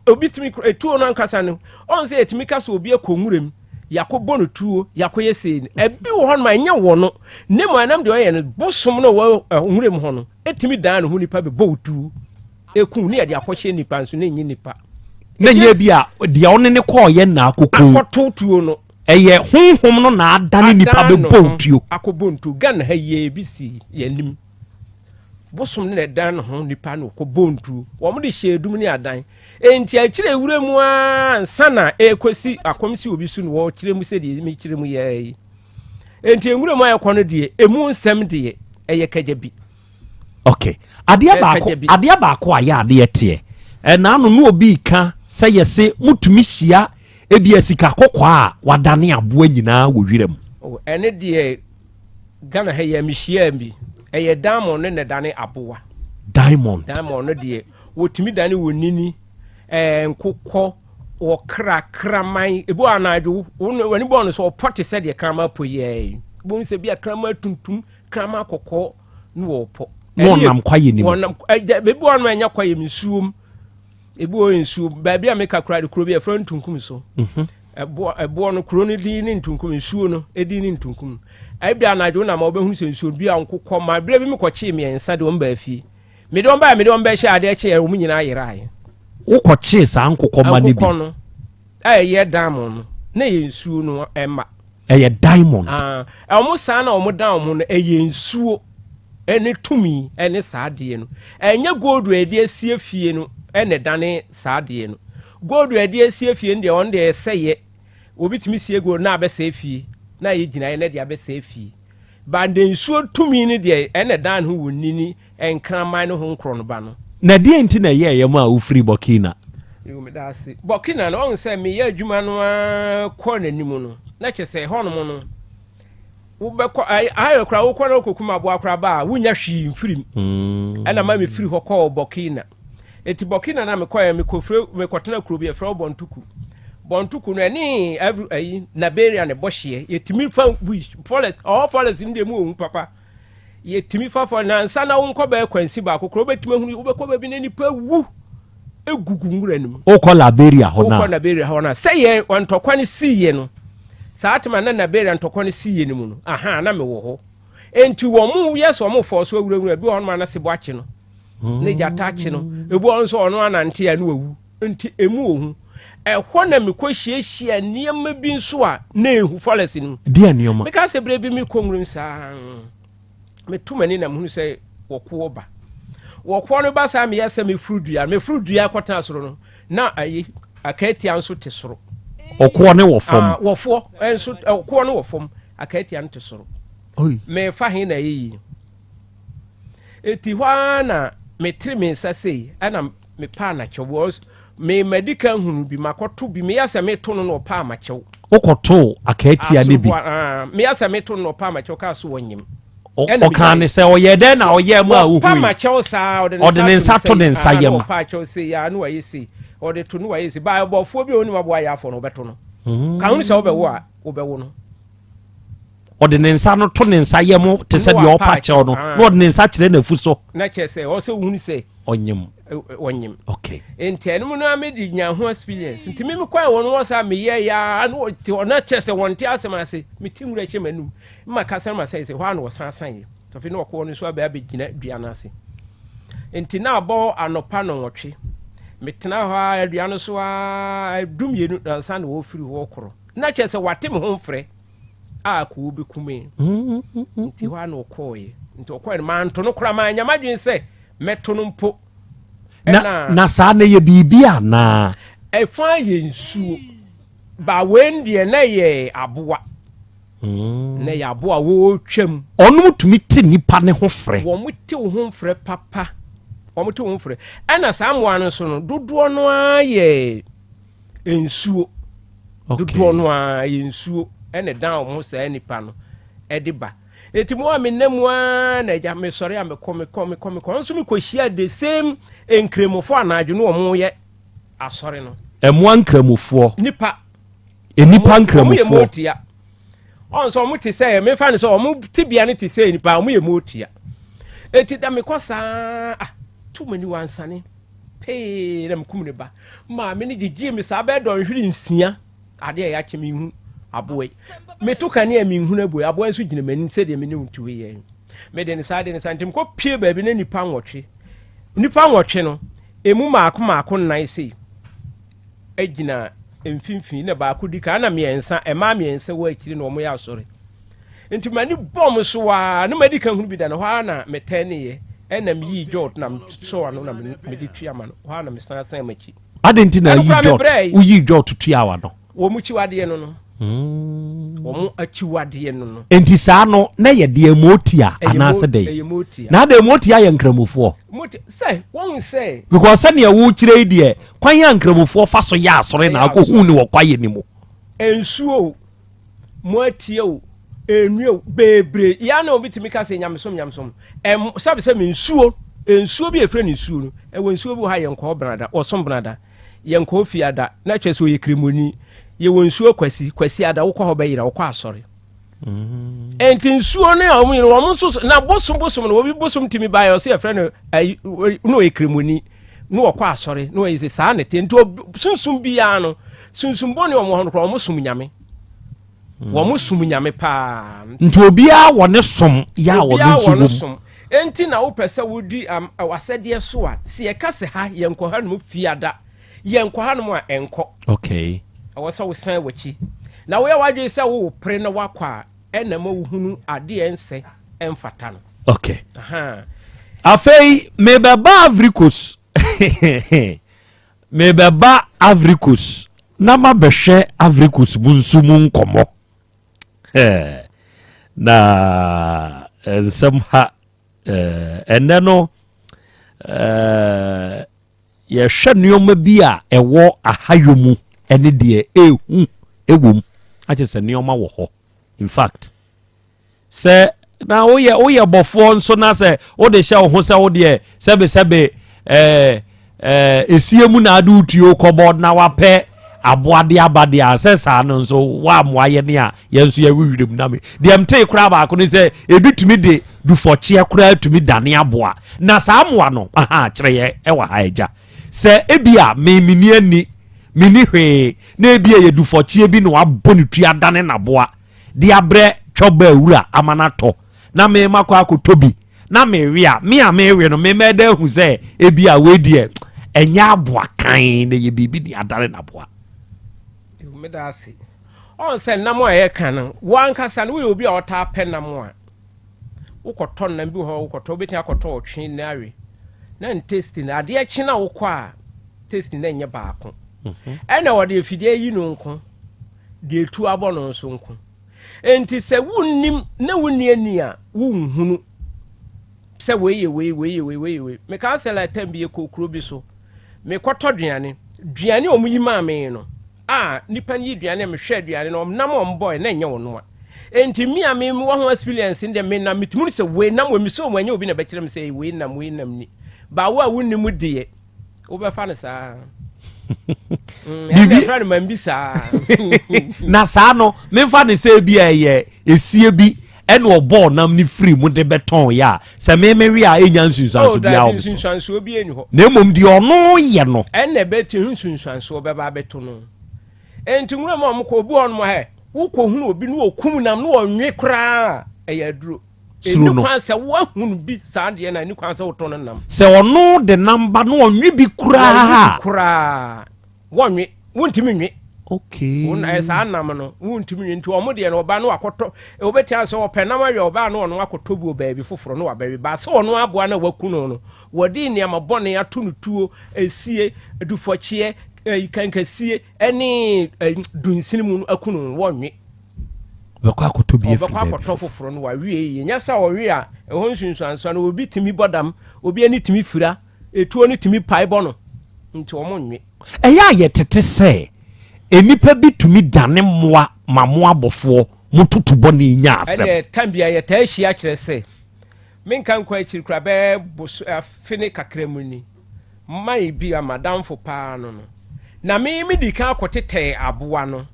Obi tumi kura etuo no ankasa no, ɔn sɛ yɛtumi ka sɛ obi akɔ nwuram, yɛakɔbɔ no tuo, yɛakɔyɛ sei no. Ebi wɔ hɔ nom a ɛnyɛ wɔ no, ne mu anam deɛ ɔyɛ no, bosom no wɔ nwuram hɔ no, ɛtumi dan ne ho nipa bɛbɔ wo tuo, ɛku ne yɛde akɔhyɛ nipa nso ne nyɛ nipa. Na nyɛ bi a deɛ ɔne ne kɔɔyɛ na akɔku. Akɔto tuo no. Ɛyɛ honhom no na adane nipa bɛbɔ wo tuo. Akɔbɔ ntuo. Ghana ha yie ebi si yɛn anim. Bosom no na ɛdan ne ho nipa na ɔkɔbɔ ntuo. Wɔn de hyɛ edum ne adan. Enti akyire wura mu ara nsa na ɛrekɔsi akɔm si obi so na wɔkyerɛ mu sɛdeɛ mekyerɛ mu yɛɛ yi. Enti nwura mu a ɛkɔ no deɛ emu nsɛm deɛ ɛyɛ kagya bi. Okay. Adeɛ baako adeɛ baako a yɛ adeɛ teɛ. Ɛna ano no obi ka sɛ yɛse mutumi hyia ebi sika kɔkɔɔ a wadane aboa nyinaa wɔ wira mu. Oh, ɛne deɛ Ghana ha yi a mehyiaa bi. Ɛyɛ diamond no na ɛdane aboa. Diamond. Diamond no deɛ wɔtumi dane wɔ nini, ɛɛ nkokɔ, wɔkra, kraman. Ebi wɔ anadwo w'ani bɔɔ no sɛ ɔpɔ te sɛ deɛ kraman pɔ yi ara yi. Bohu sɛ bi a kraman tuntum, kraman kɔkɔɔ ne wɔpɔ. Na ɔnam kwaeɛ ni mu. Wɔnam ɛgya ebi wɔ no ɛnyɛ kwaeɛ mu nsuom. Ebi wɔ nsuo baabi a meka koraa de kuro bi ɛfrɛ ntunkum so. Mhm. Ɛboɔ ɛboɔ no kuro no din ne ntunkum nsuo no edin ne ntunkum. Ebi anadwo na ma wobɛhunu sɛ nsuo bi a nkokɔ ma berɛ bi mekɔkyee mmiɛnsa de wɔn baa fie. Mede wɔn baa mede wɔn bɛhyɛ adeɛ kyeeɛ wɔn nyinaa yeraeɛ. Wokɔkyee saa nkokɔ ma no bi? Nkokɔ no a ɛyɛ diamond no na ɛyɛ nsuo no ɛma. Ɛyɛ diamond. Ah, wɔn saa na wɔn dan wɔn no ɛyɛ nsuo ɛne tumi ɛne saa adeɛ no. Ɛnyɛ gold a yɛde asie fie no ɛna ɛdane saa adeɛ no. Gold a yɛde asie fie no deɛ wɔn deɛ ɛsɛeɛ. Obi tumi sie gold na abɛsɛe fie na ayɛ gyinaeɛ na ɛde abɛsɛe fie. But de nsuo tumi no deɛ ɛna ɛdan ne ho wɔ nini nkraman no ho nkorɔnoba no. Na deɛn nti na ɛyɛeɛ maa wofirii Burkina? Yo, meda ase. Burkina no, ɔhu sɛ meyɛ adwuma no ara kɔ n'anim no, na kyerɛ sɛ ɛhɔnom no, wobɛkɔ ayɛ koraa wokɔ na wokɔkum aboa koraa ba a, wonya hwee mfiri mu. Ɛna ma mefiri hɔ kɔɔ Burkina. Eti Burkina na mekɔɛ, mekɔfire, mekɔtena kuro bi yɛfrɛ hɔ Bɔntuku. Bɔntuku no, ɛne Ivory, ayi, Liberia na ɛbɔ hyeɛ. Yɛtumi fa bush, forest, ɔhɔ forest no deɛ mu wɔ hu papa. Yɛtumi fa fɔ na nsa na wonkɔ bɛyɛ kwansi baako koraa wobɛtumi ahunu wobɛkɔ baabi na nipa wu egugu nwura no mu. Wokɔ Liberia hɔ no a. Wokɔ Liberia hɔ no a sɛ yɛ ntɔkwa no siiɛ no saa tema na Liberia ntɔkwa no siiɛ no mu no aha na mewɔ hɔ enti wɔn mo yɛ sɛ wɔn fɔɔ so awurawura bi wɔ hɔ nom a na sebo akye no ne gyata akye no ebi wɔ hɔ nso ɔno anante a ne wawu nti emu wɔ hu ɛhɔ na mekɔ hyiahyia nneɛma bi nso a na ehu forest no mu. Deɛ nneɛma. Meka sɛ berɛ bi mekɔ nwuram saa meto m'ani na mehunu sɛ wɔkoɔ ba wɔkoɔ no ba saa meyɛ sɛ mefuru dua mefuru dua kɔtena soro no na ayi akaatia nso te soro. Ɔkoɔ ne wɔ fam. Ah, wɔfoɔ nso ɔkoɔ no wɔ fam akaatia no te soro. Mefa he na ɛyɛ yi. Eti hɔ ara na metere me nsa sei ɛna mepaa n'akyɛw because me madi kan hunu bi makɔto bi meyɛ sɛ meto no na ɔpaa m'akyɛw. Wokɔtoo akaatia no bi? Ah, meyɛ sɛ meto no na ɔpaa m'akyɛw kaa so wɔnyem. Ɔkaa ne sɛ ɔyɛ dɛn na ɔyɛ mu a wohui? Ɔpa m'akyɛw saa ɔde ne nsa to ne nsa yam. Ɔpa akyɛw sei ya na wayɛ sei ɔde to no wayɛ sei baa ɔbɔfoɔ bi a onim aboa yɛ afɔ no ɔbɛto no. Ka ho sɛ wobɛwo a wobɛwo no. Ɔde ne nsa no to ne nsa yam te sɛ deɛ ɔpa kyɛw no na ɔde ne nsa kyerɛ n'afu so. Na kyerɛ sɛ ɔsɛ wohunu sɛ ɔnyem. Ɔnyem. Okay. Nti ɛno mu no a mede nya ho experience. Nti me mekɔɛ wɔn wɔ saa meyɛ ya na wɔte hɔ na kyerɛ sɛ wɔnte asɛm ase. Mete nwura hyɛ m'anum. Ma kasa ma sɛ sɛ hɔ a na wɔsan san yɛ. Afei na ɔkɔɔ no nso abɛ abɛgyina dua no ase. Nti na abɔ anɔpa nɔnwɔtwe. Metena hɔ a dua no so a 12 ansa na wɔfiri hɔ korɔ. Na kyerɛ sɛ wate me ho mfrɛ a koo bɛku me. Nti hɔ a na ɔkɔɔeɛ. Nti ɔkɔɔeɛ no manto no koraa manya m'adwene sɛ mɛto no mpo. Na, na saa na ɛyɛ biribi anaa? Ɛfa yɛ nsuo. Ba wei deɛ na ɛyɛ aboa. Na ɛyɛ aboa a wɔretwam. Ɔnom tumi te nipa ne ho frɛ. Wɔn te wo ho frɛ papa. Wɔn te wo ho frɛ. Ɛna saa mmoa no nso no dodoɔ no ara yɛ nsuo. Dodoɔ no ara yɛ nsuo ɛna ɛdan wɔn ho saa nipa no ɛde ba. Eti mo a menam mu ara na agya mesɔre a mekɔ mekɔ mekɔ mekɔ nso mekɔhyia the same nkramofo anadwo ne wɔn yɛ asɔre no. Ɛmoa nkramofoɔ. Nipa. Nnipa nkramofoɔ. Wɔn yɛ motia. Ɔn sɛ wɔn te sɛ mefa no sɛ wɔn tebea no te sɛ nipa wɔn yɛ motia. Eti da mekɔ saa ah tu m'ani wansane pee na mekum ne ba. Maame no gyegyee me saa bɛyɛ dɔnhwere nsia. Adeɛ a yɛakyɛ menhu aboa yi. Meto kanea menhunu aboa yi. Aboa nso gyina m'anim sɛdeɛ me ne wo te hɔ yi. Mede ne saa de ne saa nti mekɔ pie baabi na nipa nwɔtwe. Nipa nwɔtwe no, emu maako maako nnan sei gyina mfimfini na baako di kan na mmiɛnsa mmaa mmiɛnsa wɔ akyiri na wɔyɛ asɔre. Nti m'ani bɔ mo so aa na madi kan hunu bi da no hɔ ara na metɛneeɛ ɛna meyii jɔt na mesɔɔ ano na mede tua ma no hɔ ara na mesan san m'akyi. Adɛn nti na ayi jɔt woyii jɔt tuaa w'ano? Wɔn akyiwadeɛ no no. Wɔn akyiwadeɛ no no. Nti saa no na yɛ deɛ motia anaasɛ dɛn? Ɛyɛ motia. Na adɛn motia yɛ nkramofoɔ? Motia sɛ wɔn sɛ. Because sɛdeɛ wokyerɛ yi deɛ kwan a nkramofoɔ fa so yɛ asɔre na akɔhu ne wɔ kwaeɛ no mu. Nsuo Moatie o, ɛnnue o, bebree. Yɛ a na obi tumi ka sɛ nyamesom, nyamesom. Ɛm, sɛbe sɛ me nsuo, nsuo bi a yɛfrɛ no nsuo no, ɛwɔ nsuo bi wɔ ha yɛnkɔɔ Benada, wɔsom Benada. Yɛnkɔɔ Fiada, na kyerɛ sɛ ɔyɛ Kremoni. Yɛwɔ nsuo Kwasi, Kwasi ada, wokɔ hɔ bɛyera, wokɔ asɔre. Mm. Enti nsuo no a wɔn nyina wɔn nso na bosom bosom no obi bosom tumi ba yɛ ɔso yɛfrɛ no ayi na ɔyɛ kremoni na ɔkɔ asɔre na ɔyɛ sɛ saa na ɛte nti sunsum biara no sunsum bɔne wɔn hɔ no koraa wɔn som nyame. Wɔn som nyame paa. Nti obiara wɔ ne som yɛ a ɔno nso wɔ mu. Enti na wopɛ sɛ wodi w'asɛdeɛ so a, sɛ yɛka sɛ ha yɛnkɔ hanom fiada, yɛnkɔ hanom a ɛnkɔ. Okay. Ɛwɔ sɛ wosan w'akyi. Na woyɛ w'adwene sɛ wopere na woakɔ a, ɛna ma wohunu adeɛ ɛnsɛ ɛmfata no. Okay. Aha. Afei mebɛba Ivory Coast. Mebɛba Ivory Coast na mabɛhwɛ Ivory Coast mu nso mu nkɔmmɔ. Na nsɛm ha ɛnɛ no Yɛhwɛ nneɛma bi a ɛwɔ ahayɔ mu ne deɛ ɛhu wɔ mu akyɛ sɛ nneɛma wɔ hɔ. In fact, sɛ na woyɛ woyɛ bɔfoɔ nso na sɛ wode hyɛ wo ho sɛ wodeɛ sɛbesɛbe ɛɛ ɛɛ esie mu na ade wotuo kɔbɔ na wapɛ aboade aba deɛ a sɛ saa no nso woamoa yɛ ne a yɛn nso yɛwe werɛ mu na me deɛ mtee koraa baako ne sɛ ebi tumi de dufɔkyeɛ koraa tumi dane aboa na saa mmoa no aha kyerɛ yɛ ɛwɔ ha agya sɛ ebi a me menni ani menni hwee na ebi a yɛ dufɔkyeɛ bi na wabɔ ne tua dane n'aboa de abrɛ twɔba awura ama no atɔ na me makɔ akɔtɔ bi na mewe a me a mewe no me mɛda ahu sɛ ebi a wei deɛ ɛnyɛ aboa kan na ɛyɛ biribi de adare n'aboa. Meda ase. Ɔn sɛ nam a yɛka no, wo ankasa no woyɛ obi a ɔtaa pɛ nam a, wokɔtɔ nam bi wɔ hɔ wokɔtɔ wobɛtumi akɔtɔ ɔtwe na awe na ne taste no adeɛ kye na wokɔ a taste no ɛnyɛ baako. Mhm. Ɛna wɔde afidie ayi no nko, deɛ etu abɔ no nso nko. Enti sɛ wonnim na wonni ani a, wonhunu sɛ wei yɛ wei, wei yɛ wei, wei yɛ wei. Mekaa sɛ like time bi yɛkɔɔ kuro bi so, mekɔtɔ duane. Duane a wɔyi maa me no, a nipa no yi duane a mehwɛ aduane no, nam a wɔbɔe na ɛnyɛ wɔn a. Enti me a me wɔ ho experience no deɛ me nam metumi hu sɛ wei nam wei, mesɛ wɔn ɛnyɛ obi na ɛbɛkyerɛ me sɛ wei nam wei nam ni. Ba wo a wonnim deɛ, wobɛfa no saa mm, ɛfrɛ no mambi saa na saa no memfa ne sɛ bi a ɛyɛ esie bi ɛna ɔbɔɔ nam ne firi mu de bɛtɔn yɛ a sɛ memewe a ɛnya nsunsuanso oh, biara wɔ so na mmom deɛ ɔno yɛ no ɛna ɛbɛti ho nsunsuansoɔ bɛba abɛto no enti nwura mu a wɔkɔ obi hɔ nom hɛ wokɔhunu obi ne ɔkum nam ne ɔnwe koraa ɛyɛ aduro suro Ɛnni no. kwan sɛ woahunu bi saa deɛ na ɛnni kwan sɛ wotɔ no nam. Sɛ ɔno de nam ba na ɔnwe bi koraa. Wɔnwe bi koraa. Wɔnwe. Wontumi nwe. Okay. Wo na saa nam no wontumi nwe nti wɔn deɛ no ɔba no akɔtɔ obɛtia sɛ ɔpɛ nam awe ɔba no ɔno akɔtɔ bi wɔ baabi foforɔ no wabɛwe ba sɛ ɔno aboa no a waku no no wɔde nneɛma bɔne ato no tuo esie dufɔkyeɛ kankasie ɛne dunsini mu no aku no wɔnwe. Ɔbɛkɔ akɔtɔ bi afiri Ɔbɛkɔ baabi akɔtɔ foforɔ no wawe yie. Nyɛ sɛ ɔwe a, ɛhɔ nsunsuansoɔ no, obi tumi bɔ dam, obi ani tumi fira, etuo no tumi pae bɔ no, nti wɔn nwe. Ɛyɛ a yɛtete sɛ nnipa bi tumi dane mmoa ma mo abɔfoɔ mo tutu bɔne nya asɛm. Ɛnneɛ tam biara yɛtaa hyia kyerɛ sɛ, menka nkɔ akyiri koraa bɛyɛ boso afe ne kakra mu ni, man bi a m'adamfo paa no no, na me medi kan akɔtetɛɛ aboa no.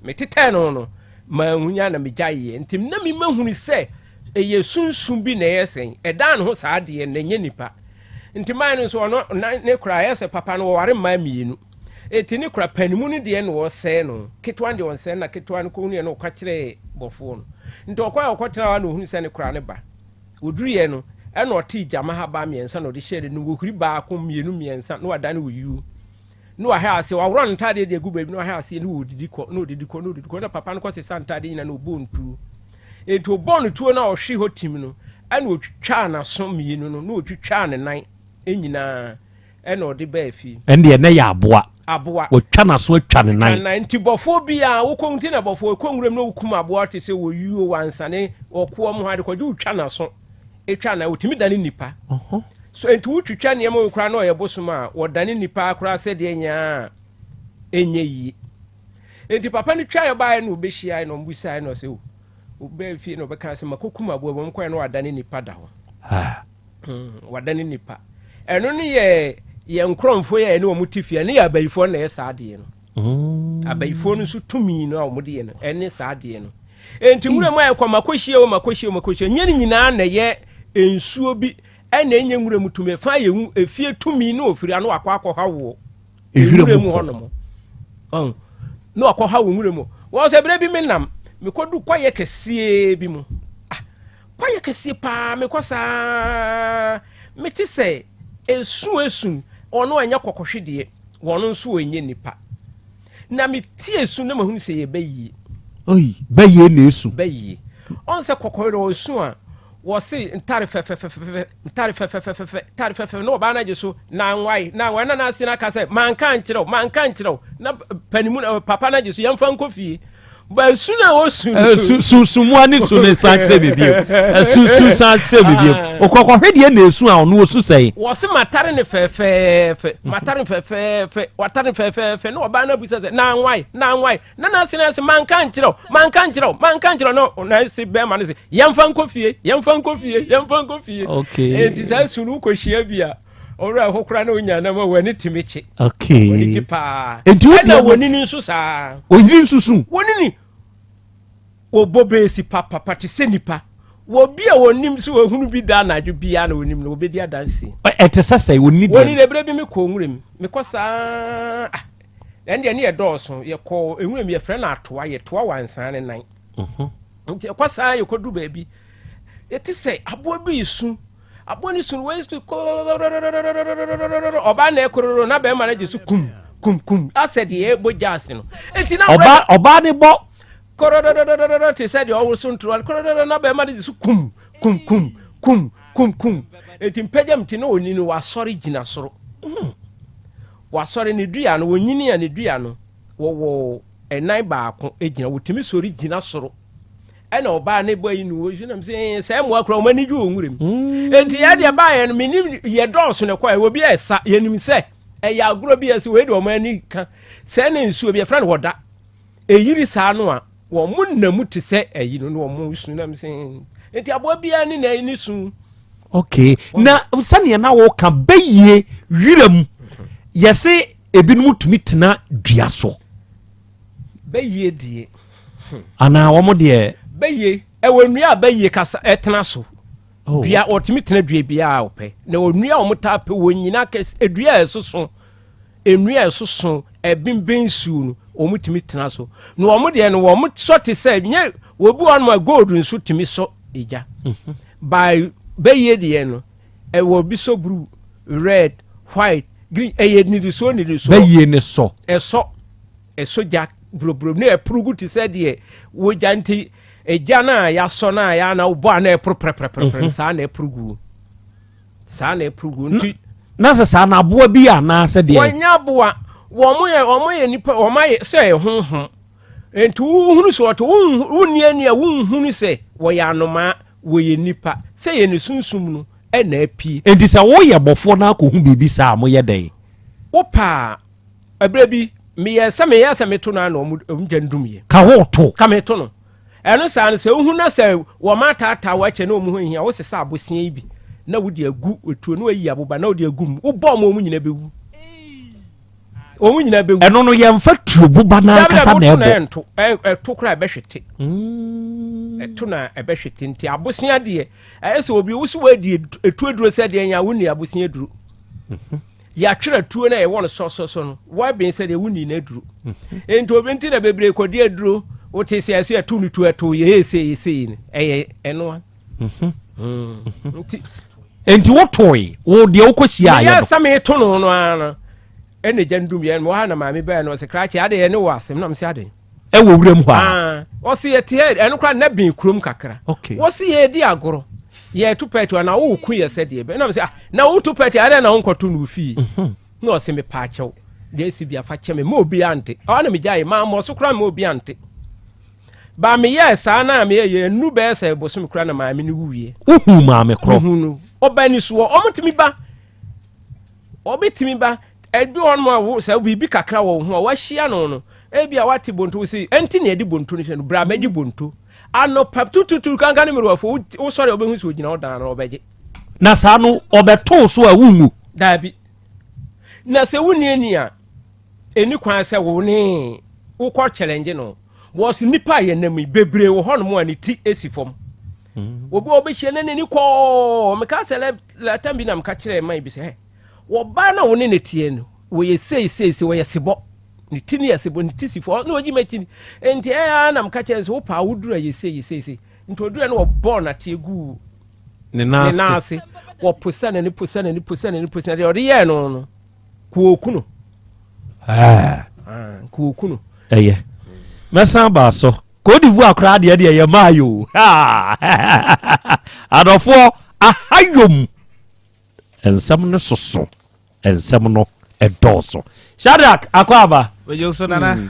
Metetɛɛ no no, manhunya na megyaeɛ. Nti na memahunu sɛ ɛyɛ sunsum bi na ɛyɛ sɛn, ɛdaa ne ho saa deɛ na ɛnyɛ nipa. Nti man no nso ɔno na ne kora ayɛ sɛ papa no wɔware mmaa mmienu. Eti ne kora panimu no deɛ na ɔsɛe no, ketewa no deɛ ɔnsɛe no na ketewa no kɔhunuiɛ na ɔka kyerɛɛ bɔfoɔ no. Nti ɔkɔɛ a ɔkɔtenaa hɔ a na ɔhunu sɛ ne kora no ba. Ɔduruiɛ no, ɛna ɔtee gyama habaa mmiɛnsa na ɔde hyɛɛ n'anum, ɔhuri baako, mmienu, mmiɛnsa na wadane oyuo. Na wahwɛ aseɛ, waworɔ ne ntaadeɛ de agu baabi, na wahwɛ aseɛ, na ɔredidi kɔ, na ɔredidi kɔ, na ɔredidi kɔ, na papa no kɔsesa ntaadeɛ nyinaa na ɔbɔɔ no tuo. Enti ɔbɔɔ no tuo no a ɔhwee hɔ tim no, ɛna ɔtwitwaa n'aso mmienu no, na ɔtwitwaa ne nan nyinaa, ɛna ɔde baa fie. Ɛndeɛ na ɛyɛ aboa. Aboa. Watwa n'aso atwa ne nan. Atwa nan. Nti bɔfoɔ biara, wokɔ nti na bɔfoɔ kɔ nwuram na wokum aboa te sɛ wɔyuo, wansane, ɔkoa mu hɔ ade kɔgye wotwa n'aso. Etwa na otumi dane nipa. So enti wotwitwa nneɛma wei koraa na ɔyɛ bosom a, wɔdane nipa koraa sɛdeɛ nyaa a ɛnyɛ yie. Enti papa no twaeɛ baeɛ na ɔbɛhyiaeɛ na ɔmbusaeɛ na ɔsɛ o, ɔbaa fie na ɔbɛka sɛ makɔkum aboa bi, ɔmkɔɛ na wadane nipa da hɔ. Wadane nipa. Ɛno no yɛ yɛn nkorɔmfoɔ yɛ ɛne wɔn te fie, ɛne yɛ abayifoɔ na ɛyɛ saa adeɛ no. Mm. Abayifoɔ no nso tumi no a wɔde yɛ no ɛne saa adeɛ no. Enti nwura mu ayɛ kɔ makɔhyia o makɔhyia o makɔhyia nyɛ ne nyinaa na ɛyɛ nsuo bi ɛna ɛnyɛ nwura mu tumi ɛfa yɛ efie tumi na ofiri ano akɔ akɔha woɔ nwura mu hɔ nom ɔn na wakɔha wɔ nwura mu wɔn sɛ berɛ bi me nam mekɔdu kɔyɛ kɛseɛ bi mu ah kɔyɛ kɛseɛ paa mekɔ saa mete sɛ esu esu ɔno ɛnyɛ kɔkɔhwe deɛ Wɔn nso wɔnyɛ nnipa. Na metie su na mahunu sɛ yɛ bɛyie. Oi, bɛyie na esu. Bɛyie. Ɔn sɛ kɔkɔɔ na ɔsu a, wɔse ntare fɛfɛfɛfɛ, ntare fɛfɛfɛfɛ, ntare fɛfɛ, na ɔbaa no agye so, na nwae, na nwae, na n'ase no aka sɛ, manka ankyerɛ wo, manka ankyerɛ wo, na panimu, papa no agye so, yɛmfa nkɔ fie. Ba su na osu no. Su su su mu ani su ne san kyerɛ me bio. Su su san kyerɛ me bio. Ah. Okɔkɔhwɛ deɛ na esu a ɔno osu sɛn. Wɔsi matare ne fɛfɛɛfɛ matare ne fɛfɛɛfɛ watare ne fɛfɛɛfɛ ne ɔbaa no abusa sɛ na anwae na anwae na na ase na ase manka nkyerɛ wo manka nkyerɛ wo manka nkyerɛ wo na na ase bɛrima no sɛ yɛmfa nkɔ fie yɛmfa nkɔ fie yɛmfa nkɔ fie. Okay. Enti saa su no wokɔhyia bi a ɔwerɛ ho koraa na onya nam a w'ani tumi kye. Okay. W'ani gye paa. Enti wo ɛna deɛ wɔnini nso saa. Onyini nso su. Wɔnini wɔbɔ beesi papapa te sɛ nipa. Wɔbi a wɔnim sɛ wɔhunu bi da anadwo biara na wɔnim no wɔbɛdi adanse. Ɛte sɛ sɛ wɔnni deɛ. Wɔnini ebere bi mekɔ nwura mu mekɔ saa ah ɛn deɛ ne yɛ dɔɔso yɛkɔ nwura mu yɛfrɛ no atoa yɛtoa wansan ne nan. Mhm. Nti ɛkɔ saa yɛkɔdu baabi yɛte sɛ aboa bi resu aboa no su no wei su korororororororororororororɔ ɔbaa na ɛkororo na bɛrima no gye so kum kum kum asɛ deɛ ɛbɔ gyaase no eti na ɔbaa ɔbaa ne bɔ kororororororɔ te sɛ deɛ ɔwɔ so ntoro kororororo na bɛrima no gye so kum kum kum kum kum kum eti mpɛgyam ti na oni no wasɔre gyina soro wasɔre ne dua no wɔnyini a ne dua no wɔwɔ ɛnan baako gyina wɔtumi sɔre gyina soro ɛna ɔbaa ne bɔ yi no wɔ nam sɛ eh, sɛ mmoa kora wɔn ani gye wɔn nwura mu mm. nti yɛ deɛ baayɛ no menim yɛ dɔɔso na ɛkɔ ɛwɔ bi a ɛsa yɛnim sɛ ɛyɛ agorɔ bi ɛsɛ wei deɛ wɔn ani ka sɛ ne nsuo bi yɛfrɛ no wɔda ɛyiri saa no a wɔn mo nna mu te sɛ ɛyi no na wɔn su nam sɛ eh. nti aboa biara ne na ɛni su. okay na sɛdeɛ na wɔka bɛyie wira mu yɛse ebinom tumi tena dua so. Bɛyie deɛ. Hmm. Anaa wɔn deɛ. Bɛyie ɛwɔ nnua a bɛyie kasa ɛtena so. Oh. Dua wɔtumi tena dua biara a wɔpɛ na nnua a wɔn taa pɛ wɔn nyina kɛse dua a ɛsoso nnua a ɛsoso ɛbɛnbɛn nsuo no wɔn tumi tena so na wɔn deɛ no wɔn sɔ te sɛ nye wɔbi wɔn a gold nso tumi sɔ egya mhm. by bɛyie deɛ no ɛwɔ bi sɔ blue red white green ɛyɛ nirisoɔ nirisoɔ. Bɛyie ne sɔ. Ɛsɔ ɛsɔ gya buroburo ne ɛpurugu te sɛ deɛ wogya nti egya no a yɛasɔ no a yɛana wobɔ a na ɛporo prɛprɛprɛprɛ mhm. saa na ɛpurugu saa na ɛpurugu nti. Na sɛ saa na aboa bi anaasɛ deɛ. Wɔnyɛ aboa wɔn yɛ wɔn yɛ nipa wɔn ayɛ sɛ ɛyɛ honhom nti wohunu sɛ ɔte wonni ani a wonhunu sɛ wɔyɛ anomaa Wɔyɛ nnipa. Sɛ yɛ ne sunsum no na apue. Enti sɛ woyɛ bɔfoɔ na akɔhu biribi saa a, moyɛ dɛn? Wopɛ a, ɛberɛ bi, meyɛɛ sɛ meyɛɛ sɛ meto no ara na wɔn gya no dumiiɛ. Ka woreto? Ka meto no. Ɛno saa no, sɛ wohu na sɛ wɔataataa wo akyɛ na wɔn ho nhia, wosesa abosea yi bi na wode agu etuo na woayi aboba na wode agu mu. Wobɔ wɔn a, wɔn nyinaa bɛwu. Wɔn nyinaa bɛwu. Ɛno no yɛmfa tuo boba no ankasa na ɛbɔ. Ɛnto ɛto koraa ɛbɛhwete. Mm. Ɛto na ɛbɛhwete nti abosea deɛ ɛyɛ sɛ obi wosi wɔ adi etu aduro sɛ deɛ nya wonni abosea aduro. Mhm. Yɛatwerɛ tuo na yɛwɔ no sɔsɔsɔ no wɔabɛn sɛ deɛ wonni no aduro. Mhm. Nti obi nti na bebree kɔdi aduro wote sɛ ɛso yɛto no tuo ɛto yɛ ɛsɛ ɛsɛ no ɛyɛ ɛnoa. Mhm. Mm. Nti nti wotoe wo deɛ wokɔhyia ayɛ no. Meyɛ sɛ meto no no ara no ɛna gya ndum yɛn wɔ ha na maame bɛɛ no ɔsɛ krakye ade yɛ ne wɔ asɛm na mesɛ ade. Ɛwɔ wuram hɔ a. Ɔsɛ yɛte hɛ ɛno koraa na bɛn kurom kakra. Okay. Wɔsɛ yɛdi agorɔ yɛto pɛɛti na woko yɛ sɛ deɛ bɛ na mesɛ ah na woto pɛɛti adɛn na wonkɔto no fie. Mhm. Na ɔsɛ mepaakyɛw deɛ ɛsi bi afa kyɛ me ma obi ante. Ɔno na megyae maa mmɔ so koraa ma obi ante. Ba meyɛɛ saa na meyɛ yɛ nnuru bɛyɛ sɛ bosome koraa na maame no wuiɛ. Wohuu maame korɔ? Mehu no. Ɔba ni soɔ. Ɔmotumi ba. Ɔbɛtumi ba. Ebi wɔ hɔnom a wo sɛ biribi kakra wɔ wo ho a wahyia no no. Ebi a wate bonto wo se ɛnti na yɛde bonto no hyɛ no bra mɛgye bonto. Anɔpa tututu kankan ne mmerewafo wosɔre a wobɛhu sɛ ogyina wo dan no ɔbɛgye. Na saa no ɔbɛtoo so a wonwu? Daabi. Na sɛ wonni ani a ɛni kwan sɛ wo ne wokɔ challenge no. Wɔsi nipa a yɛnam yi bebree wɔ hɔnom a ne ti si fam. Mm. Obi a ɔbɛhyia na n'ani kɔɔ meka sɛ lɛtan bi na meka kyerɛ man bi sɛ hɛ wɔbaa na wo ne ne teɛ no wɔyɛ sei sei sei wɔyɛ sebɔ ne ti ne yɛ sebɔ ne ti si fam na wɔgye m'akyi ni nti ɛyɛ na meka kyerɛ sɛ wopaa woduru a yɛ sei yɛ sei sei nti oduru no wɔbɔɔ n'ateɛ guu ne nan ase wɔposa n'ani posa n'ani posa n'ani posa deɛ ɔde yɛɛ no no Kuoku no. Ah, kuoku no. Ɛyɛ. Mɛsan ba so. Cote d'Ivoire koraa deɛ deɛ yɛ maa yo. Adɔfoɔ ahayom. Nsɛm no soso. Nsɛm no ɛdɔɔso. Shadrack akɔ aba. Ojo so nana.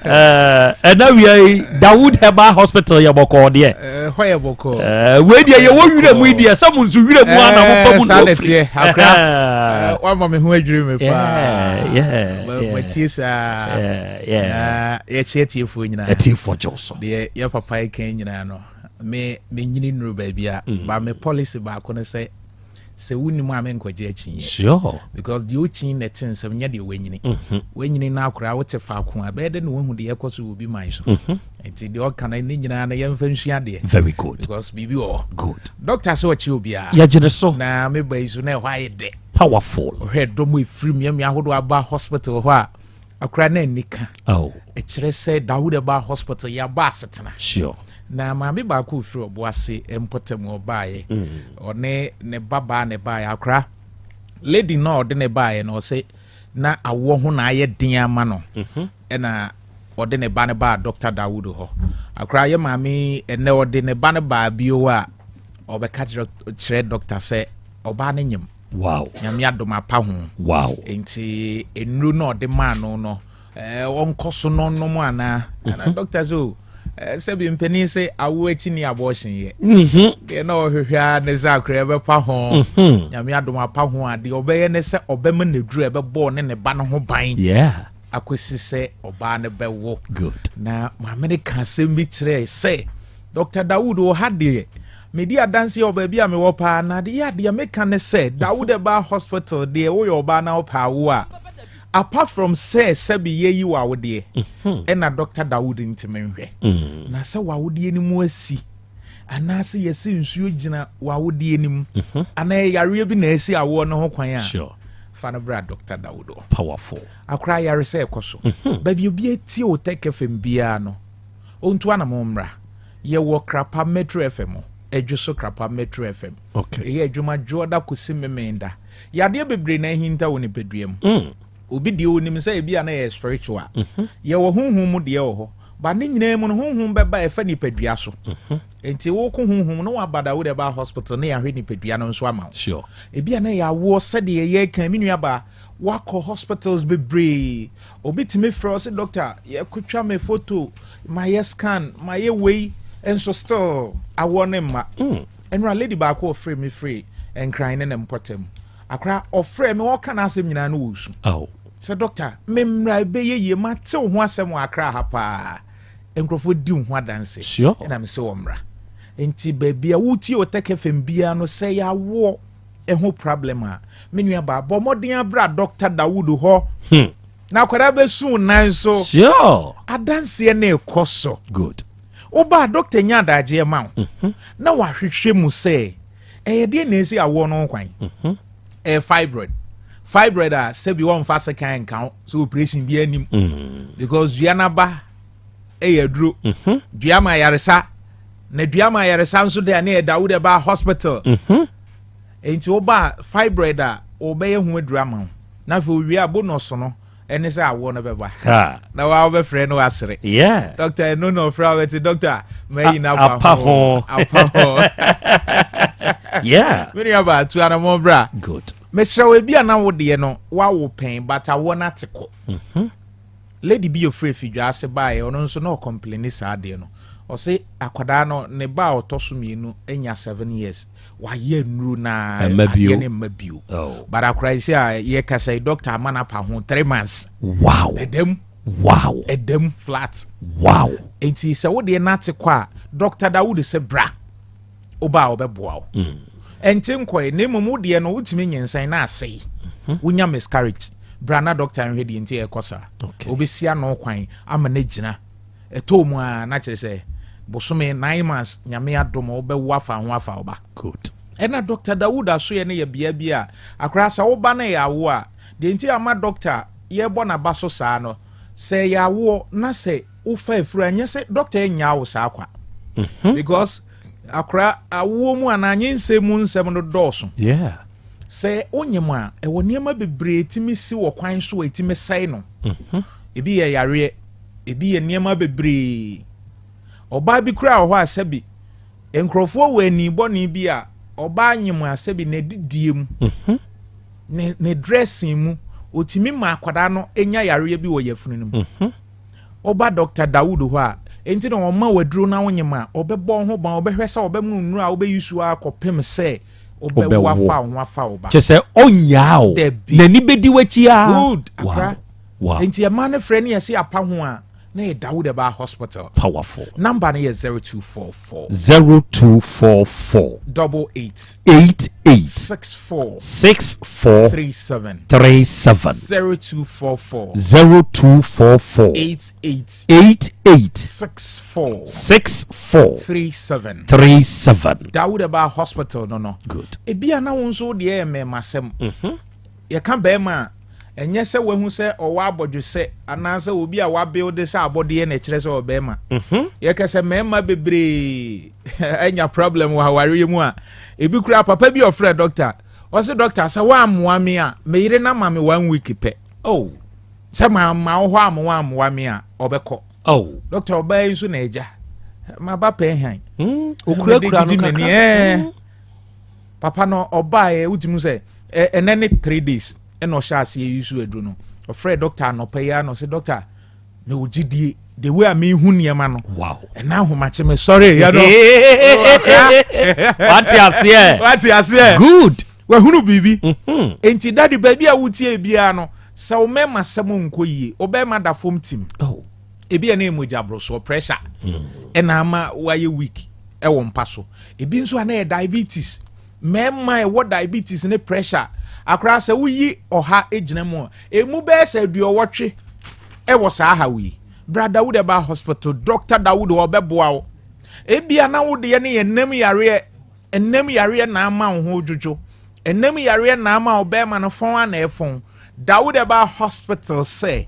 Ɛna wia yi Dawood Herbal Hospital yɛ bɔkɔɔ deɛ. Ɛhɔ yɛ bɔkɔɔ. Wei deɛ yɛwɔ wira mu yi deɛ sɛ mo nso wira mu ana mo fa mu na ofiri. Akora wama me ho adwiri me paa. Matie saa. Na yɛkyerɛ tiefoɔ nyinaa. Atiefoɔ gye so. Deɛ yɛ papa yi kan nyinaa no me menyini nnuru baabi a ba me policy baako no sɛ sɛ wonim a menkɔgye akyinnyeɛ. Sure. Because deɛ okyin na ɛte nsɛm nyɛ deɛ wanyini. Wanyini na akora wote faako a bɛyɛ dɛ na wahu deɛ ɛkɔ so wɔ obi man so. Nti deɛ ɔka no ne nyinaa no yɛmfa nsua adeɛ. Very good. Because biribi wɔ hɔ. Good. Doctor sɛ ɔkye obiara. Yɛgye ne so. Na meba yi so na ɛhɔ ayɛ dɛ. Powerful. Ɔhwɛ dɔm efiri mmeammea ahodoɔ aba hospital hɔ a akora na ani ka. Oh. Ɛkyerɛ sɛ Dawood ɛba hospital yɛaba asetena. Sure. Na maame baako ofiri Ɔboase mpɔtam ɔbaeɛ. Ɔne ne babaa na ɛbaeɛ. Akora lady no a ɔde ne baeɛ no ɔse na awoɔ ho na ayɛ den ama no. Ɛna ɔde ne ba no baa Dr. Dawood hɔ. Akora yɛ maame ɛnɛ ɔde ne ba no baa bio a ɔbɛka kyerɛ doctor sɛ ɔbaa no nyim. Wow. Nyame adom apa ho. Wow. Nti nnuro no ɔde maa no no ɔnkɔ so no nom anaa. Ɛna doctor sɛ o sɛbi mpanin sɛ awo akyi ni abortion yɛ. Deɛ na ɔhwehwɛ a ne sɛ akora ɛbɛpa ho. Nyame adom apa ho a deɛ ɔbɛyɛ ne sɛ ɔbɛma n'aduro ɛbɛbɔ ne ne ba no ho ban. Akɔsi sɛ ɔbaa no bɛwo. Good. Na maame no ka asɛm bi kyerɛɛ sɛ Dr. Dawood wɔ ha deɛ medi adanseɛ wɔ baabi a mewɔ paa na adeɛ adeɛ meka ne sɛ Dawood ɛbaa hospital deɛ woyɛ ɔbaa na wopɛ awo a apart from sɛ sɛbi yɛyi wɔ awodeɛ ɛna Dr. Dawood ntimi nhwɛ na sɛ w'awodeɛ no mu asi anaasɛ yɛsɛ nsuo gyina w'awodeɛ no mu anaa yareɛ bi na asi awoɔ no ho kwan a Sure. fa no bra Dr. Dawood hɔ. Powerful. Akora yare sɛ ɛkɔ so baabi obi atie wo Tech FM biara no ɔntu anamo mmra. Yɛwɔ Krapa Metro FM, adwo so Krapa Metro FM. Okay. Ɛyɛ adwuma dwoɔda kɔsi memenda. Yadeɛ bebree na ahinta wɔ nipadua mu. Obi deɛ onim sɛ ebi a na yɛ spiritual. Yɛwɔ honhom mu deɛ wɔ hɔ. Ba ne nyinaa mu no honhom bɛba ɛfa nipadua so. Nti wokɔ honhom no waba da wo de ba hospital na yɛahwɛ nipadua no nso ama wo. Sure. Ebi a na yɛ awoɔ sɛdeɛ yɛka me nua ba wakɔ hospitals bebree. Obi tumi frɛ ɔsɛ doctor yɛkotwa me photo, ma yɛ scan, ma yɛ wei nso still awoɔ ne mma. Ɛnura lady baako ɔfrɛ mi frɛ Nkran ne ne mpɔtam. Akora ɔfrɛ mi ɔka n'asɛm nyinaa no wɔ su. Oh. Sɛ doctor mmemmra ɛbɛyɛ yie ma te wo ho asɛm wɔ Akra ha paa. Nkurɔfoɔ di wo ho adanse. Sure. Ɛna mi sɛ wɔ mmra. Nti baabi a wotie Otec FM biara no sɛ yɛawoɔ ɛho problem a me nua baa bɔ mmɔden abra Dr. Dawood hɔ. Na akwadaa bɛsu nan so. Sure. Adanseɛ ne ɛkɔ so. Good. Woba doctor nya adagyeɛ ma wo. Na wahwehwɛ mu sɛ ɛyɛ deɛ na esi awoɔ no kwan. Ɛyɛ fibroid. Fibroid a sɛbi wɔmfa sekan nka ho so operation bi anim. Because dua n'aba ɛyɛ aduro. Dua ma ayaresa. Na dua ma ayaresa nso de a ne yɛ Dawood ɛba hospital. Nti woba fibroid a wɔbɛyɛ ho aduro ama wo. Na afei owie a bonus no ɛne sɛ awoɔ no bɛba. Na wa wobɛfrɛ no wasere. Yeah. Doctor ɛno na ɔfrɛ a wobɛte doctor mayi no apa ho. Apa ho. Yeah. Me nua ba tu anamɔ bra. Good. Mesrɛ wo ebi a na wo deɛ no wawo pɛn but awoɔ no ate kɔ. Lady bi ofiri afidwa ase baeɛ ɔno nso na ɔcomplaini saa adeɛ no. Ɔse akwadaa no ne ba a ɔtɔ so mmienu anya 7 years. Wayɛ nnuro na adeɛ ne mma bio. Oh. But akwadaa yi sɛ a yɛkasa yi doctor ama no apa ho 3 months. Wow. Ɛdam. Wow. Ɛdam flat. Wow. Nti sɛ wo deɛ n'ate kɔ a Dr. Dawood sɛ bra. Woba a ɔbɛboa wo. Ɛnti nkɔe na mmom wo deɛ no wotumi nyinsɛn na asɛe. Wonya miscarriage. Bra na doctor nhwɛ deɛ nti ɛkɔ saa. Obɛsi ano kwan ama no gyina. Ɛtɔɔ mu a na kyerɛ sɛ bosome 9 months nyame adom wobɛwo afa ho afa wo ba. Good. Ɛna Dr. Dawood asoyɛ no yɛ bea bi a akora sɛ woba no yɛ awo a deɛ nti ama doctor yɛbɔ n'aba so saa no sɛ yɛ awoɔ na sɛ wofa afuru a nyɛ sɛ doctor nya wo saa kwa. Because akora awoɔ mu anaa nyinsɛm mu nsɛm no dɔɔso. Yeah. Sɛ wonyem a ɛwɔ nneɛma bebree tumi si wɔ kwan so a ɛtumi sɛe no. Ebi yɛ yareɛ, ebi yɛ nneɛma bebree. Ɔbaa bi koraa wɔ hɔ a sɛbi nkurɔfoɔ wɔ ani bɔne bi a ɔbaa nyem a sɛbi n'adidie mu, ne dressing mu, otumi ma akwadaa no nya yareɛ bi wɔ yafunu no mu. Woba Dɔkta Dawood hɔ a, enti na ɔma wo aduro na wonyem a, ɔbɛbɔ wo ho ban, ɔbɛhwɛ sɛ ɔbɛma wo nnuro a wobɛyi so ara kɔpem sɛ wobɛwo afa wo ho afa wo ba. Kyɛ sɛ ɔnnyaa wo. Dabi. N'ani bɛdi w'akyi ara. Good, akora. Wow. Enti ɛma no frɛ ne yɛse apa ho a, na yɛ Dawood Herbal Hospital. Powerful. Number no yɛ 0244. 0244. Double 8. 88. 64. 64. 37. 37. 0244. 0244. 88. 88. 64. 64. 37. 37. Dawood Herbal Hospital no. Good. Ebia na wo nso deɛ yɛ mmɛmasɛm. Yɛka bɛrima a, ɛnyɛ sɛ wahu sɛ ɔwɔ abɔdwesɛ anaasɛ obi a wabuild sɛ abɔdeɛ na ɛkyerɛ sɛ ɔbɛrima. Yɛka sɛ mmarima bebree anya problem wɔ awareɛ mu a, ebi koraa papa bi ɔfrɛ doctor, ɔse doctor sɛ woammoa me a, me yere no ama me 1 week pɛ. Oh. Sɛ mamma wo hɔ a mo woammoa me a, ɔbɛkɔ. Oh. Doctor ɔbaa yi nso na agya. Maba pɛn han. Okurakura no kakra. Papa no ɔbaeɛ wotumi sɛ ɛnɛ ne 3 days ɛna ɔhyɛ aseɛ yi so aduro no. Ɔfrɛ doctor anɔpa yi ano sɛ doctor mewɔ gyidie the way a mehu nneɛma no. Wow. Ɛna ahomakye me sorry yɛ no. Wate aseɛ. Wate aseɛ. Good. Wahunu biribi. Enti daddy baabi a wotie biara no sɛ wo mɛma sɛm nkɔ yie wo bɛrima da fam tim. Oh. Ebi ɛna mogya borosoɔ pressure. Ɛna ama wayɛ weak ɛwɔ mpa so. Ebi nso ana yɛ diabetes. Mmarima ɛwɔ diabetes ne pressure. Akora sɛ woyi ɔha gyina mu a, emu bɛyɛ sɛ aduɔwɔtwe ɛwɔ saa ha yi. Bra Dawood Herbal Hospital, Dr. Dawood ɔbɛboa wo. Ebia na wo deɛ ne yɛ nam yareɛ, ɛnam yareɛ na ama wo ho dwodwo. Ɛnam yareɛ na ama wo bɛrima no fɔn ana ɛfɔn. Dawood Herbal Hospital sɛ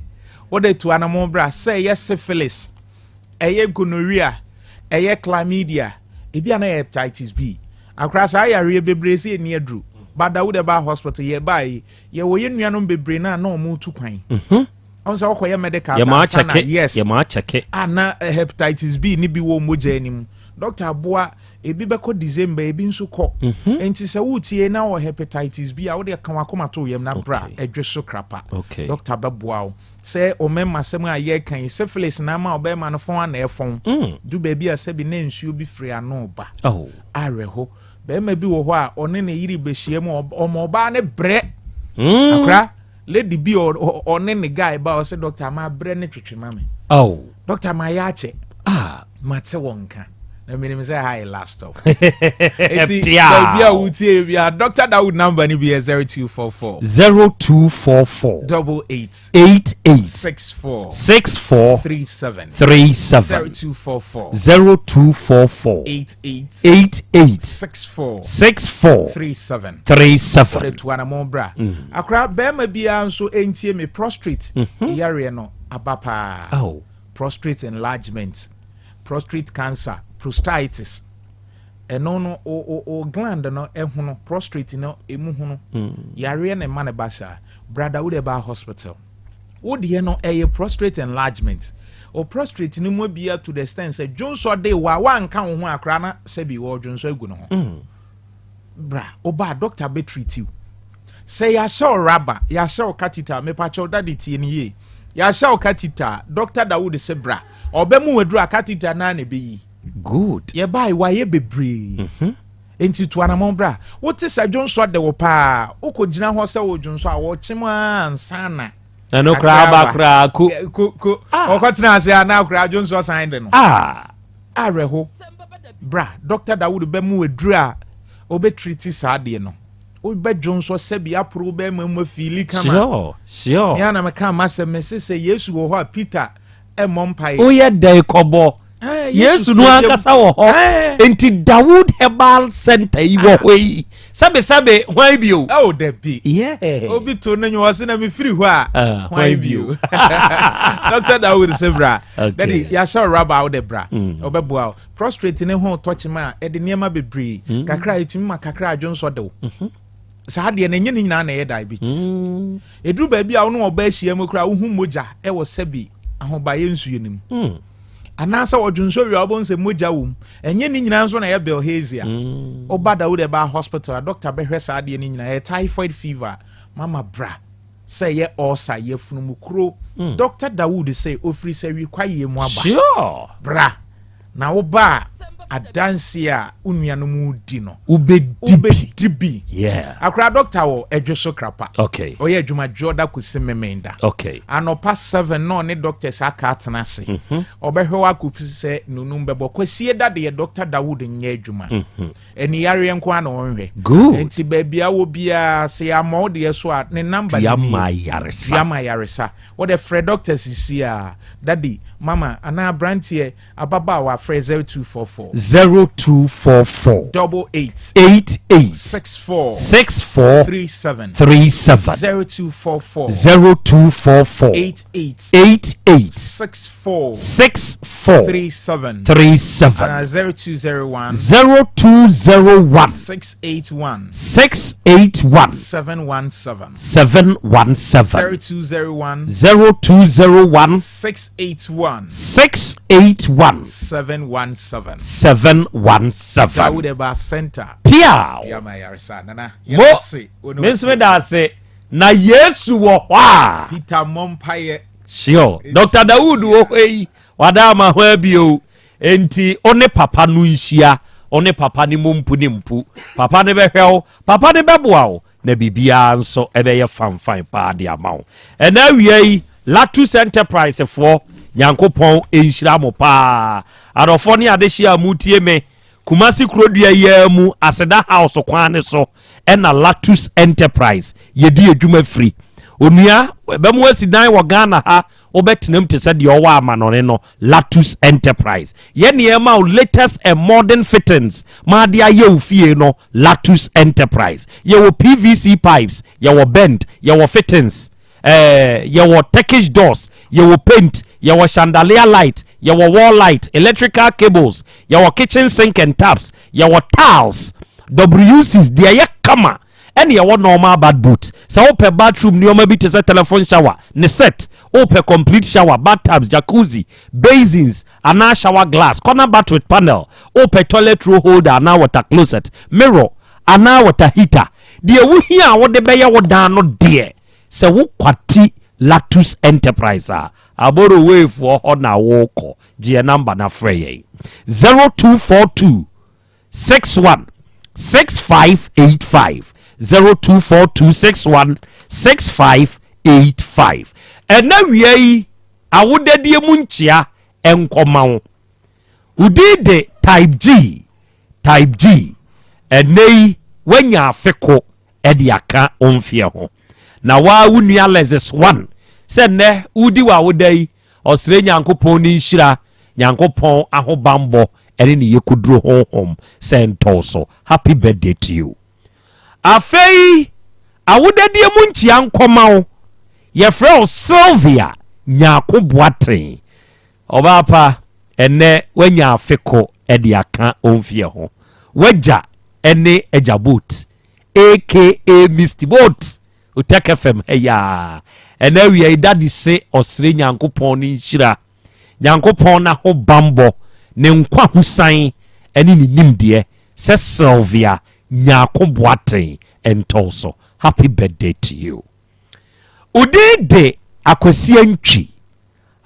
wode to anamo bra sɛ ɛyɛ syphilis, ɛyɛ gonorrhea, ɛyɛ chlamydia, ebi ana yɛ hepatitis B. Akora saa yareɛ bebree sɛ ɛni aduru. Ba Dawood Herbal Hospital yɛ baa yi, yɛwɔ yɛn nuanom bebree na na wɔn tu kwan. Ɔn sɛ wɔkɔyɛ medical ansa na yes. Yɛma akyɛke. A na hepatitis B ne bi wɔ mogya anim. Doctor aboa ebi bɛkɔ December ebi nso kɔ. Nti sɛ wotie na wɔ hepatitis B a wode ka wakoma to yam na bra ɛdwe so krapa. Doctor bɛboa wo. Sɛ ɔmɛma sɛm a yɛka yi syphilis na ama ɔbɛrima no fɔn ana ɛfɔn. Du baabi a sɛbi na nsuo bi firi ano ba. Awerɛho. Bɛrima bi wɔ hɔ a ɔne ne yere bɛhyia mu ɔma ɔbaa ne brɛ. Akora lady bi ɔne ne guy ba ɔsɛ doctor ma brɛ ne twetwe ma me. Oh. Doctor ma yɛ akyɛ. Ah. Ma te wɔn nka. Na menim sɛ ha yɛ last stop. Eti baabi a wotie bi a Dr. Dawood number ni bi yɛ 0244. 0244. 88. 88. 64. 64. 37. 37. 0244. 0244. 88. 88. 64. 64. 37. 37. Ɔde to anamɔ bra. Akora bɛrima biara nso ntie me prostate. Yareɛ no aba paa. Oh. Prostate enlargement, prostate cancer, prostatitis. Ɛno no o gland no ɛhono, prostate no emu hono. Yareɛ na ɛma ne ba saa. Brother wo de ba hospital. Wo deɛ no ɛyɛ prostate enlargement. O prostate no mu abia to the extent sɛ dwonsɔ de wa wanka wo ho akora na sɛbi wɔ dwonsɔ agu ne ho. Bra, wo ba doctor bɛ treat you. Sɛ yɛahyɛ wo rubber, yɛahyɛ wo catheter, mepakyɛw daddy tie ne yie. Yɛahyɛ wo catheter, Dr. Dawood sɛ bra. Ɔbɛmu waduru a catheter naa na ɛbɛyi. Good. Yɛbae wayɛ bebree. Enti to anamɔ bra. Wote sɛ dwonsɔ de wo paa, wokɔgyina hɔ sɛ wo dwonsɔ a wɔkyem a ansa na. Ɛno koraa ba koraa ko. Ko ko. Ɔkɔtena ase a na koraa dwonsɔ san de no. Ah. Awerɛho. Bra, Dr. Dawood bɛmu aduru a ɔbɛtriti saa adeɛ no. Wobɛdwonsɔ sɛbi aporo bɛrima mu afeeli kama. Sure, sure. Nea na meka ma sɛ mese sɛ Yesu wɔ hɔ a Peter ɛmmɔ mpaeɛ. Woyɛ dɛn kɔbɔ. Yesu no ankasa wɔ hɔ. Enti Dawood Herbal Center yi wɔ hɔ yi. Sɛbe sɛbe hwan bio? Oh, dabi. Yeah. Obi to no nyo ɔse na mefiri hɔ a hwan bio? Dr. Dawood sɛ bra. Daddy, yɛahyɛ wo rubber wo de bra. Ɔbɛboa wo. Prostate ne ho tɔkyema a ɛde nneɛma bebree. Kakra ɛtumi ma kakra adwonsɔ de wo. Saa deɛ no ɛnyɛ ne nyinaa na ɛyɛ diabetes. Ɛduru baabi a wo ne ɔba ahyia mu koraa wohu mogya ɛwɔ sɛbi ahobayɛ nsuo no mu. Anaasɛ ɔdwonsɔ wie a wobɛhu sɛ mogya wɔ mu. Ɛnyɛ ne nyinaa nso na ɛyɛ bilharzia. Woba Dawood Herbal Hospital a doctor bɛhwɛ saa adeɛ no nyinaa. Ɛyɛ typhoid fever. Mama bra. Sɛ ɛyɛ ulcer, yafunu kuro. Doctor Dawood sɛ ofiri sɛ wikwayeɛ mu aba. Sure. Bra na wo ba a adanseɛ a wo nuanom di no. Wobɛdi bi. Wobɛdi bi. Yeah. Akora doctor wɔ Adwo so Krapa. Okay. Ɔyɛ adwuma dwoɔda kɔsi Memenda. Okay. Anɔpa 7 na ɔne doctors aka atena ase. Ɔbɛhwɛ wo akɔsi sɛ nonum bɛbɔ. Kwasie da deɛ Doctor Dawood nyɛ adwuma. Ɛni yareɛ nko ara na ɔnhwɛ. Good. Nti baabi a wɔ biara sɛ yɛama wo deɛ so a ne number Dua ni nie. ma ayaresa. Dua ma ayaresa. Wode frɛ doctor sisi a, daddy, mama anaa aberanteɛ, ababaawa frɛ 0244. 0244. Double eight. 88. 64. 64. 37. 37. 0244. 0244. 88. 88. 64. 64. 37. 37. Anaa 0201. 0201. 681. 681. 717. 717. 0201. 0201. 681. 681. 717. 717. Dawood Eba Center. Piaw. Dua ma ayaresa. Nana. Mo, me nso meda ase. Na Yesu wɔ hɔ a. Peter mmɔ mpaeɛ. Sure. Dr. Dawood wɔ hɔ yi, wada ama hɔ abio. Enti, wo ne papa no nhyia, wo ne papa no mu mpu ne mpu. Papa no bɛhwɛ wo, papa no bɛboa wo, na biribiara nso ɛbɛyɛ fanfan paa de ama wo. Ɛna awia yi, Latus Enterprise foɔ, Nyankopɔn nhyira mo paa. Adɔfoɔ ne adehyeɛ a motie me, Kumasi kurodua yi ara mu Aseda House kwan no so na Latus Enterprise yɛdi adwuma firi. Onua, ɛbɛmo asi dan wɔ Ghana ha, wobɛtenam te sɛ deɛ ɔwɔ amanɔne no, Latus Enterprise. Yɛ nneɛma wo latest and modern fittings ma ade ayɛ wo fie no, Latus Enterprise. Yɛwɔ PVC pipes, yɛwɔ bend, yɛwɔ fittings. Eh, yɛwɔ Turkish doors, yɛwɔ paint, yɛwɔ chandelier light, yɛwɔ wall light, electrical cables, yɛwɔ kitchen sink and taps, yɛwɔ tiles, WCs, deɛ ɛyɛ kama, ɛne yɛwɔ normal bath boot. Sɛ wopɛ bathroom nneɛma bi te sɛ telephone shower, ne set, wopɛ complete shower, bathtubs, jacuzzi, basins, anaa shower glass, corner bath with panel, wopɛ toilet roll holder anaa water closet, mirror, anaa water heater, deɛ wohia a wode bɛyɛ wo dan no deɛ, Sɛ wo kwati Latus Enterprise a, Aboroweefoɔ hɔ na wokɔ. Gye yɛn number na frɛ yɛn. 0242 61 6585 0242 61 6585. Ɛnɛ wia yi, awodadie mu nkyea nkɔma wo. Wo din de Type G, Type G. Ɛnɛ yi, woanya afe ko de aka wo mfeɛ ho. Na woa wo nua Lexus One sɛ nnɛ woredi w'awoda yi, ɔsrɛ Nyankopɔn ne nhyira, Nyankopɔn ahobanbɔ ne ne yɛkuduro honhom sɛ ntɔ wo so. Happy birthday to you. Afei awodadie mu nkyia nkɔma wo, yɛfrɛ wo Sylvia Nyarko Boateng. Ɔbaa pa, ɛnnɛ woanya afe ko de aka wo mfeɛ ho. W'agya ne Agya Boat aka Misty Boat, Otek FM ha yi ara. Ɛnnɛ awia yi, Daddy se ɔsrɛ Nyankopɔn ne nhyira, Nyankopɔn n'ahobanbɔ, ne nkwahosan ne ne nimdeɛ sɛ Sylvia Nyarko Boateng ntɔ wo so. Happy birthday to you. Wo din de Akwasi Antwi.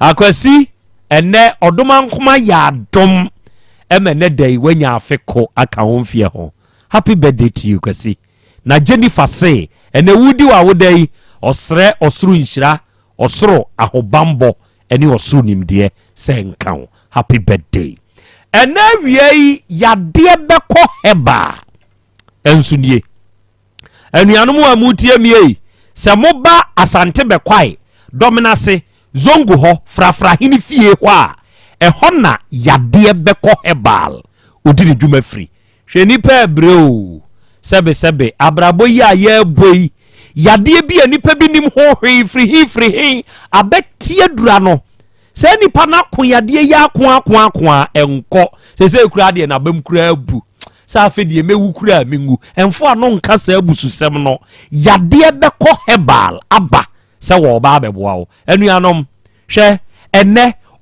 Akwasi, ɛnnɛ Ɔdomankoma yɛ adom ma ɛnnɛ da yi wanya afe ko aka wo mfeɛ ho. Happy birthday to you Kwasi. Na Jennifer se ɛnnɛ woredi w'awoda yi, ɔsrɛ ɔsoro nhyira, ɔsoro ahobanbɔ ne ɔsoro nimdeɛ sɛ nka wo. Happy birthday. Ɛnnɛ awia yi yadeɛ bɛkɔ herbal nso nie. Anuanom a motie me ei, sɛ moba Asante Bɛkwae, Dɔmenase, Zongo hɔ, Frafrahene fie hɔ a, ɛhɔ na yadeɛ bɛkɔ herbal ɔdi ne dwuma firi. Hwɛ nnipa ɛbrɛ o, sɛbe sɛbe, abrabɔ yi a yɛrebɔ yi, yadeɛ bi a nnipa bi nim ho hwee firi he firi he abɛte adura no. Saa nipa no ako yadeɛ yi ako ako ako a ɛnkɔ. Sɛsɛ koraa deɛ n'abam koraa abu. Sɛ afei deɛ mɛwu koraa menwu. Ɛmfo ano nka saa abususɛm no. Yadeɛ bɛkɔ herbal aba sɛ wɔreba abɛboa wo. Anuanom, hwɛ, ɛnnɛ,